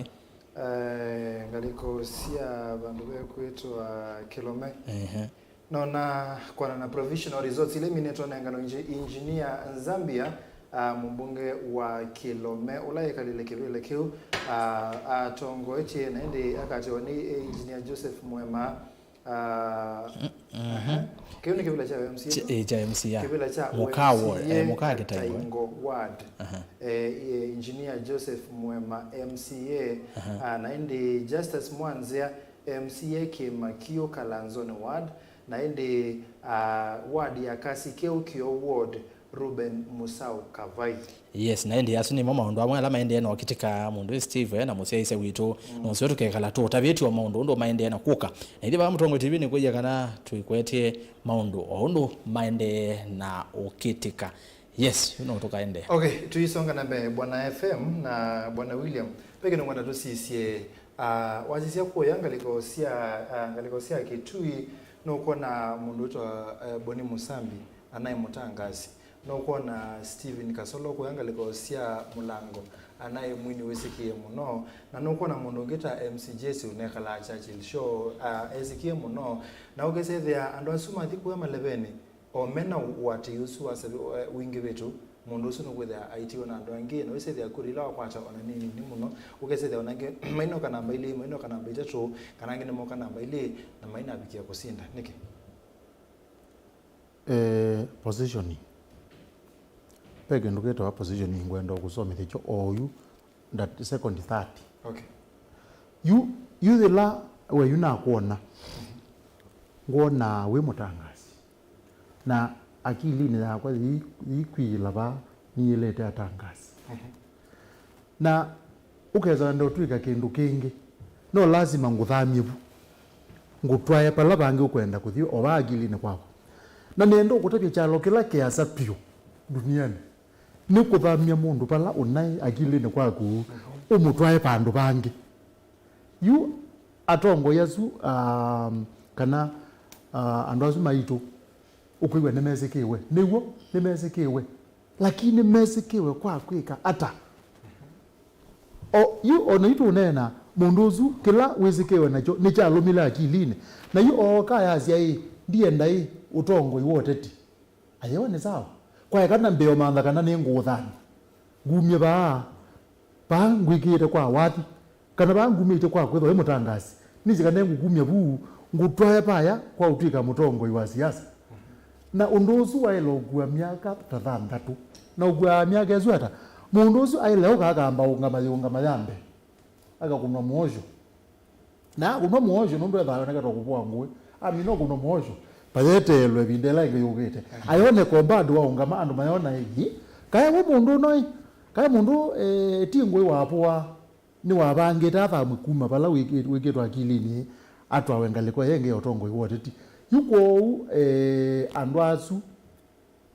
Eh, ngalĩko sya vandũ vekwĩtwa Kĩlome. Ehe. Nona kwana na provisional results ile minetwa nengano inji- engineer Zambia, Ah, mũmbunge wa Kĩlome, ũla ekalile kĩvĩla kĩu, ah, atongoetye na ĩndĩ akatewa nĩ Engineer Joseph Mwema. Ah, aha. Kĩu nĩ kĩvĩla kya M C A. Kya, eh, kya M C A. Kĩvĩla kya Mũkaa ward, M C A eh, Mũkaa Kĩtaingo. Kĩtaingo ward. Aha. Eh, eh, Engineer Joseph Mwema, M C A, aha, ah, na ĩndĩ Justus Mwanzĩa, M C A Kĩmakiũ, Kalanzoni ward, na ĩndĩ, ah, ward ya Kasi Keukio ward, Reuben Musau Kavai. Yes, na ĩndĩ asu nĩmo maũndũ amwe ala maendee na ũkĩtĩka mũndũ Steve, eh, na mũsyaĩĩsya witũ. Mm. Na ũseo tũkekala tũũtavĩtye o maũndũ ũndũ maendee na kũka. Na ithyĩ vaa Mũtongoi T V nĩkwĩie kana tũikwetye maũndũ o ũndũ maendee na ũkĩtĩka. Yes, you know, tũkaendee. Okay, tuisonga na mbee, Bwana F M na Bwana William. Ve kĩndũ ngwenda tũsisye, ah, wasisya kũya ngalĩko sya, ah, ngalĩko sya Kitui, nũkwona mũndũ wĩtwa, eh, Boni Musambi, anaĩ mũtangasi. Nũkwona Stephen Kasolo kũya ngalĩko sya Mũlango, anaĩ mwini wĩsĩkĩe mũno. Na nũkwona mũndũ ũngĩ ta M C Jesse ũnekalaa Churchill Show, ah, esĩkĩe mũno. Na ũkesethĩa andũ asu mathi kũya malevenĩ, o me na ũatĩĩi ũsu wa savi-, eh, wingĩvĩtu, mũndũ ũsu nũkwĩthĩa aitiwe na andũ angĩ, na wĩsĩthĩa kura ila wakwata ona nĩ nini mũno, ũkesĩthĩa ona angĩ mainoka namba ilĩ, mainoka namba itatũ, kana angĩ nĩmoka namba ilĩ, na mainavikia kũsinda. Nĩkĩ? Eh, positioning. Ve kĩndũ kĩtawa positioning ngwenda kũsomethya kyo oyu, that second thirty. Okay. Yu, yu yĩla we yu nakwona, ngwona wĩ mũtangasi. Na akilinĩ yakwa yĩ-, yĩkwĩĩla vaa, nĩyĩlete atangasi. Mhm. Na ũkesa wenda ũtw'ĩka kĩndũ kĩngĩ, no lasima ngũthamye vu, ngũtwae pala vangĩ ũkwenda kũthi, o vaa akilinĩ kwaku. Na nenda ũkũtavya kyalo kĩla kĩasa vyũ ndunianĩ. Nĩ kũthamya mũndũ vala ũnaĩ akilinĩ kwaku, ũmũtwae vandũ vangĩ. Yu atongoi asu, um, kana, uh, andũ asu maitũ, ũkwĩw'a nĩmesĩkĩwe. Nĩw'o, nĩmesĩkĩwe. Lakini mesĩkĩwe kwa kwĩka ata? O, yu, o na yu tũneena, mũndũ ũsu, kĩla wĩsĩkĩwe nakyo, nĩkyalũmile akilinĩ. Na yu ooka ayasya, "Ĩ, ndienda ĩ, ũtongoi wa ũteti." Ayewa nĩ sawa. Kwaeka na mbee ũmantha kana nĩngũũthany'a. Ngumye vaa, vaa ngwĩkĩĩte kwa wathi, kana vaa ngumĩte kwa kwĩthwa wĩ mũtangasi. Nĩsĩ kana ngũkumya vu, ngũtwae vaya kwa ũtw'ĩka mũtongoi wa siasa. Na ũndũ ũsu waĩle ũkua myaka ta thanthatũ. Na ũkuaa myaka ĩsu ata? Mũndũ ũsu aĩle ũka akamba ũngama yĩũngama ya mbee. Akakũnwa mũosyo. Na akũnwa mũosyo nũndũ ethaa onekete kũvũa ngũĩ. Amina ũkũnwa mũosyo. Vayeteelwe ĩvinda ĩla ĩngĩ yũkĩte. Ayoneka ũmbandi wa ũngama andũ mayona ĩĩ. Kae we mũndũ ũno ĩ. Kae mũndũ, eh, ti ngũĩ wapũa. Nĩwavangĩte athamw'e kuma vala wĩkĩ-, wĩkĩtwe akilinĩ atwawe ngalĩko ĩngĩ ya ũtongoi wa ũteti. Yu kwoou, eh, andũ asu,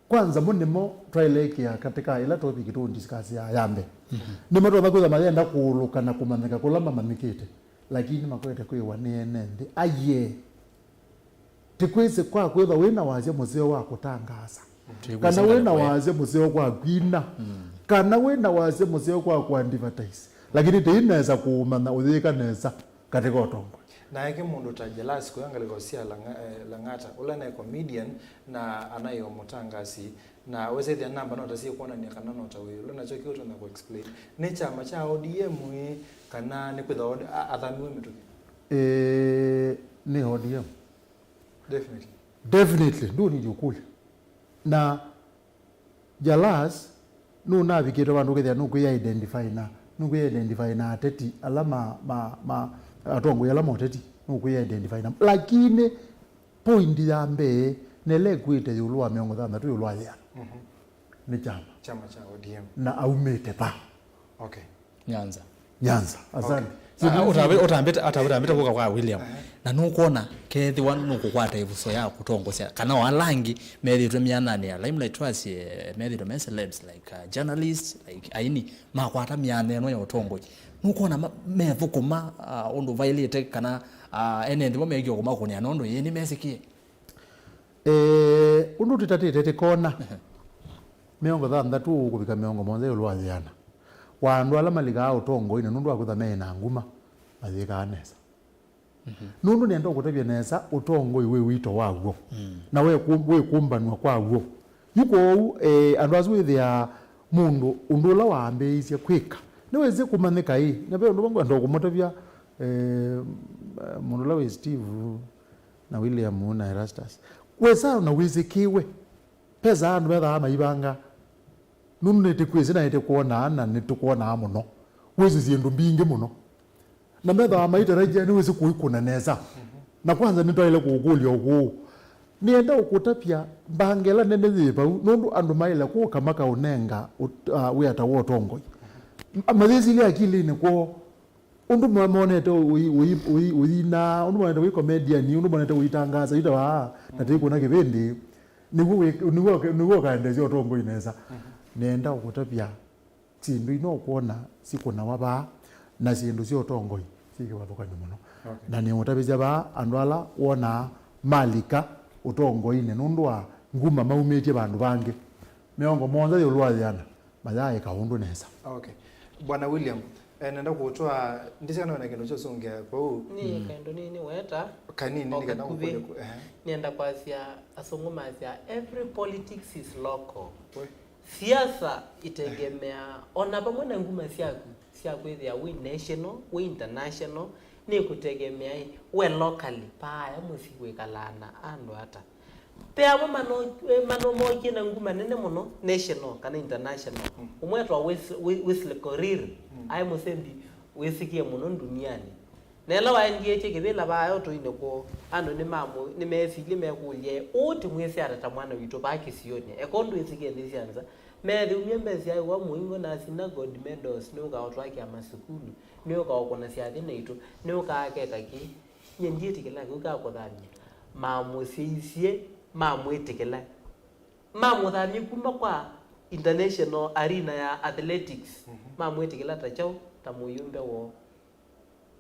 kwanza mo nĩmo twaĩle ĩkĩa katĩ ka ĩla topic tũũndiscuss ya, ya mbee. Mhm. Nĩmatonya kwĩthwa mayenda kũũlũka na kũmanyĩka kũla mamanyĩkĩte, lakini makwete kwĩwa nĩ ene nthĩ. Aiee. Tĩkwĩsĩ kwa kwĩthwa wĩ na wasya mũseo wa kũtangaasa. Tĩkwĩsĩ kana wĩ na ngalĩko ĩ. Wasya mũseo kwa kwina. Mm. Kana wĩ na wasya mũseo kwa kũadvertise. Lakini tĩinesa kũũmanya ũyĩka nesa katika ũtongoi. Na eke mũndũ ta Jalas kũya ngalĩko sya Lang'a-, eh, Lang'ata, ũla naĩ comedian na anaĩ o mũtangasi, na wesethĩa namba no ta syĩkwonany'a kana no ta wĩ ũla nakyo kĩũtonya kũ explain. Nĩ kyama kya O D M ĩ, kana nĩ kwĩthwa a-, athamiwe mĩtũkĩ? Eh, nĩ O D M. Definitely. Definitely, ndũnĩthya ũkũlya. Na Jalas, nũnavikĩte vandũ ũkethĩa nũkwĩ identify na, nũkwĩ identify na ateti ala ma, ma, ma, atongoi ala ma ũteti, nũkwĩ identify na. Lakini point ya mbee, nela ĩkuĩte ĩũlũ wa mĩongo thanthatũ ĩũlũ wa yĩana. Mhm. Nĩ kyama. Kyama kya O D M. Na aumĩte va? Okay. Nyanza. Nyanza. Asante. Okay. So, ah, nĩ ũtambi-, ũtambĩte, ata-, ũtambĩte kũka kwa William. Aha. Na nũkwona kethĩwa nũkũkwata ĩvuso ya kũtongosya, kana o ala angĩ methĩtwe myananĩ ya limelight twasye, methĩtwe me celebs, like, uh, journalists, like, aini, makwata myanya ĩno ya ũtongoi. Nũkwona ma-, methũkũma, uh, ũndũ vaĩlĩte, kana, uh, ene nthĩ mo mekie kũmakũnĩa nũndũ yĩĩ nĩmesĩkie? Eh, ũndũ tũtatĩte tĩkona, ehe, mĩongo thanthatũ kũvika mĩongo mũonza ĩũlũ wa yĩana wa andũ ala malikaa ũtongoinĩ nũndũ wa kwĩtha me na nguma, mayĩkaa nesa. Mhm. Nũndũ nĩenda ũkũtavya nesa ũtongoi wĩ wito waw'o, mm, na wĩ kũ-, wĩ kũmbanw'a kwaw'o. Yu kwoou, eh, andũ asu wĩthĩaa mũndũ ũndũ ũla waambĩĩisye kwĩka. Nĩwĩsĩ kũmanyĩka ĩ, na ve ũndũ ũmwe ngwenda kũmũtavya, eh, mũndũ ũla wĩ Steve na William na Erastus. Wĩsaa na wĩsĩkĩwe. Pesa andũ methaa maivanga. Nũndũ nĩtĩkwĩsĩ na nĩtĩkwonaa na nĩtũkwonaa mũno. Wĩsĩ syĩndũ mbingĩ mũno. Na methĩawa maitarajia nĩwĩsĩ kũikũna nesa. Na kwanza nĩtwaĩle kũũkũlya ũkũũ. Nĩenda ũkũtavya mbanga ĩla nene yĩ vau, nũndũ andũ maĩle kũka makaũnenga ũt-, ah, wĩa ta wa ũtongoi. Mayĩsilye akilinĩ kwoo. Ũndũ mo-, monete ũi-, ũi-, ũi-, ũyinaa, ũndũ monete wĩ comedian, ũndũ monete ũitangaasa, yu ta waa, na tĩkũna kĩvĩndĩ, nĩw'o wĩ-, nĩw'o, nĩw'o ũkaendeesya ũtongoi nesa. Nĩenda ũkũtavya syĩndũ ino ũkwona sikũnawa vaa, na syĩndũ sya ũtongoi syĩ kĩvathũkany'o mũno. Okay. Na nĩũtavĩsya vaa andũ ala wonaa malika ũtongoinĩ nũndũ wa nguma maumĩtye vandũ vangĩ. Mĩongo mũonza ĩũlũ wa yĩana mayaaĩka ũndũ nesa. Okay. Bwana William, eh, nenda kũtwaa, ndisĩ kana wĩna kĩndũ kyosũngĩa kũu. Nĩ kaĩndũ nini weta. Kanini, o nĩ kana kakuvĩ. Kũkũlya ku-, ehe. Nĩenda kwasya, asũngũ masya, "Every politics is local." We. Siasa itegemeaa, o na vamwe na nguma syaku sya kwĩthĩa wĩ national, wĩ international, nĩkũtegemeaa we locally, paaya mũsyĩ wĩkalaa na andũ ata. Ve amwe mano-, eh, manomokie na nguma nene mũno, national kana international. Mm. Ũmwe etwa Wes-, Wes-, Wesley Korir, mm, aĩ mũsembi wĩsĩkĩe mũno ndunianĩ. Na ĩla waendie kĩvĩla vaa ũtũinĩ kwoo, andũ nĩmamũ-, nĩmeesilye mekũlya, "Ũũ tĩmwĩsĩ ata ta mwana witũ vaa kĩsionĩ? Eka ũndũ wĩsĩkĩe nthĩ sya nza." Meethĩumya mbesa syaaĩwa mũingo na asina gold medals, nĩũkaũtwakĩa masukulu, nĩũkaũkũna syathĩ naitũ, nĩũkaakeka kĩ. Nyie ndyĩtĩkĩla kĩu ka kũthamya. Mamũsyaisye, mamwĩtĩkĩla. Mamũthamya kuma kwa international arena ya athletics, mhm, mamwĩtĩkĩla ta kyaũ, ta mũyũmbe woo.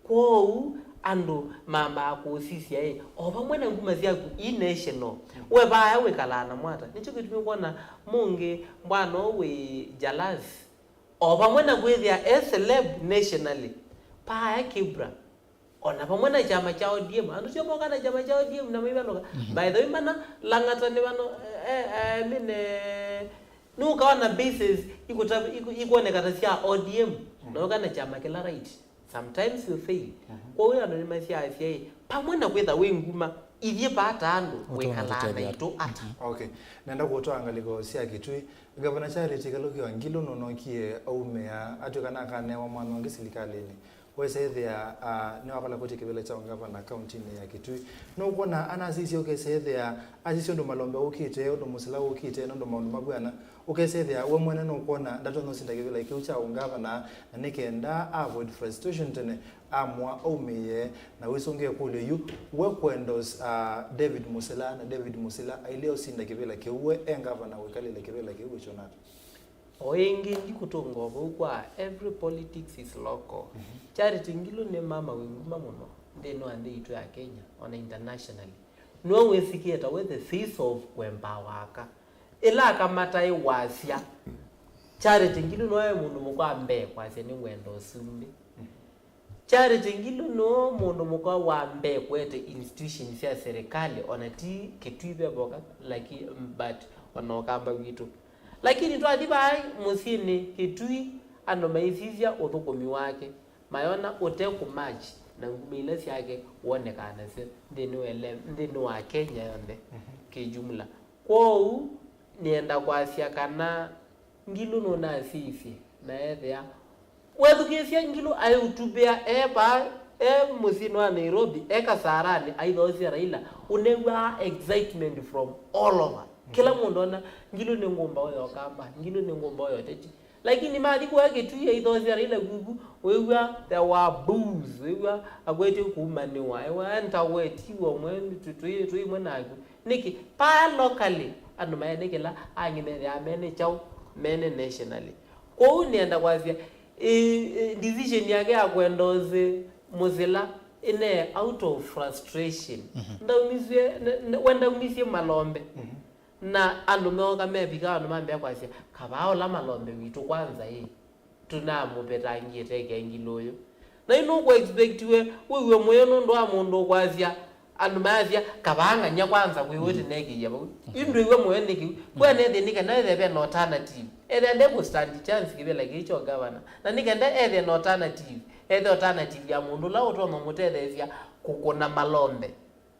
Kwoou andũ mambaa kũũsisya ĩ, o vamwe na nguma syaku i national, mhm, we vaaya wĩkalaa na mwata. Nĩkyo kĩtumi kwona mũngĩ mbwana ũũ wĩ Jalas, o vamwe na kwĩthĩa e celeb nationally, paaya Kibra. O na vamwe na kyama kya O D M, andũ syo moka na kyama kya O D M na maivalũka. Mhm. By the way, mana Lang'ata nĩ vano, eh, eh, I mean, eh, nũkawa na bases ikuta-, iku-, ikwoneka ta sya O D M, mhm, na ũka na kyama kĩla right. Sometimes you fail. Mhm. Kwoou andũ nĩmasyaasya ĩ, vamwe na kwĩtha wĩ nguma, ithyĩ vaa ta andũ wĩkalaa naitũ ata? Mhm. Okay. Nenda kũtwaa ngalĩko sya Kitui. Ngavana Charity Kaluki wa Ngilu nũnokie aumĩa atw'ĩka nakanewa mwanya ũngĩ silikalĩnĩ. Wesethĩa, ah, nĩwakola kũtĩ kĩvĩla kya ũngavana kauntinĩ ya Kitui. Nũkwona anasisya ũkesethĩa asisya ũndũ Malombe ũkĩte, ũndũ Mũsila ũkĩte, na ũndũ maũndũ mavw'ana. Ũkesethĩa we mwene nũkwona ndatonya ũsinda kĩvĩla kĩu kya ũngavana, na nĩ kenda avoid frustration tene, amũa aumĩĩe, na wĩsũngĩe kũlyo yu, we kũendorse, ah, David Mũsila, na David Mũsila ailye ũsinda kĩvĩla kĩu, we e ngavana wĩkalĩle kĩvĩla kĩu wĩkyonata? O ĩngĩ, ndikũtũnga o vau kwa every politics is local. Mhm. Charity Ngilu nĩ mama wĩ nguma mũno nthĩnĩ wa nthĩ itũ ya Kenya, ona internationally. Nĩwe wĩsĩkĩe ta we the face of kũempower aka. Ĩla aka mataĩ wasya, Charity Ngilu nĩwe mũndũ mũka wa mbee kwasya nĩngwenda ũsumbĩ. Mhm. Charity Ngilu nĩwe mũndũ mũka wa mbee kũete institution sya serikali, ona ti Kitui ve voka, laki-, but ona Ũkamba witũ. Lakini twathi vaa mũsyĩnĩ Kitui, andũ maisisya ũthũkũmi wake, mayona ũte kũ match na nguma ila syake wonekaa nasyo nthĩnĩ wa ele-, nthĩnĩ wa Kenya yonthe, mhm, kĩjumla. Kwoou, nĩenda kwasya kana Ngilu nũnasisye na ethĩa wethukĩĩsya Ngilu aĩũtuvĩa e vaa, e mũsyĩnĩ wa Nairobi, e Kasarani, aithoosya Raila, ũnew'aa excitement from all over. Kĩla mũndũ ona, Ngilu nĩ ngũmbaũ ya Ũkamba, Ngilu nĩ ngũmbaũ ya ũteti. Lakini mathi kũya Kitui aithoosya Raila kuku, wĩw'a there were boos, wĩw'a akwetye kũumanĩwa, ewa ntawetiwa mwe, tũ-, twĩ, twĩ imwe naku. Nĩkĩ? Paa locally, andũ maene kĩla angĩ methĩaa mene kyaũ, mene nationally. Kwoou nĩenda kwasya, ĩ, ĩ, decision yake ya kwenda ũsĩ Mũsila ĩne out of frustration. Mhm. Ndaumisye, ne-, ne-, we ndaumisye Malombe. Mhm. Na andũ meoka mevika, andũ mambĩa kwasya, "Kavaa ũla Malombe witũ kwanza ĩ." Tũnamũvetangĩte kengi lũyũ. Na yu nũkũ expectiwe wĩw'e mũyo nũndũ wa mũndũ ũkwasya, Andũ mayasya, "Kavaa ng'any'a kwanza, wĩ ũtĩ nekĩie vau." Yu ndwĩw'a mũyo nĩkĩ? Kwa nethĩ nĩ kana ethe ve na alternative. Ethe nde kũ stand chance kĩvĩla kĩĩ kyo gavana. Na nĩ kenda ethe na alternative. Ethe alternative ya mũndũ ũla ũtonya mũtetheesya kũkũna malombe.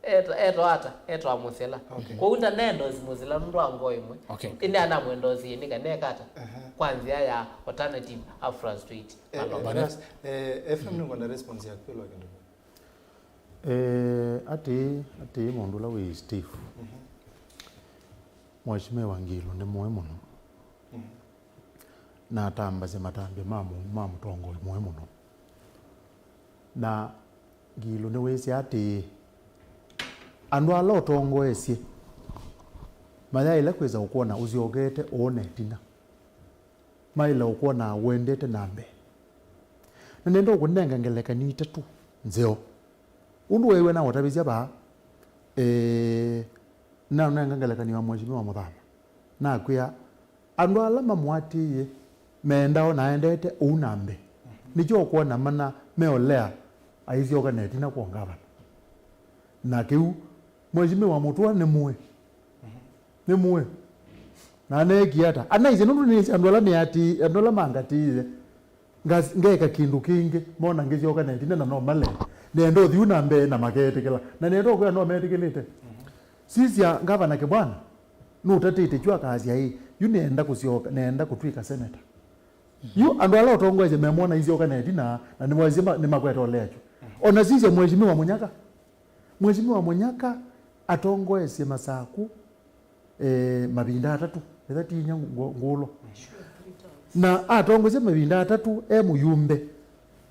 Etwa, etwa ata? Etwa Mũsila. Okay. Kwoou ndanendosi Mũsila nũndũ wa ngoo ĩmwe. Okay. Ĩndĩ anamwendosie nĩ kana ekata. Aha. Kwa nzĩa ya alternative a frustrate. Eh, malombe. Eh, Ras, eh, F M nĩngwenda response yaku ĩla kĩndũ. Eh, atĩĩ, atĩĩ mũndũ ũla wĩ Steve. Mhm. Mheshimiwa Ngilu nĩ mũĩ mũno. Mhm. Na atambasya matambya ma mũ-, ma mũtongoi mũĩ mũno. Na Ngilu nĩwĩsĩ atĩĩ, andũ ala ũtongoesye mayaĩle kwĩsa ũkwona ũsyokete ũũ na ĩtina. Maĩle ũkwona ũendete na mbee. Na nenda ũkũnenga ngelekany'o itatũ nzeo. Ũndũ weew'a na ũtavĩsya vaa, eh, nanenga ngelekany'o ya Mheshimiwa Mũthama. Nakwĩa, andũ ala mamũatĩĩe meendaa na aendete ũu na mbee. Nĩkyo ũkwona mana meolea aisyoka na ĩtina kwa ngavana. Na kĩu, Mheshimiwa Mũtũa nĩ mũĩ. Nĩ mũĩ. Na aneekie ata? Anaisye nũndũ nĩsĩ andũ ala nĩatĩĩe, andũ ala mangatĩĩe. Ngas-, ngeka kĩndũ kĩngĩ, mona ngĩsyoka na ĩtina na no male. Nĩenda ũthiu na mbee na makeetĩkĩla. Na nĩenda ũkwĩa no metĩkĩlĩte. Sisya ngavana Kĩbwana, nũtatĩte kyu akasya ĩ, yu nĩenda kũsyoka, nĩenda kũtw'ĩka seneta. Yu andũ ala ũtongoesye memwona isyoka na ĩtina, na nĩmwasye ma-, nĩmakwete ũlea kyu. Ona sisya Mheshimiwa Mũnyaka. Mheshimiwa Mũnyaka atongoesye Masaku, eh, mavinda atatũ, ethĩwa ti inya ngu-, ngũlwa. Na atongoesye mavinda atatũ e mũyumbe.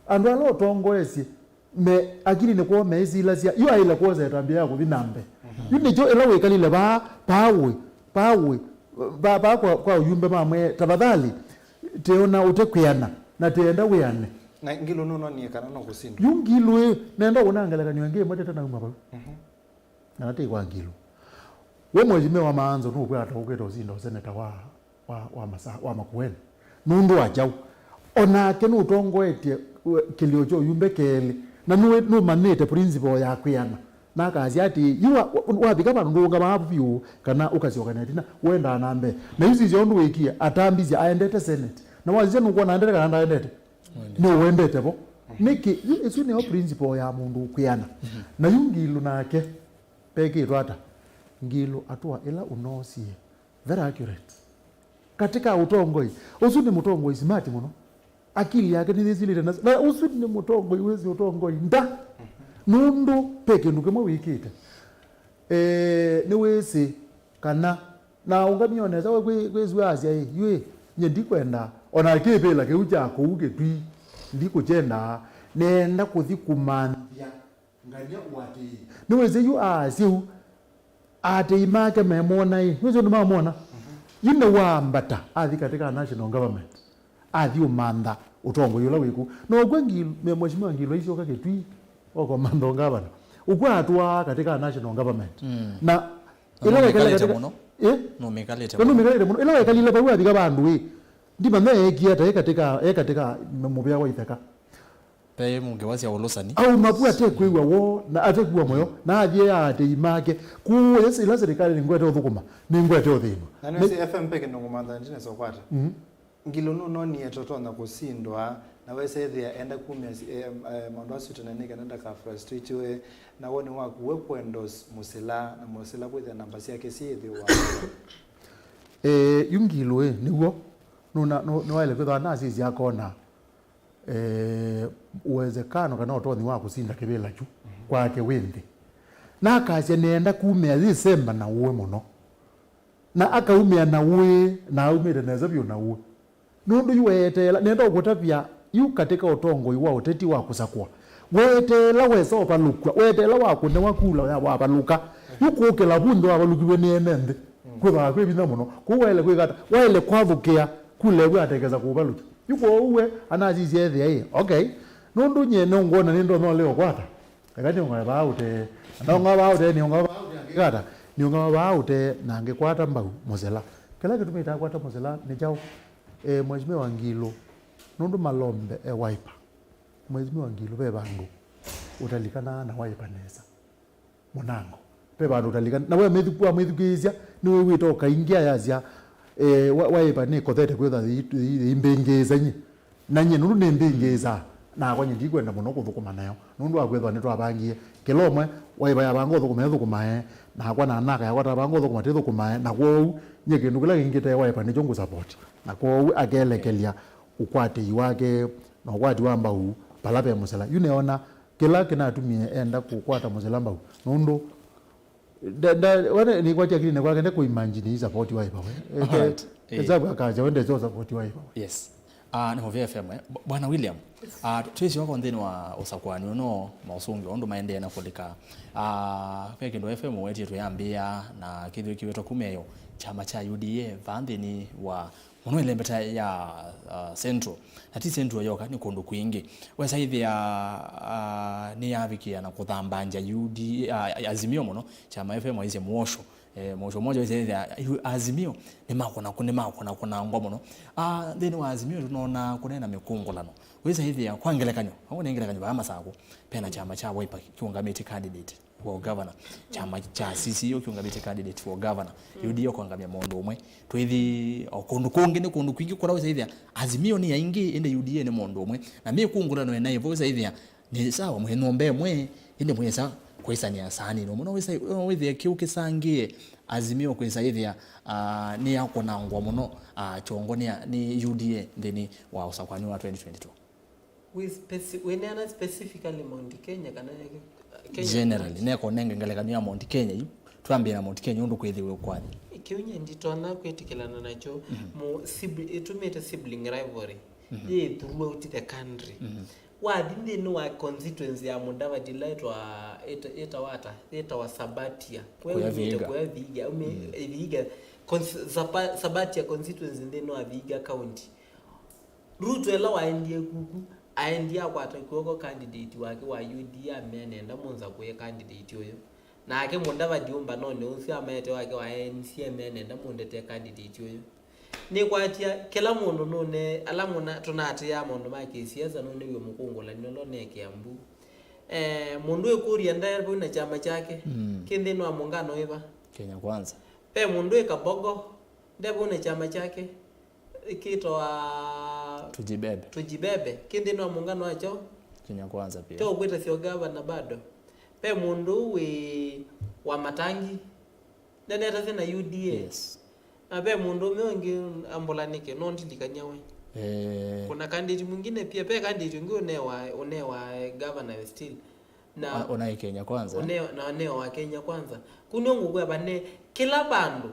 Andũ ala ũtongoesye me akilinĩ kwoo meĩsilasya, yu aĩle kwosa ĩtambya ya kũthi na mbee. Yu nĩkyo ĩla wĩkalile vaa, vaa wĩ, vaa wĩ, vaa, vaa kwa, kwa ũyumbe mamwĩe, tafadhali, tĩona ũte kwĩana, na tĩenda wĩane. Na Ngilu nũnonie kana no kũsindwa. Yu Ngilu ĩ, nenda ũna ngelekany'o ĩngĩ ĩmwe tete nauma vau. Mhm. Na nate kwa Ngilu. We Mheshimiwa Maanzo nũkwata ũkwĩta ũsinda ũseneta wa, wa, wa, masa, wa Makueni. Nũndũ wa kyaũ? Onake nũtongoetye, we, kĩlĩo kya ũyumbe kelĩ. Na nũ-, nũmanĩte principle ya kwĩana. Na akasya atĩ, yu wa, wa, wavika vandũ ndũũngamaa vyũ, kana ũkasyoka na ĩtina, ũendaa na mbee. Na yu sisya ũndũ wĩkie, atambisye aendete Senate. Na wasisya nũkwona aendete kana ndaendete? Nĩwendete vo. Nĩkĩ? Yu, ĩsu nĩyo principle ya mũndũ kwĩana. Na yu Ngilu nake, pekĩtwe ata? Ngilu atũa ĩla ũnoosie. Very accurate. Katika ũtongoi. Ũsu nĩ mũtongoi smart mũno. Akili yake nĩyĩsilĩte na, na ũsu nĩ mũtongoi wĩsĩ ũtongoi nda. Nũndũ pe kĩndũ kĩmwe wĩkĩte. Eh, nĩwĩsĩ kana na ũngamĩe o nesa we kwĩ-, kwĩsua asya ĩ, yu ĩ, nyie ndikwenda, ona kĩvĩla kĩu kya kũu Kĩtui, ndikũkyendaa, nĩenda kũthi kũmanthya ngany'a ũatĩĩi. Nĩwĩsĩ yu aasya ũu, aatĩĩi make memwona ĩ, nĩwĩsĩ ũndũ mamwona? Yu nĩwaambata, athi katika national government. Athi ũmantha ũtongoi ũla wĩ kũu. Na ũkw'a Ngilu, me Mheshimiwa Ngilu aisyoka Kĩtui, okomantha ũngavana. Ũkw'a atwaa katika national government. Mm. Na ĩla wekalile katika mũno. Eh? Nũmĩkalĩte na mũno. Nũmĩkalĩte mũno. Ĩla wekalile vau avika vandũ ĩ. Ndimanya eekie ata e katika, e katika mũvĩa wa itheka. Pe mũnge wasya ũlũsani. Auma vu ate kwĩw'a woo, na ate kuwa mũyo, na athie ya atei make. Kũũ ĩla serikali nĩngwete ũthũkũma, nĩngwete ũthĩnw'a. Na nĩwĩsĩ F M pe kĩndũ ngũmantha ndinesa ũkwata. Mhm. Ngilu nũnonie tũtonya kũsindwa, na wesethĩa enda kumya si-, eh, eh, maũndũ asu tene nĩ kana ndaka frustrate we, na woni waku we kũ endorse Mũsila, na Mũsila kwĩthĩa namba syake syĩ ĩthĩ wa. Eh, yu Ngilu ĩ, nĩw'o, nũna-, nũ-, nĩwaĩle kwĩthwa nasisya akona, eh, uwezekano kana ũtonyi wa kũsinda kĩvĩla kyu kwake wĩ nthĩ. Na akasya nĩenda kumĩa December na ũĩ mũno. Na akaumĩa na ũĩ, na aumĩte nesa vyũ na ũĩ. Nũndũ yu weeteela, nenda ũkũtavya, yu katika ũtongoi wa ũteti wa kũsakũa, weeteela wesa ũvalũkw'a, weeteela wakũnewa kula ya wavalũka, yu kũkĩla vu nthĩ wavalũkiw'e nĩ ene nthĩ, kwĩthaa kwĩ vinya mũno. Kũu waĩle kwĩka ata? Waĩle kwathũkĩa kula ĩvu atekesa kũvalũkya. Yu kwoou we anasisya ethĩa ĩ, okay, nũndũ nyie nũngwona nĩndonya ũlea ũkwata. Eka nĩũng'ae vaa ũtee. Na ndaũng'aa vaa ũtee, nĩũng'aa vaa ũtee, angĩkata, nĩũng'aa vaa ũtee, na angĩkwata mbau Mũsila. Kĩla kĩtumi itakwata Mũsila nĩ kyaũ? E, Mheshimiwa Ngilu, nũndũ Malombe e Wiper. Mheshimiwa Ngilu, ve vandũ ũtalikanaa na Wiper nesa. mũnango. Ve vandũ ũtalika. Na we mĩthuku wamwĩthukĩĩsya, nĩwĩw'ĩte o kaingĩ ayasya, eh, wa- Wiper nĩkothete kwĩtha yĩimbĩngĩĩsa nyie. Na nyie nũndũ nĩmbĩngĩĩsaa, nakwa nyie ndikwenda mũno kũthũkũma nayo. Nũndũ wa kwĩthwa nĩtwavangie, kĩla ũmwe Wiper yavanga ũthũkũma ĩthũkũmae, nakwa na anaka yakwa tavanga ũthũkũma tĩthũkũmae, na kwoou nyie kĩndũ kĩla kĩngĩ te Wiper nĩkyo ngũsapoti. Na kwoou akelekelya ũkwatĩi wake na ũkwati wa mbau vala ve mũsela. Yu nĩona kĩla kĩnatumie enda kũkwata mũsela mbau. Nũndũ nda- nda- wene nĩkwati akilini kwake nde kũimagine ĩ support wa Wiper we. Alright. Eh. Esabu akaja wende sio support wa Wiper we. Yes. Ah, nĩ Movia F M, eh. B- Bwana William, ah, twĩsĩ wako nthĩnĩ wa ũsakũani ũno maũsũngĩo ũndũ maendee na kũlika. Ah, ve kĩndũ F M wetie twĩambĩa na kĩthĩo kĩwetwa kuma ĩyo, kyama kya U D A va nthĩnĩ wa mũno ĩlembeta ya, uh, Central. Na ti Central yoka, nĩ kũndũ kwingĩ. Wesa ĩthĩa, uh, nĩyavikĩa na kũthambanzya U D A, uh, Azimio mũno, kyama F M waisye mwosho. Eh, mwosho mmoja wesa ĩthĩa, yu Azimio nĩmakũna kũ- nĩmakũna kũnangwa mũno. Uh, nthĩnĩ wa Azimio tũnona kũneena mĩkũngũlano. Wesa ĩthĩa, kwa ngelekany'o, au nĩ ngelekany'o, vaa Masakũ, pena kyama kya Wiper kĩũngamĩte candidate for governor. Kyama kya C C U kĩũngamĩte candidate for governor. Mm. U D A kũangamya maũndũ ũmwe. Twĩthi o kũndũ kũngĩ nĩ kũndũ kwingĩ kũla wĩsa ĩthĩa Azimio nĩ aingĩ, ĩndĩ U D A nĩ mũndũ ũmwe. Na mĩkũngũlano ĩnaĩ vo wĩsa ĩthĩa nĩ sawa mwĩ nyũmba ĩmwe, ĩndĩ mwĩsa kwĩsanĩa saanĩ no mũno wĩsa wĩthĩa kĩu kĩsangĩe Azimio kwĩsa ĩthĩa, ah, nĩ ya kũnangwa mũno, ah, kyongo nĩ ya- nĩ U D A nthĩnĩ wa ũsakũani wa twenty twenty-two. Wĩ speci- wĩneana specifically Mount Kenya kana Kenya generally, neka ũnenge ngelekany'o ya Mount Kenya yu. Twambĩe na Mount Kenya ũndũ kwĩthĩwe kwathi. Kĩu nyie nditonya kwĩtĩkĩlana nakyo. Mhm. Mu- sibli- ĩtumĩte sibling rivalry. Mhm. Yĩ throughout the country. Mhm. Wathi nthĩnĩ wa constituency ya Mudavadi ĩla ĩtwa- ĩta- ĩtawa ata? Ĩtawa Sabatia. Kũya Vihiga. Kũya Vihiga. Ume- mm. Vihiga. Cons- Saba- Sabatia constituency nthĩnĩ wa Vihiga County. Ruto ĩla waendie kuku, aendie akwata kw'oko candidate wake wa U D A, amea nenda mũnza kũye candidate ũyũ. Nake Mudavadi ũmbanonĩ ũsu amaete wake wa A N C, amea nenda mũndetee candidate ũyũ. Nĩkwatya kĩla mũndũ nũne, ala mũna tũnaatĩĩaa maũndũ ma kĩsiasa nũnĩw'e mũkũngũlani ũla ũne Kiambu. Eh, mũndũ wĩkũlya ndaĩ vau na kyama kyake, mm, kĩ nthĩnĩ wa mũngano wĩva? Kenya Kwanza. Ve mũndũ wĩ Kabogo, nde vau na kyama kyake. Kĩtawa Tujibebe. Tujibebe. Kĩ nthĩnĩ wa mũngano wakyo. Kenya Kwanza pia. Kyo kwĩtasya ũgavana bado. Ve mũndũ wĩ wa Matangi. Ndenetasya na U D A. Yes. Na ve mũndũ ũme ũngĩ ambũlanĩke, no ndilikany'a we. Eh. Kuna candidate mwingine pia. Ve candidate ũngĩ ũnewa, ũnewa governor still. Na ona ĩ Kenya Kwanza. Ũneo, na ũneo wa Kenya Kwanza. Kũu nĩo ngũkwĩa vane kĩla vandũ,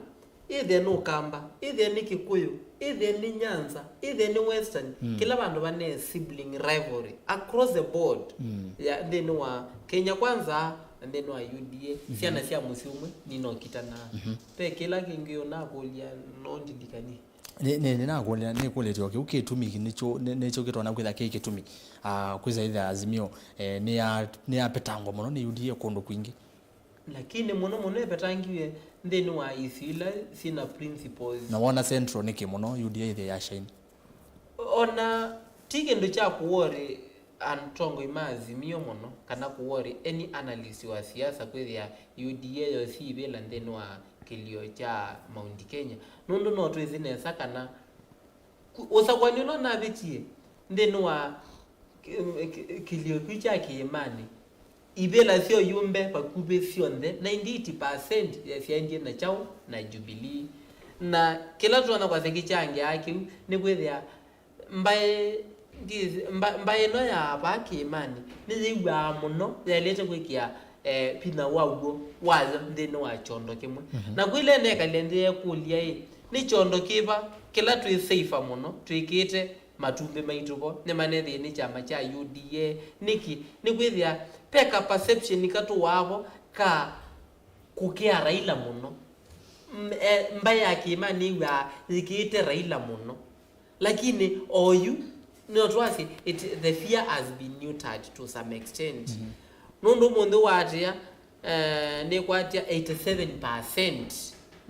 ĩthĩe nĩ Ũkamba, ĩthĩe nĩ Kĩkũyũ, ĩthĩe nĩ Nyanza, ĩthĩe nĩ Western, mm, kĩla vandũ vane sibling rivalry across the board, mm, ya nthĩnĩ wa Kenya Kwanza na nthĩnĩ wa U D A, mhm, syana sya mũsyĩ ũmwe ninokitanaa. Mhm. Ve kĩla kĩngĩ ũnakũlya no ndilikanie. Nĩ- nĩ- nĩnakũlya- nĩkũlĩtye o kĩu kĩtumi nĩkyo nĩ- nĩkyo kĩtonya kwĩtha kĩ kĩtumi, ah, kwĩsa ĩtha Azimio, eh, nĩya- nĩyapetangwa mũno nĩ U D A kũndũ kwingĩ. Lakini mũno mũno ĩpetangiwe nthĩnĩ wa isio ila syĩna principles. Na wona Central nĩkĩ mũno U D A ĩthĩa ya shine? Ona ti kĩndũ kya kũwori atongoi ma Azimio mũno, kana kũwori any analyst wa siasa kwĩthĩa U D A yosi ivĩla nthĩnĩ wa kĩlio kya Mount Kenya, nũndũ no twĩsĩ nesa kana ku- ũsakũani ũla ũnavĩtie nthĩnĩ wa kĩ- kĩ- kĩlio kĩu kya kĩĩmanĩ, ivĩla sya ũyumbe vakuvĩ syonthe, ninety-eight percent syaendie na kyaũ? Na Jubilee. Na kĩla tũtonya kwasya kĩkyangĩaa kĩu nĩ kwĩthĩa mbaĩ, ndiĩsĩ- mba- mbaĩ ĩno ya vaa kĩĩmanĩ nĩyĩw'aa mũno yaĩlĩte kwĩkĩa, eh, vinya waw'o wayo nthĩnĩ wa kyondo kĩmwe. Mhm. Na kwĩla ĩnekalya nthĩ yekũlya-ĩ, nĩ kyondo kĩva kĩla twĩ safe mũno twĩkĩte matumbĩ maitũ vo? Nĩmanethĩie nĩ kyama kya U D A. Nĩkĩ? Nĩkwĩthĩa ve ka perception katũwaa vo ka kũkĩa Raila mũno. M- eh, mbaĩ ya kĩĩmanĩ yĩw'aa yĩkĩĩte Raila mũno. Lakini oyu, no twasye, it, the fear has been neutered to some extent. Mhm. Nũndũ ũmũnthĩ waatĩa, eh, nĩkwatya eighty-seven percent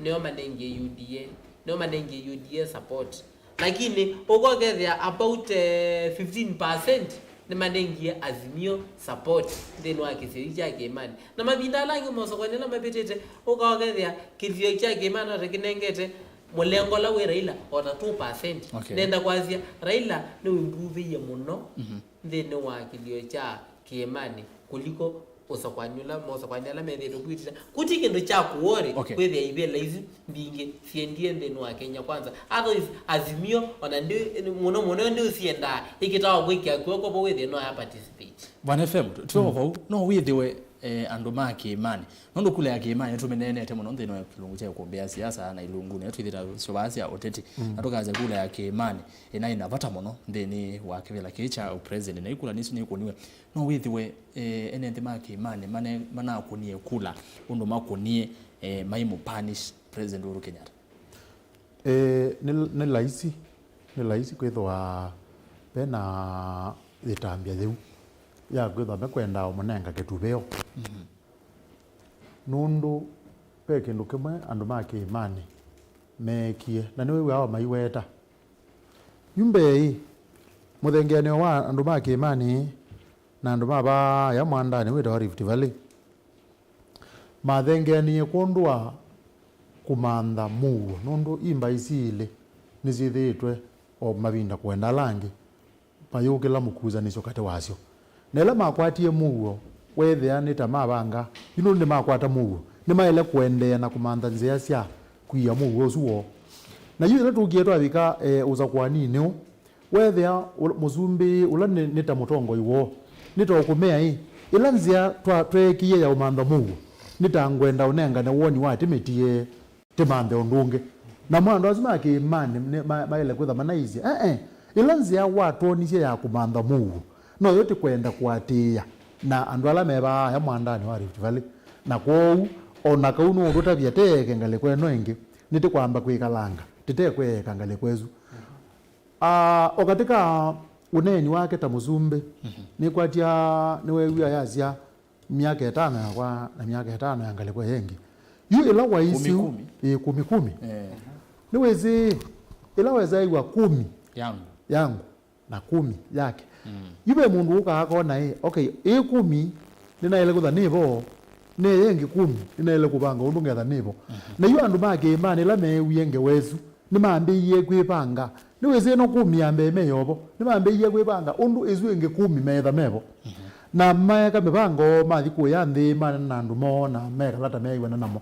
nĩo manengie U D A, nĩo manengie U D A support. Lakini ũkokethĩa about, eh, fifteen percent Nĩmanengie Azimio support nthĩnĩ wa kĩsio kya Kĩĩmanĩ. Na mavinda ala angĩ mosokonĩ ala mavĩtĩte, ũka ũkethĩa kĩsio kya Kĩĩmanĩ ata kĩnengete mũlengo ũla wĩ Raila o ta two percent. Okay. Nenda kwasya, Raila nĩwĩmbuvĩie mũno Mhm. nthĩnĩ wa kĩsio kya Kĩĩmanĩ kũliko ũsakwani ũla, mosakwani ala methĩĩtwe kwĩtĩta. Kuti kĩndũ kya kũwori Okay. kwĩthĩa ivĩla isu mbingĩ siendie nthĩnĩ wa Kenya Kwanza. Otherwise, Azimio, ona ndi, mũno mũno ndiũsiendaa ĩkĩtawa kwĩkĩa kw'oko vo wĩthĩe no ya participate. Van F M, tu- tuo vau, no wĩthĩwe eh, andũ ma Kĩĩmanĩ. Nũndũ kula ya Kĩĩmanĩ tũmĩneenete mũno nthĩnĩ wa kĩlungu kya ĩkũmbĩ ya siasa na ilungunĩ ĩla twĩthĩĩtwe syovaa sya ũteti. Mm. Na tũkasya kula ya Kĩĩmanĩ ĩnaĩ na vata mũno nthĩnĩ wa kĩvĩla kĩĩ kya president. Na ikula nĩsu nĩkũniwe. No wĩthĩwe eh, ene nthĩ ma Kĩĩmanĩ mane- manakũnie kula ũndũ makũnie eh, maimũ punish President Uhuru Kenyatta? Eh, nĩ, nĩ laisi, nĩ laisi kwĩthĩwa ve na yĩtambya yĩu ya kwĩthĩwa mekwenda ũmũnenga kĩtuvĩo. Mhm. Nũndũ ve kĩndũ kĩmwe andũ ma Kĩĩmanĩ meekie, na nĩwĩw'aa o maiweta. Yu mbee ĩ, mũthengeanĩo wa andũ ma Kĩĩmanĩ na andũ ma vaa ya mwandanĩ wĩtawa Rift Valley mathengeanie kwondũ wa kũmantha mũuo, nũndũ i mbaĩ syĩlĩ nĩsyĩthĩĩtwe o mavinda kũenda ala angĩ mayũkĩla mũkusanĩsyo katĩ wasyo. Na ĩla makwatie mũuo, weethĩa nĩ ta mavanga, yu nũndũ nĩmakwata mũuo, nĩmaĩle kũendeea na kũmantha nzĩa sya kwia mũuo ũsu woo. Na yu ĩla tũkie twavika, e, ũsakũaninĩ ũũ, weethĩa ũ- mũsumbĩ ũla nĩ, nĩ ta mũtongoi woo, nĩ ta ũkũmea-ĩ, ĩla nzĩa twa- tweekĩie ya ũmantha mũuo, nĩ ta ngwenda ũnengane woni wa tĩmĩtie tĩmanthe ũndũ ũngĩ. Namo andũ asu ma Kĩĩmanĩ nĩ- ma- maĩle kwĩtha manaisye, "Ĩĩ, ĩla nzĩa watwonisye ya kũmantha mũuo, noyo tĩkwenda kũatĩĩa na andũ ala me vaa aya mwandanĩ wa Rift Valley." Na kwoou, o na kau nũũtũtavya teeke ngalĩko ĩno ĩngĩ, nĩtĩkwamba kwĩkalanga tĩtekweeka ngalĩko ĩsu. Ah, o katĩ ka ũneeni wake ta mũsumbĩ, Mhm. nĩkwatya nĩweew'a yasya, "Myaka ĩtano yakwa na myaka ĩtano ya ngalĩko ĩngĩ." Yu ĩla waisye kumi, kumi. Ĩ, kumi, kumi. Eh. Nĩwĩsĩ, ĩla wesa ĩw'a kumi Yangu. yangu na kumi yake. Mm. Yu ve mũndũ ũkaa akona, ĩ, okay, ĩ kumi nĩnaĩle kũtha nĩvo, ne ĩngĩ kumi nĩnaĩle kũvanga ũndũ ngetha nĩvo. Mhm. Na yu andũ ma Kĩĩmanĩ ĩla meewie ngewa ĩsu, nĩmambĩĩie kwĩvanga. Nĩwĩsĩ ĩno kumi ya mbee me yovo, nĩmambĩĩie kwĩvanga ũndũ ĩsu ĩngĩ kumi meetha mevo. Mhm. Na meeka mĩvango, mathi kũya nthĩ, manena na andũ moo, na mekala ta meew'ana namo.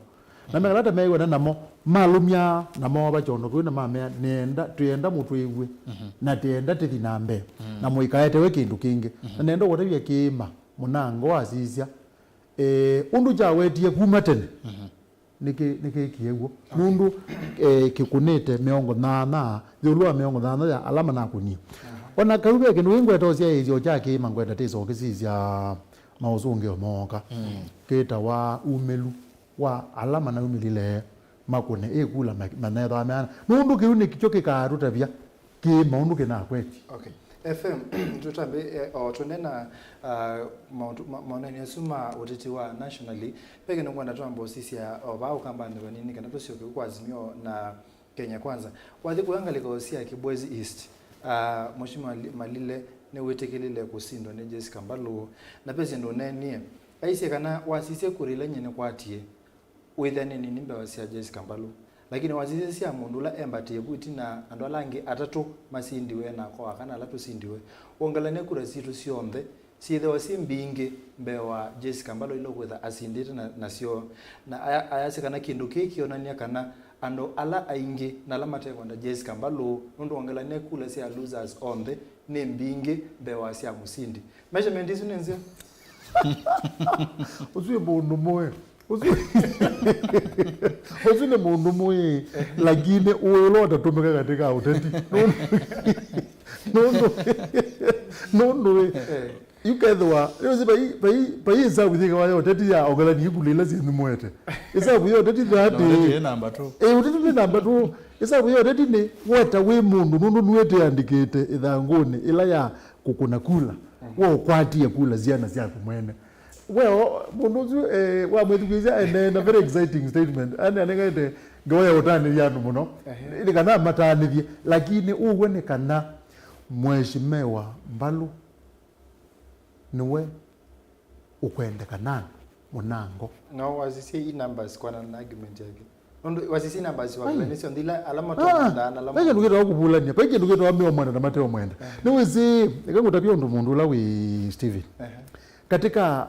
Na mekala ta meew'ana namo, malũmya na mooa kyondo kĩu na mamea, "Nĩenda, twĩenda mũtwĩw'e, Mhm. na twĩenda tĩthi na mbee, Mhm. na mũikaetewe kĩndũ kĩngĩ." Mhm. Na nenda ũkũtavya kĩĩma, mũnango wasisya, eh, ũndũ kyawetie kuma tene. Mhm. Nĩkĩ-, nĩkĩkie w'o. Okay. Nũndũ, eh, kĩkũnĩte mĩongo thantha, ĩũlũ wa mĩongo thantha ya ala manakũnie. Aha. O na kau ve kĩndũ kĩngweta ũsyaĩĩsyo kya kĩĩma ngwenda tĩsa ũkĩsisya maũsũngĩo mooka. Mm. Kĩtawa umĩlu wa ala manaumĩlile makũne ĩkula ma-, manethwa meana. Nũndũ kĩu nĩkyo kĩkaatũtavya kĩ maũndũ kĩnakwetye. Okay. F M, tũtambĩ, eh, o tũnena, ah, maũndũ ma-, maũndũnĩ asu ma ũteti wa nationally, ve kĩndũ ngwenda twamba ũsisya o vaa ũkambanĩ vanini kana tũsyoke kwa Azimio na Kenya Kwanza. Wathi kũya ngalĩko sya Kibwezi East, ah, Mheshimiwa Li-, Malile nĩwĩtĩkĩlile kũsindwa nĩ Jessica Mbalũ, na ve syĩndũ ũneenie. Aisye kana wasisye kura ila nyie nĩkwatie, wĩthĩa nĩ nini mbewa sya Jessica Mbalũ. Lakini wasisye sya mũndũ ũla embatĩe vu ĩtina andũ ala angĩ atatũ masindiwe na akoa kana ala tũsindiwe. Wongelany'a kura sitũ syonthe, syĩthĩwa syĩ mbingĩ mbee wa Jessica Mbalũ ila ũkwĩtha asindĩte na, nasyo. Na aya-, ayasya kana kĩndũ kĩĩ kĩonany'a kana andũ ala aingĩ na ala matekwenda Jessica Mbalũ, nũndũ wongelany'a kula sya losers onthe nĩ mbingĩ mbee wa sya mũsindi. Measurement isu nĩ nzeo? Ũsu nĩ mũndũ mũĩ. Ũsu, ũsu nĩ mũndũ mũĩ, lakini ũĩ ũla ũtatũmĩka katika ũteti. Nũndũ, nũndũ, nũndũ ĩ, Eh. yu kethĩwa, nĩwĩsĩ vai, vai, vai ĩsavu yĩkawa ya ũteti ya ongelani ikula ila syĩ nthimũete. Ĩsavu ya ũteti Na thati. ũteti ĩ namba two. Ĩ, ũteti nĩ namba two. Ĩsavu ya ũteti nĩ weta wĩ mũndũ, nũndũ nĩwĩtĩandĩkĩte ĩthangũnĩ ĩla ya kũkũna kula. Mhm. We ũkwatie kula syana syaku mwene. We o, mũndũ ũsu, eh, wamwĩthukĩĩsya, eh, ne, na very exciting statement. Ani anengete ngewa ya ũtanĩthya andũ mũno. Ehe. Nĩ kana matanĩthye. Lakini ũw'o nĩ kana Mheshimiwa Mbalũ nĩwe ũkwendekana mũnango. No wasisye i numbers kwana na argument yake. Nũndũ wasisye i numbers wa Ai. Kĩla nĩsyo nthila ala Ah, matomandaa na ala ve kĩndũ kĩtawa kũvulany'a, vai kĩndũ kĩtawa meo mwenda na mateo mwenda. Nĩwĩsĩ, eka ngũtavye ũndũ mũndũ ũla wĩ Steven. Ehe. Katika,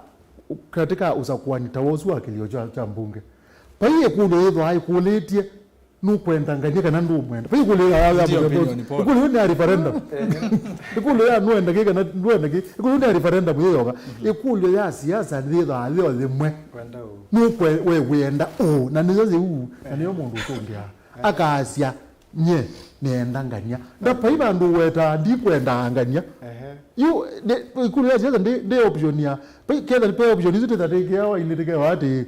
katika ũsakuani ta ũsu wa kĩlio kya, kya mbunge, vai ĩkũlyo yĩthwaa ĩkũlĩtye, nũkwenda ngany'a kana ndũmwenda? Vai ĩkũlyo ya, ya, ya, Ndio opinion poll. Ĩkũlyo ya referendum. Ĩkũlyo ya nũenda kĩ kana ndũenda kĩ? Ĩkũlyo ya referendum yĩyoka. Ĩkũlyo ya siasa yĩthwaa yĩo yĩmwe. Kwenda ũ? Nũkwe we wĩenda ũ? Na nĩyo yĩu, na nĩyo mũndũ ũtũngĩa. Akasya, "Nye, nĩenda ngany'a." Ndapai vandũ ũwetaa, "Ndikwenda ngany'a." Ehe. Yu, nĩ, ĩkũlyo ya siasa ndĩ, ndĩ option ya, pe-, ketha nĩ pe option isu tĩthatĩkĩawa, ilĩtĩkĩawa atĩ,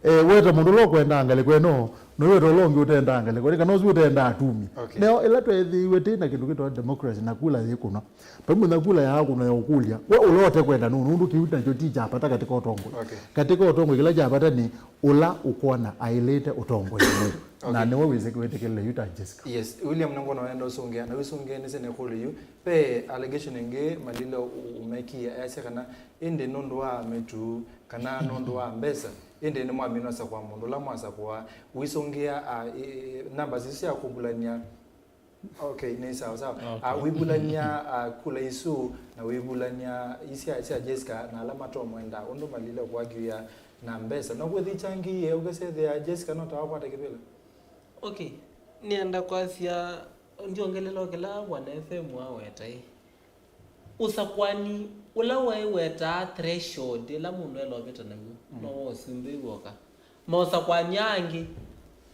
eh, weta mũndũ ũla ũkwendaa ngalĩko ĩno, na weta ũla ũngĩ ũtendaa ngalĩko ĩno, kana ũsu ũtendaa atumi. Okay. Neo, ĩla tweethĩiwe tĩ na kĩndũ kĩtawa democracy na kula yĩkũnwa. Pamwe na kula ya kũnwa ya ũkũlya, we ũla ũtekwenda nũũ, nũndũ kĩu nakyo ti kya vata katika ũtongoi. Okay. Katika ũtongoi, kĩla kya vata nĩ ũla ũkwona aĩlĩte ũtongoi mũu. Na Okay. Nĩwe wĩsĩ-, wĩtĩkĩlile yu ta Jessica. Yes, William Nangwa no wenda ũsũngĩa, na wĩsũngĩanĩsye na ĩkũlyo yu. Ve allegation ĩngĩ Malile ũ-, ũmekie, easya kana ĩndĩ nũndũ wa mĩtu, kana nũndũ wa mbesa, ĩndĩ nĩmwamina ũsakũa mũndũ ũla mwasakũa. Wĩsũngĩa, ah, i-, i-, numbers isu sya kũvulany'a. Okay, nĩ sawa sawa. Okay. Ah, wĩvulany'a, ah, kula isu, na wĩvulany'a isya, sya Jessica, na ala matomwenda, ũndũ Malile ũkwakiwĩa na mbesa. No kwĩthĩ changi ye ũkasethĩa Jessica no tawakwata kĩvĩla? Okay, nĩenda kwasya, ndiongelela o kĩla Bwana F M aweta ĩ. Ũsakwani ũla waĩ wetaa threshold ĩla mũndũ ela ũvĩta naw'o, no wa ũsumbĩ w'oka. Maũsakwani aa angĩ,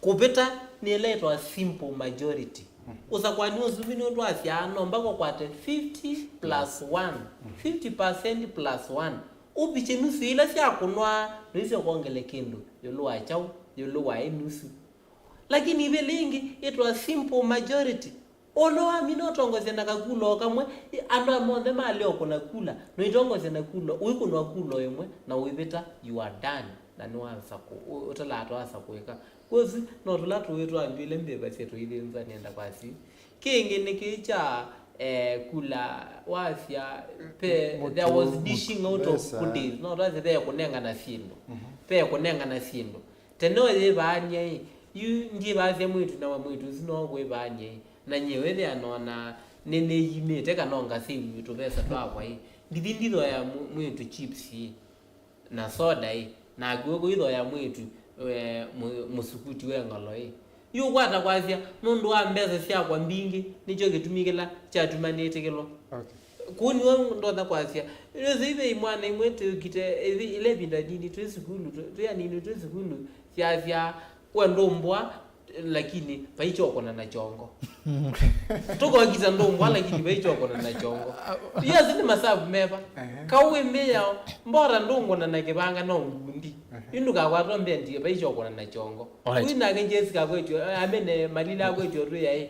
kũvĩta nĩ ĩla ĩtawa simple majority. Ũsakwani wa ũsumbĩ nĩ ũndũ wasyaa no mpaka ũkwate fifty plus one, fifty percent plus one. Ũvikye nusu ila syakũnwa, ndũisye ũkongele kĩndũ ĩũlũ wa kyaũ, ĩũlũ wa ĩ nusu. Lakini ivĩla ingĩ ĩtawa simple majority. Ũla wamina ũtongosya na kakula o kamwe, i-, andũ aa monthe malea ũkũna kula, noitongosya na kula, ũikũnwa kula o ĩmwe, na ũivĩta, you are done, na nĩwasakũ-, ũ-, ũtalaa twasakũĩka. Kwosu, no tũla tũĩ twambĩle mbĩva syetu ithĩnza nĩenda kwasi. Kĩngĩ nĩ kĩĩ kya, eh, kula wasya, pe, there was dishing out of good days. No twasye ve kũnengana syĩndũ. Ve kũnengana syĩndũ. Tene ũyĩvaany'a ĩ, yu ndyĩvaasya mwĩĩtu na wa mwĩĩtu ũsu no kwĩvaany'a ĩ, na nyie wĩthĩa nona nĩ, nĩyimĩte kana o ngasĩvw'e tũvesa twakwa ĩ, ndithi ndithoya mw-, mwĩĩtu chips ĩ, na soda ĩ, naku ũkũithoya mwĩĩtu, eh, mũ-, mũsukuti we ng'olo ĩ. Yu ũkwata kwasya, nũndũ wa mbesa syakwa mbingĩ, nĩkyo kĩtumi kĩla kyatuma nĩtĩkĩlwa. Okay. Kũu nĩw'o ndonya kwasya. Nĩwĩsĩ ivei mwana imwe twĩkite, ĩvi-, ila ĩvinda nini twĩ sukulu, twĩ, twĩ anini twĩ sukulu, syasya, "We ndũmbwa, lakini vai kyokũna na kyongo." Tũkokita ndũmbwa, lakini vai kyokũna na kyongo. Yes, nĩ masavu meva. Ehe. Kau wĩ mĩao, mbora ndũngũna na kĩvanga no ngundi. Ehe. Yu ndũkakwatwa mbendie, vai kyokũna na kyongo. Alright. Ũi nake Jessica akwetio, amene Malila akwetio twĩ yaĩ.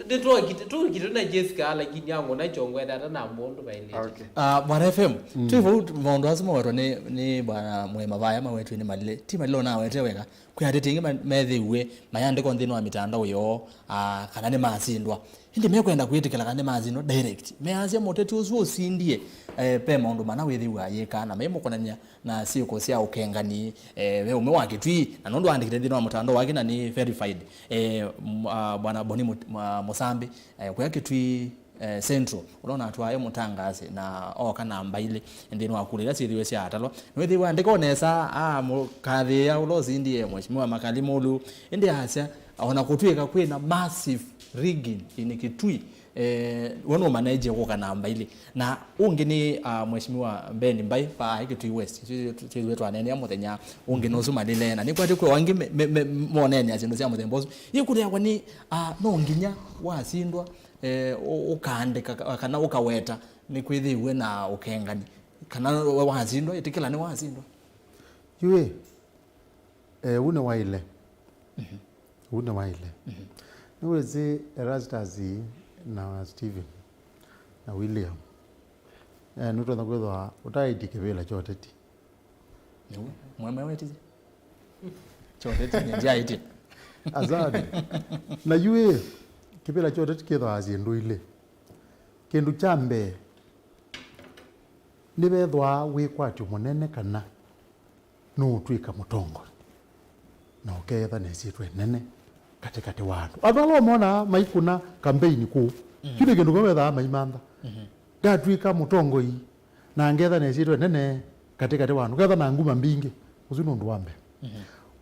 Nĩtwokite, tũkite na Jessica, lakini angũna kyongo ethata na mbũndũ vailĩte. Okay. Ah, Bwana F M, mm, twĩ vau, maũndũ asu mawetwa nĩ, nĩ Bwana Mwema vaya mawetwe nĩ Malile. Ti Malile ũnawete weka. Kwĩ ateti aingĩ ma-, methĩiwe mayandĩkwa nthĩnĩ wa mitandao yoo, ah, kana nĩmasindwa. Ĩndĩ mekwenda kwĩtĩkĩla kana nĩmasindwa direct. Measya mũteti ũsu ũsindie, eh, ve maũndũ mana wĩthĩiwe ayĩka, na meimũkonany'a na syĩko sya ũkengani, eh, ve ũmwe wa Kĩtui, na nũndũ aandĩkĩte nthĩnĩ wa mũtandao wake na nĩ verified, eh, m-, ah, Bwana Boni Mut-, ma-, Mũsambi, eh, kũya Kĩtui, eh, Central, ũla ũnatwaa e mũtangaasi na ooka namba ilĩ nthĩnĩ wa kula ila syĩthĩwe sya atalwa. Nĩwĩthĩwa andĩka o nesa, amũkathĩĩa ũla ũsindie, Mheshimiwa Makali Mulu, ĩndĩ asya, ona kũtw'ĩka kwĩ na massive rigging in Kĩtui, eh, we nũmanengie kũka namba ilĩ. Na ũngĩ nĩ, ah, Mheshimiwa Ben Mbai, vaa Kĩtui West, twĩthĩwe twaneenea mũthenya ũngĩ nũsu Malile, na nĩkwatĩ kwĩ o angĩ me, me, me, moneenea syĩndũ sya mũthemba ũsu. Yĩkũlĩawa nĩ, ah, no nginya wasindwa, eh, ũ-, ũkaandĩka ka-, kana ũkaweta nĩkwĩthĩiwe na ũkengani, kana wasindwa, ĩtĩkĩla nĩwasindwa? Yu ĩ, eh, ũu nĩwaĩle. Mhm. Ũu nĩwaĩle. Mhm. Nĩwĩsĩ Erastus na Stephen na William, eh, nũtonya kwĩthwa ũtaaĩtye kĩvĩla kya ũteti. Nĩw'o. Mwemwe wetisye. Kya ũteti nĩ ndyaĩtye. Asante. Na yu ĩ, kĩvĩla kya ũteti kĩthwaa syĩndũ ilĩ. Kĩndũ kya mbee, nĩvethwaa wĩkwatyo mũnene kana nũũtw'ĩka mũtongoi, na ũkeetha na ĩsyĩtwa ĩnene katĩkatĩ wa andũ. Andũ ala ũmonaa maikũna kambeini kũu, kyu nĩ kĩndũ kĩmwe methaa maimantha. Ngatw'ĩka mũtongoi, na ngetha na ĩsyĩtwa ĩnene katĩkatĩ wa andũ, ngetha na nguma mbingĩ. Ũsu nĩ ũndũ wa mbee.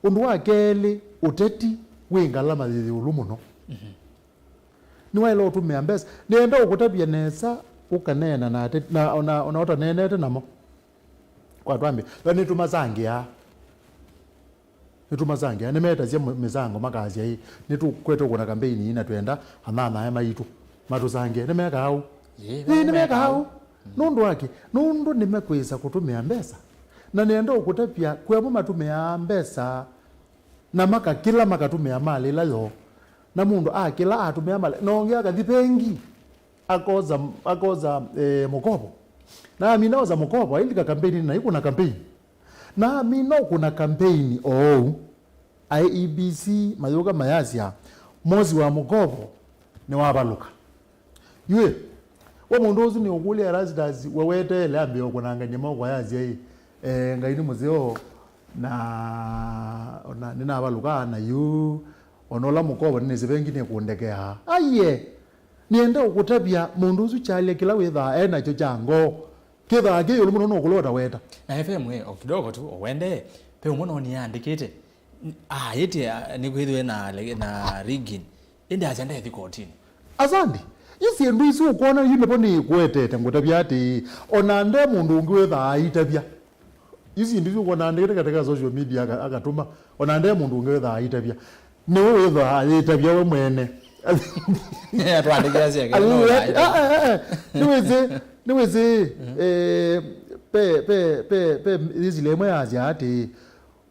Ũndũ wa kelĩ, ũteti wĩ ngalama yĩ ĩũlũ mũno. Nĩwaĩle ũtũmĩa mbesa. Nĩenda ũkũtavya nesa, ũkaneena na ateti, na, na, na ũtaneenete namo. Kwa twambĩ, nĩtũmasangĩaa. Nĩtũmasangĩa, nĩmetasya mĩ-, mĩsango makasya, "Ĩ, nĩtũkwete kũna kambeini ii na twenda anyanyae maitũ matũsangĩe." Nĩmekaa ũu? Ĩĩ, ĩĩ, nĩmekaa ũu. Nũndũ wakĩ? Nũndũ nĩmekwĩsa kũtũmĩa mbesa. Na nĩenda ũkũtavya, kwĩ amwe matũmĩaa mbesa na makakĩla, makatũmĩa mali ĩla yoo. Na mũndũ akĩla atũmĩa mali, na ũngĩ akathi vengi, akosa, akosa, eh, mũkovo. Na amina osa mũkovo, ailika kambeini na ikũna kambeini. Na amina ũkũna kambeini oou, aĩ E B C mayũka mayasya, "Mosi wa mũkovo nĩwavalũka." Yu ĩ, we mũndũ ũsu nĩũkũlya Erastus, we weteele ambĩe ũkũnangany'a moko ayasya ĩ, eh, Ngai nĩ mũseo, na ona nĩnavalũka na yu, ona ũla mũkovo nĩnĩsĩ vengi nĩkũndekeaa. Aiye, nĩenda ũkũtavya mũndũ ũsu kyalya kĩla wĩthaa e nakyo kya ngoo. Kĩthaa kĩ ĩũlũ mũno no kũlota weta. Na F M ĩ, o kidogo tu, o wende, ve ũmwe no nĩandĩkĩte, n-, ayĩtye, a, nĩkwĩthĩwe na, na rigging, ĩndĩ asya ndethi kotini. Asandi, yu syĩndũ isu ũkwona yu nĩvo nĩkũetete ngũtavya atĩĩ, ona nde mũndũ ũngĩ wĩthaa aitavya. Yu syĩndũ isu ũkwona andĩkĩte katika social media aka-, akatũma, ona nde mũndũ ũngĩ wĩthaa aitavya. Nĩwe wĩthwaa ayĩtavya we mwene. Atwandĩkĩa syake, no, ah, ah, ah, ah. Nĩwĩsĩ, nĩwĩsĩ, eh, pe, pe, pe, pe, yĩsila ĩmwe yasya atĩĩ,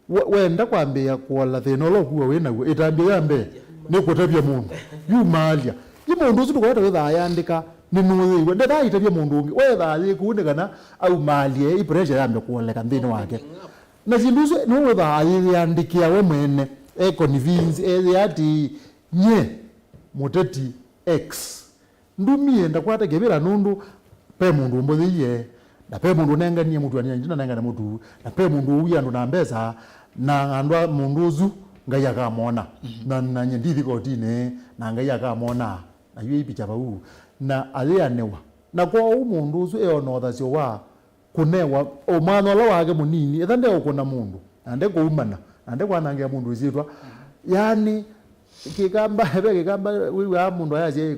we-, wenda kwambĩĩa kũola thĩna ũla ũkuwa wĩ naw'o, ĩtambya ya mbee nĩ kũtavya mũndũ. Yumaalya. Yu mũndũ ũsu ndũkwenda wĩthaa ayandĩka, nĩnũyĩiwe. Ndethaa aitavya mũndũ ũngĩ. Wethaa yĩ kũu nĩ kana aumaalye, ĩ pressure yambe kũoleka nthĩnĩ wake. Na syĩndũ isu nĩwe wĩthaa ayĩyandĩkĩa we mwene, e convince, ethĩa atĩĩ, "Nyie mũteti X, ndumie ndakwata kĩvĩla nũndũ ve mũndũ ũmbũthĩie, na ve mũndũ ũnenganie mũtu, na nyie ndinanengane mũtu, na ve mũndũ ũwie andũ na mbesa, na andũ a mũndũ ũsu Ngai akamona, na, na nyie ndithi kotinĩ, na Ngai akamona." Na yu ĩipicha vau, na ayĩanĩwa. Na kwoou mũndũ ũsu eona ũthasyo wa kũnewa o mwanya ũla wake mũnini, etha ndeũkũna mũndũ, na ndekũumana, na ndekwanangĩa mũndũ ĩsyĩtwa. Yaani, kĩkamba, ve kĩkamba wĩw'aa mũndũ ayasya,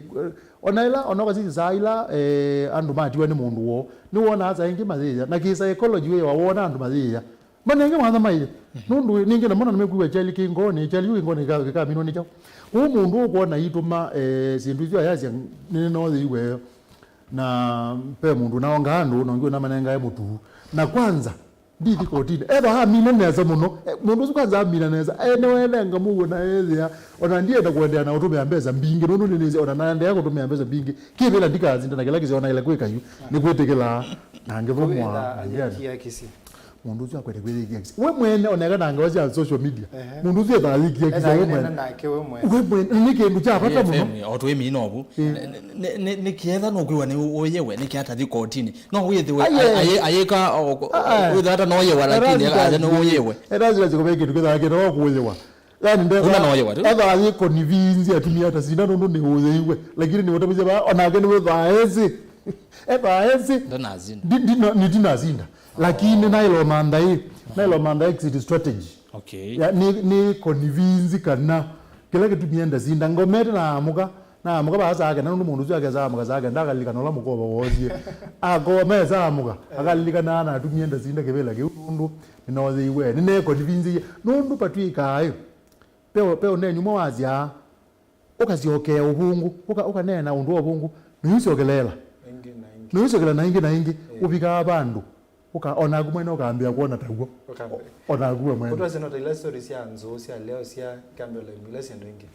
ona ĩla, ona ũkasisya saa ila, eh, andũ matiwa nĩ mũndũ woo, nĩwonaa saa ingĩ mayĩya, na kĩ psychology wĩwa wona andũ mayĩya. Manenge mwanya maiye. Nũndũ ningĩ namo na nĩmekwĩw'a kyali kĩ ngoonĩ, kyali yu kĩ ngoonĩ kĩka-, kĩkaminwa nĩ kyaũ. Kwoou mũndũ ũkwona itũma, eh, syĩndũ isu ayasya nĩnoyĩiwe. Na ve mũndũ ũnaongaa andũ, na ũngĩ ũnamanengae mũtu. Na kwanza, ndithi kotinĩ. Ethwa amina nesa mũno. E, mũndũ ũsu kwanza amina nesa. E, nĩwenenga mũuo na ethĩa. Ona ndienda kũendeea na ũtũmĩa mbesa mbingĩ. Nũndũ nĩnĩsĩ, ona naendeea kũtũmĩa mbesa mbingĩ, kĩvĩla ndikasinda na kĩla kĩseo naĩle kwĩka yu. Nĩkwĩtĩkĩlaa. Na ngĩthũmũa. Kũwĩtha ayĩkia kĩsi. Mũndũ ũsu akwete kwĩyĩkia kĩsĩ. We mwene oneka na ngewa sya social media. Ehe. Mũndũ ũsu ethaa yĩkia kĩsĩ we mwene. Nake we mwene. We mwene. Nĩ kĩndũ kya vata mũno. F M, o twĩmina ovu. Ĩ. Nĩ, nĩ, nĩ, nĩ kĩetha nũkwĩwa nĩ ũyewe, nĩ kĩatathi kotinĩ. No wĩthĩwe, aye, ayĩ-, ayĩka, o, o, ah, ah, wĩthĩwa ata noyewa, lakini aja nĩ ũyewe. Etazi lazima kũve kĩndũ kĩthaa kĩtoo kũyewa. Yani, ndetha, una noyewa tu. Ethaa yĩ convince atumia ata sinda nũndũ nĩ ũyĩiwe. Lakini nĩ ũtavĩsya ba, onake nĩ wĩthaa esi. Ethaa esi. Ndanazinda. Ndi, ndi, no, nĩ ndinazinda. Lakini naĩlomantha ĩ, naĩlomantha exit strategy. Okay. Ya, nĩ, nĩ convince kana kĩla kĩtumie ndasinda. Ngomete na amũka, na amũka baa saa kenda, nũndũ mũndũ ũsu akesa amũka saa kenda, akalilikana ũla mũkovo woosie. Akoma esa amũka, akalilikana na atumie ndasinda kĩvĩla kĩu, nũndũ nĩnoyĩiwe, nĩnekonvinzie. Nũndũ patw'ĩkaa ĩ, pe, pe ũneeni ũmwe wasyaa, ũkasyokea ũvũngũ, ũka, ũkaneena ũndũ wa ũvũngũ, nũyũsyokeleela. Ĩngĩ na ĩngĩ. Nũyũsyokela na ĩngĩ na ĩngĩ, ĩĩ, ũvikaa vandũ, ũka, o naku mwene ũkambĩĩa kwona taw'o. Ũkambĩĩa. O naku we mwene. Ũtwasye no ta ila story sya nzũũ sya leo sya Campbell ila syĩndũ ingĩ.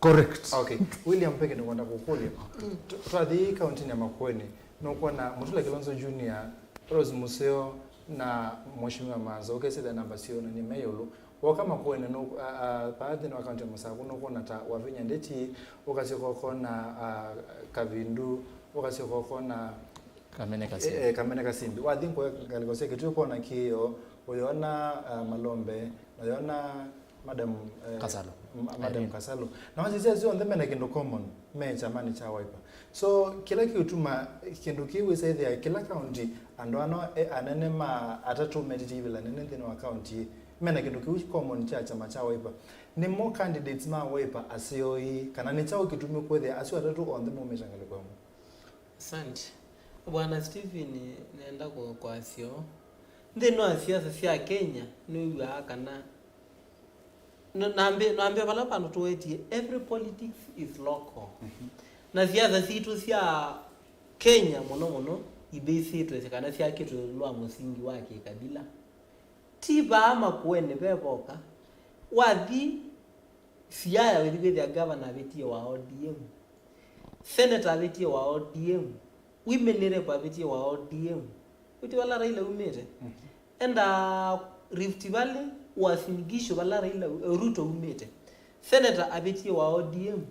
Correct. Okay. William, ve kĩndũ ngwenda kũkũlya. Mm. Tw-, twathi kauntinĩ ya Makueni, nũkwona Mutula Kilonzo Junior, Rose Museo na Mheshimiwa Manzo, ũkesĩthya namba syoo na nĩ me ĩũlũ. Woka Makueni, nũ-, a, a, vaa nthĩnĩ wa kaunti ya Masaku, nũkwona ta wavinya ndeti, ũkasyoka ũkona, a, Kavindu, ũkasyoka ũkona Kamene Kasimbi. Eh, eh, Kamene Kasimbi. Wathi ngalĩko sya Kitui ũkona Kĩĩo, ũyona, uh, Malombe, na ũyona Madam, eh, Kasalu. Ma-, Madam Irene Kasalu. Na wasisya syonthe mena kĩndũ common, me kyamanĩ kya Wiper. So, kĩla kĩũtuma kĩndũ kĩu wĩsa ĩthĩa kĩla kaunti, andũ ano e anene ma atatũ metĩtye ivĩla nene nthĩnĩ wa kaunti ĩĩ, mena kĩndũ kĩu common kya kyama kya Wiper. Nĩmo candidates ma Wiper aseo ĩĩ, kana nĩ kyaũ kĩtumi kwĩthĩa asu atatũ onthe maumĩte ngalĩko ĩmwe? Asante. Bwana Stephen, nenda kũ-, kwasya ũũ. Nthĩnĩ wa siasa sya Kenya, nĩwĩw'aa kana, n-, nambĩ-, nambĩa vala vandũ tũwetie, every politics is local. Mhm. Na siasa sitũ sya Kenya mũno mũno ibĩsĩtwe kana syakĩtwe ĩũlũ wa mũsingi wa kĩkabila. Ti vaa Makueni ve voka. Wathi Siaya wĩthi kwĩthĩa gavana avĩtie wa O D M. Senator avĩtie wa O D M. Women rep avĩtie wa O D M. Wĩti vala Raila umĩte? Mhm. Enda Rift Valley, Uasin Gishu vala Raila, eh, Ruto umĩte. Senator avĩtie wa O D M.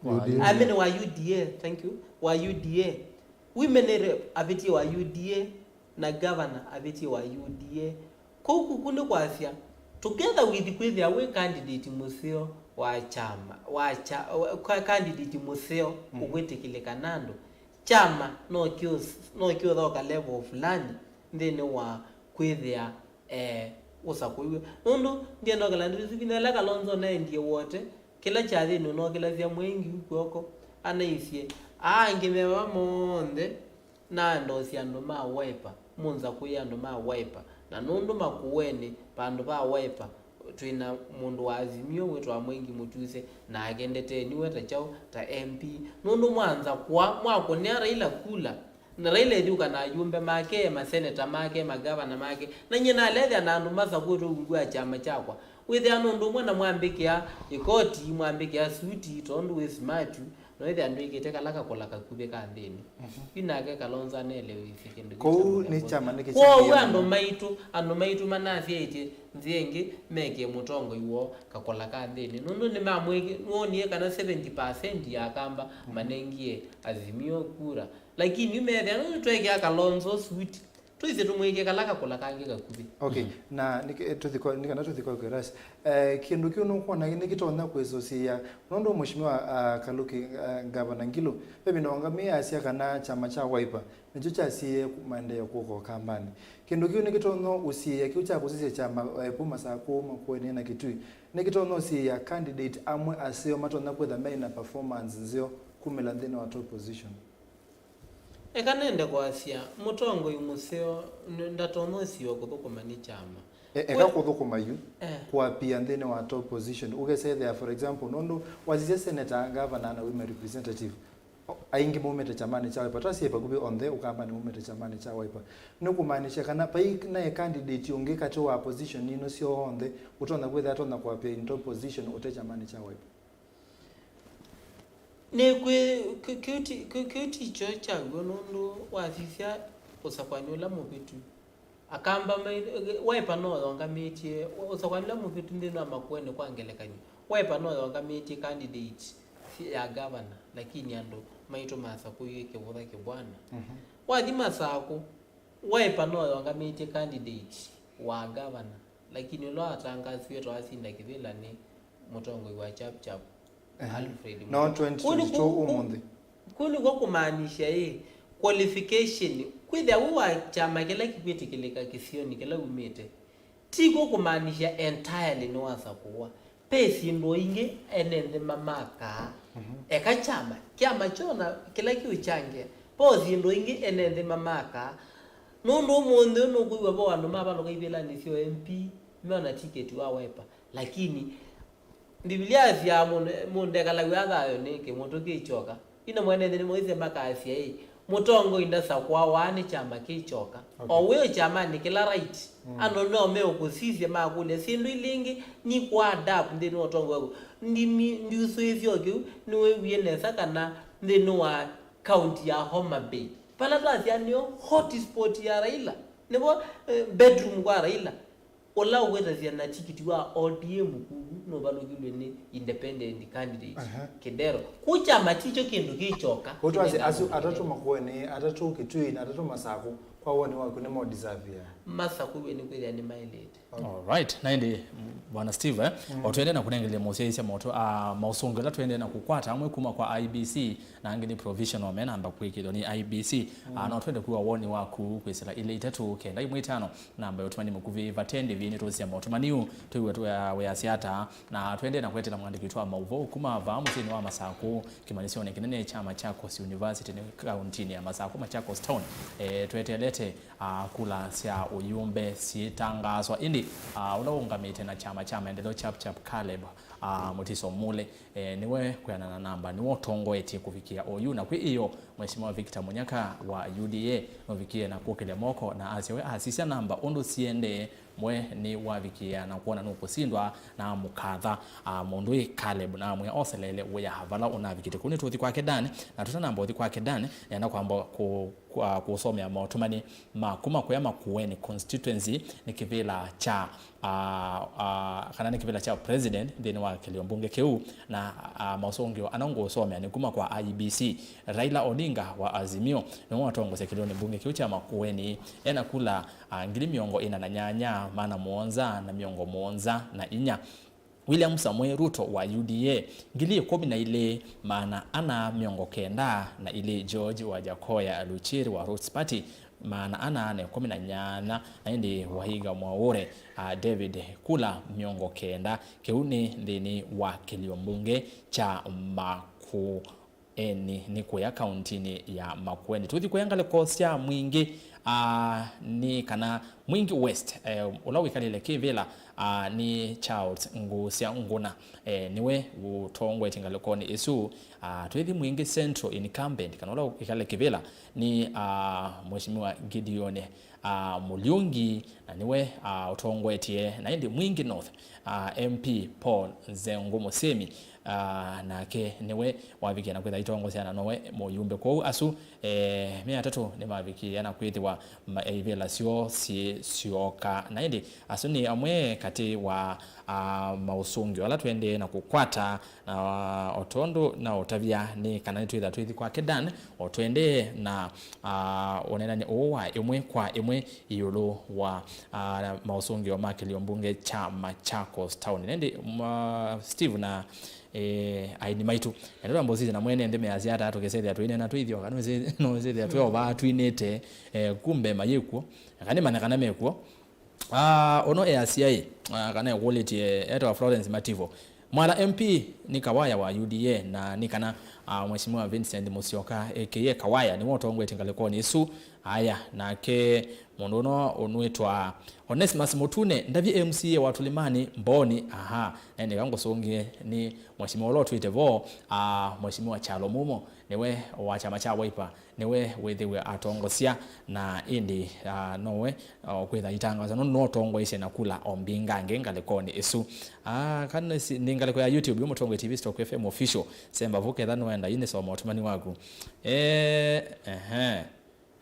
Wa U D A. I mean, wa U D A, thank you. Wa U D A. Women rep avĩtie wa U D A. Na gavana avĩtie wa U D A. Kũu kuku nĩ kwasya, together with kwĩthĩa wĩ candidate mũseo wa kyama, wa kya-, wa, ka-, candidate mũseo, mhm, ũkwĩtĩkĩlĩka na andũ, kyama no kĩũs-, no kĩũthoka level fulani nthĩnĩ wa kwĩthĩa, eh, ũsakũiwe. Nũndũ ndienda ũkala ndĩsivina ĩla Kalonzo naendie wote, kĩla kyathĩnĩ ũnookilasya mwengi kw'oko, anaisye, aa angĩ me vaa monthe, na endosya andũ ma Wiper, mũnza kũya andũ ma Wiper, na nũndũ Makueni vandũ va Wiper twĩ na mũndũ wa Azimio wĩtwa Mwengi Mũtuse, nake ndeteniwe ta kyaũ, ta M P, nũndũ mwanza kwa, mwakũnĩa Raila kula, na Raila ĩthyũka na ayumbe make, maseneta make, magavana make, na nyie nalethĩa na andũ masakũĩtwe ungu wa kyama kyakwa, wĩthĩa nũndũ ũmwe na mwambĩkĩa ĩkoti, mwambĩkĩa suti, tondũ wĩ smart, no ĩthĩa ndwĩkĩte kala kakũla kakuvĩ ka nthĩnĩ. Mhm. Yu nake Kalonzo anelewisye kĩndũ kĩu. Kwoou nĩ kyama nĩkĩchangie mũno. Kwoou andũ maitũ, andũ maitũ manasyaĩtye nzĩa ĩngĩ mekĩe mũtongoi woo kakũla ka nthĩnĩ. Nũndũ nĩmamwĩkĩ-, nĩwonie kana seventy percent ya Akamba, mhm, manengie Azimio kura. Lakini yu methĩa, nũndũ twekĩa Kalonzo suti, tũisye tũmwĩkĩe kala kakũla kangĩ kakuvĩ. Okay, mhm, na nĩ, eh, tũthi kwa, nĩ kana tũthi kwa Kweras. Eh, kĩndũ kĩu nũkwona nĩkĩtonya kwĩsũsĩĩa, nũndũ Mheshimiwa, ah, Kaluki, ah, Ngavana Ngilu, ve ĩvinda waũngamĩe asya kana kyama kya Wiper nĩkyo kyasiĩĩe maendeeo kũka Ũkambanĩ. Kĩndũ kĩu nĩkĩtonya ũsiĩĩa kĩu kya kũsisya kyama, eh, kuma Sakũ, Makueni na Kitui. Nĩkĩtonya ũsiĩĩa candidate amwe aseo matonya kwĩtha me na performance nzeo kumĩla nthĩnĩ wa top position. Eka nende kwasya, mũtongoi mũseo nĩ-, ndatonya ũsiwa kũthũkũma nĩ kyama. E-, eka kũthũkũma yu, eh, kũapia nthĩnĩ wa top position. Ũkesethĩa, for example, nũndũ wasisya senator, governor na women representative, o-, aingĩ maumĩte kyamanĩ kya Wiper. Twasie vakuvĩ onthe Ũkambanĩ maumĩte kyamanĩ kya Wiper. Nĩkũmaanisya kana vai naĩ candidate ũngĩ katĩ wa position ino syonthe ũtonya kwĩthĩa atonya kũapia in top position ũte kyamanĩ kya Wiper? Nĩ kwĩ, kĩ-, kĩu ti, kĩ-, kĩu ti kyo kyaw'o, nũndũ wasisya ũsakũani ũla mũvĩtu, Akamba mai-, Wiper no yongamĩtye, ũsakũani ũla mũvĩtu nthĩnĩ wa Makueni kwa ngelekany'o, Wiper no yongamĩtye candidate ya gavana, lakini andũ maitũ masakũiwe kĩvũtha kĩbwana. Mhm. Wathi Masakũ, Wiper no yongamĩtye candidate wa gavana, lakini ũla watangasiwe ta wasinda kĩvĩla nĩ mũtongoi wa Chap Chap, ehe, Alfred Mutua. No twenty twenty-two kũu nĩ kũ-, ũmũnthĩ. Kũu nĩkw'o kũmaanisya ĩ, qualification, kwĩthĩa wĩ wa kyama kĩla kĩkwĩtĩkĩlĩka kĩsionĩ kĩla umĩte, ti kw'o kũmaanisya entirely nĩwasakũwa. Ve syĩndũ ingĩ ene nthĩ mamakaa. Mhm. Eka kyama, kyama kyona kĩla kĩũkyangĩa. Ve syĩndũ ingĩ ene nthĩ mamakaa. Nũndũ ũmũnthĩ ũyũ nũkwĩw'a ve andũ mavalũka ivĩlanĩ sya M P, meona tiketi wa Wiper. Lakini, Mbivilia yasyaa, "Mũndũ, mũndũ ndekalaw'a thayũ nĩ kĩmũtũ kĩ kyoka." Yu na mwene nthĩ nĩmaisye makasya ĩ, mũtongoi ndasakũawa nĩ kyama kĩ kyoka. Okay. O wĩ o kyamanĩ kĩla right. Mm. Andũ no meũkũsisya makũlya syĩndũ ilĩ ingĩ, nĩkũadapt nthĩnĩ wa ũtongoi waku. Ndimi, ndiusũĩsya o kĩu, nĩwĩwie nesa kana nthĩnĩ wa kaunti ya Homa Bay, vala twasya nĩyo hotspot ya Raila, nĩvo, eh, bedroom kwa Raila. Ũla ũkwĩtavya na tikiti wa O D M kũu nũvalũkilw'e nĩ independent candidate, Aha. Kĩndero. Kũu kyama kikyo kĩndũ kĩkyoka. Kũu twasye asu atatũ Makueni, atatũ Kitui, na atatũ Masakũ, kwa woni waku nĩmo deserve? Masakũw'e nĩkwĩthĩa nĩmaĩlĩte. Alright, na ĩndĩ, Bwana Steve, eh, o twende na kũnengelea mũsyaĩĩsya moto, ah, maũsũngĩo ala twende na kũkwata amwe kuma kwa I E B C na angĩ nĩ provisional menamba kwĩkĩthwa nĩ I E B C. Ah, no twende kuwa woni waku kwĩsĩla ilĩ itatũ kenda ĩmwe itano, namba ya ũtũmani mũkuvĩ vate ndĩvi nĩtũsisya maũtũmani ũ, twĩw'e tũya wĩasya ata, na twende na kwetela mwandĩki witũ wa maũvoo kuma vaa mũsyĩnĩ wa Masakũ, kĩmanyĩsyonĩ kĩnene kya Machakos University nĩ kauntinĩ ya Masakũ, Machakos Town. Eh, tweteelete ah, kula sya ũyũmbe syĩtangaaswa. Ĩndĩ, ah, ũla ũũngamĩte na kyama kya Maendeleo Chap Chap, Caleb, ah, Mutiso Mule, eh, nĩwe kwĩanana na namba nĩwe ũtongoetye kũvikĩa oyu, na kwĩ ĩyo Mheshimiwa Victor Munyaka wa U D A nũvikie na kũkĩlya moko na asya we asisya namba ũndũ siendee, mwe nĩ wavikĩa na kwona nũkũsindwa na amũkatha, ah, mũndũ ĩ Caleb na amwĩa oseleele wĩa vala ũnavikĩte. Kũu nĩtũthi kwake Dan, na tũtanamba ũthi kwake Dan, nenda kwamba kũ kwa kũsomea maũtũmani ma kuma kũya Makueni constituency nĩ kĩvĩla kya, ah, ah, kana nĩ kĩvĩla kya president nthĩnĩ wa kĩlio mbunge kĩu, na, ah, maũsũngĩo ana ngũsomea nĩ kuma kwa I E B C. Raila Odinga wa Azimio nĩwe watongosya kĩlionĩ mbunge kĩu kya Makueni ena kula, ah, ngili mĩongo ĩna na nyanya, maana mũonza na mĩongo mũonza na inya. William Samoei Ruto wa U D A, ngili ĩkũmi na ilĩ, maana ana mĩongo kenda na ilĩ. George Wajakoya Luchiri wa Roots Party, maana ana na ĩkũmi na nyanya, na ĩndĩ Waiga Mwaure, a, David, kula mĩongo kenda. Kĩu nĩ nthĩnĩ wa kĩlio mbunge kya Maku- eni nĩ kũya kauntinĩ ya Makueni. Tũthi kũya ngalĩko sya Mwingĩ, ah, nĩ kana Mwingĩ West, eh, ũla wĩkalĩle kĩvĩla, ah, nĩ Charles Ngũsya Ngũna, eh, nĩwe ũtongoetye ngalĩkonĩ ĩsu. Ah, twĩthi Mwingĩ Central, incumbent kana ũla wĩkalĩle kĩvĩla nĩ, ah, Mheshimiwa Gideon, ah, Mũlyũngi, na nĩwe, ah, ũtongoetye, na ĩndĩ Mwingĩ North, ah, M P Paul Nzengũ Mũsĩmi, ah, nake nĩwe wavikie na kwĩtha itongosya na nowe mũyumbe. Kwoou asu, eh, me atatũ nĩmavikie na kwĩthĩwa ma-, ivĩla syoo syĩ syoka. Na ĩndĩ asu nĩ amwe katĩ wa, ah, maũsũngĩo ala tũendee na kũkwata, na o tondũ na ũtavya nĩ kana nĩtwĩtha twĩthi kwake Dan, o tũendee na, ah, ũneenany'a ũũ wa ĩmwe kwa ĩmwe ĩũlũ wa, ah, maũsũngĩo ma kĩlio mbunge kya Machakos Town. Nĩndĩ, ma, Steve na, eh, aini maitũ, enda twamba ũsisya na mwene nthĩ measya ata tũkĩsethĩa tũinena twĩ ithyoka, nũsĩ-, nũsĩthĩa twĩ ovaa twinĩte, eh, kumbe mayĩkw'o, kana nĩmanya kana mekw'o. Ah, ũno easya ĩ, ah, kana ekũlĩtye, etawa Florence Mativo. Mwala M P nĩ Kawaya wa U D A, na nĩ kana, ah, Mheshimiwa Vincent Musyoka, A K A Kawaya, nĩwe ũtongoetye ngalĩkonĩ ĩsu. Aya, nake mũndũ ũno ũnwĩtwa Onesmus Mũtune, ndavye M C A wa Tũlĩmanĩ, Mboni, aha, na nĩka ngũsũngĩe nĩ Mheshimiwa ũla ũtwĩte vo, ah, Mheshimiwa Kyalo Mumo, nĩwe wa kyama kya Wiper, nĩwe wĩthĩwe atongosya, na ĩndĩ, ah, nowe, ah, kwĩtha itangaso, nũndũ nũtongoesye na kula o mbingangĩ ngalĩkonĩ ĩsu. Ah, kana si-, nĩ ngalĩko ya YouTube, yu Mũtongoi T V Stock F M Official, semba vu ketha nũenda, yu nĩsoma ũtũmani waku. Eh, ehe.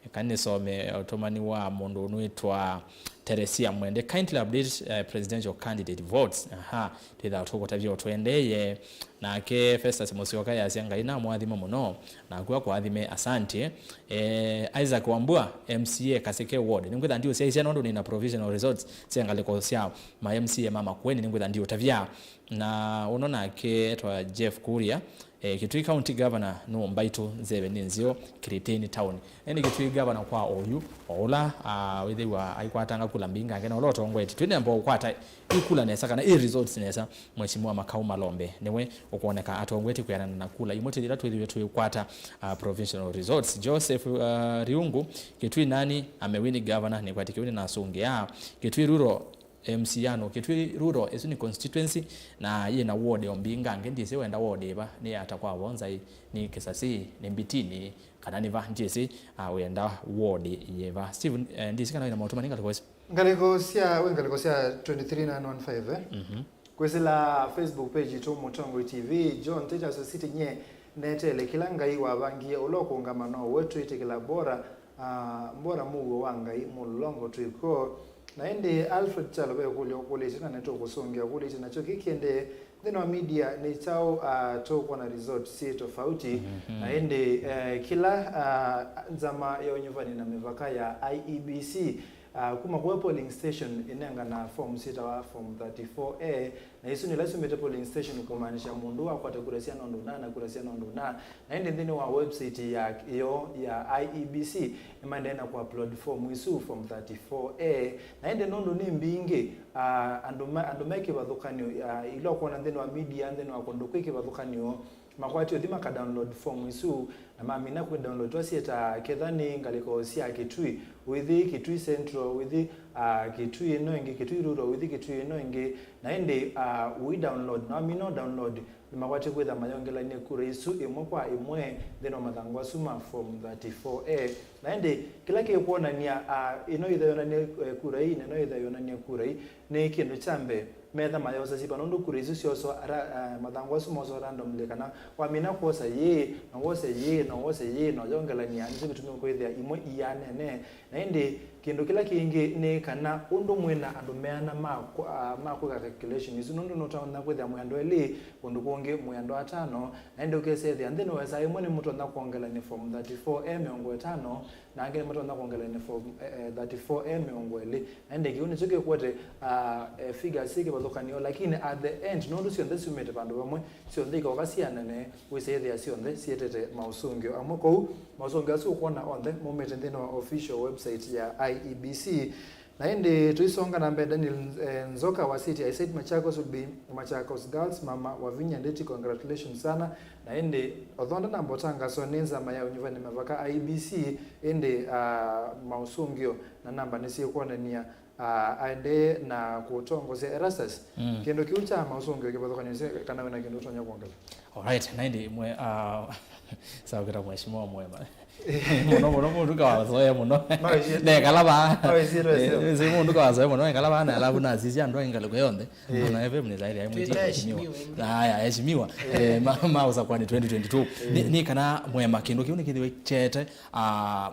Eka nĩsome ũtũmani wa mũndũ ũnwĩtwa Teresia Mwende. Kindly update, eh, presidential candidate votes. Aha, twĩthaa tũkũtavya ũtũendeeye. Nake Festus Musyoka yasya, "Ngai namũathime mũno, naku akũathime, asante." Eh, Isaac Wambua, M C A Kaseke Ward. Nĩngwĩtha ndiũsyaĩsya nũndũ nĩna provisional results sya ngalĩko sya ma M C A ma Makueni, nĩngwĩtha ndiũtavya. Na ũno nake etwa Jeff Kuria, eh, Kitui County Governor nũ mbaitũ, nzeve nĩ nzeo, Kiritini Town. Ĩndĩ Kitui Governor kwa oyu, o ũla, ah, wĩthĩwa aikwatanga kula mbingangĩ na ũla ũtongoetye. Twĩnamba ũkwata ikula nesa kana i results nesa, Mheshimiwa Makau Malombe nĩwe ũkwoneka atongoetye kwĩanana na kula imwe ila twĩthĩwe twĩkwata, ah, provisional results. Joseph, ah, Riungu, Kitui nani amewini governor, nĩkwatĩ kĩu nĩnasũngĩa. Kitui Rural M C A nũ? Kitui Rural, ĩsu nĩ constituency, na yĩ na ward o mbingangĩ, ndyĩsĩ wenda ward ĩva, nĩ ata kwa vonzai, nĩ Kisasi, nĩ Mbitini, kana nĩ va, ndyĩsĩ, ah, wenda ward yĩva. Steve, eh, ndyĩsĩ kana wĩna maũtũmani ngalĩko ĩsu. Ngalĩko sya, wĩ ngalĩko sya twenty-three nine one five, eh? Mhm. Kwĩsĩla Facebook page itũ Mũtongoi T V, John Titus City nye, neteele kĩla Ngai wavangie, ũla ũkũngama no we twĩtĩkĩla, bora, ah, bora mũuo wa Ngai, Mũlongo twĩ kw'o. Na ĩndĩ Alfred Kyalo ve kũlyo ũkũlĩtye, na nĩtũkũsũngĩa ũkũlĩtye nakyo kĩkĩendee nthĩnĩ wa media nĩ kyaũ, ah, tũkwona result syĩ tofauti. Mhm. Na ĩndĩ, eh, kĩla, ah, nzama ya ũnyuvani na mĩvaka ya I E B C, ah, kuma kwa polling station ĩnengana form syĩtawa form thirty-four A, na isu nĩ ila syumĩte polling station, kũmaanisha mũndũ akwata kura syana ũndũ ũna na kura syana ũndũ ũna. Na ĩndĩ nthĩnĩ wa website ya, yo ya I E B C, nĩmaendee na kũupload form isu, form thirty-four A. Na ĩndĩ nũndũ nĩ mbingĩ, ah, andũ ma, andũ me kĩvathũkanĩo, ah, ila ũkwona nthĩnĩ wa media, nthĩnĩ wa kũndũ kwĩ kĩvathũkanĩo, makwatĩe ũthi maka download form isu, na mamina kwĩ download twasyĩtaa ketha nĩ ngalĩko sya Kitui, ũithi Kitui Central, ũithi, ah, Kitui ĩno ĩngĩ, Kitui Rural, ũithi Kitui ĩno ĩngĩ, na ĩndĩ, ah, ũi download, na wamina download, nĩmakwatĩe kwĩtha mayongelany'a kura isu ĩmwe kwa ĩmwe nthĩnĩ wa mathangũ asu ma form thirty-four A. Na ĩndĩ kĩla kĩkwonany'a, ah, ĩno ĩtha yonany'a, eh, kura ii, na ĩno ĩtha yonany'a kura ii, nĩ kĩndũ kya mbee, metha mayosasya nũndũ kura isu syoswa ra-, ah, mathangũ asu moswa randomly, kana wamina kwosa yĩĩ, na wose yĩĩ, na wose yĩĩ, na ũyongelany'a, nĩkyo kĩtumi ũkwĩthĩa imwe ianene. Na ĩndĩ kĩndũ kĩla kĩngĩ nĩ kana ũndũ mwĩ na andũ meana ma kũ-, ah, ma kwĩka calculation isu, nũndũ nũtonya kwĩthĩa mwĩ andũ elĩ, kũndũ kũngĩ mwĩ andũ atano, na ĩndĩ ũkesethĩa nthĩnĩ wa ĩsaa ĩmwe nĩmũtonya kwongelany'a form thirty-four A mĩongo ĩtano, na angĩ nĩmatonya kwongelany'a form, eh, eh, thirty-four A mĩongo ĩlĩ. Na ĩndĩ kĩu nĩkyo kĩkwete, ah, eh, figures syĩ kĩvathũkanĩo, lakini at the end, nũndũ syonthe syumĩte vandũ vamwe, syonthe ikoka sianene, wĩsĩthĩa syonthe sietete maũsũngĩo amwe. Kwoou, maũsũngĩo asu ũkwona onthe maumĩte nthĩnĩ wa official website ya I E B C. Na ĩndĩ tũisonga na mbee, Daniel, eh, Nzoka wa City, I said Machakos would be Machakos girls, Mama Wavinya Ndeti, congratulations sana. Na ĩndĩ, although ndanamba ũtangaso nĩ nzama ya ũnyuvani mavaka I E B C, ĩndĩ, ah, maũsũngĩo na namba nĩsyĩkwonany'a, ah, aendee na kũtongosya Erastus. Mm. Kĩndũ kĩu kya maũsũngĩo kĩvathũkanĩsye kana wĩna kĩndũ ũtonya kwongela? Alright, na ĩndĩ mwe, ah, sawa, kĩta mheshimiwa Mwema. Mũno, mũno, mũndũ kawazoea mũno. Maũisyĩtwe. Nekala vaa. Maũisyĩtwe sio. Eh, si mũndũ kawazoea mũno, nekala vaa, na alafu nasisya andũ a ngalĩko yonthe. Eh. Ona F M nĩ zaidi ya mwĩtĩkĩlio. Twĩta mheshimiwa. Heshimiwa. Haya, heshimiwa. Eh. Eh, ma, ma Usakwani twenty twenty-two. Eh. Nĩ, nĩ kana Mwema kĩndũ kĩu nĩkĩthĩwe kyete, ah,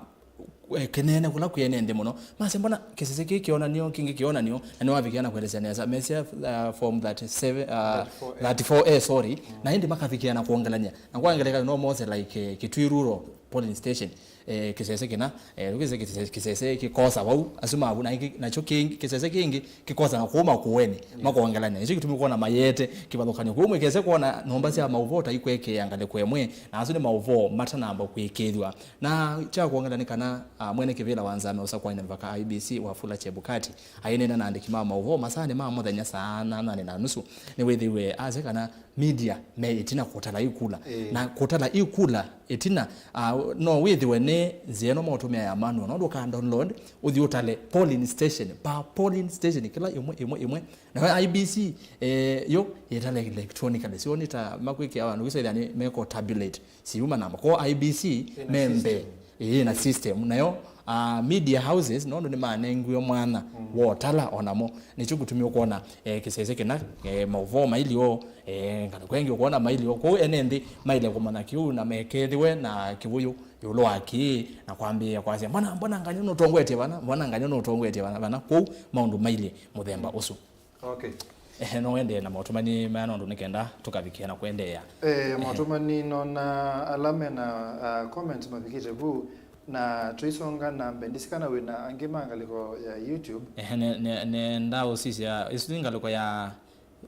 eh, kĩnene kũla kwĩ ene nthĩ mũno. Masya, mbona kĩsese kĩĩ kĩonanio, kĩngĩ kĩonanio, na nĩwavikĩa na kũelesya nesa. Mesya, uh, form thirty-seven, uh, thirty-four A. Thirty-four A, sorry. Mm. Na ĩndĩ makavikĩa na kwongelany'a. Na kwa ngelekany'o no mose, like, eh, Kitui Rural polling station, eh, kĩsese kĩna, eh, kĩsese, kĩsese, kĩsese kĩkosa vau, asu mavu, na kĩ-, nakyo kĩngĩ, kĩsese kĩngĩ kĩkosa na kũu Makueni, yeah, makongelany'a. Nĩkyo kĩtumi kwona mayete kĩvathũkanĩo. Kwoou mwĩkese kwona nyũmba sya maũvoo ta ikwekĩĩa ngalĩko ĩmwe, na asu nĩ maũvoo matanamba kwĩkĩĩthw'a. Na kya kwongela nĩ kana, ah, mwene kĩvĩla wa nzama ya Usakwani na mavaka I E B C, Wafula Chebukati, aineena na andĩki ma maũvoo masaanĩ ma mũthenya saa nyanyanĩ na nusu, nĩwĩthĩiwe asya kana media me ĩtina kũtala ikula. Ĩĩ. Na kũtala ikula ĩtina, ah, no wĩthĩwe nĩ nzĩa ĩno maũtũmĩa ya manual, no ndũka download, ũthi ũtale polling station, per polling station, kĩla ĩmwe, ĩmwe, ĩmwe. Nayo I E B C, eh, yo ĩtale electronically, sio nĩ ta makwĩkĩa vandũ wĩsethĩa nĩ meko tabulate. Siuma namba. Kwa I E B C, ĩna membe, system. Ĩĩ, na system. Nayo, ah, media houses, nũndũ nĩmanengiwe mwanya, mm, wotala onamo. Nĩkyo kĩtumi ũkwona, eh, kĩsese kĩna, eh, maũvoo mailyo, eh, ngalĩko ĩngĩ ũkwona mailyo. Kwoou ene nthĩ maile kũmanya kĩu na mekethĩwe na kĩwũyũ ĩũlũ wa kĩĩ, na kwambĩĩa kwasya, "Mbona, mbona nganyũ nũtongoetye vana? Mbona nganyũ nũtongoetye vana, vana?" Kwoou maũndũ mailye mũthemba ũsu. Okay. Eh, no wendee na maũtũmani maya nũndũ nĩ kenda tũkavikĩa na kũendeea. Eh, eh, maũtũmani nona ala mena, ah, comment mavikĩte vu, na tũisonga na mbee. Ndisikana wĩna angĩ ma ngalĩko ya YouTube. Eh, ne, ne, nenda ũsisya, isu nĩ ngalĩko ya,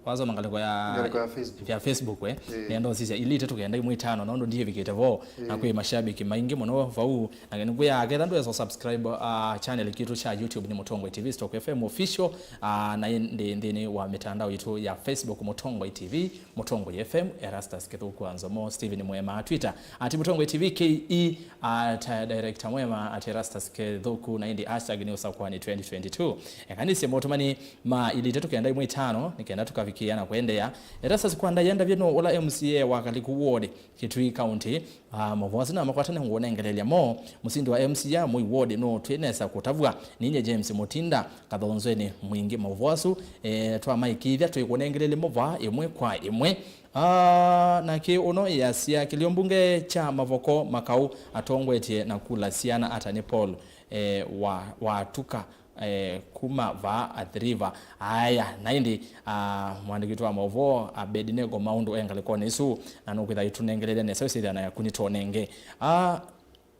wasoma ngalĩko ya, ngalĩko ya Facebook. Ya Facebook, eh. Eh. Nenda ũsisya ili itatũ kenda imwe itano, nũndũ ndiĩvikĩte vo, na, eh, kwĩ mashabiki maingĩ mũno vau. Na nĩkwĩa, ketha ndwesa subscribe, ah, channel kitũ kya YouTube nĩ Mũtongoi T V Stock F M Official, ah, na ĩndĩ nthĩnĩ wa mitandao yitũ ya Facebook, Mũtongoi T V, Mũtongoi F M, Erastus Kĩthũku wa Nzomo, Steven Mwema, Twitter, at Mũtongoi T V K E, at Director Mwema, at Erastus Kĩthũku, na ĩndĩ hashtag nĩ Usakwani twenty twenty-two. Eka nĩsye maũtũmani ma ili itatũ kenda imwe itano, nĩ kenda tũkavikĩa na kũendeea. Erastus, kwa ndai endavye no ũla M C A wa Kaliku Ward, Kitui County, ah, maũvoo asu namakwata na ngũnengeleelya mo. Mũsindi wa M C A Mũi Ward no twĩ nesa kũtavw'a. Ninyie James Mutinda, Kathonzweni Mwingi. Maũvoo asu, eh, twamaĩkĩĩthya twĩkũnengeleelya mo vaa ĩmwe kwa ĩmwe. Ah, na kĩ ũno yasya kĩlio mbunge kya Mavoko Makau atongoetye na kula siana ata nĩ Paul, eh, wa, Watuka. eh, kuma vaa Athi River. Aya, na ĩndĩ, ah, mwandĩki witũ wa maũvoo, Abednego Maũndũ, e ngalĩkonĩ ĩsu, na nũkwĩtha ĩtũnengelele nesa ũsĩthya na yaku nĩtwonenge. Ah,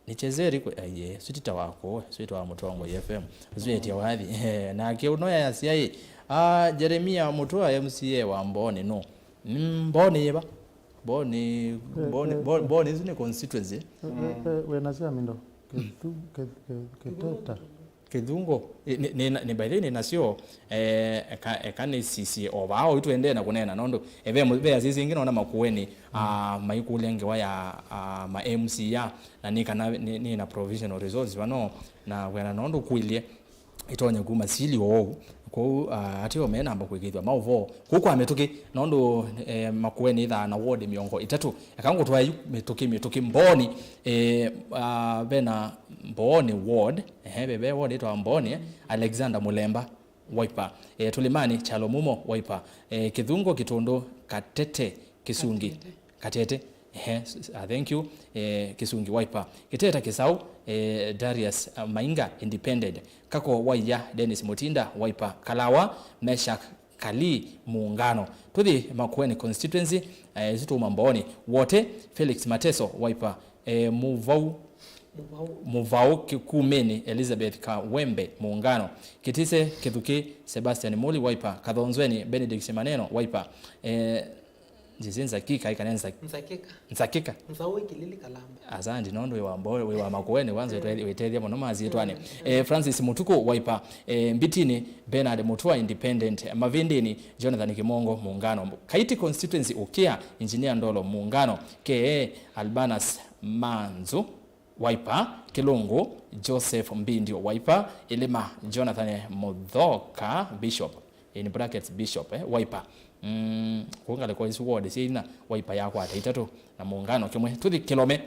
nĩ Chezeri kwe-, aiye, sitita wako, sitita wa Mũtongoi F M. Swetia wathi. Eh, nake ũno yasya ĩ, ah, Jeremia Mũtũa, M C A wa Mboni, no. Mm, Mboni yĩva? Mboni, Mboni, Mboni, Mboni, isu nĩ constituency. Wĩna sya mindo. Kithu-, Kithu-, Kithu-, Kiteta. Kĩthungo. Ĩ, nĩ, nĩ, nĩ, by the way, nĩ nasyo, eh, eka, eka nĩ sisye o vaa, o itũendee na kũneena, nũndũ, eh, ve mũ-, ve asisi ingĩ nona Makueni, ah, maikũlya ngewa ya, ah, ma M C A, na nĩ kana nĩ, nĩ na provisional results vano, na kwena nũndũ kwĩlye, itonya kuma sili oou. Kwoou, ah, ateo menamba kwĩkĩthw'a maũvoo kũu kwa mĩtũkĩ, nũndũ, eh, Makueni ĩthaa na ward mĩongo ĩtatũ. Eka ngũtwae yu mĩtũkĩ, mĩtũkĩ Mboni, eh, ah, vena Mboni ward, ehe, ve, ve ward ĩtawa Mboni, eh, Alexander Mũlemba, Wiper, eh, Tũlĩmanĩ, Kyalo Mumo, Wiper, eh, Kĩthungo, Kĩtũndũ, Katete, Kĩsungi. Katete. Katete. Ehe, s-, s-, ah, thank you. Eh, Kĩsungi, Wiper. Kĩteta Kĩsaũ, eh, Darius, ah, Mainga, Independent. Kako Waia, Dennis Mutinda, Wiper. Kalawa, Meshak Kali, Muungano. Tũthi Makueni constituency, eh, situma Mboni. Wote, Felix Mateso, Wiper. Eh, Muvau, Muvau. Muvau Kĩkumĩnĩ, Elizabeth Kawembe, Muungano. Kĩtise Kĩthukĩ, Sebastian Muli, Wiper. Kathonzweni, Benedict Maneno, Wiper. Eh, Njĩsĩ Nzakika, ĩ kana Nza-, Nzakika. Nzakika. Nzaũ ĩ Kĩlili Kalamba. Asante, nũndũ wĩ wa Mbo-, wĩ wa Makueni, kwanza wĩtethya mũno masyĩtwanĩ. Eh, Francis Mũtukũ, Wiper. Eh, Mbitinĩ, Bernard Mũtua, Independent. Mavĩndĩnĩ, Jonathan Kĩmongo, Muungano. Kaiti constituency, Ũkĩa, Engineer Ndolo, Muungano. Kee, Albanas Manzu, Wiper. Kĩlũngũ, Joseph Mbindio, Wiper. Ĩlĩma, Jonathan Mũthoka, Bishop, in brackets, Bishop, eh, Wiper. Mm, kũu ngalĩko isu ward syĩ inya, Wiper yakwata itatũ na Muungano kĩmwe. Tũthi Kĩlome.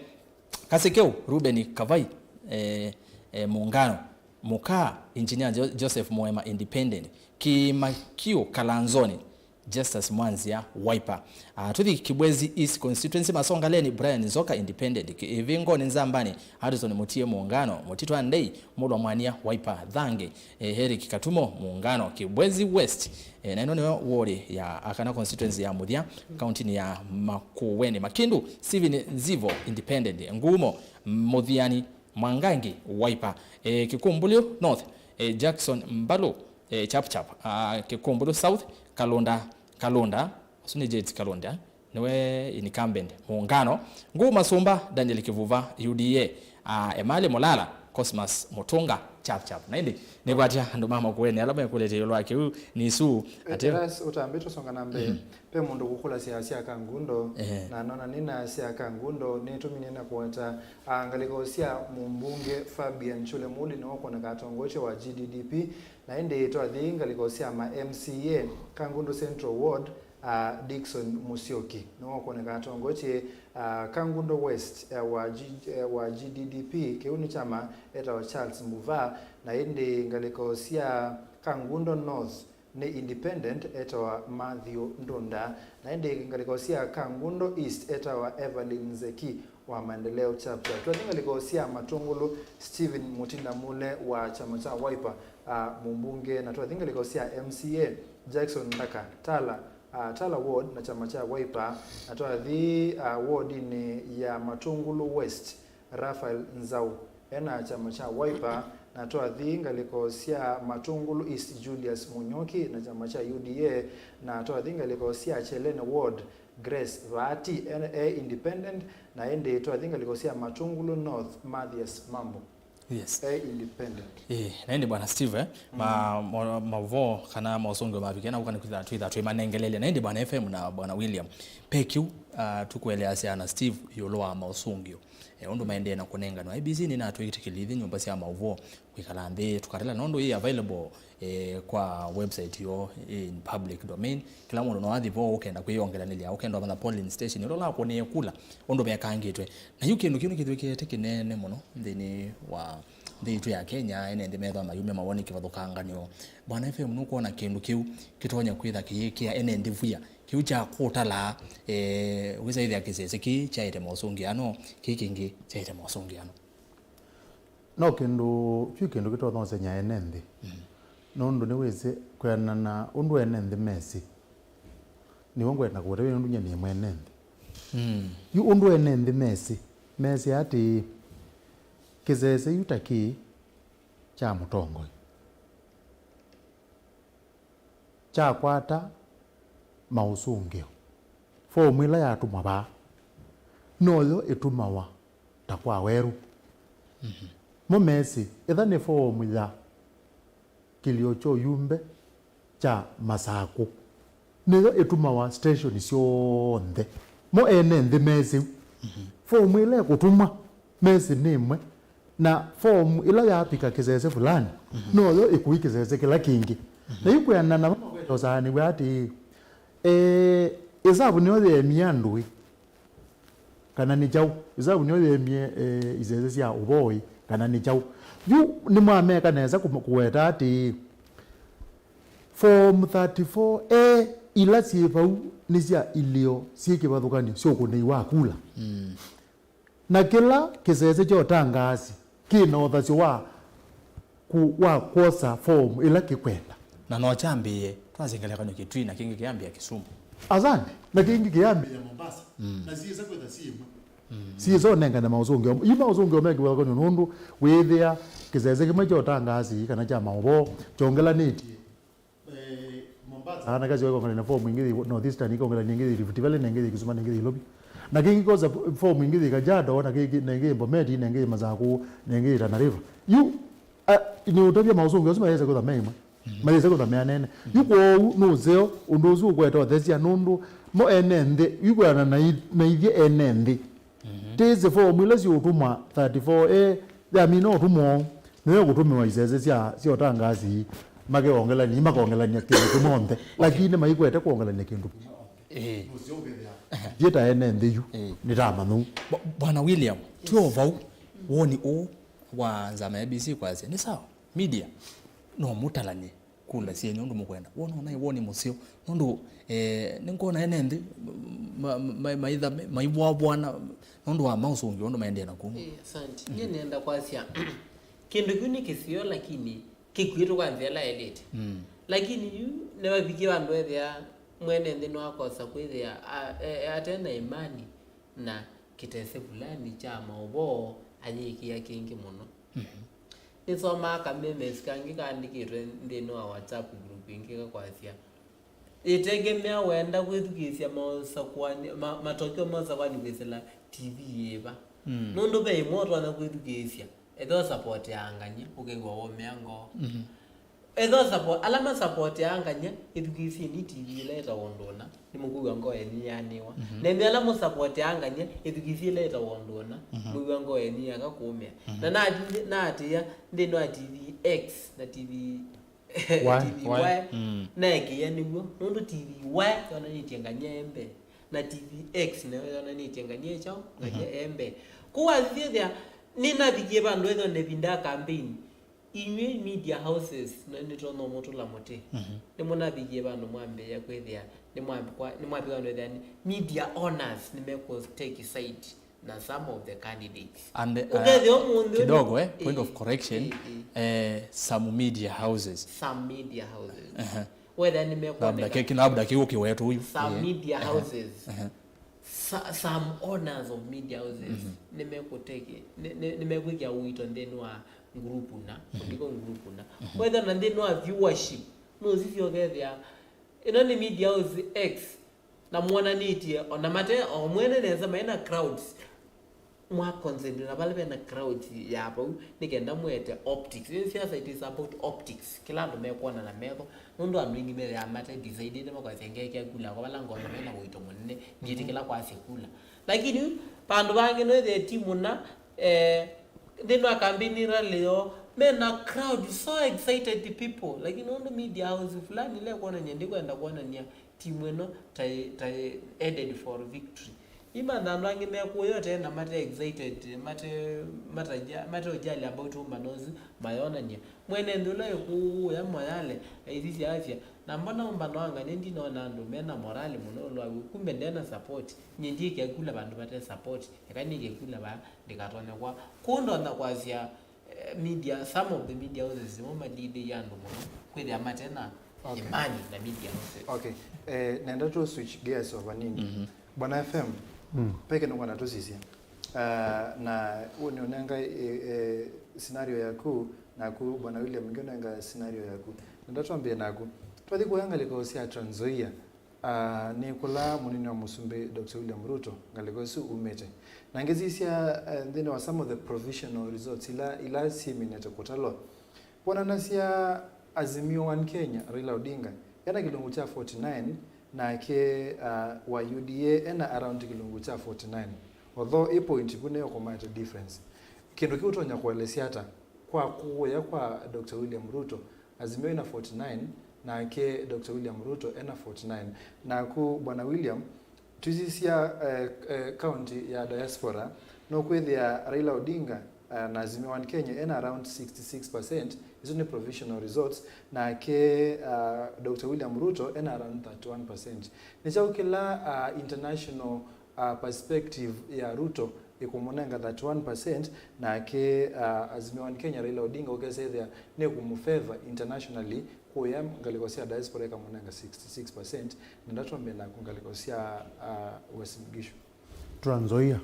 Kasikeu, Ruben Kavai, eh, eh, Muungano. Mũkaa, Engineer Jo-, Joseph Mũema, Independent. Kĩima Kiũ, Kalanzoni, Justus Mwanzia, Wiper. Ah, tũthi Kibwezi East Constituency, Masongaleni, Brian Nzoka, Independent. Ki-, Ĩvĩngoni Nzambani, Harrison Mutie, Muungano. Mũtitwa Ndei, Mũlwa Mwania, Wiper. Thange, eh, Eric Katumo, Muungano. Kibwezi West, eh, na ĩno nĩyo ward ya, kana constituency ya mũthya kauntinĩ ya Makueni. Makindu, Steven Nzivo, Independent. Ngumo, Mũthiani, Mwangangi, Wiper. Eh, Kikumbulio North, eh, Jackson Mbalu, eh, Chap Chap. Ah, Kikumbulio South, Kalunda, Kalunda, ũsu nĩ Jade Kalunda, nĩwe incumbent, Muungano. Nguu Masumba, Daniel Kivuva, U D A. Ah, Emali Mulala, Cosmas Mutunga, Chap Chap. Na ĩndĩ, nĩkwatya andũ ma Makueni ala mekũlĩte ĩũlũ wa kĩu, nĩ isu, atĩ Eteras ũtambĩtwe songa na mbee. Ve mũndũ kũkũlasya sya Kangundo, ehe, na nona nĩna sya Kangundo, nĩtũminie na kũweta, ah, ngalĩko sya mũmbunge Fabian Chule Muli nĩwe ũkwoneka atongoetye wa G D D P, na ĩndĩ twathi ngalĩko sya ma M C A, Kangundo Central Ward, ah, Dickson Musyoki nĩwe ũkwoneka atongoetye, ah, Kangundo West, eh, wa G-, eh, wa G D D P, kĩu nĩ kyama etawa Charles Mbuva, na ĩndĩ ngalĩko sya Kangundo North, nĩ independent etawa Matthew Ndunda, na ĩndĩ ngalĩko sya Kangundo East etawa Evelyn Nzeki wa Maendeleo Chapter. Twathi ngalĩko sya Matũngũlũ, Stephen Mutinda Mule wa kyama kya Wiper, ah, mũmbunge, na twathi ngalĩko sya M C A, Jackson Ndaka, Tala, ah, Tala Ward na kyama kya Wiper, na twathi, ah, wardinĩ ya Matũngũlũ West, Raphael Nzau ena kyama kya Wiper, na twathi ngalĩko sya Matũngũlũ East, Julius Mũnyoki na kyama kya U D A, na twathi ngalĩko sya Chelene Ward, Grace Vaati e, e independent, na ĩndĩ twathi ngalĩko sya Matũngũlũ North, Mathias Mambo, yes, e independent. Eh, na ĩndĩ Bwana Steve, eh, ma, mo-, maũvoo kana mosũngĩo mavikie na ũka nĩ kwĩtha twĩtha twĩmanengelelya. Na ĩndĩ Bwana F M na Bwana William, pe kĩu, ah, tũkũeleasya na Steve ĩũlũ wa mosũngĩo. Eh, ũndũ maendee na kũnenganwa. I B C nĩnatwĩtĩkĩlithye nyũmba sya maũvoo kwĩkala nthĩ tũkatala nũndũ ĩ available, eh, kwa website yoo in public domain. Kĩla mũndũ no athi vo ũkenda kwĩyongelanĩlya, ũkenda ũmanya polling station ĩla ũlakũnĩe kula, ũndũ vekangĩtwe. Na yu kĩndũ kĩu nĩkĩthwĩkĩte kĩnene mũno nthĩnĩ wa nthĩ itũ ya Kenya, ene nthĩ methwa mayumya mawoni kĩvathũkanganyo. Bwana F M, nũkwona kĩndũ kĩu kĩtonya kwĩtha kĩyĩkĩa ene nthĩ vw'ĩa? Kĩu kya kũtalaa, eh, wĩsa ĩthĩa kĩsese kĩĩ kyaĩte mosũngĩano, kĩĩ kĩngĩ kyaĩte mosũngĩano. No kĩndũ, kyu kĩndũ kĩtothongosany'a ene nthĩ. Mm. Nũndũ nĩwĩsĩ kwĩanana na ũndũ ene nthĩ mesĩ. Nĩw'o ngwenda kũũtavya nũndũ nyie nĩ mwene nthĩ. Mm. Yu ũndũ ene nthĩ mesĩ, mesĩ atĩĩ, kĩsese yu ta kĩĩ kya mũtongoi kyakwata maũsũngĩo. Fomu ĩla yatũmwa vaa, noyo ĩtũmawa ta kwa werũ. Mhm. Mo mesĩ, ĩtha nĩ fomu ya kĩlio kya ũyumbe kya Masakũ, nĩyo ĩtũmawa station syonthe. Mo ene nthĩ mesĩ. Mhm. Fomu ĩla ĩkũtũmwa mesĩ nĩ ĩmwe, na fomu ĩla yavika kĩsese fulani, mhm, noyo ĩkũi kĩsese kĩla kĩngĩ. Mhm. Na yu kwĩanana na makweta ũsaanĩw'a atĩĩ, eh, ĩsavu nĩyo yeemie andũ ĩ, kana nĩ kyaũ? Ĩsavu nĩyo yeemie, eh, isese sya ũvoo ĩ, kana nĩ kyaũ? Yu nĩmwameka nesa kũm-, kũweta atĩĩ, Form thirty-four A ila syĩ vau nĩ sya ilĩo syĩ kĩvathũkany'o syũkũnĩi wa kula. Mm. Na kĩla kĩsese kya ũtangaasi kĩ na ũthasyo wa ku-, wa kwosa fomu ĩla kĩkwenda. Na no kyambĩĩe, twasye ngelekany'o Kitui, na kĩngĩ kĩyambĩĩa Kisumu. Asante. Na kĩngĩ kĩyambĩĩa Mombasa. Mm. Na syĩsa kwĩtha syĩ ĩmwe. Mm. Syĩsa ũnengane maũsũngĩo. Yu maũsũngĩo me kĩvathũkany'o nũndũ wĩthĩa kĩsese kĩmwe kya ũtangaasi kana kya maũvoo kyongelanĩtye Eh, Mombasa, na kasi ikongelania fomu ingĩ yĩ North Eastern, ikongelania ingĩ yĩ Rift Valley, na ingĩ yĩ Kisumu, na ingĩ yĩ Nairobi. Na kĩngĩ kosa fomu ingĩ yĩ Kajiado, na kĩngĩ, na ingĩ yĩ Bomet, na ingĩ yĩ Masakũ, na ingĩ yĩ Tana River. Yu, a, nĩ ũtavya maũsũngĩo asu mayĩsa kwĩtha me ĩmwe. Mhm. Mayĩsa kwĩtha me anene. Yu kwoou nũseo, ũndũ ũsu ũkweta ũthesya nũndũ mo ene nthĩ, yu kwĩana na i-, na ithyĩ ene nthĩ. Mhm. Tĩsĩ fomu ila siũtũmwa thirty-four A, yamina ũtũmwa ũũ, nĩyo ĩkũtũmĩwa isese sya, sya ũtangaasi, makeongelania, makongelania kĩndũ kĩmwe onthe, lakini maikwete kwongelania kĩndũ kĩmwe onthe. Ĩĩ. Nũseo ũkethĩa, ithyĩ ta ene nthĩ yu, ĩĩ, nĩtamanya ũu. Bwa-, Bwana William, twĩ o vau, woni ũũ wa nzama ya A B C kwasya, nĩ sawa, media, no mũtalany'e kula syenyu ũndũ mũkwenda. Wona ũnaĩ woni mũseo. Nũndũ, eh, nĩngwona ene nthĩ ma-, ma-, maithame, maivwavwana nũndũ wa maũsũngĩo ũndũ maendee na kũu. Eh, asante. Nyie nĩenda kwasya, kĩndũ kĩu nĩ kĩseo, lakini kĩkuĩtwe kwa nzĩa ĩla yaĩlĩte. Mm. Lakini yu nĩvavikie vandũ ethĩa mwene nthĩ nĩwakosa kwĩthĩa a-, e-, ate na imani na kĩtese fulani kya maũvoo ayĩkĩa kĩngĩ mũno. Mhm. Nĩsomaa ka memes kangĩ kaandĩkĩtwe nthĩnĩ wa WhatsApp group ĩngĩ kakwasya, ĩtegemea wenda kwĩthukĩĩsya maũsakwani-, ma-, matokeo ma ũsakwani kwĩsĩla T V yĩva. Mm. Nũndũ ve ĩmwe ũtonya kwĩthukĩĩsya, ethĩwa ũsapoteaa ngany'a, ũkew'a waũmĩa ngoo. Mhm. Ethĩwa support, ala masapoteaa ngany'a, ĩthukĩĩsyeni T V ĩla ĩtawa Ũndũ Ũna, nĩmũkwĩw'a ngoo yenyu yaanĩwa. Mhm. Na ethĩwa ala mũsapoteaa ngany'a, ĩthukĩĩsyei ĩla ĩtawa Ũndũ Ũna, mhm, mwĩw'a ngoo yenyu yaka kũũmĩa. Mhm. Na nathi-, naatĩĩa nthĩnĩ wa T V X na T V, why? T V why? Why? Mm. Naekĩĩa nĩw'o, nũndũ T V Y yonanĩtye ngany'a e mbee, na T V X nayo yonanĩtye ngany'a e kyaũ, ngany'a, mhm, e mbee. Kwoou wathi ethĩa, nĩnavikie vandũ ethĩwa nĩ ĩvinda ya campaign, inyw'ĩ media houses, na nĩtwona mũtũla mũtĩ. Mhm. Nĩmũnavikie vandũ mwambĩĩa kwĩthĩa, nĩmwambi-, kwa-, nĩmwambĩĩa vandũ ethĩa nĩ media owners nĩmekũ take side na some of the candidates. And, uh, ũkethĩa ũmũnthĩ ũyũ kidogo, eh, point of correction, eh, eh, eh, some media houses. Some media houses. Uh-huh. Wethĩa nĩmekwoneka. Labda keki, labda kĩu kĩwetũ ũyu. Some, eh, media, uh-huh, houses. Uh-huh. Sa-, some owners of media houses, mhm, nĩmekũteke, nĩ-, nĩ-, nĩmekwĩkĩa ũito nthĩnĩ wa group na, mhm, kũndiko group na. Mhm. Wethĩa na nthĩnĩ wa viewership, nũsisya ũkethĩa, ĩno nĩ media house X, na mwonanĩtye, ona mate, o mwene nesa, maĩ na crowds. Mwa concentrate na vala vena crowds ya vau, nĩ kenda mwete optics. Ĩ siasa, it is about optics. Kĩla andũ mekwona na metho, nũndũ andũ aingĩ methĩawa mate decided, makasya ngekĩa kula kwa vala ngona mena ũito mũnene, ngĩtĩkĩla kwasya kula. Lakini vandũ vangĩ no ĩthĩe ti mũna, eh, nthĩnĩ wa campaign rally yoo, mena crowd, so excited people. Lakini nũndũ media house fulani ĩla ĩkwonany'a ndĩkwenda kwonany'a timu ĩno ta ĩ, ta ĩ headed for victory. Imantha andũ angĩ me kũũya ũtee na mate excited, mate, mataja-, mate ũjali about ũmbano ũsu mayonany'a. Mwene nthĩ ũla wĩ kũũya Moyale aisisya asya, na mbona ũmbano wa ngany'a ndinona andũ me na morali mũno ĩũlũ wa w'o, kumbe nde na support. Nyie ndyĩkĩa kula vandũ vate support, eka nĩkye kula vaa ndĩkatonye kwa. Kũu ndonya kwasya, eh, media, some of the media houses nĩmo maleadĩie andũ mũno kwĩthĩa mate na Okay. ĩmani na media houses. Okay. Eh, nenda tu switch gears o vanini. Mhm. Bwana F M, Mm. peke nũkwenda tũsisye. Ah, na ũnĩũnenga, eh, eh, scenario yaku, naku Bwana William ngĩũnenga scenario yaku. Nenda twambie naku. Twathi kũya ngalĩko sya Trans Nzoia, ah, nĩ kũla mũnini wa mũsumbĩ Doctor William Ruto ngalĩko ĩsu umĩte. Na ngĩsisya, eh, nthĩnĩ wa some of the provisional results ila, ila syĩminĩte kũtalwa, wonanasya Azimio One Kenya, Raila Odinga, ena kĩlungu kya forty nine, nake, ah, wa U D A ena around kĩlungu kya forty nine. Although ĩ point vu nĩyo kũmaete difference. Kĩndũ kĩu ũtonya kũelesya ata kwa kũya kwa Doctor William Ruto, Azimio ina forty nine, nake Doctor William Ruto ena forty nine. Naku Bwana William, twisisya, eh, eh, county ya diaspora, no kwĩthĩa Raila Odinga, eh, na Azimio One Kenya ena around sixty-six percent, isu nĩ provisional results, nake, ah, Doctor William Ruto ena around thirty-one percent. Nĩ kyaũ kĩla, ah, international, ah, perspective ya Ruto ĩkũmũnenga thirty-one percent, nake, ah, Azimio One Kenya Raila Odinga ũkesethĩa nĩkũmũfavor internationally, kũya ngalĩko sya diaspora ĩkamũnenga sixty-six percent, na ndatwambie naku ngalĩko sya, ah, Uasin Gishu. Trans Nzoia.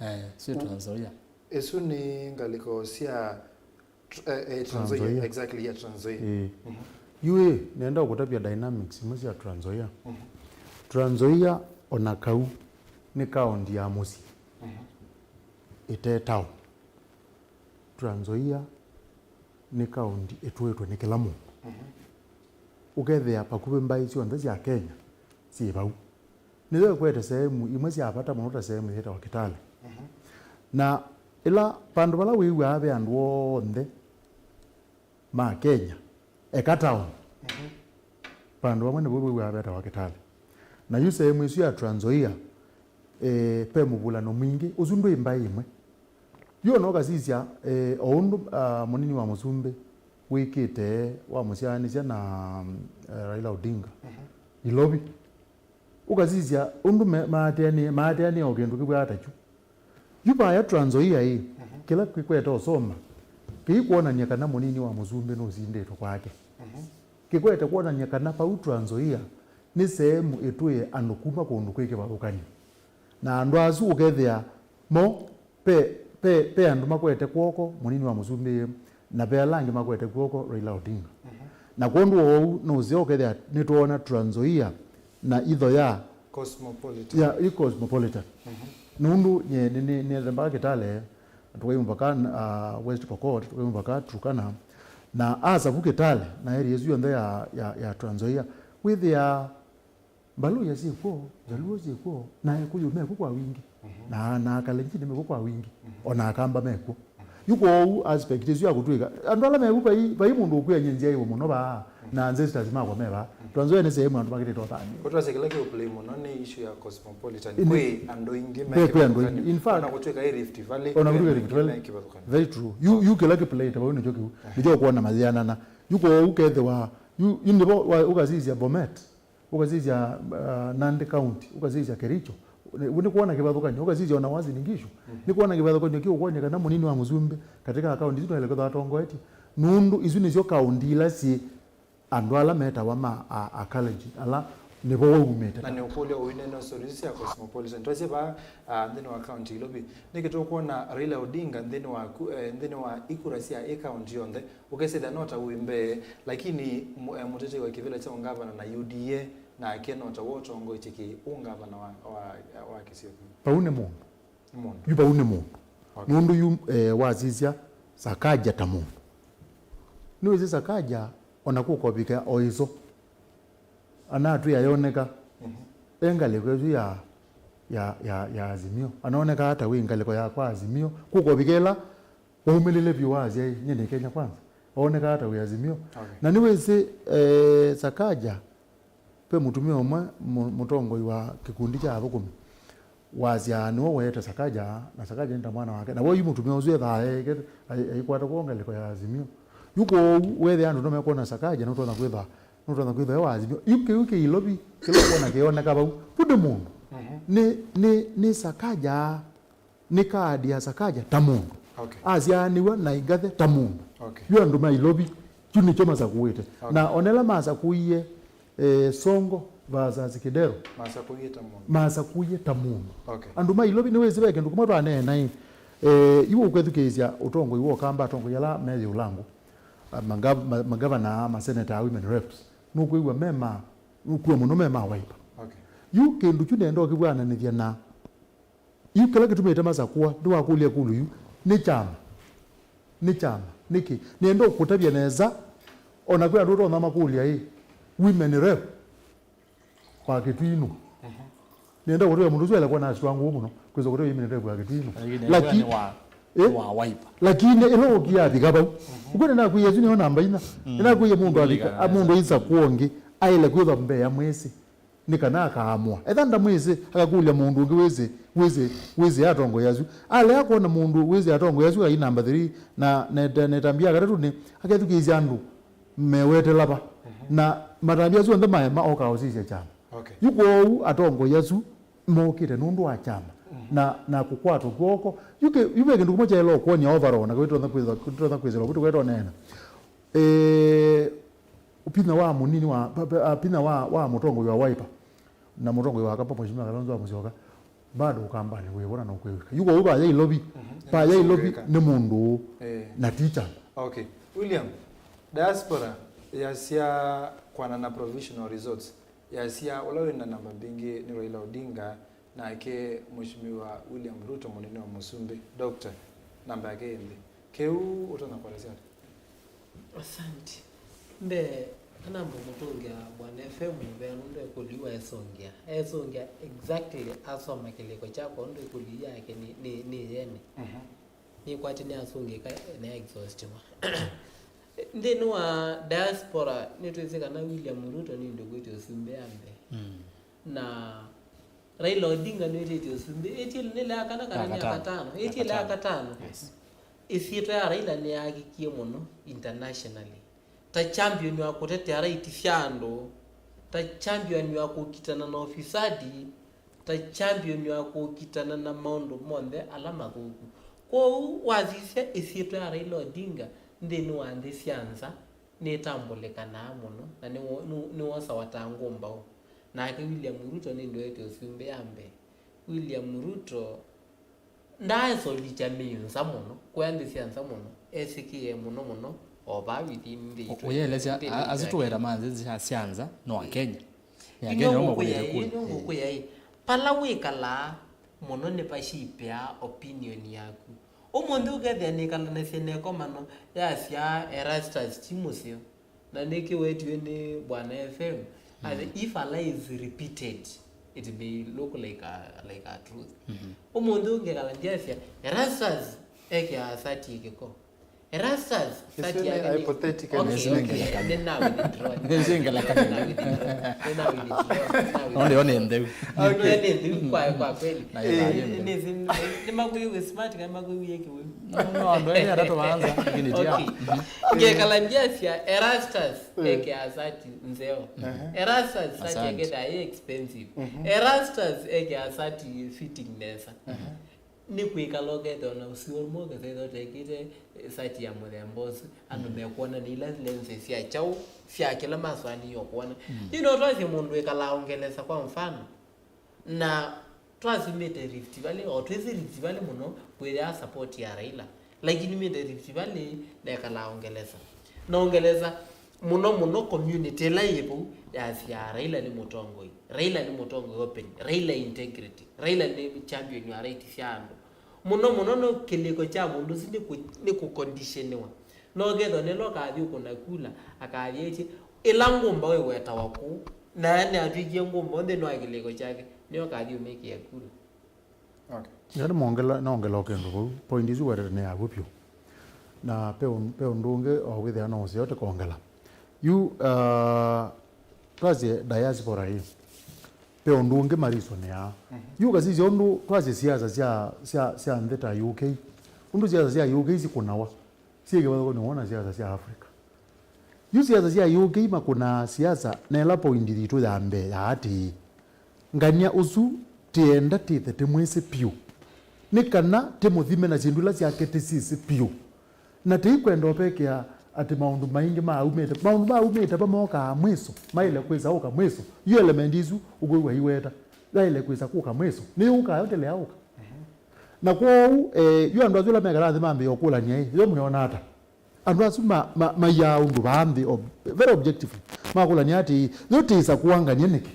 Eh, sio Trans Nzoia. Ĩsu nĩ ngalĩko sya tr-, eh, eh, Trans Nzoia. Trans Nzoia. Exactly, yeah, Trans Nzoia. Eh. Mhm. Yu ĩ, nenda kũtavya dynamics imwe sya Trans Nzoia. Mhm. Trans Nzoia ona kau nĩ kaũnti ya mũsyĩ. Mhm. Ĩte town. Trans Nzoia nĩ kaũnti ĩtũĩtwe nĩ kĩla mũndũ. Mhm. Ũkethĩa vakuvĩ mbaĩ syonthe sya Kenya syĩ vau. Nĩyo ĩkwete sehemu imwe sya vata mũno ta sehemu yĩtawa Kitale. Mhm. Na ĩla vandũ vala wĩw'aa ve andũ onthe ma Kenya, eka town. Mhm. Vandũ vamwe nĩvo wĩw'aa vetawa Kitale. Na yu sehemu ĩsu ya Trans Nzoia, eh, ve mũvulano mwingĩ. Ũsu ndwĩ mbaĩ ĩmwe. Yu ona ũkasisya, eh, o ũndũ, ah, mũnini wa mũsumbĩ wĩkĩte wamũsyaanĩsya na, mm, eh, Raila Odinga. Mhm. Ilovi. Ũkasisya ũndũ me-, maateanĩe, maateanĩe o kĩndũ kĩw'aa ta kyu. Yu vaya Trans Nzoia ĩ, mhm, kĩla kĩkwete ũsoma, kĩikwonany'a kana mũnini wa mũsumbĩ nũsindĩtwe kwake. Mhm. Kĩkwete kwonany'a kana vau Trans Nzoia nĩ sehemu ĩtũĩe andũ kuma kũndũ kwĩ kĩvathũkany'o. Na andũ asu ũkethĩa mo, ve, ve, ve andũ makwete kw'oko mũnini wa mũsumbĩ, na ve ala angĩ makwete kw'oko Raila Odinga. Mhm. Na kwondũ wa ũu, nũseo ũkethĩa nĩtwoona Trans Nzoia na itho ya Cosmopolitan. Ya, i cosmopolitan. Mhm. Nũndũ nye nĩ, nĩ, nĩthembaga Kitale, tũkai mũvaka, ah, West Pokot, tũkai mũvaka Turkana, na asa vu Kitale, na area ĩsu yonthe ya, ya, ya Trans Nzoia, wĩthĩa Mbaluya syĩkw'o, Jaluo syĩkw'o, na Ekũyũ mekw'o kwa wingĩ, mhm, na, na Akalenjini mekw'o kwa wingĩ, mhm, o na Akamba mekw'o. Mhm. Yu kwoou aspect ĩsu ya kũtw'ĩka, andũ ala mekw'o vai, vai mũndũ ũkwĩany'a nzyaĩwe mũno vaa, mhm, na ancestors makwa me vaa. Mhm. Trans Nzoia nĩ sehemu andũ makĩtĩte ũthanĩ. Kũtwasya kĩla kĩũplay mũno nĩ issue ya cosmopolitan. Ĩndĩ kwĩ andũ aingĩ me, kwĩ andũ aingĩ. In fact, ona kũtw'ĩka ĩ Rift Valley, ona kũtw'ĩka Rift Valley, me kĩvathũkany'o. Very true. Yu, yu kĩla kĩplayĩte vau nĩkyo kĩu. Aha. Nĩkyo ũkwona mayĩanana. Yu kwoou kethĩwa, yu, yu nĩvo wa, ũkasisya Bomet. Ũkasisya, uh, Nandi County, ũkasisya Kericho, nĩ, nĩkwona kĩvathũkany'o, ũkasisya ona Uasin Gishu, mhm, nĩkwona kĩvathũkany'o kĩũkwony'a kana mũnini wa mũsumbĩ katika kaunti isu nĩwaĩle kwĩthwa atongoetye, nũndũ isu nĩsyo kaunti ila syĩ andũ ala metawa ma a, Akalenjin, ala nĩvo waumĩte. Na nĩũkũlya ũinene story isu sya cosmopolitan. Twasye vaa, ah, nthĩnĩ wa kaunti Ilovi, nĩkĩ tũkwona Raila Odinga nthĩnĩ wa ku-, eh, nthĩnĩ wa ikura sya ĩ kaunti yonthe, ũkesĩthya no ta wĩ mbee, lakini mu-, eh, mũtetei wa kĩvĩla kya ũngavana na U D A nake no ta we ũtongoetye kĩ ũngavana wa, wa, wa kĩsio kĩu. Vau nĩ mũndũ. Nĩ mũndũ. Yu vau nĩ mũndũ. Okay. Nũndũ yu, eh, wasisya Sakaja ta mũndũ. Nĩwĩsĩ Sakaja ona kũkovika o ĩso. Anatwĩa yoneka, mhm, e ngalĩko ĩsu ya, ya, ya, ya Azimio. Anonekaa ta wĩ ngalĩko ya kwa Azimio. Kũkovika ĩla waumĩlĩle vyũ wasya, "Ĩ, nyie nĩ Kenya Kwanza." Onekaa ta wĩ Azimio. Okay. Na nĩwĩsĩ, eh, Sakaja, ve mũtumĩa ũmwe mũ-, mũtongoi wa kĩkundi kya athũkũmi wasyaa nĩwe weete Sakaja, na Sakaja nĩ ta mwana wake. Na we yu mũtumĩa ũsu ethaa eeke, ai-, aikwata kwoo ngalĩko ya Azimio. Yu kwoou, wethĩa andũ nĩmekwona Sakaja, nũtonya kwĩtha, nũtonya kwĩtha e wa Azimio. Yu kĩu kĩ Ilovi, kĩla ũkwona kĩoneka vau, vu nĩ mũndũ. Mhm. Nĩ, nĩ, nĩ Sakaja. Nĩ kaadi ya Sakaja ta mũndũ. Okay. Asyaanĩw'a na ingathe ta mũndũ. Okay. Yu andũ ma Ilovi, kyu nĩkyo masakũĩte. Okay. Na onela masakũie, eh, Songo versus Kidero. Masakũie ta mũndũ. Masakũie ta mũndũ. Okay. Andũ ma Ilovi nĩwĩsĩ ve kĩndũ kĩmwe twaneena ĩ. Eh, yu ũkethukĩĩsya ũtongoi wa Ũkamba, atongoi ala me yĩũlangũ. Ah, manga-, ma-, magavana, maseneta, women reps. Nũkwĩw'a me ma, nũkwĩw'a mũno me ma Wiper. Okay. Yu kĩndũ kyu nenda ũkĩvw'ananĩthya na Yu kĩla kĩtumĩte masakũa, nĩwakũlya ĩkũlyo yu, nĩ kyama? Nĩ kyama? Nĩkĩ? Nĩenda ũkũtavya nesa, o na kwĩ andũ ũtonya makũlya ĩ, women rep wa Kĩtwinũ. Mhm. Nĩenda ũkũtavya mũndũ ũsu aĩle kwona asitwa ngũũ mũno, kwĩsa ũkũtavya women rep wa Kĩtwinũ. Lakini laki-, nĩ wa, ĩ? Nĩ wa Wiper. Lakini ĩla ũkia avika vau. Mhm. Ũkwĩte nakwĩie asu nĩo namba inya. Mm. Nĩnakwĩie mũndũ avika, mũndũ aisa kũũ ũngĩ, aĩle kwĩthwa mbee ya mwĩsĩ. Nĩ kana akaamũa. Etha ndamwĩsĩ, akakũlya mũndũ ũngĩ wĩsĩ, wĩsĩ, wĩsĩ atongoi asu. Alea kwona mũndũ wĩsĩ atongoi asu ai namba three, na, na, na ĩtambya ya katatũ nĩ akethukĩĩsya andũ mewetela va. Mhm. Na matambya asu onthe maema oka ũsisya kyama. Okay. Yu kwoou atongoi asu mokĩte nũndũ wa kyama. Mhm. Na, na kũkwatwa kw'oko. Yu kĩ-, yu ve kĩndũ kĩmwe kyaĩle ũkwony'a overall, na kĩtonya kwĩthĩwa, kĩtonya kwĩsĩlwa, kĩtonya kwĩthĩwa neena. Eh, vinya wa mũnini wa, pa-, pa-, vinya wa, wa mũtongoi wa Wiper na mũtongoi wa Kapa, Mheshimiwa Kalonzo wa Musyoka, bado Ũkambanĩ wĩ vo na nũkwĩw'ĩka. Yu kwoou vaya Ilovi, mhm, vaya Ilovi nũkwĩw'ĩka. Nĩ mũndũ ũũ, eh, na ti kyama. Okay. William, diaspora yasya kwana na provisional results, yasya ũla wĩ na namba mbingĩ nĩ Raila Odinga, nake Mheshimiwa William Ruto, mũnene wa mũsumbĩ, Doctor, namba yake yĩ nthĩ. Kĩu ũtonya kũelesya ata? Asante. Mbee, anamba mũtũngĩa Bwana F M mũvea nũndũ ĩkũlyo yu aesũngĩa. Aesũngĩa exactly asoma kĩlĩko kyakwa ũndũ ĩkũlyo yake nĩ, nĩ, nĩ yene. Mhm. Nĩkwatĩ nĩasũngĩka na exhaustiwa. Nthĩnĩ wa diaspora, nĩtwĩsĩ kana William Ruto nĩ ndũkwĩtĩ ũsumbĩ ya mbee. Mm. Na Raila Odinga nĩwĩtĩtye ũsumbĩ. Ĩtiele nĩ la kana kana nĩ ya katano? Ĩtiele ya katano. Yes. Ĩsyĩtwa ya Raila nĩyaakikie mũno internationally. Ta champion wa kũtetea right sya andũ, ta champion wa kũkitana na ũfisadi, ta champion wa kũkitana na maũndũ monthe ala mathũku. Kwoou wasisya ĩsyĩtwa ya Raila Odinga nthĩnĩ wa nthĩ sya nza, nĩtambũlĩkanaa mũno, na nĩwo-, nĩ-, nĩwosawa ta ngũmbaũ. Nake William Ruto nĩ ndũete ũsumbĩ ya mbee. William Ruto ndaaesolikya mĩ nza mũno, kũya nthĩ sya nza mũno, esĩkĩe mũno mũno o vaa within nthĩ itũ. Ũyelesya, nthĩ itũ asu ya tũweta Kenya. Ma nthĩ sya, sya nza no Akenya. Nĩ Akenya ũmwe kũyĩte kũlĩ. Nĩ ngũkwĩa ĩ, pala wĩkalaa mũno nĩ pashipea opinion yaku. Ũmũnthĩ ũkethĩa nĩkalanasya na ĩkomano yasya Erastus ti mũseo, na nĩkĩwetiwe nĩ Bwana F M, and if a lie is repeated, it may look like a, like a truth. Mhm. Ũmũnthĩ ũngĩkala ndyasya, Erastus ekĩaa sati ĩkĩko. Erastus, sati yake nĩ hypothetical. Okay, okay. Nĩ na withdraw. Nĩ ngelekany'o. Nĩ na withdraw. Nĩ na withdraw. Nĩ na withdraw. Nĩ ntheu. Okay. Nĩ ntheu kwa, kwa kweli. Na ĩla yende. Nĩ, nĩ, nĩ makwĩw'e smart kana makwĩw'e kĩwĩu. No, no, andũ ene atatũ vaanza, lakini tia. Okay. Ngekala ndyasya Erastus, eh, ekĩaa sati nzeo. Erastus, sati yake nĩ expensive. Erastus ekĩaa sati fitting nesa. Nĩ kwĩkala ũkethĩwa na ũseo ũmwe ũkethĩwa ũtekĩte, eh, sati ya mũthemba ũsu, andũ mekwona nĩ ila lenses sya kyaũ sya kĩla masũanĩie kwona. Yu no twasye mũndũ wĩkalaa Ũngelesa kwa mfano, na twasumĩte Rift Valley, o twĩsĩ Rift Valley mũno kwĩthĩaa support ya Raila, lakini umĩte Rift Valley nekalaa Ũngelesa. Na Ũngelesa, mũno mũno community ĩla yĩ vau yasyaa, "Raila nĩ mũtongoi, Raila nĩ mũtongoi open, Raila integrity, Raila nĩ champion wa right sya andũ." Mũno mũno no kĩlĩko kya mũndũ ũsu nĩ kũ-, nĩ kũkondisheniwa. No kethwa nĩla ũkathi ũkũna kula, akathi etye, "Ĩla ngũmba wĩwetawa kũu, na nĩatw'ĩkie ngũmba nthĩnĩ wa kĩlĩko kyake," nĩyo ũkathi ũmĩkĩa kula. Okay. Yaani mongela, nongela o kĩndũ vau. Point isu wetete nĩ ya vu vyũ. Na pe un-, pe ũndũ ũngĩ o wĩthĩa no ũseo tũkongela. Yu, uh, twasye diaspora ĩ. Pe ũndũ ũngĩ marisonea. Mhm. Yu kasisya ũndũ twasye siasa sya, sya, sya nthĩ ta U K. Ũndũ siasa sya U K sikũnawa. Syĩ kĩvathũkany'o wona siasa sya Africa. Yu siasa sya U K makũnaa siasa na ĩla point yitũ ya mbee ya atĩĩ, ngania ũsu tĩenda tĩthe tĩmwĩsĩ pyũ. nĩ kana tĩmũthime na syĩndũ ila syake tĩsisĩ vyũ. Na tĩikwenda ũpekea atĩ maũndũ maingĩ maumĩte, maũndũ maumĩte va mokaa mwĩso, maĩle kwĩsa ũka mwĩso. Yu element isu ũkwĩw'a iweta, yaĩle kwĩsa kũka mwĩso, nĩyũkaa yo ndĩlea ũka. Na kwoou, eh, yu andũ asu ĩla mekala nthĩ mambĩĩa ũkũlany'a ĩ, yo mwĩona ata? Andũ asu ma, ma, maiaa ũndũ vaa nthĩ ob-, very objectively. Makũlany'a atĩĩ, yo tĩsa kũangany'a nĩkĩ?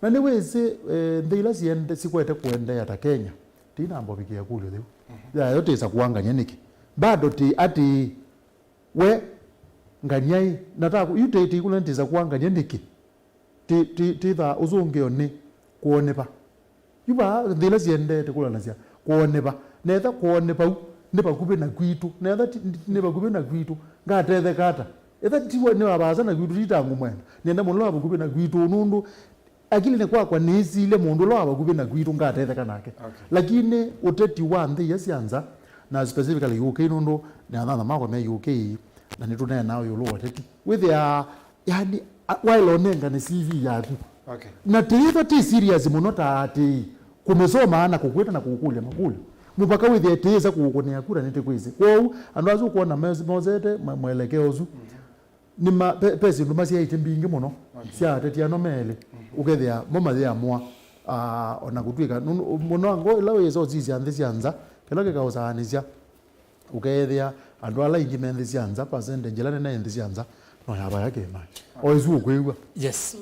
Na nĩwĩsĩ, eh, nthĩ ila siende, sikwete kũendeea ta Kenya, tinamba ũvikĩa ĩkũlyo yĩu. Ya, yo tĩsa kũangany'a nĩkĩ? Bado tĩ atĩĩ, we, ngany'a ĩ, na ta, yu tĩ, tĩikũlany'a tĩsa kũangany'a nĩkĩ? Ti, ti, titha ũsũngĩo nĩ kwoneva. Yu vaa nthĩ ila siendete kũlanasya kwoneva. Netha kwoneva u nĩ vakuvĩ na kwitũ. Netha ti, nĩ vakuvĩ na kwitũ. Ngatetheka ata? Etha ti wa, nĩ wa vaasa na kwitũ, ti ta ngũmwenda. Nĩenda mũndũ ũla wa vakuvĩ na kwitũ, nũndũ akilinĩ kwakwa nĩsilye mũndũ ũla wa vakuvĩ na kwitũ ngatetheka nake. Okay. Lakini ũteti wa nthĩ ia sya nza, na specifically U K, nũndũ nĩ athantha makwa me U K, na nĩtũneenaa ĩũlũ wa ũteti. Wĩthĩaa Yani, a- waĩle ũnengane C V yaku. Okay. Na tĩĩva tĩ serious mũno ta atĩĩ, kũmĩsomaa na kũkwĩta na kũkũlya makũlyo. Mũvaka wĩthĩe tĩĩsa kũũkũnĩa kura nĩtĩkwĩsĩ. Kwoou, andũ asu ũkwona mes- mosete mwe- mwelekeo ũsu, nĩ ma- pe- pe syĩndũ masyaĩte mbingĩ mũno, okay, sya ateti ano melĩ. Ũkethĩa mo mayĩamũa, ah, ona kũtw'ĩka nũndũ mũno ngo ĩla wĩsa ũsisya nthĩ sya nza, kĩla kĩkaũsaanĩsya. Ũkeethĩa andũ ala aingĩ me nthĩ sya nza, percentage ĩla nene ĩ nthĩ sya nza, no ya vaya kĩĩmanĩ. O ĩsu ũkwĩw'a. Yes.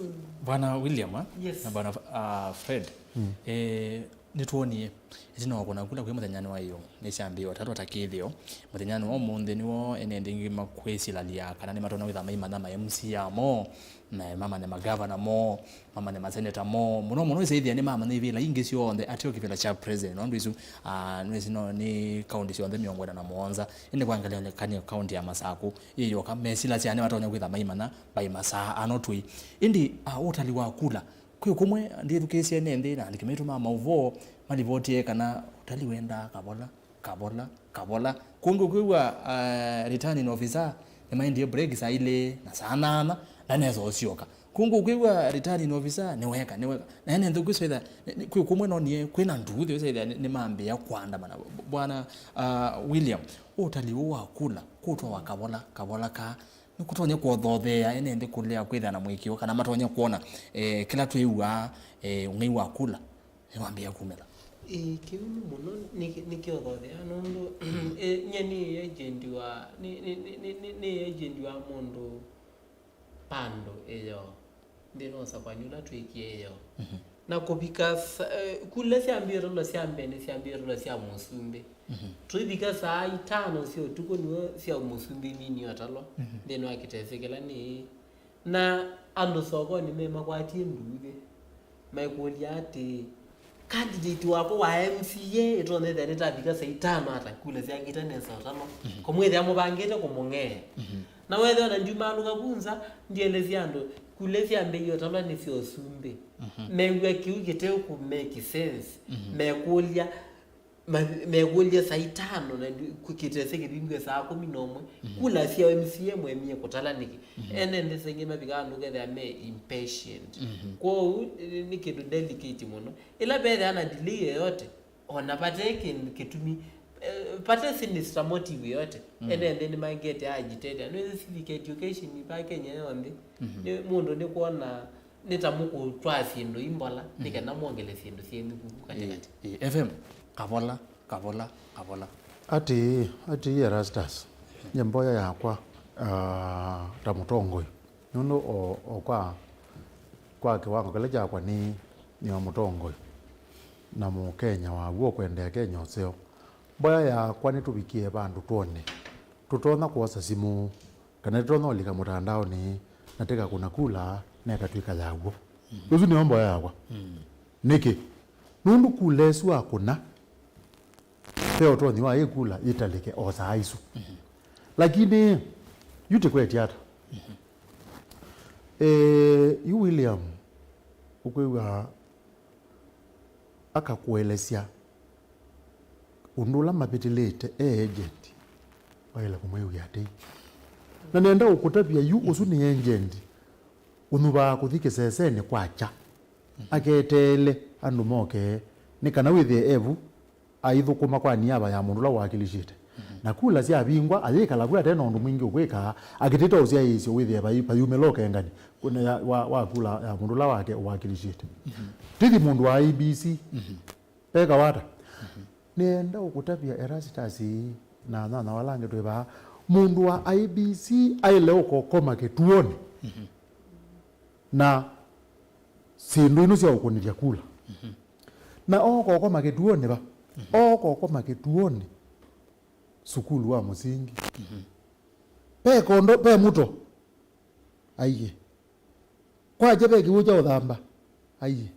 Bwana William, ah, Yes. na Bwana, ah, Fred, eh, nĩtwonie ĩtina wa kũna kula kwĩ mũthenyanĩ wa ĩyo, nĩsyambĩĩe ũtatwa ta kĩthĩo. Mũthenyanĩ wa ũmũnthĩ nĩwo ene nthĩ ingĩ makwĩsilalya kana nĩmatonya kwĩtha maimanya ma M C A moo, na mamanye magavana moo, mamanye maseneta moo. Mũno mũno ĩsaĩthĩa nĩmamanya ivĩla ingĩ syonthe ateo kĩvĩla kya president. Nũndũ isu, ah, nĩwĩsĩ no nĩ kaunti syonthe mĩongo ĩna na mũonza. Ĩndĩ kwa ngelekany'o kaunti ya Masakũ yĩyoka, mesilasya nĩmatonya kwĩtha maimanya by masaa ano tũi. Ĩndĩ, ah, ũtali wa kula, kwĩ kũmwe ndĩthukĩĩsye ene nthĩ na andĩki maitũ ma maũvoo malivotie kana ũtali wendaa kavola. Kavola, kavola. Kũngĩ ũkwĩw'a, ah, returning officer nĩmaendie break saa ilĩ na saa nana, na nesa ũsyoka. Kũngĩ ũkwĩw'a returning officer nĩweka, nĩweka. Na ene nthĩ kwĩsĩtha, nĩ- nĩ- kwĩ kũmwe nonie, kwĩna nduuthi ũsĩtha nĩ- nĩmambĩĩa kũandamana. B- Bwana, ah, William, ũtali ũũ wa kula, kũtwawa kavola, kavola kaa, nĩkũtonya kũothothea ene nthĩ kũlea kwĩthĩa na mũĩkĩĩo, kana matonya kwona, eh, kĩla twĩw'aa, eh, ũng'ei wa kula. Nĩwambĩĩa kumĩla. Ĩĩ, kĩu nĩ mũno nĩ- nĩkĩothothea nũndũ, eh, nyie nĩ agent wa, nĩ- nĩ- nĩ- nĩ- nĩ- nĩ agent wa mũndũ pandũ ĩyo, nthĩnĩ wa ũsakũani ũla twĩkie ĩyo. Na kũvika sa- eh, kula syambĩĩe tolo sya mbee nĩ syambĩĩe tolo sya mũsumbĩ. Tũivika saa itano sya ũtukũ nĩw'o sya mũsumbĩ nini otalwa nthĩnĩ wa kĩtesĩ kĩla nĩ Na andũ sokonĩ memakwatie nduuthĩ, mekũlya atĩĩ, candidate wakwa wa M C A ĩtonya ĩthĩa nĩtavika saa itano ata kula syakĩte nesa ũtalo, kũmwĩthĩa mũvangĩte kũmũng'ea. Na weethĩa ona ndiumalũka vu nza, ndielesya andũ, kula syambĩie ũtalwa nĩ sya ũsumbĩ. Mew'a kĩu kĩte kũ make sense, mekũlya, Ma- mekũlya saa itano na ndu- ku- kĩtese kĩvingwe saa kũmi na ũmwe. Kula sya M C A mwemie kũtala nĩkĩ? Ene nthĩ saingĩ mavikaa andũ kethĩa me impatient. Kwoou nĩ- nĩ kĩndũ delicate mũno. Ĩla vethĩa na delay yoyote, ona vate kĩndũ kĩtumi, eh, vate sinister motive yoyote, ene nthĩ nĩmaingĩte agitated. Nĩwĩsĩ civic education va Kenya yonthe, nĩ mũndũ nĩkwona nĩ ta mũkũtwaa syĩndũ imbola nĩ kana mwongele syĩndũ syenyu vuvu katĩkatĩ. Ĩĩ, F M, kavola, kavola, kavola. Atĩĩ, atĩĩ Erastus, nye mboya yakwa, ah, ta mũtongoi, nũndũ o, o kwa, kwa kĩwango kĩla kyakwa nĩ, nĩ o mũtongoi na Mũkenya wa w'o kwendea Kenya ũseo. Mboya yakwa nĩtũvikĩe vandũ twone tũtonya kwosa simũ kana tũtonya ũlika mũtandaonĩ na tĩkakũna kula na ĩkatw'ĩka ya w'o. Ũsu nĩyo mboya yakwa. Nĩkĩ? Nũndũ kula ĩsu akũna, ve ũtonyi wa ĩ kula yĩtalĩke o saa isu. Lakini yu tĩkwetye ata? Eh, yu William ũkwĩw'a akakũelesya ũndũ ũla mavĩtĩlĩte e agent, waĩle kũmwĩw'ĩa atĩĩ. Na nenda ũkũtavya yu ũsu nĩ agent ũnyuvaa kũthi kĩsesenĩ kwakya, aketeele andũ moke nĩ kana wĩthĩe evu aithũkũma kwa niaba ya mũndũ ũla ũwakilishĩte. Na kula syavingwa, ayĩkala vu ate na ũndũ mwingĩ ũkwĩka, akĩtĩta ũsyaĩĩsyo wĩthĩe vai-, vayumĩla ũkengani kuna ya, wa, wa kula ya mũndũ ũla wake ũwakilishĩte. Tithi mũndũ wa I E B C, peka wata. Nĩenda ũkũtavya Erastus na nyanya wala angĩ twĩ vaa, mũndũ wa I E B C aĩle ũkokoma kĩtuonĩ na syĩndũ ino sya ũkũnĩthya kula. Na ooka ũkoma kĩtuonĩ va? Ooka ũkoma kĩtuonĩ sukulu wa mũsingi. Pe kondo, pe mũto? Aiye. Kwakya ve kĩw'ũ kya ũthamba? Aiye.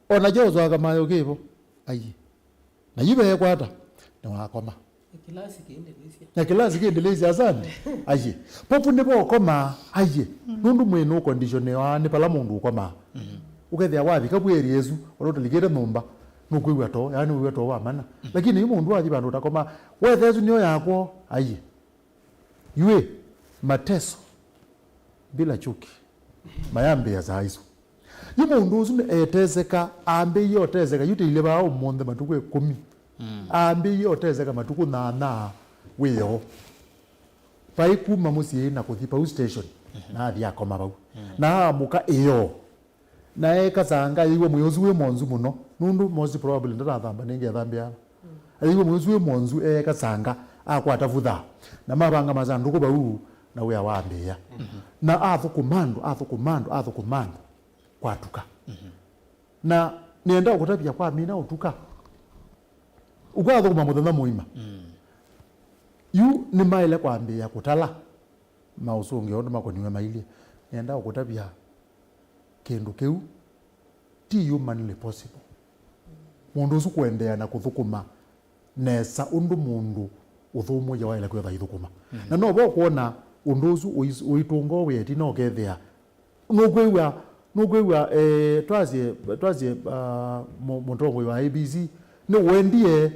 O na kya ũswaka mayo kĩvo? Aiye. Na yu veekwata? Nĩwakoma. Na kĩlasi kĩendelesya. Na kĩlasi kĩendelesya, asante. Aiye. Povu nĩvo ũkomaa, aiye. Nũndũ mwĩĩ nũkonditionĩawa nĩ vala mũndũ ũkomaa. Ũkethĩa wavika vu area ĩsu, ũla ũtalikĩte nyũmba, nũkwĩw'a too, yaani wĩw'a too wa mana. Lakini yu mũndũ wathi vandũ ũtakomaa, wetha ĩsu nĩyo yakwoo, aiye. Yu ĩ, mateso bila chuki mayambĩĩa saa isu. Yu mũndũ ũsu nĩ eteseka, ambĩie ũteseka, yu tĩilye vaa ũmũnthĩ matukũ ĩkũmi. Ambĩie ũteseka matukũ nyanya wĩoo. Vai kuma mũsyĩ na kũthi vau station, na athi akoma vau. Na aamũka ĩoo. Na ekasanga, ayĩw'a mwĩĩ ũsu wĩ mwonzu mũno, nũndũ most probably ndanathamba nĩngĩ, ethambĩa ava. Ayĩw'a mwĩĩ ũsu wĩ mwonzu, ekasanga, akwata vutha, na mavanga masandũkũ vau, na wĩa wambĩĩa. Na athũkũma andũ, athũkũma andũ, athũkũma andũ, kwatuka. Na nĩenda ũkũtavya kwamina ũtuka, ũkathũkũma mũthenya mũima. Yu nĩmaĩle kwambĩĩa kũtala maũsũngĩo ũndũ makoniwe mailye. Nĩenda ũkũtavya kĩndũ kĩu ti humanly possible. Mũndũ ũsu kũendeea na kũthũkũma nesa ũndũ mũndũ ũthũmũĩe waĩle kwĩthwa aithũkũma. Na no vo ũkwona ũndũ ũsu ũis-, ũitũnga wĩa ĩtina ũkethĩa. Nũkwĩw'a, nũkwĩw'a, eh, twasye, twasye, ah, mũ-, mũtongoi wa I E B C nĩwendie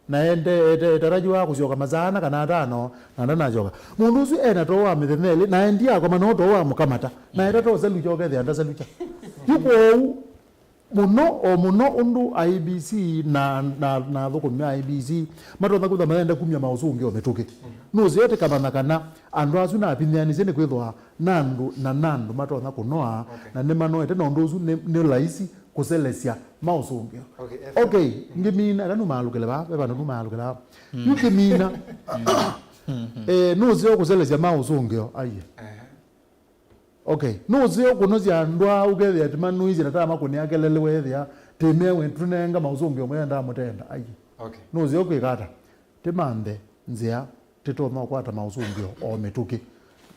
na ende, ete, etarajiwa kũsyoka masaa ana kana atano, na ndanasyoka. Mũndũ ũsu ena too wa mĩthenya ĩlĩ, na endie akoma no too wa mũkamata, na etata ũsalukya ũkethĩa ndasalukya. Yu kwoou, mũno, o mũno ũndũ I E B C na, na, na athũkũmi ma I E B C matonya kwĩthwa mayenda kumya maũsũngĩo mĩtũkĩ. Nũseo tĩkamanya kana andũ asu navinyĩanĩsye nĩkwĩthwa na andũ na na andũ matonya kũnoa, na nĩmanoete, na ũndũ ũsu nĩ, nĩ laisi kũselesya maũsũngĩo. Okay, F M. Okay, ngĩmina, eka numaalũkĩle vaa, ve vandũ numaalũkĩle vaa. Yu ngĩmina, eh, nũseo kũselesya maũsũngĩo, aiye. Okay, nũseo kũnosya andũ aa ũkethĩa ti manũisye na tama kũnĩa kelele weethĩa tĩmewe tũnenga maũsũngĩo mwendaa mũtenda, aiye. Okay. Nũseo kwĩka ata? Tĩmanthe nzĩa tĩtonya ũkwata maũsũngĩo o mĩtũkĩ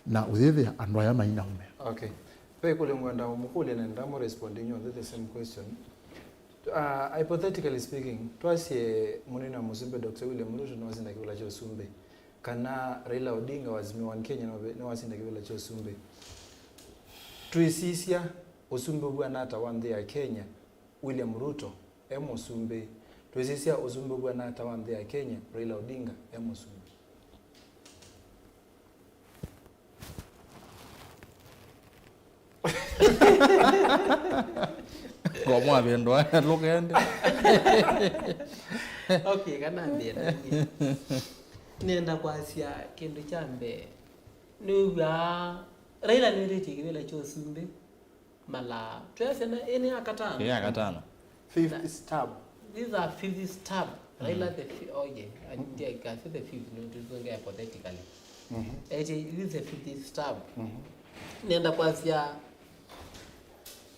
na ũyĩthĩa andũ aya mainaũmĩa. Okay. Ve ĩkũlyo ngwenda mũkũlye na ndamũ respond inyw'onthe the same question. Uh, hypothetically speaking, twasye mũnene wa mũsumbĩ Doctor William Ruto nĩwasinda kĩvĩla kya ũsumbĩ, kana Raila Odinga wa Azimio One Kenya nĩwasinda kĩvĩla kya ũsumbĩ. Twĩsisya ũsumbĩ ũvw'ana ata wa nthĩ ya Kenya, William Ruto e mũsumbĩ? Twĩsisya ũsumbĩ ũvw'ana ata wa nthĩ ya Kenya, Raila Odinga e mũsumbĩ? Ngomwa vĩndũ aya lũkende. Okay, kana mbĩe na niĩ. Nĩenda kwasya kĩndũ kya mbee. Nĩw'aa Raila nĩwĩtĩtye kĩvĩla kya ũsumbĩ mala, twĩasya na ĩnĩ ya katano. Ĩĩ, ya katano. Fifth stab. These are fifth stab. Raila the fi-, okay, I, I can say the fifth, no, tũsonge hypothetically. Eti, this is the fifth stab. Nenda kwasya,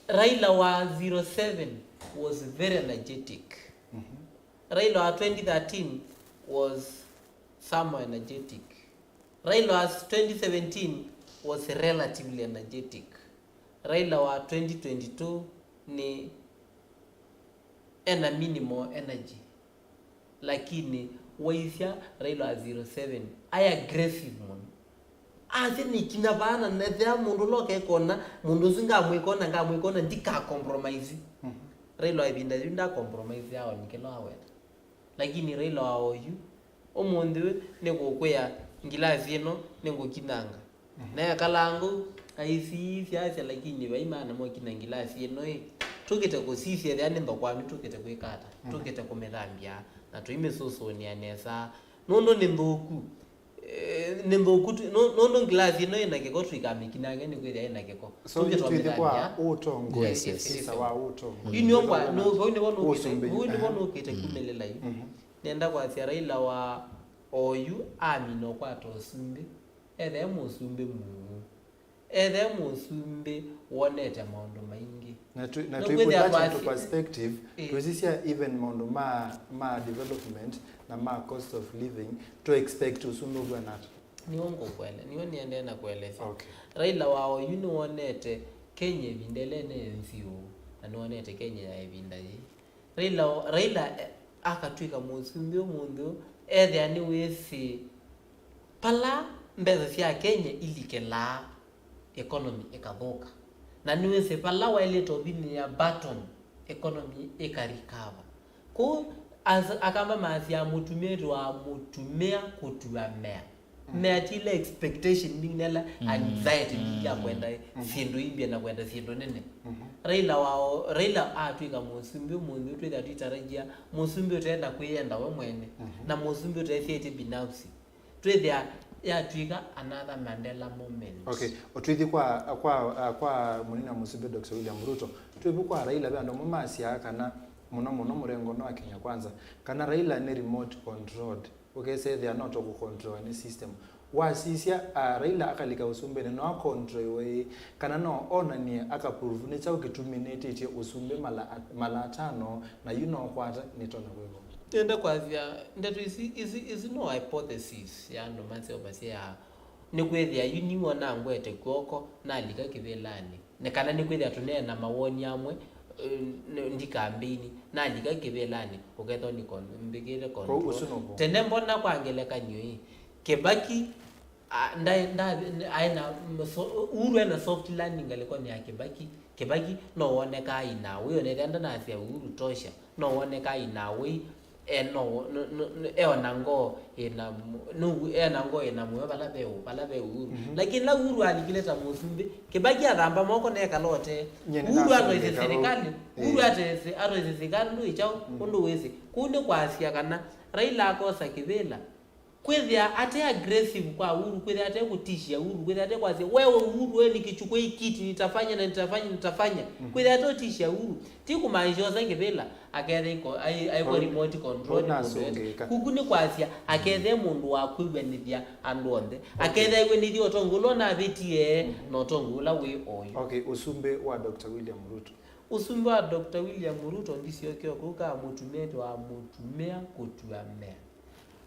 Raila wa zero seven was very energetic. Raila wa twenty thirteen was somehow energetic. Raila wa twenty seventeen was relatively energetic. Raila wa twenty twenty-two nĩ ena minimal energy, lakini waisya Raila wa zero seven aĩ aggressive mũno. Asya nĩkinya vaa na nethĩa mũndũ ũla ũkekona mũndũ ũsu ngamwĩkona, ngamwĩkona, ndika compromise. Raila wa ĩvinda yĩu nda compromise aoni kĩla aweta. Lakini Raila wa oyu, ũmũnthĩ ũyũ nĩngũkwĩa ngilasi ĩno nĩngũkinanga. Na ekalaa ngũu, aisisya asya, lakini vai maana mokina ngilasi ĩno ĩ, tũkĩte kũsisya ethĩa nĩ nthokwanũ, tũkĩte kwĩka ata? Tũkĩte kũmĩthambya. na tũimĩsũsũnĩa nesa, nũndũ nĩ nthũku. Eh, nĩ nthũku tu, nũ- nũndũ ngilasi ĩno ĩna kĩko, tũikamĩkinange nĩ kwĩthĩa ĩna kĩko. So, itwĩthĩ kwa ũtongoi, Yes, yes. Isa wa ũtongoi. Yu nĩyo ngwa- nũ- vau nĩvo nũkĩte- Ũsumbĩ, vau nĩvo aha. Nũkĩte kumĩlĩla yu. Mhm. Nenda kwasya Raila wa oyu amina ũkwata ũsumbĩ, ethee mũsumbĩ mũu. Ethee mũsumbĩ wonete maũndũ maingĩ. Na twi- na Nĩ twĩ put kwĩthĩa that into twasi- perspective, Ĩĩ. Twĩsisya even maũndũ ma ma development na ma cost of living, to expect ũsumbĩ ũvw'ana ata? Nĩw'o ngũkwele- nĩw'o nĩendee na kũelesya. Okay. Raila wa oyu nĩwonete Kenya ĩvinda ĩla ĩne nzeo, na nĩwonete Kenya ya ĩvinda yĩĩ. Raila, Raila eh, akatw'ĩka mũsumbĩ ũmũnthĩ ũũ, ethĩa nĩwĩsĩ pala mbesa sya Kenya ilikĩlaa, economy ĩkathũka. Na nĩwĩsĩ pala waĩlĩte ũvinyĩa button, economy ĩkarikava. Kũu as- Akamba maasya mũtumĩa wĩtawa mũtumĩa kũtua mea. Meatile expectation mbingĩ nela anxiety mbingĩ ya kwenda syĩndũ imbya na kwenda syĩndũ nene. Raila wao, Raila atw'ĩka mũsumbĩ ũmũnthĩ ũtwĩthĩa tũitarajia mũsumbĩ ũtee na kwĩyenda we mwene, na mũsumbĩ ũteesyaĩtye binafsi. Twĩthĩa yatw'ĩka another Mandela moment. Okay, ũtwĩthi kwa kwa kwa mũnini wa mũsumbĩ Doctor William Ruto, twĩvu kwa Raila ve andũ amwe masyaa kana mũno mũno mũrengo no wa Kenya Kwanza, kana Raila nĩ remote controlled. Ũkesethĩa no tũkũkontroa nĩ system. Wasisya, ah, Raila akalika ũsumbĩnĩ, no akontroiwe ĩ? Kana no onanie, akaprove nĩ kyaũ kĩtumi nĩtĩtye ũsumbĩ mala, mala atano, na yu no kwata nĩtonya kwĩkwa? Nĩenda kwasya, ndeto ici, ici, ici no hypothesis ya andũ maseũvasya ya nĩkwĩthĩa yu niw'o nangwete kw'oko nalika kĩvĩlanĩ. Nĩ kana nĩkwĩthĩa tũneena mawoni amwe, eh, n- ndi kambeini, nalika kĩvĩlanĩ, ũkethwa nĩ kon- mbĩkĩte Kwoou control. Ũsu nũvo. Tene mbona kwa ngelekany'o ĩ, Kĩbaki, a- ndaĩ- nda- aĩ na m- so- Uhuru ena soft landing ngalĩkonĩ ya Kĩbaki. Kĩbaki no wonekaa inawĩ, onethĩa ndanasya Uhuru tosha, no wonekaa inawĩ, e no, no, no, no, eona ngoo ĩna mu- nũu- ena ngoo ĩna mũyo vala ve ũ- vala ve Uhuru. Lakini la Uhuru alikile ta mũsumbĩ, Kĩbaki athamba moko nekala ũtee. Nyie Uhuru nĩnasũngĩka atwaisye vau. Serikali, Uhuru Ĩĩ. Atwaisye atwaisye serikali ndũĩ kyaũ, ũndũ wĩsĩ. Kũu nĩ kwasya kana Raila akosa kĩvĩla, kwĩthĩa ate aggressive kwa Uhuru, kwĩthĩa ate kũtishia Uhuru, kwĩthĩa ate kwasya wewe Uhuru, wewe ni kichukua hii kiti, nitafanya na nitafanya, nitafanya. Kwĩthĩa ate ũtishia Uhuru, ti kũmaanisha osa kĩvĩla akethe iko- ai- aikwa remote control nĩ mũndũ wese. Kuku nĩ kwasya akethe mũndũ wa kwĩw'anĩthya andũ onthe, akethe aiw'anĩthya ũtongoi ũla ũnavĩtie na ũtongoi ũla wĩ oyu. Okay, ũsumbĩ wa Doctor William Ruto. Ũsumbĩ wa Doctor William Ruto ndisyokie kũu ka mũtumĩa wĩtawa mũtumĩa kũtua mea.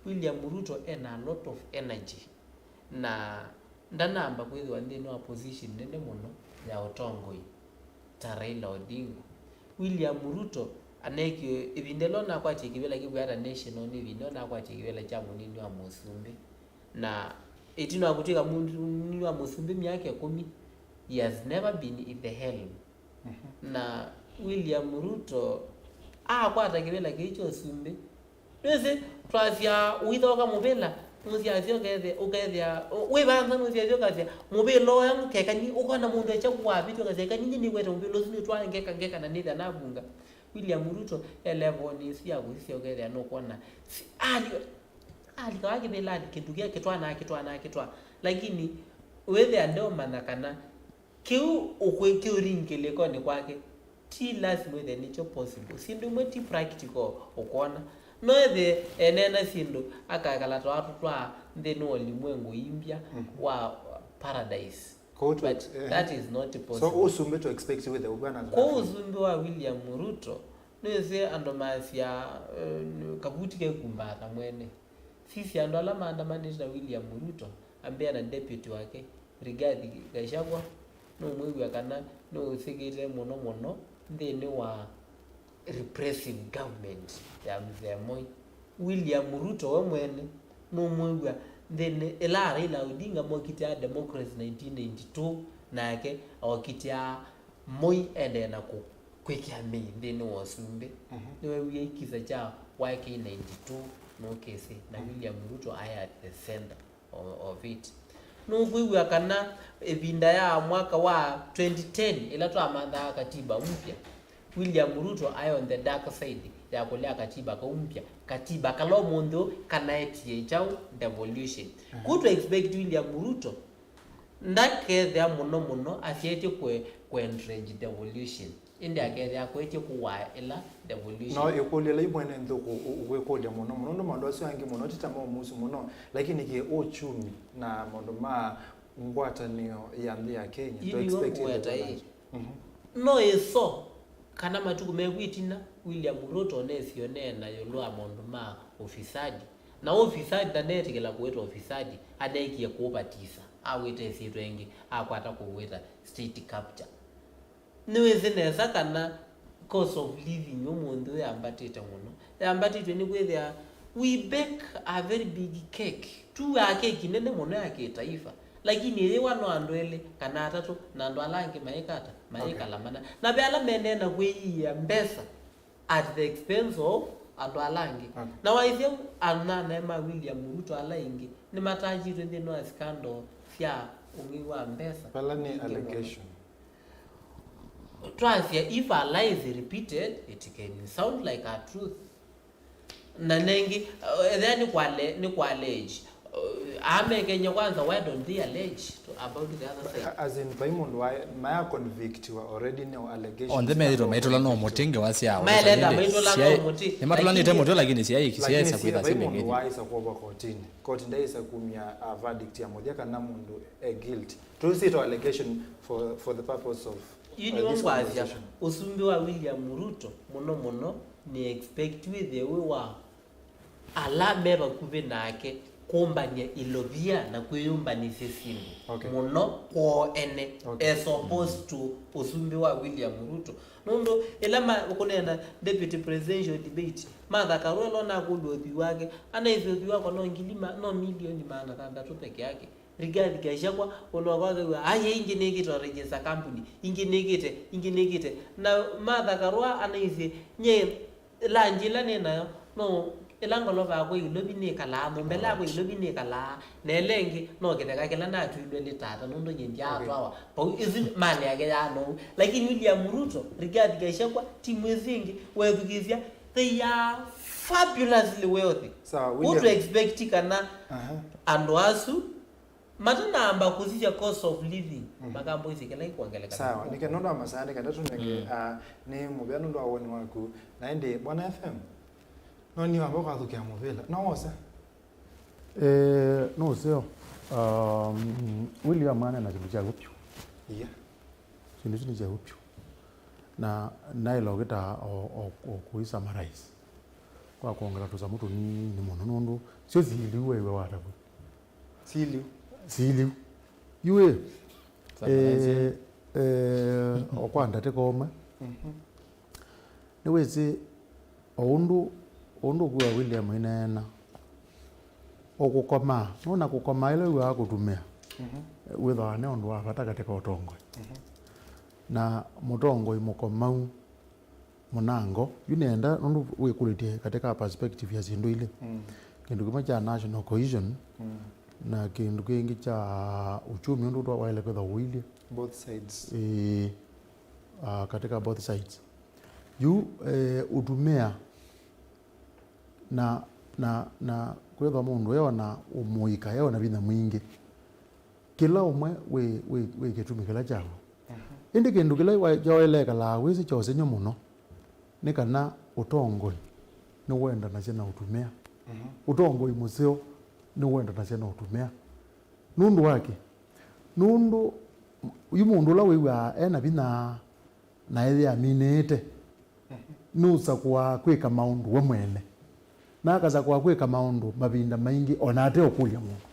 William Ruto ena a lot of energy na ndanamba kwĩthĩwa nthĩnĩ wa position nene mũno ya ũtongoi ta Raila Odinga. William Ruto aneekie ĩvinda ĩla ũnakwatie kĩvĩla kĩkwĩata national, nĩ ĩvinda ũnakwatie kĩvĩla kya mũnini wa mũsumbĩ. Na ĩtina wa kũtw'ĩka mũnini wa mũsumbĩ myaka ĩkũmi, he has never been in the helm. Na William Ruto akwata kĩvĩla kĩĩ kya ũsumbĩ. Nĩsĩ twasya ũithoka mũvĩla, nũsiasya ũkethĩa, ũkethĩa, wĩ vanza nũsiasya ũkasya, mũvĩla ũya kekani, ũkona mũndũ ekya kũwavĩtya ũkasya, "Kani nyie nĩwete mũvĩla ũsu nĩtwaa ngeka, ngeka na nĩthĩa navunga." William Ruto e level-nĩ ĩsu ya kũsisya ũkethĩa nũkwona, si- ali- alika wa kĩvĩlanĩ kĩndũ kĩa kĩtwa na kĩtwa na kĩtwa. Lakini wĩthĩa ndeũmanya kana kĩu ũkwĩkĩũri ngĩlĩkonĩ kwake, ti lasima wĩthĩe nĩkyo possible. Syĩndũ imwe ti practical ũkwona. No ethĩe eneena syĩndũ akakala twatũ twa nthĩnĩ wa ũlimwengu imbya wa paradise. Kwoou tu- But eh. That is not so possible. Ũsumbĩ to expect wĩthĩe ũvw'ana ata? Kwoou ũsumbĩ wa William Ruto, nĩwĩsĩ andũ masya, eh, kavuti kekumbatha mwene. Sisya andũ ala maandamanĩte na William Ruto, ambĩa na deputy wake, Rigathi Gachagua, nũmwĩw'a kana nũũsĩkĩte mũno mũno nthĩnĩ wa repressive government ya Mzee Moi. William Ruto we mwene nũmwĩw'a nthĩnĩ ĩla Raila Odinga mokitĩaa democracy nineteen ninety-two, nake okitĩaa Moi endee na kũ- kwĩkĩa mĩi nthĩnĩ wa ũsumbĩ. Nĩweewie kisa kya Y K ninety-two nũkĩsĩ, na William Ruto aĩ at the center o- of it. Nũkwĩw'a kana ĩvinda ya mwaka wa twenty ten ĩla twamanthaa katiba mpya, William Ruto aĩ on the dark side. ya kũlea katiba kau mpya, katiba kala ũmũnthĩ ũũ kanaetie kyaũ? Devolution. Kũ tũ expect William Ruto ndakethĩa mũno mũno asyaĩtye kũ, kũ entrench devolution, ĩndĩ akethĩa akũĩtye kũwaa ĩla devolution. No ĩkũlyo ĩla yu mwene nthĩ ũkwĩkũlya mũno mũno, nũndũ maũndũ asu angĩ mũno ti ta ma ũmusu mũno, lakini kĩ ũchumi na maũndũ ma ngwatanĩo ya nthĩ ya Kenya. Yu nĩw'o ngweta ĩ. No ĩso kana matukũ meku ĩtina, William Ruto nesie ũneena ĩũlũ wa maũndũ ma ũfisadi. Na ũfisadi ndaneetĩkĩla kũwĩta ũfisadi, aneekie kũũvatisa, awĩta ĩsyĩtwa ĩngĩ, akwata kũwĩta state capture. Nĩwĩsĩ nesa kana cost of living ũmũnthĩ ũyũ yambatĩte mũno. Yambatĩtwe nĩ kwĩthĩa we bake a very big cake. Tuaa keki nene mũno ya kĩtaifa. Lakini ĩyĩwa no andũ elĩ kana atatũ, na andũ ala angĩ mayĩka ata? Mayĩkala mana. Na ve ala mendeena kwĩyĩĩa mbesa at the expense of andũ ala angĩ. Na waisye ananae ma William Ruto ala aingĩ nĩmatangyĩtwe nthĩnĩ wa scandal sya ũng'ei wa mbesa. Vala nĩ allegation. Twasya, if a lie is repeated, it can sound like a truth. Na nengĩ, uh, ethĩa nĩ kwale, nĩ kwallege. Uh, amekenya kwanza, why don't they allege to, about the other side? As in, vai mũndũ wa, maya convictiwa already, no allegation. Onthe methĩtwe maitũla no mũtĩ ngewa syao. Maeleta maitũla no mũtĩ. Nĩmatũlanĩte mũtĩ, lakini syaĩ-, syaĩsa kwĩtha syĩ mũndũ waĩsa kuova kotini. Koti ndaĩsa kumya a verdict ya mũthya kana mũndũ e guilty. Tũsĩtwa allegation for, for the purpose of, uh, this conversation. Yu nĩw'o ngwasya, ũsumbĩ wa William Ruto mũno mũno nĩ expect wĩthĩe wĩ wa ala me vakuvĩ nake kũmbany'a ilovia na kwĩyũmbanĩsya syĩndũ mũno kwoo ene, as opposed to ũsumbĩ wa William Ruto. Nũndũ ĩla ma-, ũkũneena deputy presidential debate, Martha Karua ĩla nakũlw'a ũthwii wake, anaĩsye ũthwii wakwa no ngili ma-, no milioni maana thanthatũ peke yake. Rigathi Gachagua, ũndũ wakwa akew'a, ai, ingĩ nĩkĩte o register company, ingĩ nĩkĩte, ingĩ nĩkĩte. Na Martha Karua anaisye, nye, lunch ĩla nĩ nayo, no, ĩla ngolova yakwa ĩilovi nĩkalaa, nyũmba ĩla yakwa ĩilovi nĩkalaa, na ĩla ĩngĩ, no kĩtheka kĩla natwĩlwe nĩ tata, nũndũ nye ndyaatwawa. Vau, ĩsu nĩ mali yake ya nou. Lakini William Ruto, Rigathi Gachagua, timu ĩsu ĩngĩ, wethukĩĩsya, they are fabulously wealthy. Sawa, William. Ũtũ expect kana andũ asu, matanaamba kũsisya cost of living, makambũisye kĩla kĩkwongeleka. Sawa, nĩkenda nũndũ wa masaa, nĩkenda tũnenge, ah, nĩ mũvea nũndũ wa woni waku. Na ĩndĩ, Bwana F M, no nĩ wamba ũkathũkĩa mũvĩla. No wose? Eh, no ũseo. Um, William anena kĩndũ kya vyũ. Yeah. Kĩndũ kĩu nĩ kya vyũ. Na naĩla ũkĩta o, o, o kũisummarize. Kwa kwongela tũsamũ tũnini mũno nũndũ syo siliu waiwe watavw'a. Siliu. Siliu. Yu ĩ, eh, eh, o kwa ndatĩka ũmwe. Nĩwĩsĩ o ũndũ, o ũndũ ũkwĩwa William aineena, o kũkomaa, nũna kũkomaa ĩla wĩw'aa kũtumĩa, wĩthĩawa nĩ ũndũ wa vata katĩ ka ũtongoi. Na mũtongoi mũkomau mũnango, yu nĩenda nũndũ wĩkũlĩtye katĩ ka perspective ya syĩndũ ilĩ. Kĩndũ kĩmwe kya national cohesion, na kĩndũ kĩngĩ kya uchumi ũndũ twa-, waĩle kwĩthwa ũilyĩ. Both sides. Ĩĩ, ah, katĩ ka both sides. Yu, eh, ũtumĩa na, na, na kwĩthwa mũndũ eona ũmũika, eona vinya mwingĩ. Kĩla ũmwe wĩ, wĩ, wĩ kĩtumi kĩla kyaw'o. Ĩndĩ kĩndũ kĩla wa-, kyaoelekalaa wĩsĩ kya ũsengy'o mũno nĩ kana ũtongoi nĩwendanasya na ũtumĩa. Ũtongoi mũseo nĩwendanasya na ũtumĩa. Nũndũ wa kĩ? Nũndũ yu mũndũ ũla wĩw'aa e na vinya na ethĩa aminĩĩte, nũsakũaa kwĩka maũndũ we mwene. Na akasakũa kwĩka maũndũ mavinda maingĩ o na ate ũkũlya mũndũ.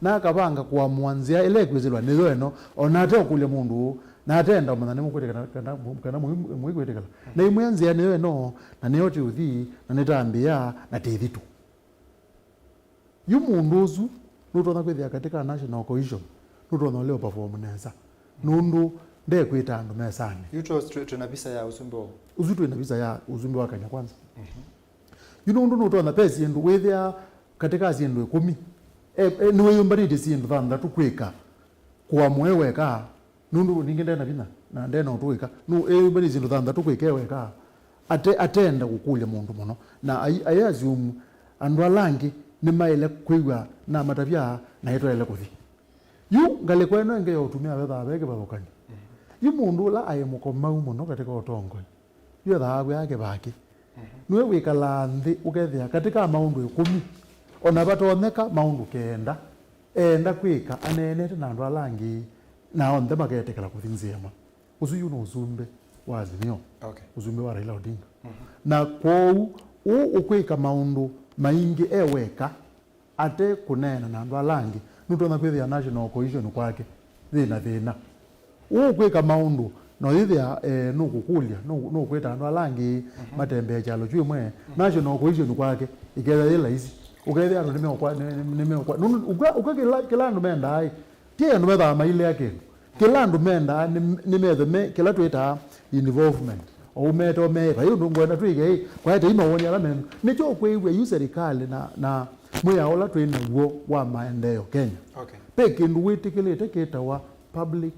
Na akavanga kũamũa nzĩa ĩla ĩkwĩsĩlwa nĩyo ĩno, o na ate ũkũlya mũndũ ũũ, na atenda ũmanya nĩmũkwĩtĩkana kana, kana mũi-, mũikwĩtĩkana. Na imwĩa nzĩa nĩyo ĩno, na nĩyo tĩũthi, na nĩtambĩĩa, na tĩthitũ. Yu mũndũ ũsu nũtonya kwĩthĩa katĩ ka national cohesion, nũtonya ũlea ũperform nesa. Nũndũ ndekwĩta andũ mesanĩ. Yu tũ-, tũ-, twĩna visa ya ũsumbĩ wa? Ũsu twĩna visa ya ũsumbĩ wa Kenya Kwanza. Yu nũndũ nũtonya ve syĩndũ wĩthĩa katĩ ka syĩndũ ĩkũmi. E, e, nĩwĩyũmbanĩtye syĩndũ thanthatũ kwĩka. Kũamũe weka, nũndũ ningĩ ndena vinya, na ndena ũtũĩka. Nũ, e, ũmbanĩtye syĩndũ thanthatũ kwĩka e weka. ate, atenda kũkũlya mũndũ mũno. Na ai, ai assume andũ ala angĩ nĩmaĩle kwĩw'a namatavya na ĩtwaĩle kũthi. Yu ngalĩko ĩno ĩngĩ ya ũtumĩa vethaa ve kĩvathũkany'o. Yu mũndũ ũla aĩ mũkomau mũno katĩka ũtongoi, yu ethaa wĩa kĩvaki. Nĩwe wĩkalaa nthĩ ũkethĩa katĩka maũndũ ĩkũmi, ona vatonyeka maũndũ kenda eenda kwĩka aneenete na andũ ala angĩ, na onthe maketĩkĩla kũthi nzĩa ĩmwe. Ũsu yu nĩ ũsumbĩ wa Azimio, okay, ũsumbĩ wa Raila Odinga. Na kwoou, ũũ ũkwĩka maũndũ maingĩ e weka, ate kũneena na andũ ala angĩ, nũtonya kwĩthĩa national cohesion kwake yĩ na thĩna. Ũũ ũkwĩka maũndũ, na ũyĩthĩa, eh, nũkũkũlya, nũ-, nũkwĩta andũ ala angĩ matembee kyalo kyu ĩmwe, national cohesion kwake ĩkethĩa yĩ laisi. Ũkethĩa andũ nĩmeũkwa-, nĩ-, nĩ-, nĩmeũkwa-, nũndũ ũka-, ũka kĩla, kĩla andũ mendaa ĩ, ti andũ methaa mailea kĩndũ. Kĩla andũ mendaa nĩ, nĩ methe me, kĩla twĩtaa involvement. Ou mete me, vai ũndũ ngwenda twĩke ĩ, kwaete imawoni ala menyu. Nĩkyo ũkwĩw'a yu serikali na, na mwĩao ũla twĩ naw'o wa maendeeo Kenya. Okay. Ve kĩndũ wĩtĩkĩlĩte kĩtawa public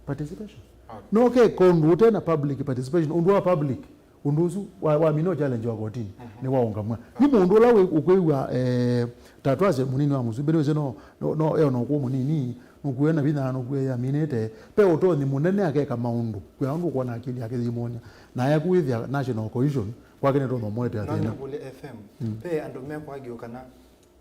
participation. Okay. No keka ũndũ ũte na public participation, ũndũ wa public, ũndũ ũsu wa, wamina ũ challenge wa kotini, nĩwaũngamw'a. Nĩ mũndũ ũla wĩ, ũkwĩw'a, eh, ta twasye mũnini wa mũsumbĩ, nĩwĩsĩ no, no, no eona ũkũũ mũnini, nũkuĩe na vinya, nũkuĩe yaminĩte, ve ũtonyi mũnene akeka maũndũ, kwĩa ũndũ ũkwona akili yake yĩmwonya, na eku wĩthĩa national cohesion, kwake nĩtonya ũmũetee thĩna. Nonakule F M, ve andũ mekwagiũ kana